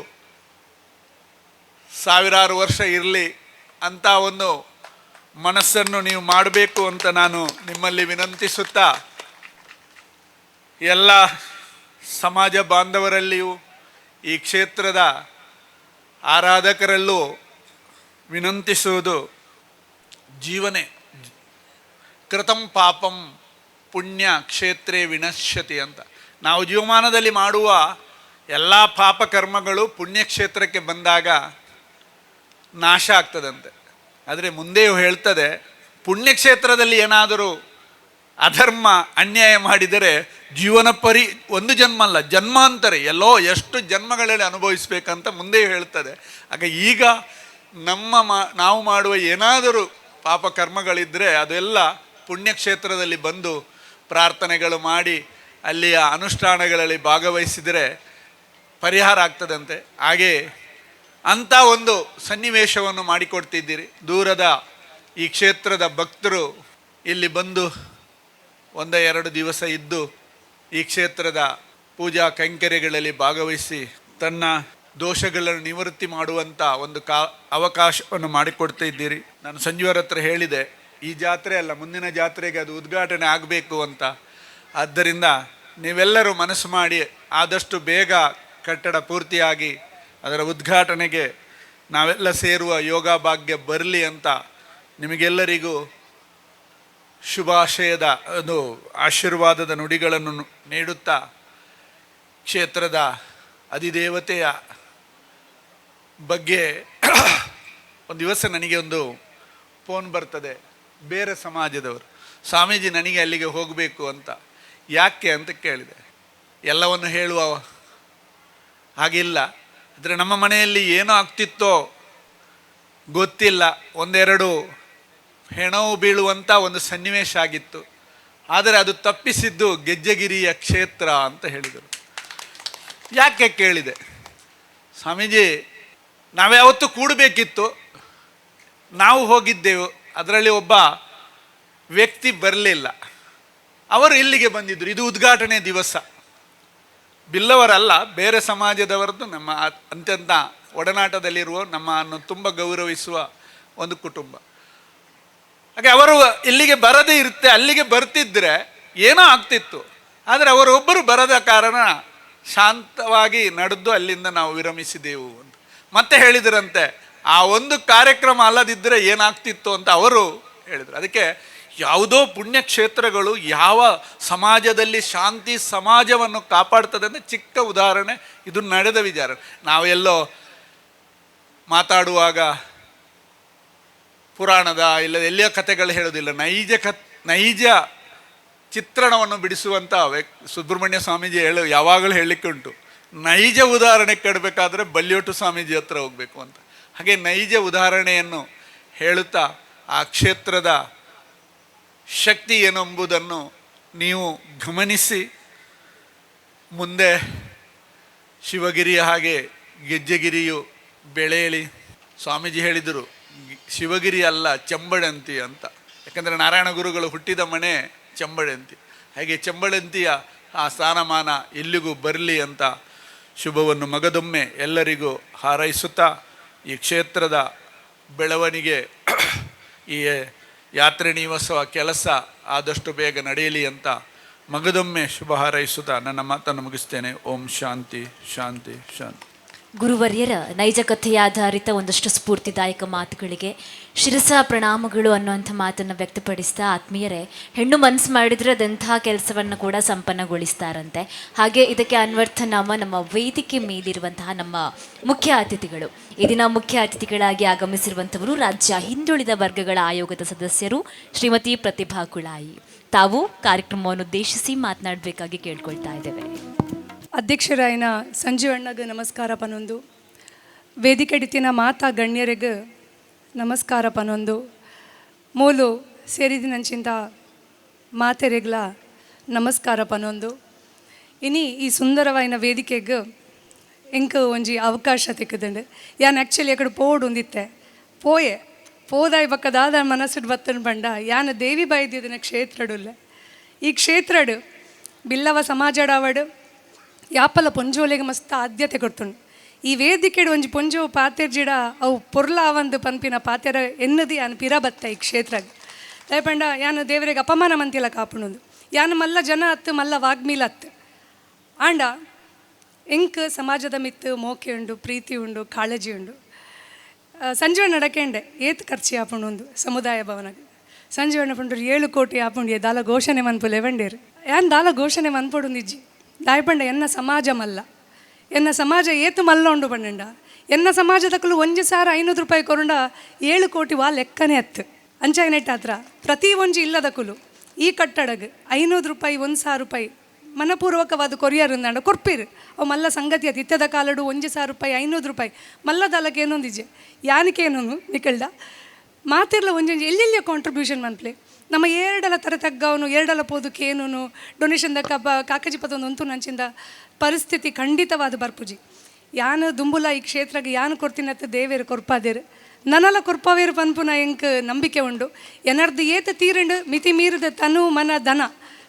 J: ಸಾವಿರಾರು ವರ್ಷ ಇರಲಿ ಅಂತ ಒಂದು ಮನಸ್ಸನ್ನು ನೀವು ಮಾಡಬೇಕು ಅಂತ ನಾನು ನಿಮ್ಮಲ್ಲಿ ವಿನಂತಿಸುತ್ತಾ, ಎಲ್ಲ ಸಮಾಜ ಬಾಂಧವರಲ್ಲಿಯೂ ಈ ಕ್ಷೇತ್ರದ ಆರಾಧಕರಲ್ಲೂ ವಿನಂತಿಸುವುದು, ಜೀವನೇ ಕೃತಂ ಪಾಪಂ ಪುಣ್ಯ ಕ್ಷೇತ್ರೇ ವಿನಶ್ಯತಿ ಅಂತ. ನಾವು ಜೀವಮಾನದಲ್ಲಿ ಮಾಡುವ ಎಲ್ಲ ಪಾಪಕರ್ಮಗಳು ಪುಣ್ಯಕ್ಷೇತ್ರಕ್ಕೆ ಬಂದಾಗ ನಾಶ ಆಗ್ತದಂತೆ. ಆದರೆ ಮುಂದೆಯೂ ಹೇಳ್ತದೆ, ಪುಣ್ಯಕ್ಷೇತ್ರದಲ್ಲಿ ಏನಾದರೂ ಅಧರ್ಮ ಅನ್ಯಾಯ ಮಾಡಿದರೆ ಜೀವನ ಪರಿ ಒಂದು ಜನ್ಮ ಅಲ್ಲ, ಜನ್ಮಾಂತರ ಎಲ್ಲೋ ಎಷ್ಟು ಜನ್ಮಗಳಲ್ಲಿ ಅನುಭವಿಸ್ಬೇಕಂತ ಮುಂದೆಯೂ ಹೇಳ್ತದೆ. ಆಗ ಈಗ ನಮ್ಮ ನಾವು ಮಾಡುವ ಏನಾದರೂ ಪಾಪಕರ್ಮಗಳಿದ್ದರೆ ಅದೆಲ್ಲ ಪುಣ್ಯಕ್ಷೇತ್ರದಲ್ಲಿ ಬಂದು ಪ್ರಾರ್ಥನೆಗಳು ಮಾಡಿ ಅಲ್ಲಿಯ ಅನುಷ್ಠಾನಗಳಲ್ಲಿ ಭಾಗವಹಿಸಿದರೆ ಪರಿಹಾರ ಆಗ್ತದಂತೆ. ಹಾಗೇ ಅಂಥ ಒಂದು ಸನ್ನಿವೇಶವನ್ನು ಮಾಡಿಕೊಡ್ತಿದ್ದೀರಿ. ದೂರದ ಈ ಕ್ಷೇತ್ರದ ಭಕ್ತರು ಇಲ್ಲಿ ಬಂದು 1-2 ದಿವಸ ಇದ್ದು ಈ ಕ್ಷೇತ್ರದ ಪೂಜಾ ಕೈಂಕರ್ಯಗಳಲ್ಲಿ ಭಾಗವಹಿಸಿ ತನ್ನ ದೋಷಗಳನ್ನು ನಿವೃತ್ತಿ ಮಾಡುವಂಥ ಒಂದು ಅವಕಾಶವನ್ನು ಮಾಡಿಕೊಡ್ತಾ ಇದ್ದೀರಿ. ನಾನು ಸಂಜೀವರ ಹತ್ರ ಹೇಳಿದೆ, ಈ ಜಾತ್ರೆ ಅಲ್ಲ ಮುಂದಿನ ಜಾತ್ರೆಗೆ ಅದು ಉದ್ಘಾಟನೆ ಆಗಬೇಕು ಅಂತ. ಆದ್ದರಿಂದ ನೀವೆಲ್ಲರೂ ಮನಸ್ಸು ಮಾಡಿ ಆದಷ್ಟು ಬೇಗ ಕಟ್ಟಡ ಪೂರ್ತಿಯಾಗಿ ಅದರ ಉದ್ಘಾಟನೆಗೆ ನಾವೆಲ್ಲ ಸೇರುವ ಯೋಗ ಭಾಗ್ಯ ಬರಲಿ ಅಂತ ನಿಮಗೆಲ್ಲರಿಗೂ ಶುಭಾಶಯದ ಅದು ಆಶೀರ್ವಾದದ ನುಡಿಗಳನ್ನು ನೀಡುತ್ತಾ, ಕ್ಷೇತ್ರದ ಅಧಿದೇವತೆಯ ಬಗ್ಗೆ ಒಂದು ದಿವಸ ನನಗೆ ಒಂದು ಫೋನ್ ಬರ್ತದೆ, ಬೇರೆ ಸಮಾಜದವರು, ಸ್ವಾಮೀಜಿ ನನಗೆ ಅಲ್ಲಿಗೆ ಹೋಗಬೇಕು ಅಂತ. ಯಾಕೆ ಅಂತ ಕೇಳಿದೆ. ಎಲ್ಲವನ್ನು ಹೇಳುವ ಹಾಗಿಲ್ಲ, ಆದರೆ ನಮ್ಮ ಮನೆಯಲ್ಲಿ ಏನೋ ಆಗ್ತಿತ್ತೋ ಗೊತ್ತಿಲ್ಲ, ಒಂದೆರಡು ಹೆಣವು ಬೀಳುವಂಥ ಒಂದು ಸನ್ನಿವೇಶ ಆಗಿತ್ತು. ಆದರೆ ಅದು ತಪ್ಪಿಸಿದ್ದು ಗೆಜ್ಜೆಗಿರಿಯ ಕ್ಷೇತ್ರ ಅಂತ ಹೇಳಿದರು. ಯಾಕೆ ಕೇಳಿದೆ, ಸ್ವಾಮೀಜಿ ನಾವ್ಯಾವತ್ತೂ ಕೂಡಬೇಕಿತ್ತು, ನಾವು ಹೋಗಿದ್ದೆವು, ಅದರಲ್ಲಿ ಒಬ್ಬ ವ್ಯಕ್ತಿ ಬರಲಿಲ್ಲ, ಅವರು ಇಲ್ಲಿಗೆ ಬಂದಿದ್ದರು, ಇದು ಉದ್ಘಾಟನೆ ದಿವಸ, ಬಿಲ್ಲವರಲ್ಲ ಬೇರೆ ಸಮಾಜದವರದ್ದು, ನಮ್ಮ ಅತ್ಯಂತ ಒಡನಾಟದಲ್ಲಿರುವ ನಮ್ಮನ್ನು ತುಂಬ ಗೌರವಿಸುವ ಒಂದು ಕುಟುಂಬ. ಹಾಗೆ ಅವರು ಇಲ್ಲಿಗೆ ಬರದೇ ಇರುತ್ತೆ, ಅಲ್ಲಿಗೆ ಬರ್ತಿದ್ರೆ ಏನೋ ಆಗ್ತಿತ್ತು. ಆದರೆ ಅವರೊಬ್ಬರು ಬರದ ಕಾರಣ ಶಾಂತವಾಗಿ ನಡೆದು ಅಲ್ಲಿಂದ ನಾವು ವಿರಮಿಸಿದೆವು ಅಂತ ಮತ್ತೆ ಹೇಳಿದ್ರಂತೆ. ಆ ಒಂದು ಕಾರ್ಯಕ್ರಮ ಅಲ್ಲದಿದ್ದರೆ ಏನಾಗ್ತಿತ್ತು ಅಂತ ಅವರು ಹೇಳಿದರು. ಅದಕ್ಕೆ ಯಾವುದೋ ಪುಣ್ಯಕ್ಷೇತ್ರಗಳು ಯಾವ ಸಮಾಜದಲ್ಲಿ ಶಾಂತಿ ಸಮಾಜವನ್ನು ಕಾಪಾಡ್ತದೆ ಅಂದರೆ ಚಿಕ್ಕ ಉದಾಹರಣೆ ಇದು ನಡೆದ ವಿಚಾರ. ನಾವೆಲ್ಲೋ ಮಾತಾಡುವಾಗ ಪುರಾಣದ ಇಲ್ಲ ಎಲ್ಲಿಯ ಕಥೆಗಳು ಹೇಳೋದಿಲ್ಲ, ನೈಜ ಚಿತ್ರಣವನ್ನು ಬಿಡಿಸುವಂಥ ಸುಬ್ರಹ್ಮಣ್ಯ ಸ್ವಾಮೀಜಿ ಯಾವಾಗಲೂ ಹೇಳಲಿಕ್ಕೆ ಉಂಟು, ನೈಜ ಉದಾಹರಣೆ ಕೆಡಬೇಕಾದ್ರೆ ಬಲ್ಯೋಟು ಸ್ವಾಮೀಜಿ ಹತ್ರ ಹೋಗಬೇಕು ಅಂತ. ಹಾಗೆ ನೈಜ ಉದಾಹರಣೆಯನ್ನು ಹೇಳುತ್ತಾ ಆ ಕ್ಷೇತ್ರದ ಶಕ್ತಿ ಏನೆಂಬುದನ್ನು ನೀವು ಗಮನಿಸಿ. ಮುಂದೆ ಶಿವಗಿರಿಯ ಹಾಗೆ ಗೆಜ್ಜೆಗಿರಿಯು ಬೆಳೆಯಲಿ. ಸ್ವಾಮೀಜಿ ಹೇಳಿದರು, ಶಿವಗಿರಿ ಅಲ್ಲ ಚೆಂಬಡಂತಿ ಅಂತ. ಯಾಕಂದರೆ ನಾರಾಯಣ ಗುರುಗಳು ಹುಟ್ಟಿದ ಮನೆ ಚೆಂಬಡಂತಿ. ಹಾಗೆ ಚೆಂಬಡಂತಿಯ ಆ ಸ್ಥಾನಮಾನ ಎಲ್ಲಿಗೂ ಬರಲಿ ಅಂತ ಶುಭವನ್ನು ಮಗದೊಮ್ಮೆ ಎಲ್ಲರಿಗೂ ಹಾರೈಸುತ್ತಾ, ಈ ಕ್ಷೇತ್ರದ ಬೆಳವಣಿಗೆ, ಈ ಯಾತ್ರೆ ನಿವಾಸುವ ಕೆಲಸ ಆದಷ್ಟು ಬೇಗ ನಡೆಯಲಿ ಅಂತ ಮಗದೊಮ್ಮೆ ಶುಭ ಹಾರೈಸುತ್ತಾ ನನ್ನ ಮಾತನ್ನು ಮುಗಿಸ್ತೇನೆ. ಓಂ ಶಾಂತಿ ಶಾಂತಿ ಶಾಂತಿ.
B: ಗುರುವರ್ಯರ ನೈಜ ಕಥೆಯ ಆಧಾರಿತ ಒಂದಷ್ಟು ಸ್ಫೂರ್ತಿದಾಯಕ ಮಾತುಗಳಿಗೆ ಶಿರಸಾ ಪ್ರಣಾಮಗಳು ಅನ್ನುವಂಥ ಮಾತನ್ನು ವ್ಯಕ್ತಪಡಿಸ್ತಾ, ಆತ್ಮೀಯರೇ, ಹೆಣ್ಣು ಮನಸ್ಸು ಮಾಡಿದರೆ ಅದೆಂಥ ಕೆಲಸವನ್ನು ಕೂಡ ಸಂಪನ್ನಗೊಳಿಸ್ತಾರಂತೆ. ಹಾಗೆ ಇದಕ್ಕೆ ಅನ್ವರ್ಥನಾಮ ನಮ್ಮ ವೇದಿಕೆ ಮೇಲಿರುವಂತಹ ನಮ್ಮ ಮುಖ್ಯ ಅತಿಥಿಗಳು. ಈ ದಿನ ಮುಖ್ಯ ಅತಿಥಿಗಳಾಗಿ ಆಗಮಿಸಿರುವಂಥವರು ರಾಜ್ಯ ಹಿಂದುಳಿದ ವರ್ಗಗಳ ಆಯೋಗದ ಸದಸ್ಯರು ಶ್ರೀಮತಿ ಪ್ರತಿಭಾ ಕುಳಾಯಿ. ತಾವು ಕಾರ್ಯಕ್ರಮವನ್ನು ಉದ್ದೇಶಿಸಿ ಮಾತನಾಡಬೇಕಾಗಿ ಕೇಳ್ಕೊಳ್ತಾ ಇದ್ದೇವೆ.
K: ಅಧ್ಯಕ್ಷರಾಯನ ಸಂಜೀವಣ್ಣಗೆ ನಮಸ್ಕಾರ ಪನೊಂದು, ವೇದಿಕೆಡಿತಿನ ಮಾತಾ ಗಣ್ಯರಿಗೆ ನಮಸ್ಕಾರ ಪನೊಂದು, ಮೂಲು ಸೇರಿದಿನಂಚಿಂತ ಮಾತೆರೆಗ್ಲ ನಮಸ್ಕಾರ ಪನೊಂದು. ಇನಿ ಈ ಸುಂದರವಾಯಿನ ವೇದಿಕೆಗೆ ಎಂಕ್ ಒಂಜಿ ಅವಕಾಶ ತಿಕ್ಕದಂಡು. ಯಾನ್ ಆ್ಯಕ್ಚುಲಿ ಅಕಡೆ ಪೋಡು ಒಂದಿತ್ತೆ ಪೋಯೆ ಪೋದಾಯ್ ಬಕ್ಕ ದಾದ ಮನಸ್ಸುಡ್ ಬತ್ತನ್ ಬಂಡ ಯಾನ ದೇವಿ ಬೈದಿನ ಕ್ಷೇತ್ರಡುಲ್ಲ. ಈ ಕ್ಷೇತ್ರಡು ಬಿಲ್ಲವ ಸಮಾಜಡಾವಡು ಯಾಪಲ ಪೊಂಜೋಲೆಗೆ ಮಸ್ತ್ ಆದ್ಯತೆ ಕೊಡ್ತುಂಡು. ಈ ವೇದಿಕೆಡು ಒಂಜಿ ಪೊಂಜೋ ಪಾತೆರ್ಜಿಡ ಅವು ಪೊರ್ಲಾವಂದು ಪನ್ಪಿನ ಪಾತೆರ ಎನ್ನದಿ ಯಾನ್ ಪಿರ ಬತ್ತ ಈ ಕ್ಷೇತ್ರಗ್. ದಯಪಂಡ ಯಾನು ದೇವರಿಗೆ ಅಪಮಾನ ಮಂತಿಲ್ಲ ಕಾಪುಣುಂದು. ಯಾನು ಮಲ್ಲ ಜನ ಅತ್ತು ಮಲ್ಲ ವಾಗ್ಮೀಲ ಅತ್ತು ಆಂಡ ಎಂಕ್ ಸಮಾಜದ ಮಿತ್ತು ಮೋಕೆ ಉಂಡು, ಪ್ರೀತಿ ಉಂಡು, ಕಾಳಜಿ ಉಂಡು. ಸಂಜೀವಣ್ಣ ನಡಕೆಂಡೆ ಏತ್ ಖರ್ಚಿ ಆಪುಂಡು ಸಮುದಾಯ ಭವನಗ್. ಸಂಜೀವಣ್ಣ ಪಂಡ್ರು 7 ಕೋಟಿ ಆಪುಂಡು, ದಾಲ ಘೋಷಣೆ ಮನ್ಪುಲೆ ಬಂಡೇರು. ಯಾನ್ ದಾಲ ಘೋಷಣೆ ಮನ್ಪೊಡು ನಿಜ್ಜಿ. ದಾಯಪಂಡ ಎನ್ನ ಸಮಾಜ ಮಲ್ಲ, ಎನ್ನ ಸಮಾಜ ಏತು ಮಲ್ಲ ಉಂಡು ಪಂಡಂಡ ಎನ್ನ ಸಮಾಜದಕ್ಕಲು 1,500 ರೂಪಾಯಿ ಕೊರುಂಡ 7 ಕೋಟಿ ವಾ ಲೆಕ್ಕನೆ ಅತ್ತು. ಅಂಚಾಯಿನೆಟ್ ಹತ್ರ ಪ್ರತಿ ಒಂಜಿ ಇಲ್ಲದಕುಲು ಈ ಕಟ್ಟಡಗ್ 500 ರೂಪಾಯಿ 1,000 ರೂಪಾಯಿ ಮನಪೂರ್ವಕವಾದ ಕೊರಿಯರ್ ಅಂದಾಂಡ ಕೊರ್ಪೀರು. ಅವು ಮಲ್ಲ ಸಂಗತಿ ಅದು. ಇತ್ತದ ಕಾಲಡು 1,000 ರೂಪಾಯಿ 500 ರೂಪಾಯಿ ಮಲ್ಲದಲಕ್ಕೆ ಏನೊಂದಿಜೆ ಯಾನಿಕೆ ಏನೊಂದು ನಿಕಲ್ಡ ಮಾತಿರ್ಲ ಒಂಜೊಂಜಿ ಎಲ್ಲೆಲ್ಲಿಯ ಕಾಂಟ್ರಿಬ್ಯೂಷನ್ ಮನ್ಪ್ಲೆ. ನಮ್ಮ ಎರಡಲ ತರ ತಗ್ಗವನು ಎರಡಲ ಪೋದಕ್ಕೆ ಏನೂನು ಡೊನೇಷನ್ ದಕ್ಕ ಕಾಕಜಿ ಪದೊಂದು ಉಂತು ನಂಚಿಂದ ಪರಿಸ್ಥಿತಿ ಖಂಡಿತವಾದ ಬರ್ಪುಜಿ. ಯಾನು ದುಂಬುಲ ಈ ಕ್ಷೇತ್ರಕ್ಕೆ ಯಾನು ಕೊಡ್ತೀನತ್ತ ದೇವೇರು ಕೊರ್ಪಾದೇರು ನನಲ ಕೊರ್ಪವೇರು ಪನ್ಪುನ ಎಂಕ್ ನಂಬಿಕೆ ಉಂಡು. ಎನರ್ದು ಏತ ತೀರಂಡು ಮಿತಿ ಮೀರಿದ ತನು ಮನ ಧನ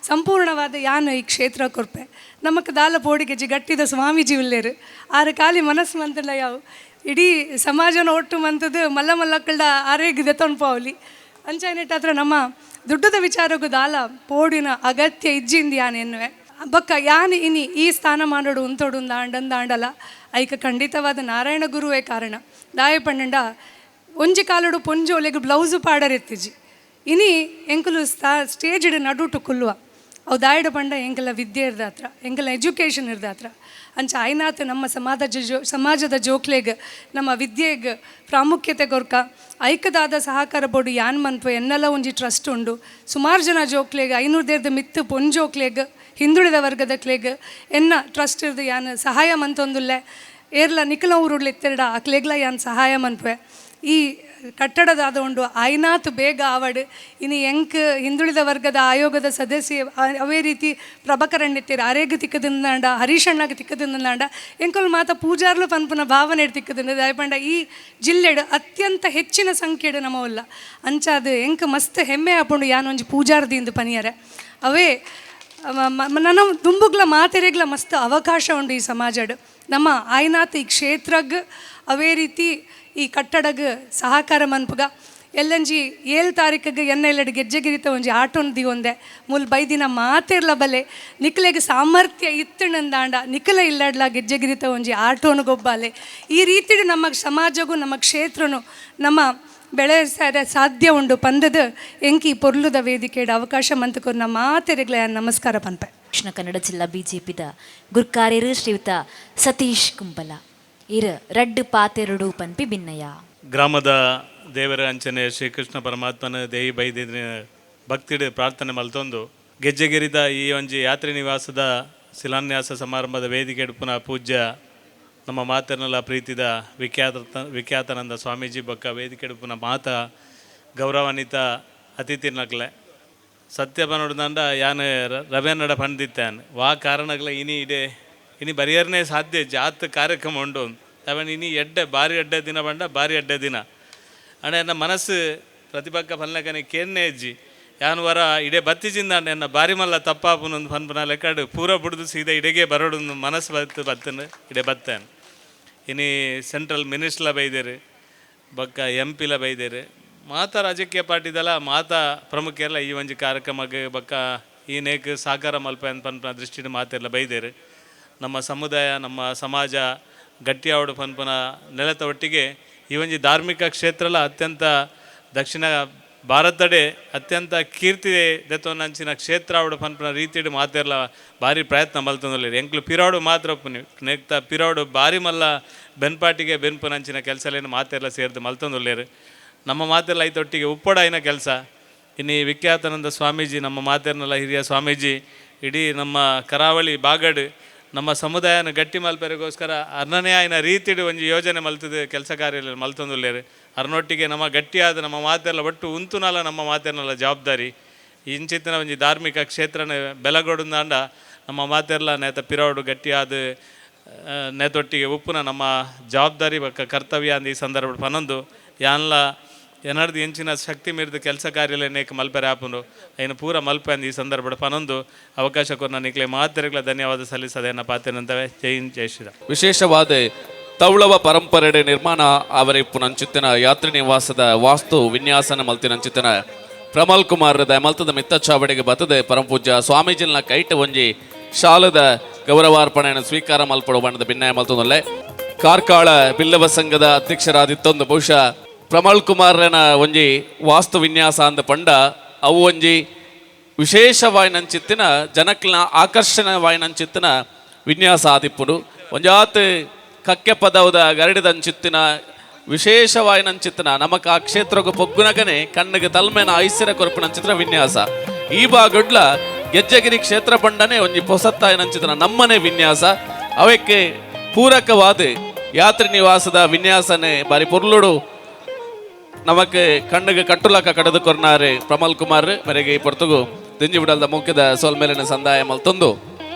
K: ಸಂಪೂರ್ಣವಾದ ಯಾನು ಈ ಕ್ಷೇತ್ರ ಕೊರ್ಪೆ. ನಮಕ್ ದಾಲ ಪೋಡಿಗೆ ಗಟ್ಟಿದ ಸ್ವಾಮೀಜಿ ಉಲ್ಲೇರು ಆರು ಖಾಲಿ ಮನಸ್ಸು ಮಂತಲ್ಲ ಯಾವು ಇಡೀ ಸಮಾಜನ ಒಟ್ಟು ಮಂತದ್ದು ಮಲ್ಲ ಮಲ್ಲಕ್ಕಳ್ದ ಆರೇಗಿದೆ ತೊಣ್ಪಾವಲಿ ಅಂಚಾಯಿನೆಟ್ ಹತ್ರ ನಮ್ಮ ದುಡ್ಡದ ವಿಚಾರಕ್ಕೂ ದಾಲ ಪೋಡಿನ ಅಗತ್ಯ ಇಜ್ಜಿಂದ ಯಾನ್ ಎನ್ನುವೆ. ಬಕ್ಕ ಯಾನ್ ಇನಿ ಈ ಸ್ಥಾನಮಾನಡು ಉಂತೊಡು ಆಂಡಂದಾಂಡಲ ಐಕ ಖಂಡಿತವಾದ ನಾರಾಯಣ ಗುರುವೇ ಕಾರಣ. ದಾಯ ಪಂಡಂಡ ಒಂಜಿ ಕಾಲಡು ಪೊಂಜೋಲೆಗ್ ಬ್ಲೌಸು ಪಾಡರೆತ್ತಿಜಿ ಇನಿ ಎಂಕುಲು ಸ್ಟೇಜ್ ನಡುಟು ಕುಲ್ಲುವ ಅವು ದಾಯಡ ಪಂಡ ಎಂಕಲ ವಿದ್ಯೆ ಇರ್ದಾತ್ರ ಎಂಕಲ ಎಜುಕೇಷನ್ ಇರ್ದಾತ್ರ. ಅಂಚ ಆಯ್ನಾತ್ ನಮ್ಮ ಸಮಾಜದ ಜೋಕ್ಲೆಗ್ ನಮ್ಮ ವಿದ್ಯೆಗ್ ಪ್ರಾಮುಖ್ಯತೆ ಕೊರ್ಕ ಐಕದಾದ ಸಹಕಾರ ಬೋರ್ಡು ಯಾನ್ ಮನ್ಪು ಎನ್ನೆಲ್ಲ ಒಂಜಿ ಟ್ರಸ್ಟ್ ಉಂಡು. ಸುಮಾರು ಜನ ಜೋಕ್ಲೆಗ್ 500 ದೇರ್ದ ಮಿತ್ತು ಪೊಂಜೋಕ್ಲೆಗ್ ಹಿಂದುಳಿದ ವರ್ಗದ ಕ್ಲೆಗ್ ಎನ್ನ ಟ್ರಸ್ಟ್ ಇರ್ದು ಯಾನ್ ಸಹಾಯ ಮಂತೊಂದುಲ್ಲೆ ಏರ್ಲ ನಿಖಲ ಊರುಡ್ಲ ಇತ್ತೆರಡ ಅಕ್ಲೆಗ್ಲ ಯಾನ್ ಸಹಾಯ ಮನ್ಪೆ. ಈ ಕಟ್ಟಡದಾದ ಉಂಡು ಆಯ್ನಾತ್ ಬೇಗ ಆವಡ್ ಇನಿ ಎಂಕ್ ಹಿಂದುಳಿದ ವರ್ಗದ ಆಯೋಗದ ಸದಸ್ಯ ಅವೇ ರೀತಿ ಪ್ರಭಕರಣ್ಯತ್ತೀರ ಅರೇಗ್ ತಿಕ್ಕದಿಂದಾಂಡ ಹರೀಶಣ್ಣಗೆ ತಿಕ್ಕದಿಂದಾಂಡ ಎಂಕುಲು ಮಾತ ಪೂಜಾರ್ಲು ಪನ್ಪುನ ಭಾವನೆ ತಿಕ್ಕದಿಂದ ದಯಪಂಡ ಈ ಜಿಲ್ಲೆಡು ಅತ್ಯಂತ ಹೆಚ್ಚಿನ ಸಂಖ್ಯೆಡು ನಮವಲ್ಲ ಅಂಚಾದ ಎಂಕ್ ಮಸ್ತ್ ಹೆಮ್ಮೆ ಆಪುಂಡು ಯಾನೊಂಜಿ ಪೂಜಾರ್ದಿಂದು ಪನಿಯರೆ. ಅವೇ ನನ್ನ ದುಂಬುಗ್ಲ ಮಾತೆರೆಗ್ಲ ಮಸ್ತ್ ಅವಕಾಶ ಉಂಡು ಈ ಸಮಾಜಡ್. ನಮ್ಮ ಆಯ್ನಾತ್ ಈ ಕ್ಷೇತ್ರಗ್ ಅವೇ ರೀತಿ ಈ ಕಟ್ಟಡಗ್ ಸಹಕಾರ ಮನ್ಪುಗ ಎಲ್ಲಂಜಿ 7 ತಾರೀಕಿಗೆ ಎನ್ನ ಎಲ್ಲೆಡು ಗೆಜ್ಜೆಗಿರಿತ ಒಂಜಿ ಆಟೋನ್ ದಿವೊಂದೆ ಮೂಲ್ ಬೈದಿನ ಮಾತೆರ್ಲ ಬಲೆ ನಿಕ್ಲೆಗ್ ಸಾಮರ್ಥ್ಯ ಇತ್ತಣಂದಾಂಡ ನಿಕ್ಲೆ ಇಲ್ಲಡ್ಲ ಗೆಜ್ಜೆಗಿರಿತ ಒಂಜಿ ಆಟೋನು ಗೊಬ್ಬಾಲೆ. ಈ ರೀತಿಡು ನಮ್ಮ ಸಮಾಜಗೂ ನಮ್ಮ ಕ್ಷೇತ್ರನು ನಮ್ಮ ಬೆಳೆ ಸಾಧ್ಯ ಉಂಡು ಪಂದದ ಎಂಕಿ ಪೊರ್ಲುದ ವೇದಿಕೆಡ್ ಅವಕಾಶ ಮಂತಕೊರ್ನ ಮಾತೆರೆಗ್ಲ ನಮಸ್ಕಾರ ಪನ್ಪೆ.
B: ದಕ್ಷಿಣ ಕನ್ನಡ ಜಿಲ್ಲಾ ಬಿಜೆಪಿದ ಗುರ್ಕಾರ್ಯರು ಶ್ರೀಯುತ ಸತೀಶ್ ಕುಂಬಲ ಇರ್ ರಡ್ಡು ಪಾತೆರಡು ಪನ್ಪಿ ಭಿನ್ನಯ.
L: ಗ್ರಾಮದ ದೇವರ ಅಂಚನೆ ಶ್ರೀಕೃಷ್ಣ ಪರಮಾತ್ಮನ ದೇವಿ ಬೈದಿನ ಭಕ್ತಿಡು ಪ್ರಾರ್ಥನೆ ಮಲ್ತೊಂದು ಗೆಜ್ಜೆಗಿರಿದ ಈ ಒಂಜಿ ಯಾತ್ರೆ ನಿವಾಸದ ಶಿಲಾನ್ಯಾಸ ಸಮಾರಂಭದ ವೇದಿಕೆ ಪುನಃ ಪೂಜ್ಯ ನಮ್ಮ ಮಾತರ್ನಲ ಪ್ರೀತಿದ ವಿಖ್ಯಾತನಂದ ಸ್ವಾಮೀಜಿ ಬೊಕ್ಕ ವೇದಿಕೆ ಪುನಃ ಮಾತ ಗೌರವಾನ್ವಿತ ಅತಿಥಿನಕ್ಲೆ ಸತ್ಯ ಪನೊಡ್ದಂಡ ಯಾನ್ ರವೆನ್ನಡ ಪಂದಿತ್ತಾನ್ ವಾ ಕಾರಣಗಳ ಇನಿ ಇಡೆ ಇನಿ ಬರಿಯರ್ನೇ ಸಾಧ್ಯ ಜಾತ್ ಕಾರ್ಯಕ್ರಮ ಉಂಡು ಅವನ್ ಇನಿ ಎಡ್ಡೆ ಬಾರಿ ಎಡ್ಡೆ ದಿನ ಬಂಡ ಬಾರಿ ಎಡ್ಡೆ ದಿನ ಅಣ್ಣ ಎನ್ನ ಮನಸ್ಸು ಪ್ರತಿಪಕ್ಕ ಫಲ್ನಕನೆ ಕೇನ್ನೇ ಅಜ್ಜಿ ಯಾನ್ ವರ ಇಡೆ ಬತ್ತಿಜಿಂದ ಎನ್ನ ಬಾರಿ ಮಲ್ಲ ತಪ್ಪಾಪುನೊಂದು ಪನ್ಪುನ ಲೆಕ್ಕಡು ಪೂರ ಬುಡ್ದು ಸೀದಾ ಇಡೆಗೆ ಬರೋಡು ಮನಸ್ಸು ಬತ್ತು ಬತ್ತನು ಇಡೆ ಬತ್ತೇನೆ. ಇನಿ ಸೆಂಟ್ರಲ್ ಮಿನಿಸ್ಟ್ಲ ಬೈದೇರು ಬೊಕ್ಕ ಎಂ ಪಿಲ ಬೈದೇರು ಮಾತಾ ರಾಜಕೀಯ ಪಾರ್ಟಿದಲ್ಲ ಮಾತಾ ಪ್ರಮುಖರೆಲ್ಲ ಈ ಒಂಜಿ ಕಾರ್ಯಕ್ರಮಕ್ಕೆ ಬೊಕ್ಕ ಈ ನೇಕ್ ಸಹಕಾರ ಮಲ್ಪೆ ಪನ್ಪುನ ದೃಷ್ಟಿಡ್ ಮಾತೆರ್ಲ ಬೈದೇರು. ನಮ್ಮ ಸಮುದಾಯ ನಮ್ಮ ಸಮಾಜ ಗಟ್ಟಿಯಾವಡು ಪನ್ಪುನ ನೆಲತ ಒಟ್ಟಿಗೆ ಈ ಒಂಜಿ ಧಾರ್ಮಿಕ ಕ್ಷೇತ್ರಲ ಅತ್ಯಂತ ದಕ್ಷಿಣ ಭಾರತಡೆ ಅತ್ಯಂತ ಕೀರ್ತಿ ದೆತ್ತೊನಂಚಿನ ಕ್ಷೇತ್ರ ಆವಡು ಪನ್ಪುನ ರೀತಿಡ್ ಮಾತೆರ್ಲ ಭಾರಿ ಪ್ರಯತ್ನ ಮಲ್ತೊಂದುಲ್ಲೆರ್. ಎಂಕ್ಲು ಪಿರಾಡು ಮಾತ್ರ ಉಪ್ಪುನಿ ನೆಕ್ತ ಪಿರಾಡು ಭಾರಿ ಮಲ್ಲ ಬೆನ್ಪಾಟಿಗೆ ಬೆನ್ಪುನಂಚಿನ ಕೆಲಸಲೇನು ಮಾತೆರ್ಲ ಸೇರ್ದು ಮಲ್ತೊಂದುಲ್ಲೆರ್. ನಮ್ಮ ಮಾತೆರ್ಲ ಐತೊಟ್ಟಿಗೆ ಉಪ್ಪಡಾಯಿನ ಕೆಲಸ. ಇನ್ನು ವಿಖ್ಯಾತಾನಂದ ಸ್ವಾಮೀಜಿ ನಮ್ಮ ಮಾತೆರ್ನಲ್ಲ ಹಿರಿಯ ಸ್ವಾಮೀಜಿ ಇಡೀ ನಮ್ಮ ಕರಾವಳಿ ಬಾಗಡ್ ನಮ್ಮ ಸಮುದಾಯನ ಗಟ್ಟಿ ಮಲ್ಪೆರೆಗೋಸ್ಕರ ಅರ್ನನೇ ಆಯ್ನ ರೀತಿಡ್ ಒಂಜಿ ಯೋಜನೆ ಮಲ್ತದೆ ಕೆಲಸ ಕಾರ್ಯ ಮಲ್ತೊಂದುಲ್ಲೆರ್. ಅರ್ನೊಟ್ಟಿಗೆ ನಮ್ಮ ಗಟ್ಟಿಯಾದ ನಮ್ಮ ಮಾತೆಲ್ಲ ಒಟ್ಟು ಉಂತುನಲ್ಲ ನಮ್ಮ ಮಾತೆರ್ನಲ್ಲ ಜವಾಬ್ದಾರಿ. ಇಂಚಿತ್ತಿನ ಒಂಜಿ ಧಾರ್ಮಿಕ ಕ್ಷೇತ್ರನ ಬೆಲಗೊಡುಂದಾಂಡ ನಮ್ಮ ಮಾತೆರ್ಲ ನೇತ ಪಿರೋಡು ಗಟ್ಟಿಯಾದ ನೇತೊಟ್ಟಿಗೆ ಉಪ್ಪುನ ನಮ್ಮ ಜವಾಬ್ದಾರಿ ಬೊಕ್ಕ ಕರ್ತವ್ಯ ಅಂದ್ ಈ ಸಂದರ್ಭ ಪನೊಂದು ಯಾನ್ಲ ಎನರ್ದು ಎಂಚಿನ ಶಕ್ತಿ ಮೀರಿದ ಕೆಲಸ ಕಾರ್ಯಲೆ ನೇಕ್ ಮಲ್ಪೆರೆ ಆಪುಂಡು ಐನ ಪೂರ ಮಲ್ಪೆ ಅಂದ್ ಈ ಸಂದರ್ಭ ಪನೊಂದು ಅವಕಾಶ ಕೊರ್ನ ನಿಕ್ಲೆ ಮಾತೆರೆಗ್ಲ ಧನ್ಯವಾದ ಸಲ್ಲಿಸದೆ ಎನ್ನ ಪಾತೆರಂತವೆ. ಜೈ ಹಿಂದ್, ಜೈ ಶ್ರೀರಾಮ್.
A: ವಿಶೇಷವಾದ ತೌಳವ ಪರಂಪರೆಡೆ ನಿರ್ಮಾಣ ಅವರಿಪ್ಪುನಂಚಿತ್ತಿನ ಯಾತ್ರಿ ನಿವಾಸದ ವಾಸ್ತು ವಿನ್ಯಾಸನ ಮಲ್ತಿನಂಚಿತ್ತಿನ ಪ್ರಮಲ್ ಕುಮಾರ್ ಮಲ್ತದ ಮಿತ್ತ ಚಾವಡಿಗೆ ಬತ್ತದೆ ಪರಮಪೂಜ್ಯ ಸ್ವಾಮೀಜಿನ ಕೈಟ ಒಂಜಿ ಶಾಲದ ಗೌರವಾರ್ಪಣೆಯನ್ನು ಸ್ವೀಕಾರ ಮಲ್ಪಡು ಬಣ್ಣದ ಭಿನ್ನಾಯ ಮಲ್ತೊಂದುಲ್ಲೆ. ಕಾರ್ಕಾಳ ಬಿಲ್ಲವ ಸಂಘದ ಅಧ್ಯಕ್ಷರಾದಿತ್ತೊಂದು ಬಹುಶಃ ಪ್ರಮಲ್ ಕುಮಾರನ ಒಂಜಿ ವಾಸ್ತು ವಿನ್ಯಾಸ ಅಂದ ಪಂಡ ಅವು ಒಂಜಿ ವಿಶೇಷವಾಯಿನಂಚಿತ್ತಿನ ಜನಕ್ಲ ಆಕರ್ಷಣವಾಯಿನಂಚಿತ್ತಿನ ವಿನ್ಯಾಸ ಆದಿಪ್ಪುಡು. ಒಂಜಾತ್ ಕಕ್ಕೆ ಪದವದ ಗರಡಿದಂಚಿತ್ತಿನ ವಿಶೇಷವಾಯಿನಂಚಿತ್ತಿನ ನಮಕ ಆ ಕ್ಷೇತ್ರಕ್ಕೆ ಪೊಗ್ಗುನಗನೆ ಕಣ್ಣಿಗೆ ತಲ್ಮೇನ ಐಸಿರ ಕೊರಪಿನಂಚಿತ್ತಿನ ವಿನ್ಯಾಸ. ಈ ಬಾಗುಡ್ಲ ಗೆಜ್ಜೆಗಿರಿ ಕ್ಷೇತ್ರ ಪಂಡನೆ ಒಂಜಿ ಪೊಸತ್ತಾಯಿನಂಚಿತ್ತಿನ ನಮ್ಮನೆ ವಿನ್ಯಾಸ. ಅವಕ್ಕೆ ಪೂರಕವಾದ ಯಾತ್ರಿ ನಿವಾಸದ ವಿನ್ಯಾಸನೆ ಬಾರಿ ಪೊರ್ಲುಡು ನಮಕ್ ಕಣ್ಣಿಗೆ ಕಟ್ಟುಲಕ್ಕ ಕಡದು ಕೊರ್ನಾರೆ ಪ್ರಮಲ್ ಕುಮಾರ್ ಮೇರೆಗೆ ಈ ಪೊರ್ತುಗು ದಿಂಜಿಬಿಡಲ್ದ ಮುಖ್ಯದ ಸೋಲ್ಮೇಲಿನ ಸಂದಾಯ ಮಲ್ತೊಂದು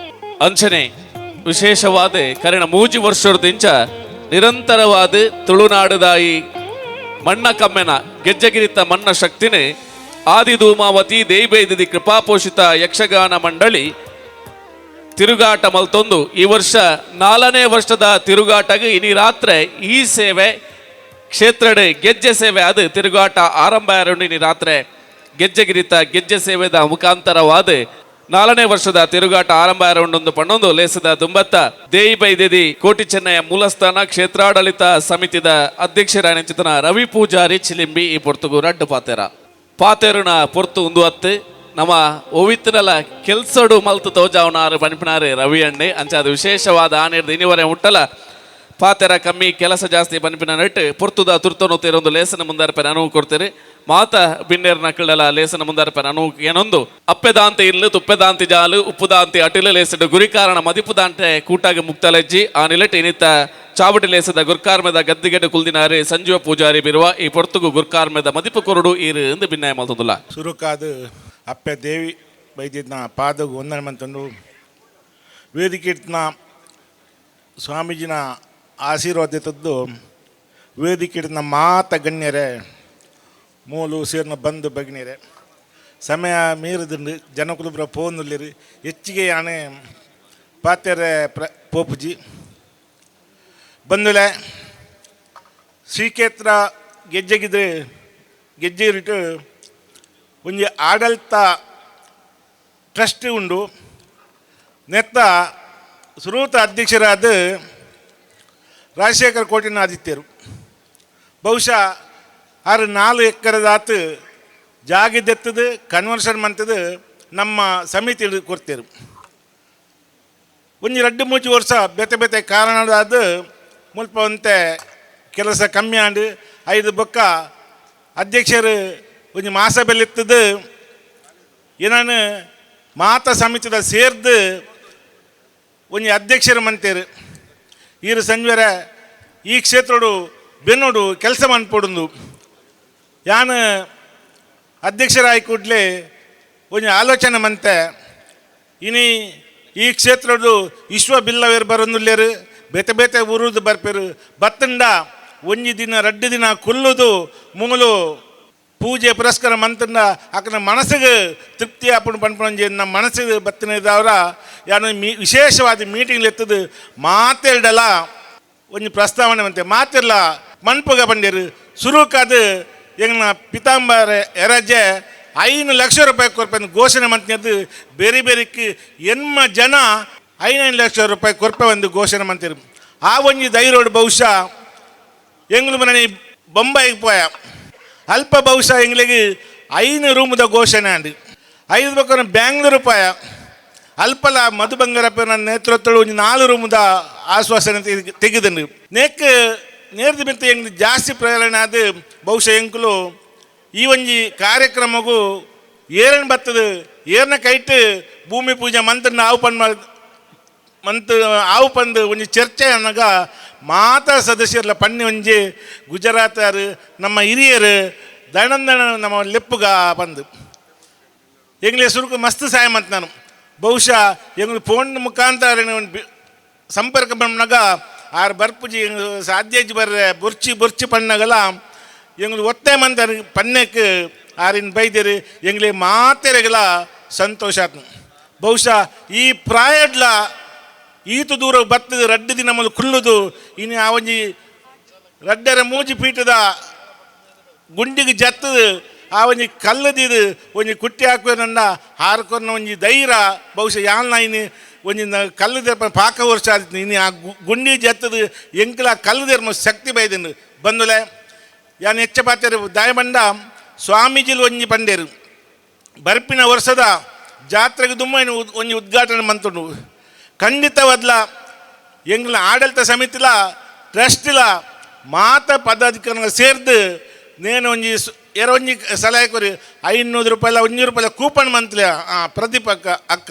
A: ಅಂಚನೆ ವಿಶೇಷವಾದ ಕರಿನ 3 ವರ್ಷದಿಂಚ ನಿರಂತರವಾದ ತುಳುನಾಡುದಾಯಿ ಮಣ್ಣ ಕಮ್ಮೆನ ಗೆಜ್ಜೆಗಿರಿತ ಮಣ್ಣ ಶಕ್ತಿನೇ ಆದಿ ಧೂಮಾವತಿ ದೇೈಬೈದಿ ಕೃಪಾಪೋಷಿತ ಯಕ್ಷಗಾನ ಮಂಡಳಿ ತಿರುಗಾಟ ಮಲ್ತೊಂದು ಈ ವರ್ಷ 4ನೇ ವರ್ಷದ ತಿರುಗಾಟಗೆ ಇನಿ ರಾತ್ರಿ ಈ ಸೇವೆ ಕ್ಷೇತ್ರಡೆ ಗೆಜ್ಜೆ ಸೇವೆ ಅದು ತಿರುಗಾಟ ಆರಂಭ ಇನಿ ರಾತ್ರಿ ಗೆಜ್ಜೆಗಿರಿತ ಗೆಜ್ಜೆ ಸೇವೆದ ಮುಖಾಂತರವಾದ 4ನೇ ವರ್ಷದ ತಿರುಗಾಟ ಆರಂಭ ರೌಂಡೊಂದು ಪಣ್ಣೊಂದು ಲೇಸದ ದುಂಬತ್ತ ದೇಯಿ ಬೈದೇದಿ ಕೋಟಿ ಚೆನ್ನಯ ಮೂಲಸ್ಥಾನ ಕ್ಷೇತ್ರಾಡಳಿತ ಸಮಿತಿದ ಅಧ್ಯಕ್ಷರಾಯನಂಚಿತನ ರವಿ ಪೂಜಾರಿ ಚಿಲಿಂಬಿ ಈ ಪೊರ್ತುಗು ರಡ್ಡು ಪಾತೆರ ಪಾತೆರುನ ಪೊರ್ತು ಒಂದು ಹತ್ತು ನಮ್ಮ ಒವಿತ್ತನಲ ಕೆಲ್ಸಡು ಮಲ್ತು ತೋಜಾವನಾರು ಪಣಿಪಿನಾರು ರವಿ ಅಣ್ಣೆ ಅಂಚ ಅದು ವಿಶೇಷವಾದ ಆನೇರ್ದು ಇನಿವರೆ ಮುಟ್ಟಲ ಪಾತೆರ ಕಮ್ಮಿ ಕೆಲಸ ಜಾಸ್ತಿ ಪನ್ಪಿನ ನೆಟ್ಟು ಪೊರ್ತುದ ತುರ್ತನು ತೇರೊಂದು ಲೇಸನ ಮುಂದಾರ್ಪೆ ಅನುವು ಕೊಡ್ತೀರಿ ಮಾತ ಬಿನ್ನೇರ್ನ ಕಳ್ಳಲ ಲೇಸನ ಮುಂದಾರ್ಪೆ ಅನುವು ಏನೊಂದು ಅಪ್ಪೆದಾಂತಿ ಇಲ್ಲು ತುಪ್ಪೆದಾಂತಿ ಜಾಲು ಉಪ್ಪುದಾಂತಿ ಅಟಿಲು ಲೇಸಡು ಗುರಿಕಾರಣ ಮದಿಪುದಾಂಟೆ ಕೂಟಾಗಿ ಮುಕ್ತಲಜ್ಜಿ ಆ ನಿಲಟ್ ಇನಿತ ಚಾವಟಿ ಲೇಸದ ಗುರ್ಕಾರ್ಮೆದ ಗದ್ದಿಗೆಡ್ಡು ಕುಲ್ದಿನಾರೆ ಸಂಜೀವ ಪೂಜಾರಿ ಬಿರುವ ಈ ಪೊರ್ತುಗು ಗುರ್ಕಾರ್ಮೆದ ಮದಿಪು ಕೊರಡು ಈರು ಎಂದು ಭಿನ್ನಾಯ ಮಲ್ತೊಂದುಲ್ಲ.
M: ಸುರುಕಾದು ಅಪ್ಪೆ ದೇವಿ ಬೈದಿದ್ನ ಪಾದಗು ವಂದನೆ ಮಂತಂದು ವೇದಿಕೆ ಸ್ವಾಮೀಜಿನ ಆಶೀರ್ವಾದ ತದ್ದು ವೇದಿಕೆ ಮಾತ ಗಣ್ಯರೇ ಮೂಲು ಸೇರ್ನ ಬಂದು ಬಗ್ನಿರೆ ಸಮಯ ಮೀರಿದಂಡು ಜನಕುಲುಬ್ರ ಪೋನುಲ್ಲಿರಿ ಹೆಚ್ಚಿಗೆ ಯಾನೆ ಪಾತೆರೆ ಪ್ರ ಪೋಪುಜಿ ಬಂದುಲೆ ಶ್ರೀಕ್ಷೇತ್ರ ಗೆಜ್ಜೆಗಿದ್ರೆ ಗೆಜ್ಜೆರಿಟ್ಟು ಒಂಜಿ ಆಡಳಿತ ಟ್ರಸ್ಟ್ ಉಂಡು ನೆತ್ತ ಸುರೂತ ಅಧ್ಯಕ್ಷರಾದ ರಾಜಶೇಖರ್ ಕೋಟಿನ ಆದಿತ್ಯರು ಬಹುಶಃ 6-4 ಎಕರೆದಾತು ಜಾಗಿದ್ದೆತ್ತದು ಕನ್ವರ್ಷನ್ ಮಂತದು ನಮ್ಮ ಸಮಿತಿ ಕೊಡ್ತೇರು. ಒಂಜಿ 2-3 ವರ್ಷ ಬೇತೆ ಬೇತೆ ಕಾರಣದಾದ ಮುಲ್ಪ ಒಂತೆ ಕೆಲಸ ಕಮ್ಮಿ ಆಂಡ್ 5 ಬೊಕ್ಕ ಅಧ್ಯಕ್ಷರು ಒಂಜಿ ಮಾಸ ಬೆಲೆತ್ತದು ಏನಾನು ಮಾತ ಸಮಿತಿದ ಸೇರ್ದು ಒಂಜಿ ಅಧ್ಯಕ್ಷರು ಮಂತೇರು. ಈರು ಸಂಜೆರೆ ಈ ಕ್ಷೇತ್ರಡು ಬೆನ್ನೋಡು ಕೆಲಸ ಮನ್ಪೊಡುಂದು ಯಾನು ಅಧ್ಯಕ್ಷರಾಗಿ ಕೂಡಲೇ ಒಂಜಿ ಆಲೋಚನೆ ಮಂತೆ ಇನಿ ಈ ಕ್ಷೇತ್ರದ ವಿಶ್ವ ಬಿಲ್ಲವೇರು ಬರೊಂದುಲ್ಲೇರು ಬೇತೆ ಬೇತೆ ಊರುದು ಬರ್ಪೇರು ಬತ್ತಂಡ ಒಂಜಿ ದಿನ ರಡ್ಡು ದಿನ ಕುಲ್ಲುದು ಮೂಲು ಪೂಜೆ ಪುರಸ್ಕಾರ ಮಂತಂಡ ಅಕನ ಮನಸ್ಸಿಗೆ ತೃಪ್ತಿ ಆಪುಂಡು ಪನ್ಪುನಂಜಿ ನಮ್ಮ ಮನಸ್ಸಿಗೆ ಬತ್ತಿನ ಇದ್ದವರ ಯಾನು ವಿಶೇಷವಾದ ಮೀಟಿಂಗ್ ಎತ್ತದು ಮಾತೆರ್ಡಲ ಒಂಜಿ ಪ್ರಸ್ತಾವನೆ ಮಂತೆ ಮಾತಿರ್ಲ ಮನ್ಪುಗ ಬಂದಿರು ಸುರುಕಾದು ಎಂಗ್ನ ಪಿತಾಂಬರ ಎರಜೆ 5 ಲಕ್ಷ ರೂಪಾಯಿ ಕೊರ್ಪೆ ಘೋಷಣೆ ಮಂತಿನದು ಬೇರೆ ಬೇರೆಕ್ಕೆ ಎನ್ಮ ಜನ 5 ಲಕ್ಷ ರೂಪಾಯಿ ಕೊರ್ಪೆ ಒಂದು ಘೋಷಣೆ ಮಂತಿರು. ಆ ಒಂಜಿ ಧೈರ್ಯೋಡು ಬಹುಶಃ ಎಂಗ್ಲು ಮನೆ ಬೊಂಬಾಯಿಗೆ ಪೋಯ ಅಲ್ಪ ಬಹುಶಃ ಎಂಗ್ಲಿಗೆ 5 ರೂಮದ ಘೋಷಣೆ ಅಂಡು 5 ಪಕ್ಕ ಬ್ಯಾಂಗ್ಳೂರು ಪೋಯ ಅಲ್ಪಲ ಮಧು ಬಂಗಾರಪ್ಪನ ನೇತೃತ್ವದ ಒಂಜಿ 4 ರೂಮದ ಆಶ್ವಾಸನೆ ತೆಗೆದಂಡು ನೇಕ್ ನೇರ್ದ ಮಿತ್ತ ಎಂಗ್ಲು ಜಾಸ್ತಿ ಪ್ರೇರಣೆ ಅದು ಬಹುಶಃ ಎಂಕುಲು ಈ ಒಂಜಿ ಕಾರ್ಯಕ್ರಮಗೂ ಏರನ್ ಬತ್ತದು ಏರ್ನ ಕೈಟ್ ಭೂಮಿ ಪೂಜೆ ಮಂತ್ರ ಆವು ಪನ್ ಮಂತ್ ಆವು ಪಂದು ಒಂಜಿ ಚರ್ಚೆ ಅನ್ನಗ ಮಾತಾ ಸದಸ್ಯರ್ಲ ಪನ್ನಿ ಒಂಜಿ ಗುಜರಾತರು ನಮ್ಮ ಹಿರಿಯರು ದೈನಂದಿನ ನಮ್ಮ ಲೆಪ್ಪುಗ ಬಂದು ಎಂಗ್ಲೇ ಸುರುಕು ಮಸ್ತ್ ಸಹಾಯ ಮಂತ್ ನಾನು ಬಹುಶಃ ಎಂಗ್ಲು ಫೋನ್ ಮುಖಾಂತರ ಸಂಪರ್ಕ ಬಂದಾಗ ಆರು ಬರ್ಪುಜಿ ಸಾಧ್ಯ ಬರ್ರೆ ಬುರ್ಚಿ ಬುರ್ಚಿ ಪಣ್ಣಗಲ ಎಂಗ್ಲು ಒತ್ತೆ ಮಂತಾರೆ ಪನ್ನೆಕ್ ಆರಿನ ಬೈದಿರು ಎಂಗ್ಲಿ ಮಾತೆರೆಗಲ ಸಂತೋಷ ಆತ್ನು. ಬಹುಶಃ ಈ ಪ್ರಾಯಡ್ಲ ಈತು ದೂರ ಬತ್ತದು ರಡ್ಡು ದಿನ ನಮ್ಮಲ್ಲಿ ಕುಲ್ಲುದು ಇನ್ನು ಆ ಒಂಜಿ ರಡ್ಡರ ಮೂಜಿ ಪೀಠದ ಗುಂಡಿಗೆ ಜತ್ತದು ಆ ಒಂಜಿ ಕಲ್ಲದಿದು ಒಂಜಿ ಕುಟ್ಟಿ ಹಾಕುವ ಹಾರ್ಕೊನ್ನ ಒಂಜಿ ಧೈರ್ಯ ಬಹುಶಃ ಯಾನ್ ಇನ್ನು ಒಂಜಿ ಕಲ್ಲುದೆರ್ಪ ಪಾಕ ವರ್ಷ ಆದಿತ್ತು ಇನ್ನು ಆ ಗುಂಡಿ ಜತ್ತದು ಎಂಕಲ ಕಲ್ಲುದೆರ್ಮ ಶಕ್ತಿ ಬೈದನು ಬಂದುಲೆ ಯಾನ್ ಹೆಚ್ಚ ಪಾತ್ರೆ ದಾಯಬಂಡ ಸ್ವಾಮೀಜಿಲು ಒಂಜಿ ಪಂಡೇರು ಬರ್ಪಿನ ವರ್ಷದ ಜಾತ್ರೆಗೆ ದುಮ್ಮ ಒಂಜಿ ಉದ್ಘಾಟನೆ ಮಂತುಂಡು ಖಂಡಿತವದ್ಲ ಎಂಗ್ಲ ಆಡಳಿತ ಸಮಿತಿಲ ಟ್ರಸ್ಟಿಲ ಮಾತ ಪದಾಧಿಕಾರಿಗಳ ಸೇರ್ದು ನೇನು ಒಂಜಿ ಏರ ಒಂಜಿ ಸಲಹೆ ಕೊರಿ 500 ರೂಪಾಯಿಲ 1 ರೂಪಾಯಿಲ ಕೂಪನ್ ಮಂತ್ಲಿ ಪ್ರದೀಪಕ್ಕ ಅಕ್ಕ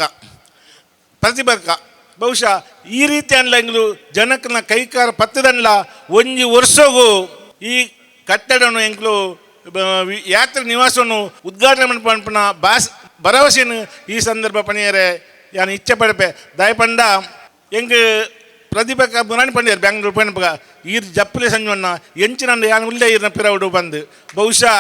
M: ಪ್ರತಿಭಕ್ಕ ಬಹುಶಃ ಈ ರೀತಿ ಅನ್ಲ ಎಂಗ್ಲು ಜನಕ್ಕನ ಕೈಕಾರ ಪತ್ತದನ್ಲ ಒಂಜಿ ವರ್ಷಗೂ ಈ ಕಟ್ಟಡನು ಎಂಗ್ಲು ಯಾತ್ರೆ ನಿವಾಸವನ್ನು ಉದ್ಘಾಟನೆ ಪನ್ಪುನ ಬಾಸ್ ಭರವಸೆಯನ್ನು ಈ ಸಂದರ್ಭ ಪಣಿಯರೆ ಯಾನು ಇಚ್ಛೆ ಪಡಪೆ ದಯಪಂಡ ಎಂಗ್ ಪ್ರದೀಪಕ್ಕ ಮುರಾಣಿ ಪಂಡಿಯರು ಬ್ಯಾಂಗ್ಳೂರು ಪಣಪಗ ಈರ್ ಜಪ್ಪಲೆ ಸಂಜವನ್ನ ಎಂಚಿನ ಯಾನು ಉಲ್ಲೇ ಈರ್ನ ಪಿರವಡು ಬಂದು ಬಹುಶಃ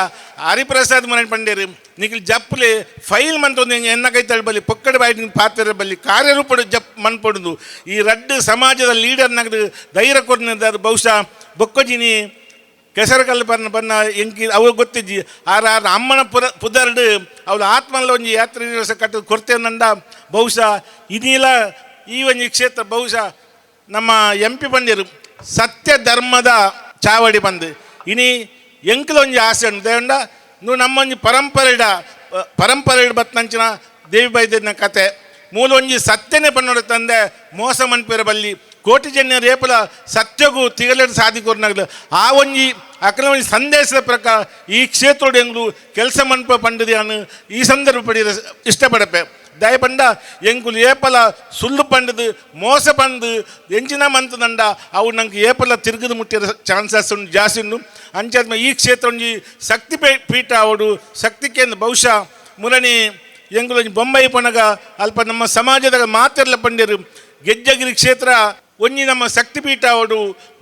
M: ಹರಿಪ್ರಸಾದ್ ಮುರಾಣಿ ಪಂಡೇರು ನಿಖಿಲ್ ಜಪ್ಪಲೆ ಫೈಲ್ ಮಂತೊಂದು ಎನ್ನ ಕೈ ತಳ್ಬಲ್ಲಿ ಪೊಕ್ಕಡೆ ಬಾಯಿ ಪಾತ್ರ ಬಲ್ಲಿ ಕಾರ್ಯರೂಪಡು ಜಪ್ ಮನ್ಪಡುದು ಈ ರಡ್ಡು ಸಮಾಜದ ಲೀಡರ್ ನಗದು ಧೈರ್ಯ ಕೊಡ್ನಿದ್ದಾರೆ ಬಹುಶಃ ಬೊಕ್ಕೊಜಿನಿ ಕೆಸರಕಲ್ಲು ಬನ್ನ ಬನ್ನ ಎಂಕಿ ಅವು ಗೊತ್ತಿಜ್ಜಿ ಆರ ಆರ ಅಮ್ಮನ ಪುದರ್ಡು ಅವಳ ಆತ್ಮಲ್ಲ ಒಂಜಿ ಯಾತ್ರೆ ನಿವಾಸ ಕಟ್ಟದು ಕೊಡ್ತೇನಂದ ಬಹುಶಃ ಇದೀಲ ಈ ಒಂಜಿ ಕ್ಷೇತ್ರ ಬಹುಶಃ ನಮ್ಮ ಎಂ ಪಿ ಬಂದಿರು ಸತ್ಯ ಧರ್ಮದ ಚಾವಡಿ ಬಂದು ಇನಿ ಎಂಕಲ ಒಂಜಿ ಆಸೆ ಉಂಡು ದೇವಂಡ ನೀವು ನಮ್ಮೊಂಜಿ ಪರಂಪರೆಡ ಪರಂಪರೆ ಬತ್ತಂಚಿನ ದೇವಿ ಬೈದಿನ ಕತೆ ಮೂಲ ಒಂಜಿ ಸತ್ಯನೇ ಪನ್ನೋಡು ತಂದೆ ಮೋಸ ಮನ್ಪಿರ ಬಲ್ಲಿ ಕೋಟಿ ಜನ ರೇಪಲ ಸತ್ಯಗೂ ತಿಗಲೆಡು ಸಾಧಿಕೋರ್ನಾಗಲು ಆ ಒಂಜಿ ಅಕಲ ಒಂಜಿ ಸಂದೇಶದ ಪ್ರಕಾರ ಈ ಕ್ಷೇತ್ರೋಡು ಎಂಗ್ಲು ಕೆಲಸ ಮನ್ಪ ಪಂಡದಿ ಅನ್ನು ಈ ಸಂದರ್ಭ ಪಡಿರ ಇಷ್ಟಪಡಪೆ ದಯಪಂಡ ಎಂಕುಲು ಏಪಲ ಸುಳ್ಳು ಪಂಡದು ಮೋಸ ಪಂದು ಎಂಚಿನ ಮಂತದಂಡ ಅವು ನಂಗೆ ಏಪಲ ತಿರುಗದು ಮುಟ್ಟಿರೋ ಚಾನ್ಸಸ್ ಉಂಟು ಜಾಸ್ತಿ ಉಂಟು. ಅಂಚಾದ್ಮ ಈ ಕ್ಷೇತ್ರ ಒಂಜಿ ಶಕ್ತಿ ಪೀಠ ಅವಡು ಶಕ್ತಿ ಕೇಂದ್ರ ಬಹುಶಃ ಮುರಣಿ ಎಂಕುಲು ಬೊಂಬೈ ಪನಗ ಅಲ್ಪ ನಮ್ಮ ಸಮಾಜದ ಮಾತೆರ್ಲ ಪಂಡಿರು ಗೆಜ್ಜಗಿರಿ ಕ್ಷೇತ್ರ ಒಂಜಿ ನಮ್ಮ ಶಕ್ತಿಪೀಠ ಅವಡು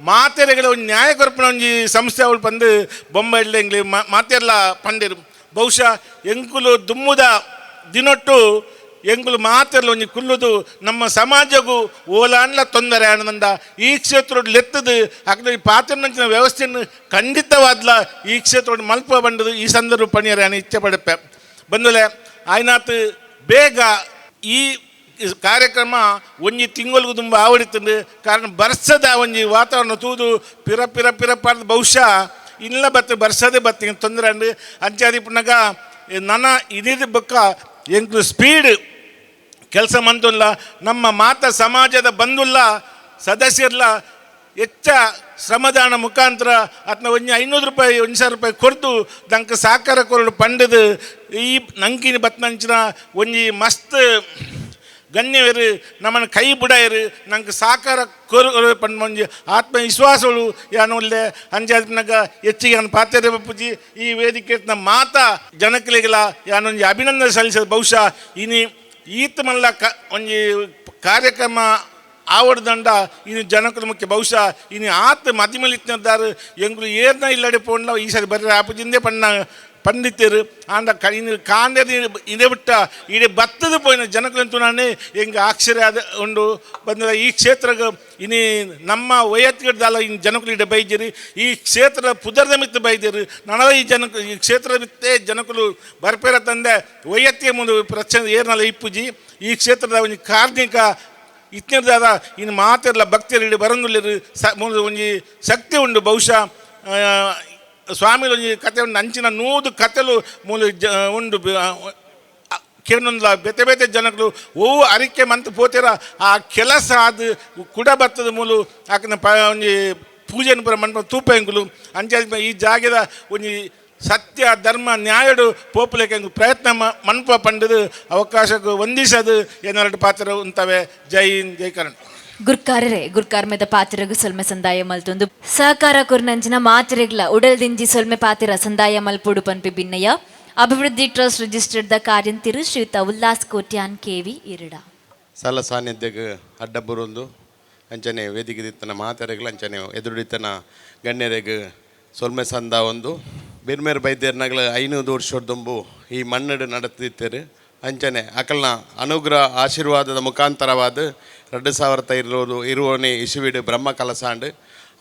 M: ಮಾತೆರೆಗಳ ಒಂಜಿ ನ್ಯಾಯ ಕೊರ್ಪುನ ಒಂಜಿ ಸಂಸ್ಥೆ ಅವಳು ಬಂದು ಬೊಂಬೈಡ್ಲ ಎಂಗ್ಲಿ ಮಾತೆರ್ಲ ಪಂಡಿರು ಬಹುಶಃ ಎಂಕುಲು ದುಮ್ಮುದ ದಿನೊಟ್ಟು ಎಂಕುಲು ಮಾತೆರ್ಲ ಒಂಜಿ ಕುಲ್ಲುದು ನಮ್ಮ ಸಮಾಜಗೂ ಓಲಾನ್ಲ ತೊಂದರೆ ಆನಂದ ಈ ಕ್ಷೇತ್ರೋಡು ಲೆತ್ತದು ಅಕಡೆ ಪಾತ್ರನಂಚಿನ ವ್ಯವಸ್ಥೆಯನ್ನು ಖಂಡಿತವಾದ್ಲ ಈ ಕ್ಷೇತ್ರೋಡು ಮಲ್ಪ ಬಂಡದು ಈ ಸಂದರ್ಭ ಪಣಿಯರೆ ನಾನು ಇಚ್ಛೆ ಪಡಪೆ ಬಂದುಲೆ ಆಯ್ನಾತ್ ಬೇಗ ಈ ಕಾರ್ಯಕ್ರಮ ಒಂಜಿ ತಿಂಗಳಿಗೆ ತುಂಬ ಆವಡಿತಂದು ಕಾರಣ ಬರ್ಸದ ಒಂಜಿ ವಾತಾವರಣ ತೂದು ಪಿರ ಪಿರ ಪಿರ ಪಾರ್ದು ಬಹುಶಃ ಇಲ್ಲ ಬತ್ತ ಬರ್ಸದೆ ಬತ್ತಿ ತೊಂದರೆ ಅಂಡು ಅಂಚಾದಿ ಪುನಗ ನನ್ನ ಇದಿದ ಬಕ್ಕ ಎಂಕ್ಲು ಸ್ಪೀಡ್ ಕೆಲಸ ಮಂತುಲ್ಲ ನಮ್ಮ ಮಾತ ಸಮಾಜದ ಬಂದುಲ್ಲ ಸದಸ್ಯರ್ಲ ಹೆಚ್ಚ ಶ್ರಮದಾನ ಮುಖಾಂತರ ಅತ್ನ ಒಂಜಿ 500 ರೂಪಾಯಿ 1,000 ರೂಪಾಯಿ ಕೊರ್ದು ನಂಗೆ ಸಹಕಾರ ಕೊರಡು ಪಂಡದು ಈ ನಂಕಿನ ಬತ್ನಂಚಿನ ಒಂಜಿ ಮಸ್ತ್ ಗಣ್ಯವರು ನಮ್ಮನ್ನು ಕೈ ಬುಡಯರು ನಂಗೆ ಸಾಕಾರ ಕೋರು ಪಂಡ್ ಆತ್ಮವಿಶ್ವಾಸಗಳು ಯಾನು ಒಲ್ಲೆ ಅಂಜಾದ್ನಾಗ ಹೆಚ್ಚಿಗೆ ನಾನು ಪಾತ್ರೆ ಬಪ್ಪುಜಿ. ಈ ವೇದಿಕೆ ಮಾತಾ ಜನಕ್ಲೆಗ್ಲ ಯಾನೊಂಜಿ ಅಭಿನಂದನೆ ಸಲ್ಲಿಸೋದು. ಬಹುಶಃ ಇನಿ ಈತ ಮಲ್ಲ ಕ ಒಂಜಿ ಕಾರ್ಯಕ್ರಮ ಆವಡ್ದಂಡ ಇನ್ನು ಜನಕದ ಮುಖ್ಯ. ಬಹುಶಃ ಇನ್ನು ಆತ ಮದಿಮಲಿತ್ನಾರು ಎಂಗುಲು ಏರ್ನ ಇಲ್ಲಡೆ ಪೋಂಡ್ಲ ಈ ಸರಿ ಬರ್ರಿ ಆಪುಜಿಂದೇ ಪಣ್ಣ ಪಂಡಿತರು ಆಂಡ ಇನ್ನು ಕಾಂಡೆ ಇದೇ ಬಿಟ್ಟ ಇಡೀ ಬತ್ತದ ಪೋಯಿನ ಜನಕಲಂತೂ ನಾನೇ ಎಂಗೆ ಆಶ್ಚರ್ಯ ಆದ ಉಂಡು ಬಂದ. ಈ ಕ್ಷೇತ್ರಕ್ಕೆ ಇನಿ ನಮ್ಮ ವೈಯಕ್ತಿಕದಲ್ಲ ಇನ್ನು ಜನಕಲು ಇಡೆ ಬೈದಿರಿ, ಈ ಕ್ಷೇತ್ರದ ಪುದರ್ದ ಮಿತ್ತು ಬೈದಿರಿ. ನನದ ಈ ಜನಕ ಈ ಕ್ಷೇತ್ರದ ಮಿತ್ತೇ ಜನಕಲು ಬರ್ಪೇರ ತಂದೆ ವೈಯಕ್ತಿಕ ಮುಂದೆ ಪ್ರಶ್ನೆ ಏರ್ನಲ್ಲ ಇಪ್ಪುಜಿ. ಈ ಕ್ಷೇತ್ರದ ಒಂಜಿ ಕಾರ್ಣಿಕ ಇತ್ನೆದಾದ ಇನ್ನು ಮಾತಿರಲ್ಲ ಭಕ್ತಿಯರು ಇಡೀ ಬರಂದುಲ್ಲೆರ್ ಸ ಒಂಜಿ ಶಕ್ತಿ ಉಂಡು. ಬಹುಶಃ ಸ್ವಾಮಿ ಒಂಜಿ ಕತೆ ಉಂಡು, ಅಂಚಿನ 100 ಕತೆಲು ಮೂಲು ಜ ಉಂಡು. ಕೇನೊಂದ್ಲ ಬೇತೆ ಬೇತೆ ಜನಗಳು ಓ ಅರಿಕೆ ಮಂತ್ ಪೋತಿರ ಆ ಕೆಲಸ ಅದು ಕುಡ ಬತ್ತದ ಮೂಲು ಆಕನ ಪ ಒಂಜಿ ಪೂಜೆನ ಪೂರ ಮನ್ಪ ತೂಪೆಂಗುಲು. ಅಂಚ ಈ ಜಾಗೆದ ಒಂಜಿ ಸತ್ಯ ಧರ್ಮ ನ್ಯಾಯಡು ಪೋಪುಲೆಕ್ ಪ್ರಯತ್ನ ಮನ್ಪ ಪಂಡದು ಅವಕಾಶಕ್ಕೆ ವಂದಿಸದು ಏನಾರು ಪಾತ್ರ ಉಂತವೆ. ಜೈ ಹಿಂದ್, ಜೈ ಕರ್ನಾಟಕ.
B: ಗುರ್ಕಾರರೇ ಗುರ್ಕಾರ್ಮೆದ ಪಾತ್ರಗು ಸೊಲ್ಮೆ ಸಂದಾಯ ಮಲ್ತೊಂದು ಸಹಕಾರ ಕೊರ್ನಂಚಿನ ಮಾತ್ರೆಗ್ಲ ಉಡಲ್ದಿಂಜಿ ಸೊಲ್ಮೆ ಪಾತ್ರ ಸಂದಾಯ ಮಲ್ಪುಡು ಪನ್ಪಿ ಭಿನ್ನಯ. ಅಭಿವೃದ್ಧಿ trust registered the ಕಾರ್ಯಂತಿರು ಶ್ರೀಯುತ ಉಲ್ಲಾಸ್ ಕೋಟ್ಯಾನ್ ಕೆವಿ ಇರಡ.
N: ಸಲ ಸಾನ್ನಿಧ್ಯಕ್ಕೆ ಅಡ್ಡ ಬರೊಂದು ಅಂಚನೆ ವೇದಿಕೆ ದಿತ್ತನ ಮಾತೆರೆಗ್ಲ ಅಂಚನೆ ಎದುರುಡಿತ್ತನ ಗಣ್ಯರೆಗ್ ಸೊಲ್ಮೆ ಸಂದ ಒಂದು ಬಿರ್ಮೇರ್ ಬೈದ್ಯರ್ನಗ್ಲ 500 ವರ್ಷದೊಂಬು ಈ ಮಣ್ಣಡು நடத்தித்தರು. ಅಂಚನೆ ಅಕಲ್ನ ಅನುಗ್ರಹ ಆಶೀರ್ವಾದದ ಮುಖಾಂತರವಾದ 2020 ಇಸುವಿಡು ಬ್ರಹ್ಮ ಕಲಸಾಂಡು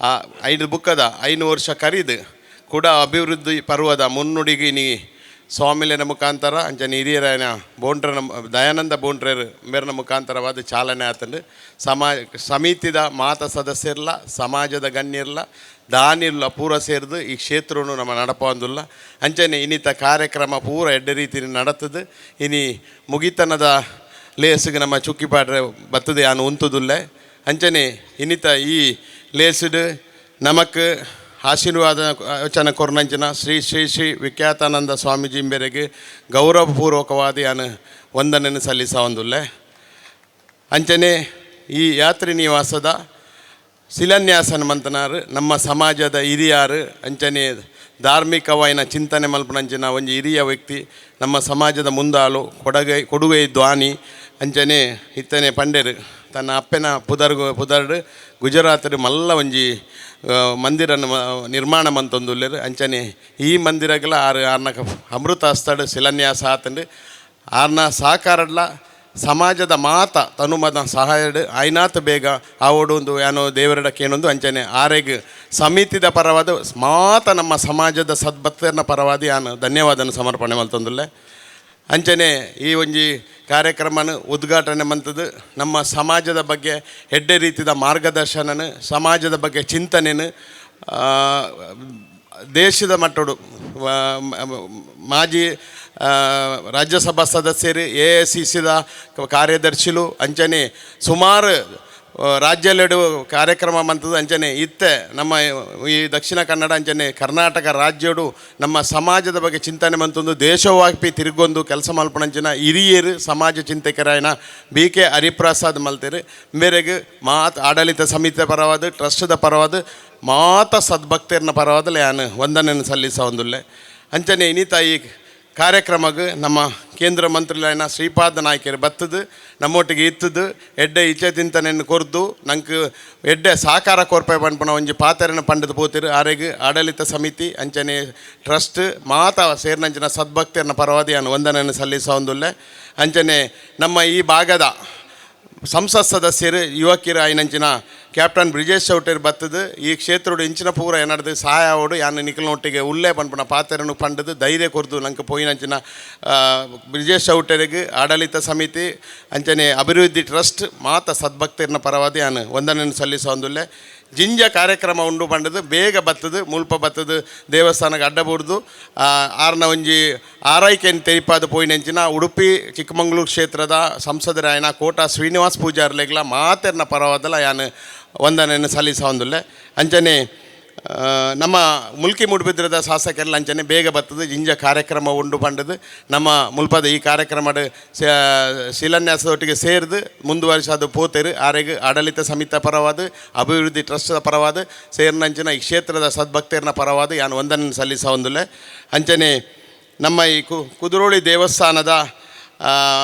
N: ಆ 5 ಬುಕ್ಕದ 5 ವರ್ಷ ಕರಿದು ಕೂಡ ಅಭಿವೃದ್ಧಿ ಪರ್ವದ ಮುನ್ನುಡಿಗೆ ನೀ ಸ್ವಾಮಿಲಿನ ಮುಖಾಂತರ ಅಂಚನೆ ಹಿರಿಯರಾಯನ ಬೋಂಡ್ರನ ದಯಾನಂದ ಬೋಂಡ್ರರು ಮೇರನ ಮುಖಾಂತರವಾದ ಚಾಲನೆ ಆತಂಡು. ಸಮಿತಿದ ಮಾತ ಸದಸ್ಯರ್ಲ ಸಮಾಜದ ಗಣ್ಯರ್ಲ ದಾನಿರ್ಲ ಪೂರ ಸೇರ್ದು ಈ ಕ್ಷೇತ್ರನು ನಮ್ಮ ನಡಪೊಂದುಲ್ಲ. ಅಂಚನೆ ಇನ್ನಿತ ಕಾರ್ಯಕ್ರಮ ಪೂರ ಎಡ್ಡೆ ರೀತಿ ನಡತದು. ಇನಿ ಮುಗಿತನದ ಲೇಸಿಗೆ ನಮ್ಮ ಚುಕ್ಕಿಪಾಡ್ರೆ ಬರ್ತದೆ ಯಾನು ಉಂತುದುಲ್ಲೆ. ಅಂಚನೆ ಇನ್ನಿತ ಈ ಲೇಸುಡು ನಮಕ್ ಆಶೀರ್ವಾದ ವಚನ ಕೊರ್ನಂಚಿನ ಶ್ರೀ ಶ್ರೀ ಶ್ರೀ ವಿಖ್ಯಾತಾನಂದ ಸ್ವಾಮೀಜಿ ಮೇರೆಗೆ ಗೌರವಪೂರ್ವಕವಾದ ಯಾನು ವಂದನೆಯನ್ನು ಸಲ್ಲಿಸ ಒಂದುಲ್ಲೆ. ಅಂಚನೆ ಈ ಯಾತ್ರಿ ನಿವಾಸದ ಶಿಲಾನ್ಯಾಸನ ಮಂತನಾರು ನಮ್ಮ ಸಮಾಜದ ಹಿರಿಯಾರು ಅಂಚನೆ ಧಾರ್ಮಿಕವಾಯಿನ ಚಿಂತನೆ ಮಲ್ಪನಂಚಿನ ಒಂಜಿ ಹಿರಿಯ ವ್ಯಕ್ತಿ, ನಮ್ಮ ಸಮಾಜದ ಮುಂದಾಳು, ಕೊಡಗೈ ಕೊಡುಗೈ ದ್ವಾನಿ ಅಂಚನೆ ಇತ್ತನೆ ಪಂಡೆರು ತನ್ನ ಅಪ್ಪೆನ ಪುದರ್ಗು ಪುದರ್ಡು ಗುಜರಾತರು ಮಲ್ಲ ಒಂಜಿ ಮಂದಿರನ ನಿರ್ಮಾಣ ಮಂತೊಂದುಲ್ಲೆರ್. ಅಂಚನೆ ಈ ಮಂದಿರಗಳ ಆರು ಆರ್ನ ಅಮೃತ ಹಸ್ತಡು ಶಿಲಾನ್ಯಾಸ ಆತಂಡು. ಆರ್ನ ಸಹಕಾರಡ್ಲ ಸಮಾಜದ ಮಾತ ತನುಮದ ಸಹಾಯಡ್ ಆಯ್ನಾತ್ ಬೇಗ ಆವೋಡು ಒಂದು ಯಾನೋ ದೇವರಡ ಕೇನೊಂದು ಅಂಚನೆ ಆರೆಗ್ ಸಮಿತಿದ ಪರವಾದ ಮಾತ ನಮ್ಮ ಸಮಾಜದ ಸದ್ಭಕ್ತರನ ಪರವಾದ ಯಾನು ಧನ್ಯವಾದನ ಸಮರ್ಪಣೆ ಮಲ್ತೊಂದುಲ್ಲೆ. ಅಂಚನೆ ಈ ಒಂಜಿ ಕಾರ್ಯಕ್ರಮನ ಉದ್ಘಾಟನೆ ಮಂತದ್ದು ನಮ್ಮ ಸಮಾಜದ ಬಗ್ಗೆ ಎಡ್ಡೆ ರೀತಿಯ ಮಾರ್ಗದರ್ಶನನ, ಸಮಾಜದ ಬಗ್ಗೆ ಚಿಂತನೆನು, ದೇಶದ ಮಟ್ಟಡು ಮಾಜಿ ರಾಜ್ಯಸಭಾ ಸದಸ್ಯರು, ಎಐಸಿಸಿದ ಕಾರ್ಯದರ್ಶಿಲು ಅಂಚನೆ ಸುಮಾರು ರಾಜ್ಯಲೆಡು ಕಾರ್ಯಕ್ರಮ ಮಂತದ್ದು. ಅಂಚನೆ ಇತ್ತೆ ನಮ್ಮ ಈ ದಕ್ಷಿಣ ಕನ್ನಡ ಅಂಚನೆ ಕರ್ನಾಟಕ ರಾಜ್ಯಡು ನಮ್ಮ ಸಮಾಜದ ಬಗ್ಗೆ ಚಿಂತನೆ ಮಂತೊಂದು ದೇಶವ್ಯಾಪಿ ತಿರುಗೊಂದು ಕೆಲಸ ಮಲ್ಪನಂಚಿನ ಹಿರಿಯರು ಸಮಾಜ ಚಿಂತಕರಾಯನ ಬಿ.ಕೆ. ಹರಿಪ್ರಸಾದ್ ಮಲ್ತೇರು ಮೇರೆಗೆ ಮಾತ್ ಆಡಳಿತ ಸಮಿತಿಯ ಪರವಾದ, ಟ್ರಸ್ಟ್ದ ಪರವಾದ, ಮಾತ ಸದ್ಭಕ್ತರನ ಪರವಾದಲೆ ಯಾನು ವಂದನೆಯನ್ನು ಸಲ್ಲಿಸ ಒಂದುಲ್ಲೆ. ಅಂಚನೆ ಇನ್ನಿತ ಈ ಕಾರ್ಯಕ್ರಮಕ್ಕೆ ನಮ್ಮ ಕೇಂದ್ರ ಮಂತ್ರಿಲಾಯನ ಶ್ರೀಪಾದ ನಾಯ್ಕರು ಬತ್ತದು ನಮ್ಮೊಟ್ಟಿಗೆ ಇತ್ತದು ಎಡ್ಡೆ ಇಚ್ಛೆ ತಿಂತನೆಯನ್ನು ಕೊರ್ದು ನಂಗೆ ಎಡ್ಡೆ ಸಹಕಾರ ಕೊರ್ಪೆ ಪನ್ಪುನ ಒಂಜಿ ಪಾತೆರನ ಪಂಡದು ಪೋತಿರು. ಆರೆಗ್ ಆಡಳಿತ ಸಮಿತಿ ಅಂಚನೆ ಟ್ರಸ್ಟ್ ಮಾತ ಸೇರ್ನಂಚಿನ ಸದ್ಭಕ್ತರನ ಪರವಾದಿ ವಂದನೆಯನ್ನು ಸಲ್ಲಿಸ ಒಂದುಲ್ಲೆ. ಅಂಚನೆ ನಮ್ಮ ಈ ಭಾಗದ ಸಂಸತ್ ಸದಸ್ಯರು ಯುವಕಿರ ಐನಂಚಿನ ಕ್ಯಾಪ್ಟನ್ ಬ್ರಿಜೇಶ್ ಚೌಟೇರ್ ಬತ್ತದು ಈ ಕ್ಷೇತ್ರಡು ಇಂಚಿನ ಪೂರ ಏನಾಡ್ದು ಸಹಾಯ ಆವಡು ಯಾನ್ ನಿಕಲ್ನೊಟ್ಟಿಗೆ ಉಲ್ಲೇ ಪನ್ಪುನ ಪಾತೆರನು ಪಂಡದು ಧೈರ್ಯ ಕೊರ್ದು ನಂಗೆ ಪೋಯಿನಂಚಿನ ಬ್ರಿಜೇಶ್ ಚೌಟೇರಿಗೆ ಆಡಳಿತ ಸಮಿತಿ ಅಂಚನೆ ಅಭಿವೃದ್ಧಿ ಟ್ರಸ್ಟ್ ಮಾತ ಸದ್ಭಕ್ತರನ ಪರವಾದಿ ಯಾನ್ ವಂದನೆಯನ್ನು ಸಲ್ಲಿಸ ಒಂದುಲ್ಲೆ. ಜಿಂಜ ಕಾರ್ಯಕ್ರಮ ಉಂಡು ಪಂಡದು ಬೇಗ ಬತ್ತದು ಮುಲ್ಪ ಬತ್ತದು ದೇವಸ್ಥಾನಕ್ಕೆ ಅಡ್ಡ ಬೂರ್ದು ಆರ್ನ ಒಂಜಿ ಆರೈಕೆಯನ್ನು ತೆರಿಪಾದ ಪೋಯಿನಂಚಿನ ಉಡುಪಿ ಚಿಕ್ಕಮಗಳೂರು ಕ್ಷೇತ್ರದ ಸಂಸದರಾಯನ ಕೋಟ ಶ್ರೀನಿವಾಸ್ ಪೂಜಾರ್ಲೆಗ್ಲ ಮಾತೆರ್ನ ಪರವಾದಲ ಯಾನ್ ವಂದನೆಯನ್ನು ಸಲ್ಲಿಸ ಒಂದುಲ್ಲೆ. ಅಂಚನೆ ನಮ್ಮ ಮುಲ್ಕಿ ಮೂಡುಬಿದ್ರದ ಶಾಸಕರೆಲ್ಲ ಅಂಚನೆ ಬೇಗ ಬರ್ತದೆ ಜಿಂಜ ಕಾರ್ಯಕ್ರಮ ಉಂಡು ಪಂಡದು ನಮ್ಮ ಮುಲ್ಪದ ಈ ಕಾರ್ಯಕ್ರಮದ ಶಿಲಾನ್ಯಾಸದೊಟ್ಟಿಗೆ ಸೇರಿದು ಮುಂದುವರಿಸೋದು ಪೋತೇರು. ಆರೆಗ್ ಆಡಳಿತ ಸಮಿತಿ ಪರವಾದ, ಅಭಿವೃದ್ಧಿ ಟ್ರಸ್ಟ್ದ ಪರವಾದ, ಸೇರಿನಂಚಿನ ಈ ಕ್ಷೇತ್ರದ ಸದ್ಭಕ್ತರನ ಪರವಾದ ಯಾನು ವಂದನೆ ಸಲ್ಲಿಸ ಒಂದುಲ್ಲೆ. ಅಂಚನೆ ನಮ್ಮ ಈ ಕುದ್ರೋಳಿ ದೇವಸ್ಥಾನದ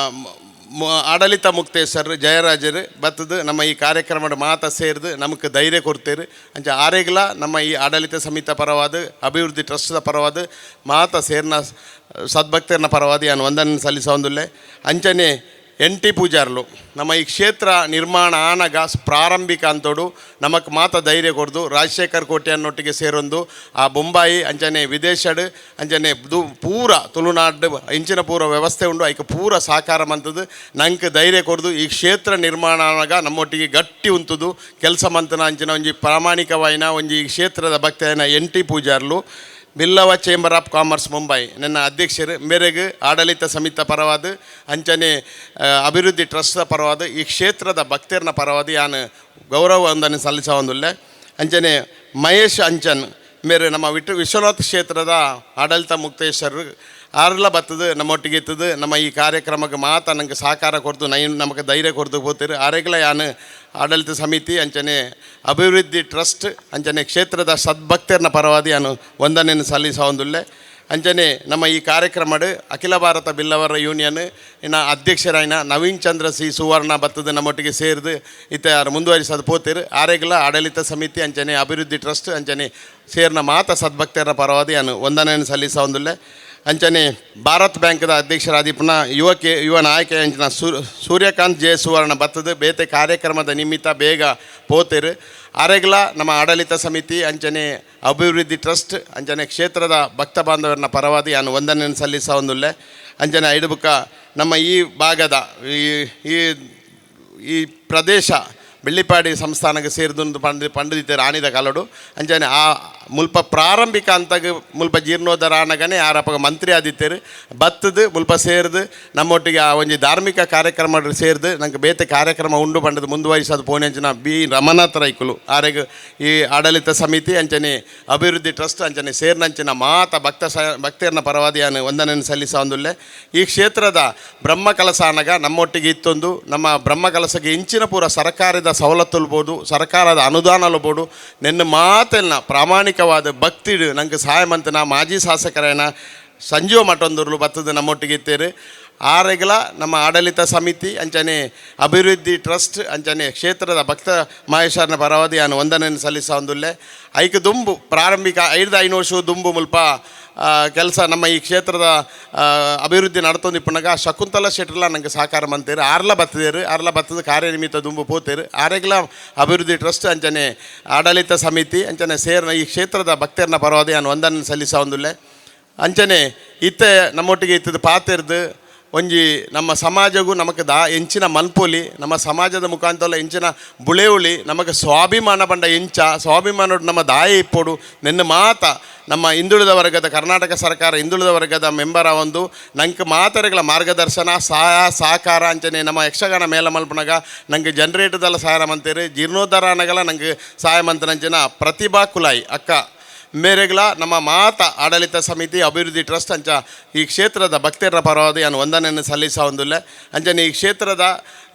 N: ಆಡಳಿತ ಮುಕ್ತೇಶ್ವರರು ಜಯರಾಜರು ಬತ್ತದು ನಮ್ಮ ಈ ಕಾರ್ಯಕ್ರಮದ ಮಾತ ಸೇರಿದು ನಮಗೆ ಧೈರ್ಯ ಕೊಡ್ತೇರು. ಅಂಚ ಆರೆಗ್ಲ ನಮ್ಮ ಈ ಆಡಳಿತ ಸಮಿತಿ ಪರವಾದ, ಅಭಿವೃದ್ಧಿ ಟ್ರಸ್ಟ್ದ ಪರವಾದ, ಮಾತ ಸೇರ್ನ ಸದ್ಭಕ್ತರನ ಪರವಾದ ಯಾನು ವಂದನೆ ಸಲ್ಲಿಸ ಒಂದುಲ್ಲೆ. ಅಂಚನೆ ಎನ್ ಟಿ ಪೂಜಾರ್ಲು ನಮ್ಮ ಈ ಕ್ಷೇತ್ರ ನಿರ್ಮಾಣ ಆನಗ ಪ್ರಾರಂಭಿಕ ಅಂತೋಡು ನಮಕ್ ಮಾತ ಧೈರ್ಯ ಕೊಡ್ದು ರಾಜಶೇಖರ್ ಕೋಟ್ಯಾನ್ನೊಟ್ಟಿಗೆ ಸೇರೊಂದು ಆ ಬೊಂಬಾಯಿ ಅಂಚನೆ ವಿದೇಶಡ್ ಅಂಚನೆ ಪೂರ ತುಳುನಾಡು ಇಂಚಿನ ಪೂರ ವ್ಯವಸ್ಥೆ ಉಂಡು ಐಕ ಪೂರ ಸಹಕಾರ ಮಂತದ್ದು ನಂಗೆ ಧೈರ್ಯ ಕೊಡ್ದು ಈ ಕ್ಷೇತ್ರ ನಿರ್ಮಾಣ ಆನಗ ನಮ್ಮೊಟ್ಟಿಗೆ ಗಟ್ಟಿ ಉಂತುದು ಕೆಲಸ ಮಂತನ ಅಂಚಿನ ಒಂಜಿ ಪ್ರಾಮಾಣಿಕವಾಯಿನ ಒಂಜಿ ಈ ಕ್ಷೇತ್ರದ ಭಕ್ತನ N T Pujarlu Billava chamber of commerce Mumbai ನನ್ನ ಅಧ್ಯಕ್ಷರು ಮೇರೆಗೆ ಆಡಳಿತ ಸಮಿತಿ ಪರವಾದ ಅಂಚನೆ ಅಭಿವೃದ್ಧಿ ಟ್ರಸ್ಟ್ದ ಪರವಾದ ಈ ಕ್ಷೇತ್ರದ ಭಕ್ತರನ ಪರವಾದ ಯಾನು ಗೌರವ ವಂದನೆ ಸಲ್ಲಿಸ ಒಂದುಲ್ಲೆ. ಅಂಚನೆ ಮಹೇಶ್ ಅಂಚನ್ ಮೇರೆ ನಮ್ಮ ವಿಶ್ವನಾಥ್ ಕ್ಷೇತ್ರದ ಆಡಳಿತ ಮುಕ್ತೇಶ್ವರರು ಆರ್ಲ ಬತ್ತದು ನಮ್ಮೊಟ್ಟಿಗೆ ಇತ್ತದು ನಮ್ಮ ಈ ಕಾರ್ಯಕ್ರಮಕ್ಕೆ ಮಾತ ನಂಗೆ ಸಹಕಾರ ಕೊಡ್ತು ನಮಗೆ ಧೈರ್ಯ ಕೊಡ್ತು ಹೋಗ್ತೀರಿ. ಆರೆಗ್ಲ ಯಾನು ಆಡಳಿತ ಸಮಿತಿ ಅಂಚನೆ ಅಭಿವೃದ್ಧಿ ಟ್ರಸ್ಟ್ ಅಂಚನೆ ಕ್ಷೇತ್ರದ ಸದ್ಭಕ್ತರನ ಪರವಾದಿ ಯಾನು ವಂದನೆಯನ್ನು ಸಲ್ಲಿಸ ಒಂದುಲ್ಲೆ. ಅಂಚನೆ ನಮ್ಮ ಈ ಕಾರ್ಯಕ್ರಮಡು ಅಖಿಲ ಭಾರತ ಬಿಲ್ಲವರ ಯೂನಿಯನ್ ಇನ್ನು ಅಧ್ಯಕ್ಷರಾಯಿನ ನವೀನ್ ಚಂದ್ರ ಸಿ ಸುವರ್ಣ ಬತ್ತದ ನಮ್ಮೊಟ್ಟಿಗೆ ಸೇರಿದು ಇತ್ತ ಯಾರು ಮುಂದುವರಿಸೋದು ಪೋತಿರು. ಆರೆಗ್ಲ ಆಡಳಿತ ಸಮಿತಿ ಅಂಚನೆ ಅಭಿವೃದ್ಧಿ ಟ್ರಸ್ಟ್ ಅಂಚನೆ ಸೇರ್ನ ಮಾತ ಸದ್ಭಕ್ತರ ಪರವಾದಿ ಯಾನು ವಂದನೆಯನ್ನು ಸಲ್ಲಿಸ ಒಂದುಲ್ಲೆ. ಅಂಚನೆ ಭಾರತ್ ಬ್ಯಾಂಕ್ದ ಅಧ್ಯಕ್ಷರಾದಿಪ್ಪನ ಯುವ ನಾಯಕ ಅಂಚಿನ ಸೂರ್ಯಕಾಂತ್ ಜೆ ಸುವರ್ಣ ಬತ್ತದ ಬೇತೆ ಕಾರ್ಯಕ್ರಮದ ನಿಮಿತ್ತ ಬೇಗ ಪೋತಿರು. ಆರೆಗ್ಲ ನಮ್ಮ ಆಡಳಿತ ಸಮಿತಿ ಅಂಚನೆ ಅಭಿವೃದ್ಧಿ ಟ್ರಸ್ಟ್ ಅಂಚನೆ ಕ್ಷೇತ್ರದ ಭಕ್ತ ಬಾಂಧವರನ್ನ ಪರವಾದಿ ಯಾನು ವಂದನೆಯನ್ನು ಸಲ್ಲಿಸ ಒಂದುಲ್ಲೆ. ಅಂಚನೆ ಐಡುಬುಕ್ಕ ನಮ್ಮ ಈ ಭಾಗದ ಈ ಈ ಪ್ರದೇಶ ಬೆಳ್ಳಿಪಾಡಿ ಸಂಸ್ಥಾನಕ್ಕೆ ಸೇರಿದೊಂದು ಪಂಡಿತ ಆನಿದ ಕಾಲಡು ಅಂಚನೆ ಆ ಮುಲ್ಪ ಪ್ರಾರಂಭಿಕ ಅಂತಾಗ ಮುಲ್ಪ ಜೀರ್ಣೋದ್ಧಾರ ಆನಗನೆ ಆರಪಗ ಮಂತ್ರಿ ಆದಿತ್ತೇರು ಬತ್ತದು ಮುಲ್ಪ ಸೇರಿದು ನಮ್ಮೊಟ್ಟಿಗೆ ಆ ಒಂಜಿ ಧಾರ್ಮಿಕ ಕಾರ್ಯಕ್ರಮ ಸೇರಿದು ನಂಗೆ ಬೇತೆ ಕಾರ್ಯಕ್ರಮ ಉಂಡು ಪಂಡದು ಮುಂದುವರಿಸೋದು ಪೋನೆ ಅಂಚಿನ ಬಿ ರಮನಾಥ ರೈಕುಲು ಆರೆಗ್ ಈ ಆಡಳಿತ ಸಮಿತಿ ಅಂಚನೆ ಅಭಿವೃದ್ಧಿ ಟ್ರಸ್ಟ್ ಅಂಚನೆ ಸೇರ್ನಂಚಿನ ಮಾತ ಭಕ್ತರನ ಪರವಾದಿ ಯಾನು ವಂದನೆಯನ್ನು ಸಲ್ಲಿಸ ಒಂದುಲ್ಲೆ. ಈ ಕ್ಷೇತ್ರದ ಬ್ರಹ್ಮ ಕಲಸ ಆನಗ ನಮ್ಮೊಟ್ಟಿಗೆ ಇತ್ತೊಂದು ನಮ್ಮ ಬ್ರಹ್ಮ ಕಲಸಕ್ಕೆ ಇಂಚಿನ ಪೂರ ಸರ್ಕಾರದ ಸವಲತ್ತುಲ್ಬೋದು, ಸರ್ಕಾರದ ಅನುದಾನ ನಿನ್ನ ಮಾತೆಲ್ಲ ಪ್ರಾಮಾಣಿಕವಾದ ಭಕ್ತಿ ನಂಗೆ ಸಹಾಯ ಮಂತನ ಮಾಜಿ ಶಾಸಕರೇನ ಸಂಜೀವ ಮಠೊಂದೂರ್ಲು ಬತ್ತದ ನಮ್ಮೊಟ್ಟಿಗೆ ಇತ್ತೇರು. ಆರೆಗ್ಲ ನಮ್ಮ ಆಡಳಿತ ಸಮಿತಿ ಅಂಚನೆ ಅಭಿವೃದ್ಧಿ ಟ್ರಸ್ಟ್ ಅಂಚನೆ ಕ್ಷೇತ್ರದ ಭಕ್ತ ಮಹೇಶ್ವರನ ಪರವಾದಿ ಯಾನು ವಂದನೆಯನ್ನು ಸಲ್ಲಿಸ ಒಂದುಲ್ಲೆ. ಐಕ ದುಂಬು ಪ್ರಾರಂಭಿಕ 5 ವರ್ಷ ದುಂಬು ಮುಲ್ಪ ಕೆಲಸ ನಮ್ಮ ಈ ಕ್ಷೇತ್ರದ ಅಭಿವೃದ್ಧಿ ನಡ್ತೊಂದು ಇಪ್ಪನಾಗ ಶಕುಂತಲ ಶೆಟ್ರಲ್ಲ ನಂಗೆ ಸಹಕಾರ ಮಂತೇರು ಆರ್ಲ ಬತ್ತದೇರು ಆರ್ಲ ಬತ್ತದ ಕಾರ್ಯನಿಮಿತ್ತ ದುಂಬು ಪೋತೇರು. ಆರೆಗ್ಲ ಅಭಿವೃದ್ಧಿ ಟ್ರಸ್ಟ್ ಅಂಚನೆ ಆಡಳಿತ ಸಮಿತಿ ಅಂಚನೆ ಸೇರ್ನ ಈ ಕ್ಷೇತ್ರದ ಭಕ್ತರನ್ನ ಪರವಾದಿ ಯಾನು ವಂದನೆ ಸಲ್ಲಿಸ ಒಂದುಲ್ಲೆ. ಅಂಚನೆ ಇತ್ತೆ ನಮ್ಮೊಟ್ಟಿಗೆ ಇತ್ತದ ಪಾತೆರ್ದು ಒಂಜಿ ನಮ್ಮ ಸಮಾಜಗೂ ನಮಗೆ ಎಂಚಿನ ಮನ್ಪೊಲಿ ನಮ್ಮ ಸಮಾಜದ ಮುಖಾಂತರ ಎಂಚಿನ ಬುಳೆಯುಳಿ ನಮಗೆ ಸ್ವಾಭಿಮಾನ ಪಂಡ ಎಂಚ ಸ್ವಾಭಿಮಾನ ನಮ್ಮ ದಾಯ ಇಪ್ಪೊಡು ನಿನ್ನ ಮಾತ ನಮ್ಮ ಹಿಂದುಳಿದ ವರ್ಗದ ಕರ್ನಾಟಕ ಸರ್ಕಾರ ಹಿಂದುಳಿದ ವರ್ಗದ ಮೆಂಬರ ಒಂದು ನಂಗೆ ಮಾತರೆಗಳ ಮಾರ್ಗದರ್ಶನ ಸಹಾಯ ಸಹಕಾರ ಅಂಚನೆ ನಮ್ಮ ಯಕ್ಷಗಾನ ಮೇಲ ಮಲ್ಪನಾಗ ನಂಗೆ ಜನರೇಟರ್ದೆಲ್ಲ ಸಹಾಯ ಮಂತೇರಿ ಜೀರ್ಣೋದ್ಧಾರ ಅನ್ನಗಲ ನಂಗೆ ಸಹಾಯ ಮಂತನಂಚಿನ ಪ್ರತಿಭಾ ಕುಲಾಯಿ ಅಕ್ಕ ಮೇರೆಗ್ಲ ನಮ್ಮ ಮಾತ ಆಡಳಿತ ಸಮಿತಿ ಅಭಿವೃದ್ಧಿ ಟ್ರಸ್ಟ್ ಅಂಚ ಈ ಕ್ಷೇತ್ರದ ಭಕ್ತರ ಪರವಾದ ಯಾನು ವಂದನೆಯನ್ನು ಸಲ್ಲಿಸ ಒಂದುಲ್ಲೆ. ಅಂಚನೆ ಈ ಕ್ಷೇತ್ರದ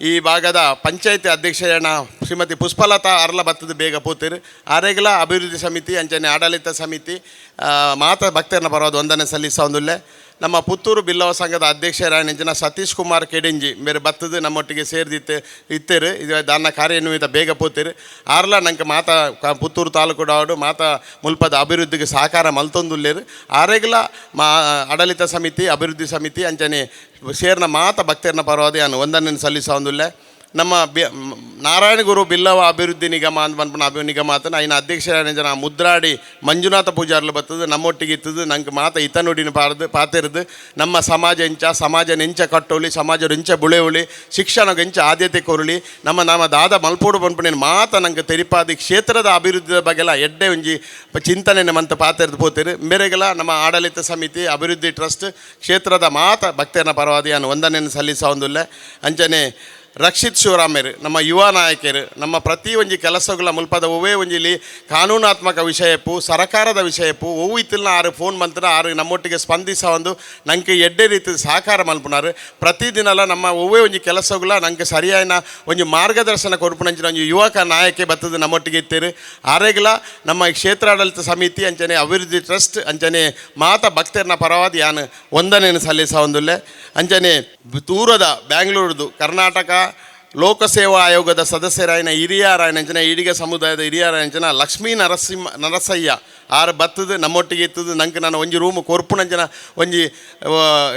N: ಈ ಭಾಗದ ಪಂಚಾಯತಿ ಅಧ್ಯಕ್ಷರಣ ಶ್ರೀಮತಿ ಪುಷ್ಪಲತಾ ಅರ್ಲ ಬತ್ತದ ಬೇಗ ಪೋತಿರು. ಆರೆಗ್ಲ ಅಭಿವೃದ್ಧಿ ಸಮಿತಿ ಅಂಚನೆ ಆಡಳಿತ ಸಮಿತಿ ಮಾತ ಭಕ್ತರನ್ನ ಪರವಾದ ವಂದನೆ ಸಲ್ಲಿಸ ಒಂದುಲ್ಲೆ. ನಮ್ಮ ಪುತ್ತೂರು ಬಿಲ್ಲವ ಸಂಘದ ಅಧ್ಯಕ್ಷರಾಯಣ ಸತೀಶ್ ಕುಮಾರ್ ಕೆಡಿಂಜಿ ಮೇರೆ ಬತ್ತದು ನಮ್ಮೊಟ್ಟಿಗೆ ಸೇರಿದಿತ್ತು ಇತ್ತೇರು ಇದು ದಾನ ಕಾರ್ಯನಿಮಿತ್ತ ಬೇಗ ಪೋತಿರು. ಆರ್ಲ ನಂಗೆ ಮಾತ ಪುತ್ತೂರು ತಾಲೂಕು ಡಾಡು ಮಾತ ಮುಲ್ಪದ ಅಭಿವೃದ್ಧಿಗೆ ಸಹಕಾರ ಮಲ್ತೊಂದುಲ್ಲೇರು. ಆರೆಗ್ಲ ಮಾ ಆಡಳಿತ ಸಮಿತಿ ಅಭಿವೃದ್ಧಿ ಸಮಿತಿ ಅಂಚನೆ ಸೇರ್ನ ಮಾತ ಭಕ್ತರನ್ನ ಪರವಾದ ಯಾನು ವಂದನೆಯನ್ನು ಸಲ್ಲಿಸ ಒಂದುಲ್ಲೆ. ನಮ್ಮ ನಾರಾಯಣಗುರು ಬಿಲ್ಲವ ಅಭಿವೃದ್ಧಿ ನಿಗಮ ಅಂತ ಪನ್ಪುನ ಅಭಿವೃದ್ಧಿ ನಿಗಮ ಆತನ ಐನ ಅಧ್ಯಕ್ಷರಾಯಣ ಜನ ಮುದ್ರಾಡಿ ಮಂಜುನಾಥ ಪೂಜಾರ್ಲು ಬತ್ತದು ನಮ್ಮೊಟ್ಟಿಗೆ ಇತ್ತದು ನಂಗೆ ಮಾತ ಇತನುಡಿನ ಪಾರ್ದು ಪಾತಿರ್ದು ನಮ್ಮ ಸಮಾಜ ಎಂಚ ಸಮಾಜ ನೆಂಚ ಕಟ್ಟೋಲಿ ಸಮಾಜ ಎಂಚ ಬುಳೆಯುಳಿ ಶಿಕ್ಷಣಕ್ಕೆ ಎಂಚ ಆದ್ಯತೆ ಕೊರಲಿ ನಮ್ಮ ನಮ್ಮ ದಾದ ಮಲ್ಪೋಡು ಪನ್ಪುಣಿನ ಮಾತ ನಂಗೆ ತೆರಿಪಾದಿ ಕ್ಷೇತ್ರದ ಅಭಿವೃದ್ಧಿಯ ಬಗ್ಗೆಲ್ಲ ಎಡ್ಡೆ ಒಂಜಿ ಚಿಂತನೆ ಮಂತ ಪಾತಿರ್ದು ಪೋತಿರು. ಮೇರೆಗೆಲ್ಲ ನಮ್ಮ ಆಡಳಿತ ಸಮಿತಿ ಅಭಿವೃದ್ಧಿ ಟ್ರಸ್ಟ್ ಕ್ಷೇತ್ರದ ಮಾತ ಭಕ್ತರನ್ನ ಪರವಾದಿ ನಾನು ವಂದನೆಯನ್ನು ಸಲ್ಲಿಸ ಒಂದುಲ್ಲೆ. ಅಂಚನೆ Rakshit ಶಿವರಾಮೇರು ನಮ್ಮ ಯುವ ನಾಯಕರು ನಮ್ಮ ಪ್ರತಿ ಒಂಜಿ ಕೆಲಸಗಳ ಮುಲ್ಪದ ಒವ್ವೇ ಒಂಜಿಲಿ ಕಾನೂನಾತ್ಮಕ ವಿಷಯಪ್ಪು ಸರಕಾರದ ವಿಷಯಪ್ಪು ಒವ್ವು ಇತ್ತಿಲ್ಲ ಆರು ಫೋನ್ ಬಂತನ ಆರು ನಮ್ಮೊಟ್ಟಿಗೆ ಸ್ಪಂದಿಸ ಒಂದು ನಂಗೆ ಎಡ್ಡೆ ರೀತಿ ಸಹಕಾರ ಮಲ್ಪುನಾರು ಪ್ರತಿದಿನಲ ನಮ್ಮ ಒವ್ವೇ ಒಂಜಿ ಕೆಲಸಗಳ ನಂಗೆ ಸರಿಯಾದ ಒಂಜಿ ಮಾರ್ಗದರ್ಶನ ಕೊರ್ಪುನಂಚಿನ ಒಂಜಿ ಯುವಕ ನಾಯಕೆ ಬತ್ತದ ನಮ್ಮೊಟ್ಟಿಗೆ ಇತ್ತೇರು. ಆರೆಗ್ಲ ನಮ್ಮ ಕ್ಷೇತ್ರಾಡಳಿತ ಸಮಿತಿ ಅಂಚನೆ ಅಭಿವೃದ್ಧಿ ಟ್ರಸ್ಟ್ ಅಂಚನೆ ಮಾತ ಭಕ್ತರನ್ನ ಪರವಾದ ಯಾನು ವಂದನೆಯನ್ನು ಸಲ್ಲಿಸ ಒಂದುಲ್ಲೆ. ಅಂಚನೆ ದೂರದ ಬ್ಯಾಂಗ್ಳೂರ್ದು ಕರ್ನಾಟಕ ಲೋಕಸೇವಾ ಆಯೋಗದ ಸದಸ್ಯರಾಯನ ಹಿರಿಯರಾಯನ ಈಡಿಗ ಸಮುದಾಯದ ಹಿರಿಯರಾಯನ ಲಕ್ಷ್ಮೀ ನರಸಯ್ಯ ಆರು ಬತ್ತದು ನಮ್ಮೊಟ್ಟಿಗೆ ಇತ್ತದು. ನಂಗೆ ನಾನು ಒಂಜಿ ರೂಮ್ ಕೊರ್ಪುನಂಜನ ಒಂಜಿ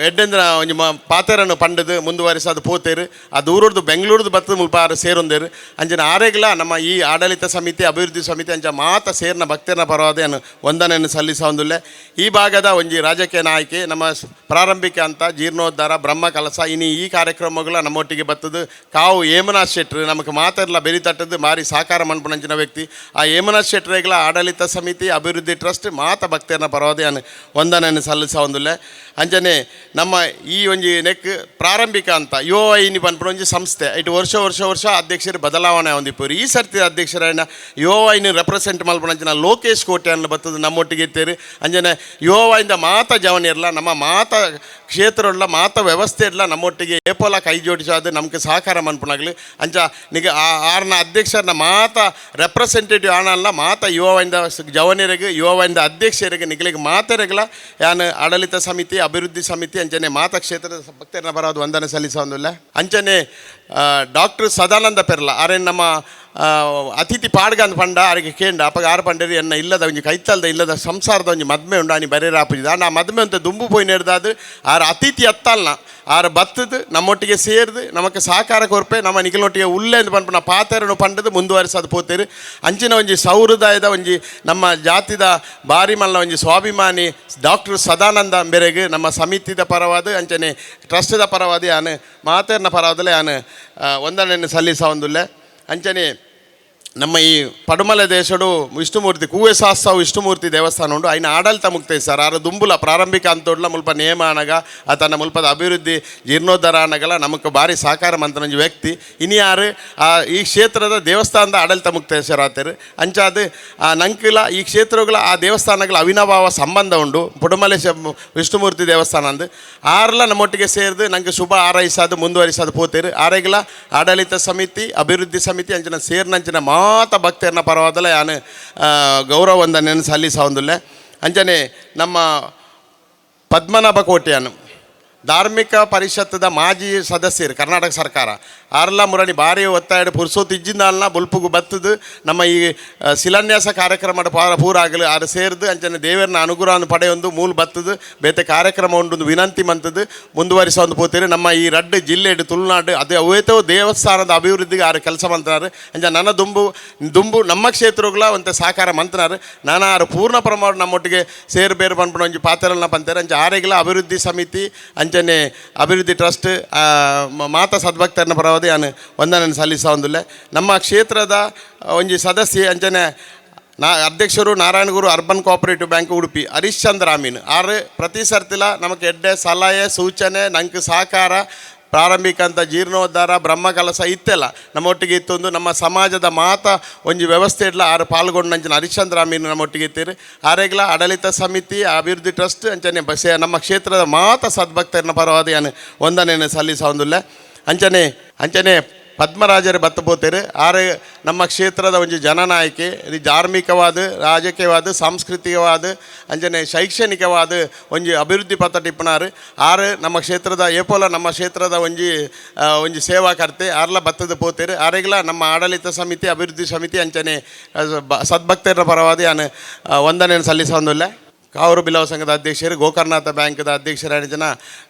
N: ಎಡ್ಡೆಂದ್ರ ಒಂಜಿ ಪಾತೆರನ್ನು ಪಂಡದು ಮುಂದುವರಿಸೋದು ಪೋತೇರು. ಆ ದೂರದ್ದು ಬೆಂಗಳೂರದ್ದು ಬತ್ತದು ಮುಲ್ಪ ಆರು ಸೇರೊಂದೇರು. ಅಂಜನ ಆರೆಗ್ಲ ನಮ್ಮ ಈ ಆಡಳಿತ ಸಮಿತಿ ಅಭಿವೃದ್ಧಿ ಸಮಿತಿ ಅಂಚ ಮಾತ ಸೇರ್ನ ಭಕ್ತರನ್ನ ಪರವಾದ ವಂದನೆಯನ್ನು ಸಲ್ಲಿಸ ಒಂದುಲ್ಲೆ. ಈ ಭಾಗದ ಒಂಜಿ ರಾಜಕೀಯ ನಾಯಕಿ ನಮ್ಮ ಪ್ರಾರಂಭಿಕ ಅಂತ ಜೀರ್ಣೋದ್ಧಾರ ಬ್ರಹ್ಮ ಕಲಸ ಇನಿ ಈ ಕಾರ್ಯಕ್ರಮಗಳ ನಮ್ಮೊಟ್ಟಿಗೆ ಬತ್ತದು ಕಾವು ಹೇಮನಾಥ್ ಶೆಟ್ರು ನಮಗೆ ಮಾತಾಡಲ ಬೆರಿ ತಟ್ಟದ್ದು ಮಾರಿ ಸಾಕಾರ ಮನ್ಪುನಂಚಿನ ವ್ಯಕ್ತಿ. ಆ ಹೇಮನಾಥ್ ಶೆಟ್ಟರೆಗಳ ಆಡಳಿತ ಸಮಿತಿ ಅಭಿವೃದ್ಧಿ ಟ್ರಸ್ಟ್ ಮಾತ ಭಕ್ತರನ್ನ ಪರವಾದ ವಂದನೆಯನ್ನು ಸಲ್ಲಿಸ ಒಂದುಲ್ಲೆ. ಅಂಚನೆ ನಮ್ಮ ಈ ಒಂಜಿ ನೆಕ್ ಪ್ರಾರಂಭಿಕ ಅಂತ ಯುವವಾಹಿನಿ ಪನ್ಪುನ ಒಂಜಿ ಸಂಸ್ಥೆ ಇಟ್ಟು ವರ್ಷ ವರ್ಷ ವರ್ಷ ಅಧ್ಯಕ್ಷರು ಬದಲಾವಣೆ ಹೊಂದಿಪ್ಪರು. ಈ ಸರ್ತಿ ಅಧ್ಯಕ್ಷರಾಯನ ಯುವವಾಹಿನಿ ರೆಪ್ರೆಸೆಂಟ್ ಮಲ್ಪುನಂಚಿನ ಲೋಕೇಶ್ ಕೋಟ್ಯಾನ್ ಬತ್ತದು ನಮ್ಮೊಟ್ಟಿಗೆ ಇತ್ತೇರು. ಅಂಜನೆ ಯುವವಾಹಿನಿದ ಮಾತ ಜವನಿರಲ್ಲ ನಮ್ಮ ಮಾತ ಕ್ಷೇತ್ರ ಉಳ್ಳ ಮಾತ ವ್ಯವಸ್ಥೆ ಇರಲ್ಲ ನಮ್ಮೊಟ್ಟಿಗೆ ಏಪೋಲ ಕೈ ಜೋಡಿಸೋದು ನಮಗೆ ಸಹಕಾರ ಮನ್ಪುನಾಗಲಿ. ಅಂಚ ನಿಗ ಆರ್ನ ಅಧ್ಯಕ್ಷರನ್ನ ಮಾತ ರೆಪ್ರೆಸೆಂಟೇಟಿವ್ ಆನಲ್ಲ ಮಾತ ಯುವವಾಹಿನಿದ ಜವನಿಯರಿಗೆ ಯುವವಾಹಿನಿದ ಅಧ್ಯಕ್ಷರಿಗೆ ನಿಗಲಿಗೆ ಮಾತರೆಗಳ ಯಾನು ಆಡಳಿತ ಸಮಿತಿ ಅಭಿವೃದ್ಧಿ ಸಮಿತಿ ಅಂಚನೆ ಮಾತ ಕ್ಷೇತ್ರದ ಭಕ್ತರನ್ನ ಬರೋದು ವಂದನೆ ಸಲ್ಲಿಸ ಒಂದಿಲ್ಲ. ಅಂಚನೆ ಡಾಕ್ಟರ್ ಸದಾನಂದ ಪೆರ್ಲ ಆರೇನು ನಮ್ಮ ಅತಿಥಿ ಪಾಡ್ಗಂದು ಪಂಡ ಆರಿಗೆ ಕೇಂಡ ಅಪ್ಪಗ ಆರು ಪಂಡರಿ ಎನ್ನ ಇಲ್ಲದ ಒಂಜಿ ಕೈತಲ್ದ ಇಲ್ಲದ ಸಂಸಾರದ ಒಂಜಿ ಮದ್ಮೆ ಉಂಡು ಆನಿ ಬರೇರ ಆಪುಜಿದ ನಾ ಮದ್ಮೆ ಅಂತ ದುಂಬು ಪೋಯಿ ನೇರ್ದಾದು ಆರು ಅತಿಥಿ ಅತ್ತಲ್ನ ಆರು ಬತ್ತದು ನಮ್ಮೊಟ್ಟಿಗೆ ಸೇರ್ದು ನಮಕ್ಕೆ ಸಹಕಾರ ಕೊರ್ಪೆ ನಮ್ಮ ನಿಖಲೊಟ್ಟಿಗೆ ಉಲ್ಲೆ ಅಂತ ಪನ್ಪುನ ಪಾತೆರನು ಪಂಡದು ಮುಂದುವರಿಸೋದು ಪೋತೇರು. ಅಂಚಿನ ಒಂಜಿ ಸೌಹೃದಯದ ಒಂಜಿ ನಮ್ಮ ಜಾತಿದ ಬಾರಿ ಮಲ್ಲ ಒಂಜಿ ಸ್ವಾಭಿಮಾನಿ ಡಾಕ್ಟರ್ ಸದಾನಂದ ಬೆರೆಗೆ ನಮ್ಮ ಸಮಿತಿದ ಪರವಾದ ಅಂಚನೆ ಟ್ರಸ್ಟ್ದ ಪರವಾದ ಯಾನು ಮಾತೇರ್ನ ಪರವಾದಲೆ ಯಾನು ವಂದನೆಯನ್ನು ಸಲ್ಲಿಸ ಒಂದುಲ್ಲೆ. ಅಂಚನೆ ನಮ್ಮ ಈ ಪಡುಮಲೆ ದೇಶಡು ವಿಷ್ಣುಮೂರ್ತಿ ಕೂವೆ ಶಾಸ್ತಾವು ವಿಷ್ಣುಮೂರ್ತಿ ದೇವಸ್ಥಾನ ಉಂಡು ಐನ ಆಡಳಿತ ಮುಕ್ತೈ ಸರ್ ಆರು ದುಂಬುಲ ಪ್ರಾರಂಭಿಕ ಅಂತೋಡ್ಲ ಮುಲ್ಪ ನೇಮ ಅನಗ ತನ್ನ ಮುಲ್ಪದ ಅಭಿವೃದ್ಧಿ ಜೀರ್ಣೋದ್ಧಾರ ಅನಗಲ ನಮಕ್ ಭಾರಿ ಸಹಕಾರ ಮಂತನೊಂಜಿ ವ್ಯಕ್ತಿ ಇನಿಯಾರು ಈ ಕ್ಷೇತ್ರದ ದೇವಸ್ಥಾನದ ಆಡಳಿತ ಮುಕ್ತೇಶ್ವರ ಆತೇರು. ಅಂಚಾದ ಆ ನಂಕಿಲ ಈ ಕ್ಷೇತ್ರಗಳ ಆ ದೇವಸ್ಥಾನಗಳ ಅವಿನಾಭಾವ ಸಂಬಂಧ ಉಂಡು ಪುಡುಮಲೆ ವಿಷ್ಣುಮೂರ್ತಿ ದೇವಸ್ಥಾನ ಅಂದು ಆರ್ಲ ನಮ್ಮೊಟ್ಟಿಗೆ ಸೇರಿದು ನಂಗೆ ಶುಭ ಆರೈಸಾದು ಮುಂದುವರಿಸಾದು ಪೋತೇರು. ಆರೆಗ್ಲ ಆಡಳಿತ ಸಮಿತಿ ಅಭಿವೃದ್ಧಿ ಸಮಿತಿ ಅಂಚಿನ ಸೇರ್ನಂಚಿನ ಮಾತ ಭಕ್ತರನ್ನ ಪರವಾದಲ್ಲ ಯಾನು ಗೌರವ ವಂದನೆಯನ್ನು ಸಲ್ಲಿಸ ಒಂದುಲ್ಲೆ. ಅಂಚನೆ ನಮ್ಮ ಪದ್ಮನಾಭ ಕೋಟ್ಯಾನು ಧಾರ್ಮಿಕ ಪರಿಷತ್ತದ ಮಾಜಿ ಸದಸ್ಯರು ಕರ್ನಾಟಕ ಸರ್ಕಾರ ಆರ್ಲ ಮುರಣಿ ಭಾರಿ ಒತ್ತಾಯ ಪುರ್ಸೋತ್ ಇಜ್ಜಿಂದಾಲ್ನ ಬುಲ್ಪುಗು ಬತ್ತದು ನಮ್ಮ ಈ ಶಿಲಾನ್ಯಾಸ ಕಾರ್ಯಕ್ರಮ ಪೂರ ಆಗಲು ಆರು ಸೇರ್ದು ಅಂಚನೆ ದೇವರನ್ನ ಅನುಗ್ರಹವನ್ನು ಪಡೆಯೊಂದು ಮೂಲ ಬತ್ತದು ಬೇತೆ ಕಾರ್ಯಕ್ರಮ ಉಂಟು ವಿನಂತಿ ಮಂತದ್ದು ಮುಂದುವರಿಸ ಒಂದು ಪೋತೀರಿ. ನಮ್ಮ ಈ ರಡ್ಡು ಜಿಲ್ಲೆ ತುಳುನಾಡು ಅದೇ ಅವೇತೋ ದೇವಸ್ಥಾನದ ಅಭಿವೃದ್ಧಿಗೆ ಆರು ಕೆಲಸ ಮಂತನಾರು. ಅಂಚ ನನ್ನ ದುಂಬು ದುಂಬು ನಮ್ಮ ಕ್ಷೇತ್ರಗಳ ಒಂತೆ ಸಹಕಾರ ಮಂತನಾರು ನಾನು ಆರು ಪೂರ್ಣ ಪ್ರಮಾಣ ನಮ್ಮೊಟ್ಟಿಗೆ ಸೇರು ಬೇರು ಪನ್ಪುನ ಒಂಜಿ ಪಾತ್ರಗಳನ್ನ ಪಂತಾರೆ. ಅಂಚ ಆರೆಗ್ಲ ಅಭಿವೃದ್ಧಿ ಸಮಿತಿ ಅಂಚನೆ ಅಭಿವೃದ್ಧಿ ಟ್ರಸ್ಟ್ ಮಾತಾ ಸದ್ಭಕ್ತರನ್ನ ಪರವಾದ ಯಾನು ವಂದನೆಯನ್ನು ಸಲ್ಲಿಸ ಒಂದುಲ್ಲೆ. ನಮ್ಮ ಕ್ಷೇತ್ರದ ಒಂಜಿ ಸದಸ್ಯೆ ಅಂಚನೆ ನಾ ಅಧ್ಯಕ್ಷರು Narayanaguru urban cooperative bank Udupi Harishchandra Amin ಆರು ಪ್ರತಿ ಸರ್ತಿಲ ನಮಗೆ ಎಡ್ಡೆ ಸಲಹೆ ಸೂಚನೆ ನಂಗೆ ಸಹಕಾರ ಪ್ರಾರಂಭಿಕ ಅಂತ ಜೀರ್ಣೋದ್ಧಾರ ಬ್ರಹ್ಮಕಲಸ ಇತ್ತೆಲ್ಲ ನಮ್ಮೊಟ್ಟಿಗೆ ಇತ್ತೊಂದು ನಮ್ಮ ಸಮಾಜದ ಮಾತ ಒಂಜಿ ವ್ಯವಸ್ಥೆ ಇಡ್ಲ ಆರು ಪಾಲ್ಗೊಂಡಂಚಿನ ಹರಿಶ್ಚಂದ್ರ ಅಮೀನ್ ನಮ್ಮೊಟ್ಟಿಗೆ ಇತ್ತೀರಿ. ಆರೆಗ್ಲ ಆಡಳಿತ ಸಮಿತಿ ಅಭಿವೃದ್ಧಿ ಟ್ರಸ್ಟ್ ಅಂಚನೆ ಬಸೆ ನಮ್ಮ ಕ್ಷೇತ್ರದ ಮಾತ ಸದ್ಭಕ್ತರನ್ನ ಪರವಾದ ಯಾನು ವಂದನೆಯನ್ನು ಸಲ್ಲಿಸ ಒಂದುಲ್ಲೆ. ಅಂಚನೆ ಅಂಚನೆ ಪದ್ಮರಾಜರು ಬತ್ತಪೋತೇರು ಆರು ನಮ್ಮ ಕ್ಷೇತ್ರದ ಒಂಜಿ ಜನನಾಯಕಿ ಇದು ಧಾರ್ಮಿಕವಾದ ರಾಜಕೀಯವಾದ ಸಾಂಸ್ಕೃತಿಕವಾದ ಅಂಚನೆ ಶೈಕ್ಷಣಿಕವಾದ ಒಂಜಿ ಅಭಿವೃದ್ಧಿ ಪಥ ಟಿಪ್ಪನಾರು ಆರು ನಮ್ಮ ಕ್ಷೇತ್ರದ ಏಪೋಲ ನಮ್ಮ ಕ್ಷೇತ್ರದ ಒಂಜಿ ಒಂಜಿ ಸೇವಾಕರ್ತೆ ಆರ್ಲ ಬತ್ತದ ಪೋತೇರು. ಆರೆಗ್ಲ ನಮ್ಮ ಆಡಳಿತ ಸಮಿತಿ ಅಭಿವೃದ್ಧಿ ಸಮಿತಿ ಅಂಚನೆ ಸದ್ಭಕ್ತರ ಪರವಾದ ಯಾನು ವಂದನೆಯನ್ನು ಸಲ್ಲಿಸ ಒಂದುಲ್ಲೆ. ಕಾವೂರು ಬಿಲವ ಸಂಘದ ಅಧ್ಯಕ್ಷರು ಗೋಕರ್ಣನಾಥ ಬ್ಯಾಂಕ್ದ ಅಧ್ಯಕ್ಷರಾದ ಜನ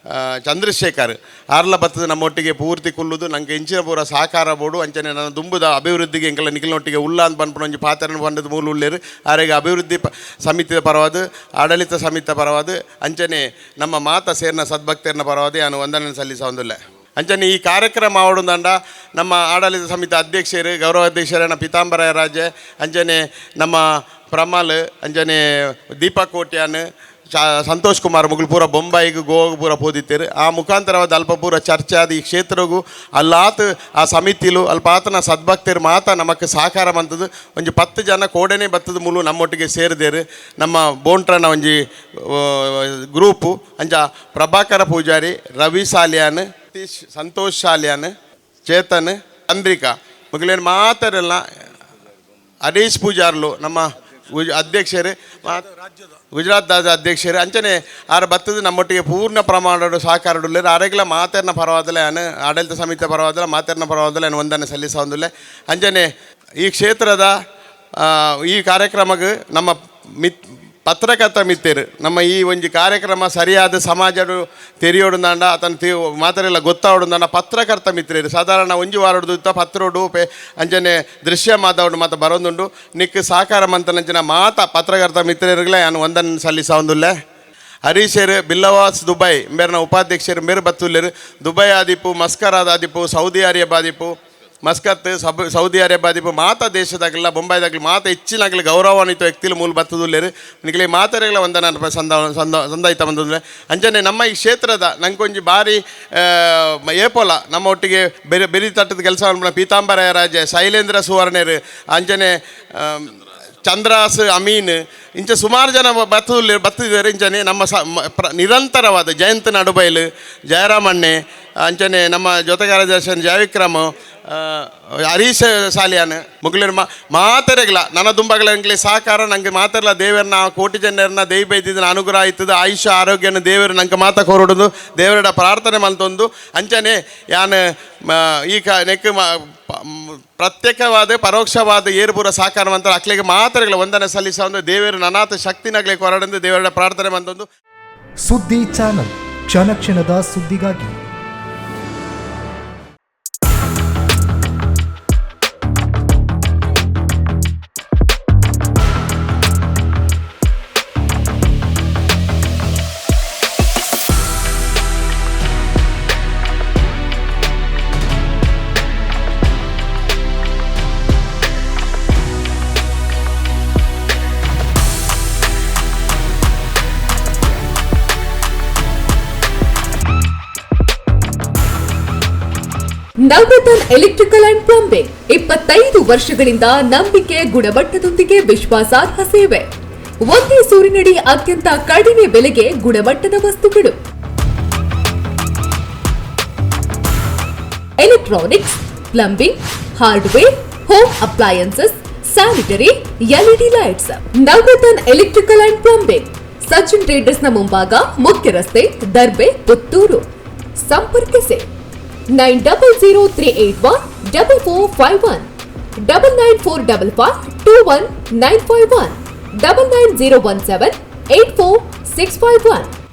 N: ಚಂದ್ರಶೇಖರ್ ಆರ್ಲ ಬತ್ತದ ನಮ್ಮೊಟ್ಟಿಗೆ ಪೂರ್ತಿ ಕುಲ್ಲುದು ನಂಗೆ ಇಂಚಿನ ಪೂರ ಸಹಕಾರ ಬೋಡು ಅಂಚನೆ ನನ್ನ ದುಂಬುದ ಅಭಿವೃದ್ಧಿಗೆ ಎಂಕಲ ನಿಖಿಲ್ನೊಟ್ಟಿಗೆ ಉಲ್ಲ ಅಂತ ಪನ್ಪುನ ಒಂಜಿ ಪಾತ್ರನ ಬಂದದ್ದು ಮೂಲ ಉಳ್ಳೇರು. ಆರೆಗೆ ಅಭಿವೃದ್ಧಿ ಸಮಿತಿಯ ಪರವಾದ ಆಡಳಿತ ಸಮಿತಿಯ ಪರವಾದ ಅಂಚನೆ ನಮ್ಮ ಮಾತ ಸೇರ್ನ ಸದ್ಭಕ್ತರನ್ನ ಪರವಾದ ನಾನು ವಂದನೆ ಸಲ್ಲಿಸ ಒಂದುಲ್ಲೆ. ಅಂಚನೆ ಈ ಕಾರ್ಯಕ್ರಮ ಆವಡುಂದಂಡ ನಮ್ಮ ಆಡಳಿತ ಸಮಿತಿ ಅಧ್ಯಕ್ಷರು ಗೌರವ ಅಧ್ಯಕ್ಷರನ್ನ ಪೀತಾಂಬರ ರಾಜೆ ಅಂಚನೆ ನಮ್ಮ ಪ್ರಮಲ್ ಅಂಚನೆ ದೀಪಾ ಕೋಟ್ಯಾನ್ ಸಂತೋಷ್ ಕುಮಾರ್ ಮುಗುಲು ಪೂರ ಬೊಂಬಾಯಿಗೆ ಗೋವಾಗ್ ಪೂರ ಪೋದಿತ್ತೇರು ಆ ಮುಖಾಂತರವಾದ ಅಲ್ಪ ಪೂರ ಚರ್ಚೆ ಆದ ಈ ಕ್ಷೇತ್ರಗೂ ಅಲ್ಲಾತ ಆ ಸಮಿತಿಲು ಅಲ್ಪ ಆತನ ಸದ್ಭಕ್ತರು ಮಾತ ನಮಕ್ ಸಹಕಾರ ಬಂತದ್ದು ಒಂಜಿ 10 ಜನ ಕೋಡೆನೇ ಬತ್ತದ ಮೂಲು ನಮ್ಮೊಟ್ಟಿಗೆ ಸೇರಿದೇರು ನಮ್ಮ ಬೋಂಟ್ರನ ಒಂಜಿ ಗ್ರೂಪು ಅಂಚ ಪ್ರಭಾಕರ ಪೂಜಾರಿ ರವಿ ಸಾಲಿಯಾನ್ ಸಂತೋಷ್ ಸಾಲಿಯಾನ್ ಚೇತನ್ ಚಂದ್ರಿಕಾ ಮುಗಿಲೇನು ಮಾತಾರಲ್ಲ ಹರೀಶ್ ಪೂಜಾರ್ಲು ನಮ್ಮ ಅಧ್ಯಕ್ಷರು ಗುಜರಾತ್ ದಾದ ಅಧ್ಯಕ್ಷರು ಅಂಚನೆ ಆರ ಬತ್ತದ ನಮ್ಮೊಟ್ಟಿಗೆ ಪೂರ್ಣ ಪ್ರಮಾಣದ ಸಹಕಾರ ಆರೆಗ್ಲ ಮಾತಾರ್ನ ಪರವಾದಲೆ ಅನು ಆಡಳಿತ ಸಮಿತಿ ಪರವಾದಲ ಮಾತಾರ್ನ ಪರವಾದಲೆ ಅನು ಒಂದನ್ನು ಸಲ್ಲಿಸೊಂದಿಲ್ಲ ಅಂಚನೆ ಈ ಕ್ಷೇತ್ರದ ಈ ಕಾರ್ಯಕ್ರಮಕ್ಕೆ ನಮ್ಮ ಪತ್ರಕರ್ತ ಮಿತ್ತೇರು ನಮ್ಮ ಈ ಒಂಜಿ ಕಾರ್ಯಕ್ರಮ ಸರಿಯಾದ ಸಮಾಜಡು ತೆರಿಯೋಡುಂದಾಂಡ ಆತನ ಮಾತಾರೆಲ್ಲ ಗೊತ್ತಾವಡುಂದಾಂಡ ಪತ್ರಕರ್ತ ಮಿತ್ರರು ಸಾಧಾರಣ ಒಂಜಿ ವಾರಡು ಪತ್ರೋಡು ಪೆ ಅಂಚನೆ ದೃಶ್ಯ ಮಾತಾಡು ಮಾತ ಬರೋದುಂಡು ನಿಕ್ ಸಹಕಾರ ಮಂತನಂಚಿನ ಮಾತ ಪತ್ರಕರ್ತ ಮಿತ್ರರುಗಳೇ ನಾನು ಒಂದನ್ನು ಸಲ್ಲಿಸೊಂದುಲ್ಲೆ ಹರೀಶರು ಬಿಲ್ಲವಾಸ್ ದುಬೈ ಮೇರ್ನ ಉಪಾಧ್ಯಕ್ಷರು ಮೇರು ಬತ್ತುಲ್ಲೇರು ದುಬೈ ಆದಿಪ್ಪು ಮಸ್ಕರಾದ ಆದಿಪ್ಪು ಸೌದಿ ಅರೇಬಿಯಾ ಆದಿಪ್ಪು ಮಸ್ಕತ್ ಸೌದಿ ಅರೇಬಿಯಾ ದೀಪ ಮಾತಾ ದೇಶದಾಗಲ್ಲ ಬೊಂಬಾಯಿದಾಗಲಿ ಮಾತಾ ಹೆಚ್ಚಿನಾಗಲಿ ಗೌರವಾನ್ವಿತ ವ್ಯಕ್ತಿಲು ಮೂಲ ಬತ್ತದುಲ್ಲೇರು ನಿಗಲಿ ಮಾತಾರೆಗಳ ಒಂದನ ಸಂದಾಯ್ತ ಬಂದದುಲ್ಲೆ ಅಂಚನೆ ನಮ್ಮ ಈ ಕ್ಷೇತ್ರದ ನಂಗೊಂಜಿ ಬಾರಿ ಏಪೋಲ ನಮ್ಮ ಒಟ್ಟಿಗೆ ಬೆರಿ ಬೆರಿ ತಟ್ಟದ ಕೆಲಸ ಪೀತಾಂಬರ ರಾಜೆ ಶೈಲೇಂದ್ರ ಸುವರ್ಣರು ಅಂಚನೆ ಚಂದ್ರಾಸ್ ಅಮೀನ್ ಇಂಚ ಸುಮಾರು ಜನ ಬತ್ತಿದ್ದಾರೆ ಇಂಚನೆ ನಮ್ಮ ನಿರಂತರವಾದ ಜಯಂತ್ ನಡುಬೈಲು ಜಯರಾಮಣ್ಣೆ ಅಂಚನೆ ನಮ್ಮ ಜೊತೆಗಾರ ದರ್ಶನ್ ಜಯವಿಕ್ರಮ್ ಹರೀಶ್ ಸಾಲಿಯಾನ್ ಮುಗಿಲಿನ ಮಾತರೆಗ್ಲ ನನ್ನ ದುಂಬಗಳ ಸಹಕಾರ ನಂಗೆ ಮಾತಾರಲ್ಲ ದೇವರನ್ನ ಕೋಟಿ ಜನರನ್ನ ದೇವಿ ಬೈದಿದ್ದನ ಅನುಗ್ರಹ ಆಯ್ತದ ಆಯುಷ್ಯ ಆರೋಗ್ಯನ ದೇವರು ನಂಗೆ ಮಾತ ಕೋರಡುದು ದೇವರ ಪ್ರಾರ್ಥನೆ ಮಂತೊಂದು ಅಂಚನೆ ಯಾನ್ ಈ ನೆಕ್ ಪ್ರತ್ಯೇಕವಾದ ಪರೋಕ್ಷವಾದ ಏರ್ಪುರ ಸಹಕಾರ ಮಂತ್ರ ಅಕ್ಲಿಗೆ ಮಾತ್ರಗಳ ವಂದನೆ ಸಲ್ಲಿಸ ಒಂದು ದೇವರು ನನಾಥ ಶಕ್ತಿನಾಗಲಿ ಕೊರಡೆಂದು ದೇವರ ಪ್ರಾರ್ಥನೆ ಮಂತೊಂದು.
O: ಸುದ್ದಿ ಚಾನಲ್ ಕ್ಷಣ ಕ್ಷಣದ ಸುದ್ದಿಗಾಗಿ.
P: ನವರತನ್ ಎಲೆಕ್ಟ್ರಿಕಲ್ ಅಂಡ್ ಪ್ಲಂಬಿಂಗ್ 25 ವರ್ಷಗಳಿಂದ ನಂಬಿಕೆ ಗುಣಮಟ್ಟದೊಂದಿಗೆ ವಿಶ್ವಾಸಾರ್ಹ ಸೇವೆ. ಒಂದೇ ಸೂರಿನಡಿ ಅತ್ಯಂತ ಕಡಿಮೆ ಬೆಲೆಗೆ ಗುಣಮಟ್ಟದ ವಸ್ತುಗಳು. Electronics, plumbing, hardware, home appliances, sanitary, LED lights. Navaratan electrical and plumbing, Sachin ಟ್ರೇಡರ್ಸ್ನ ಮುಂಭಾಗ, ಮುಖ್ಯ ರಸ್ತೆ, ದರ್ಬೆ, ಪುತ್ತೂರು. ಸಂಪರ್ಕಿಸಿ 900381 4451, 99455 21951, 99017 84651.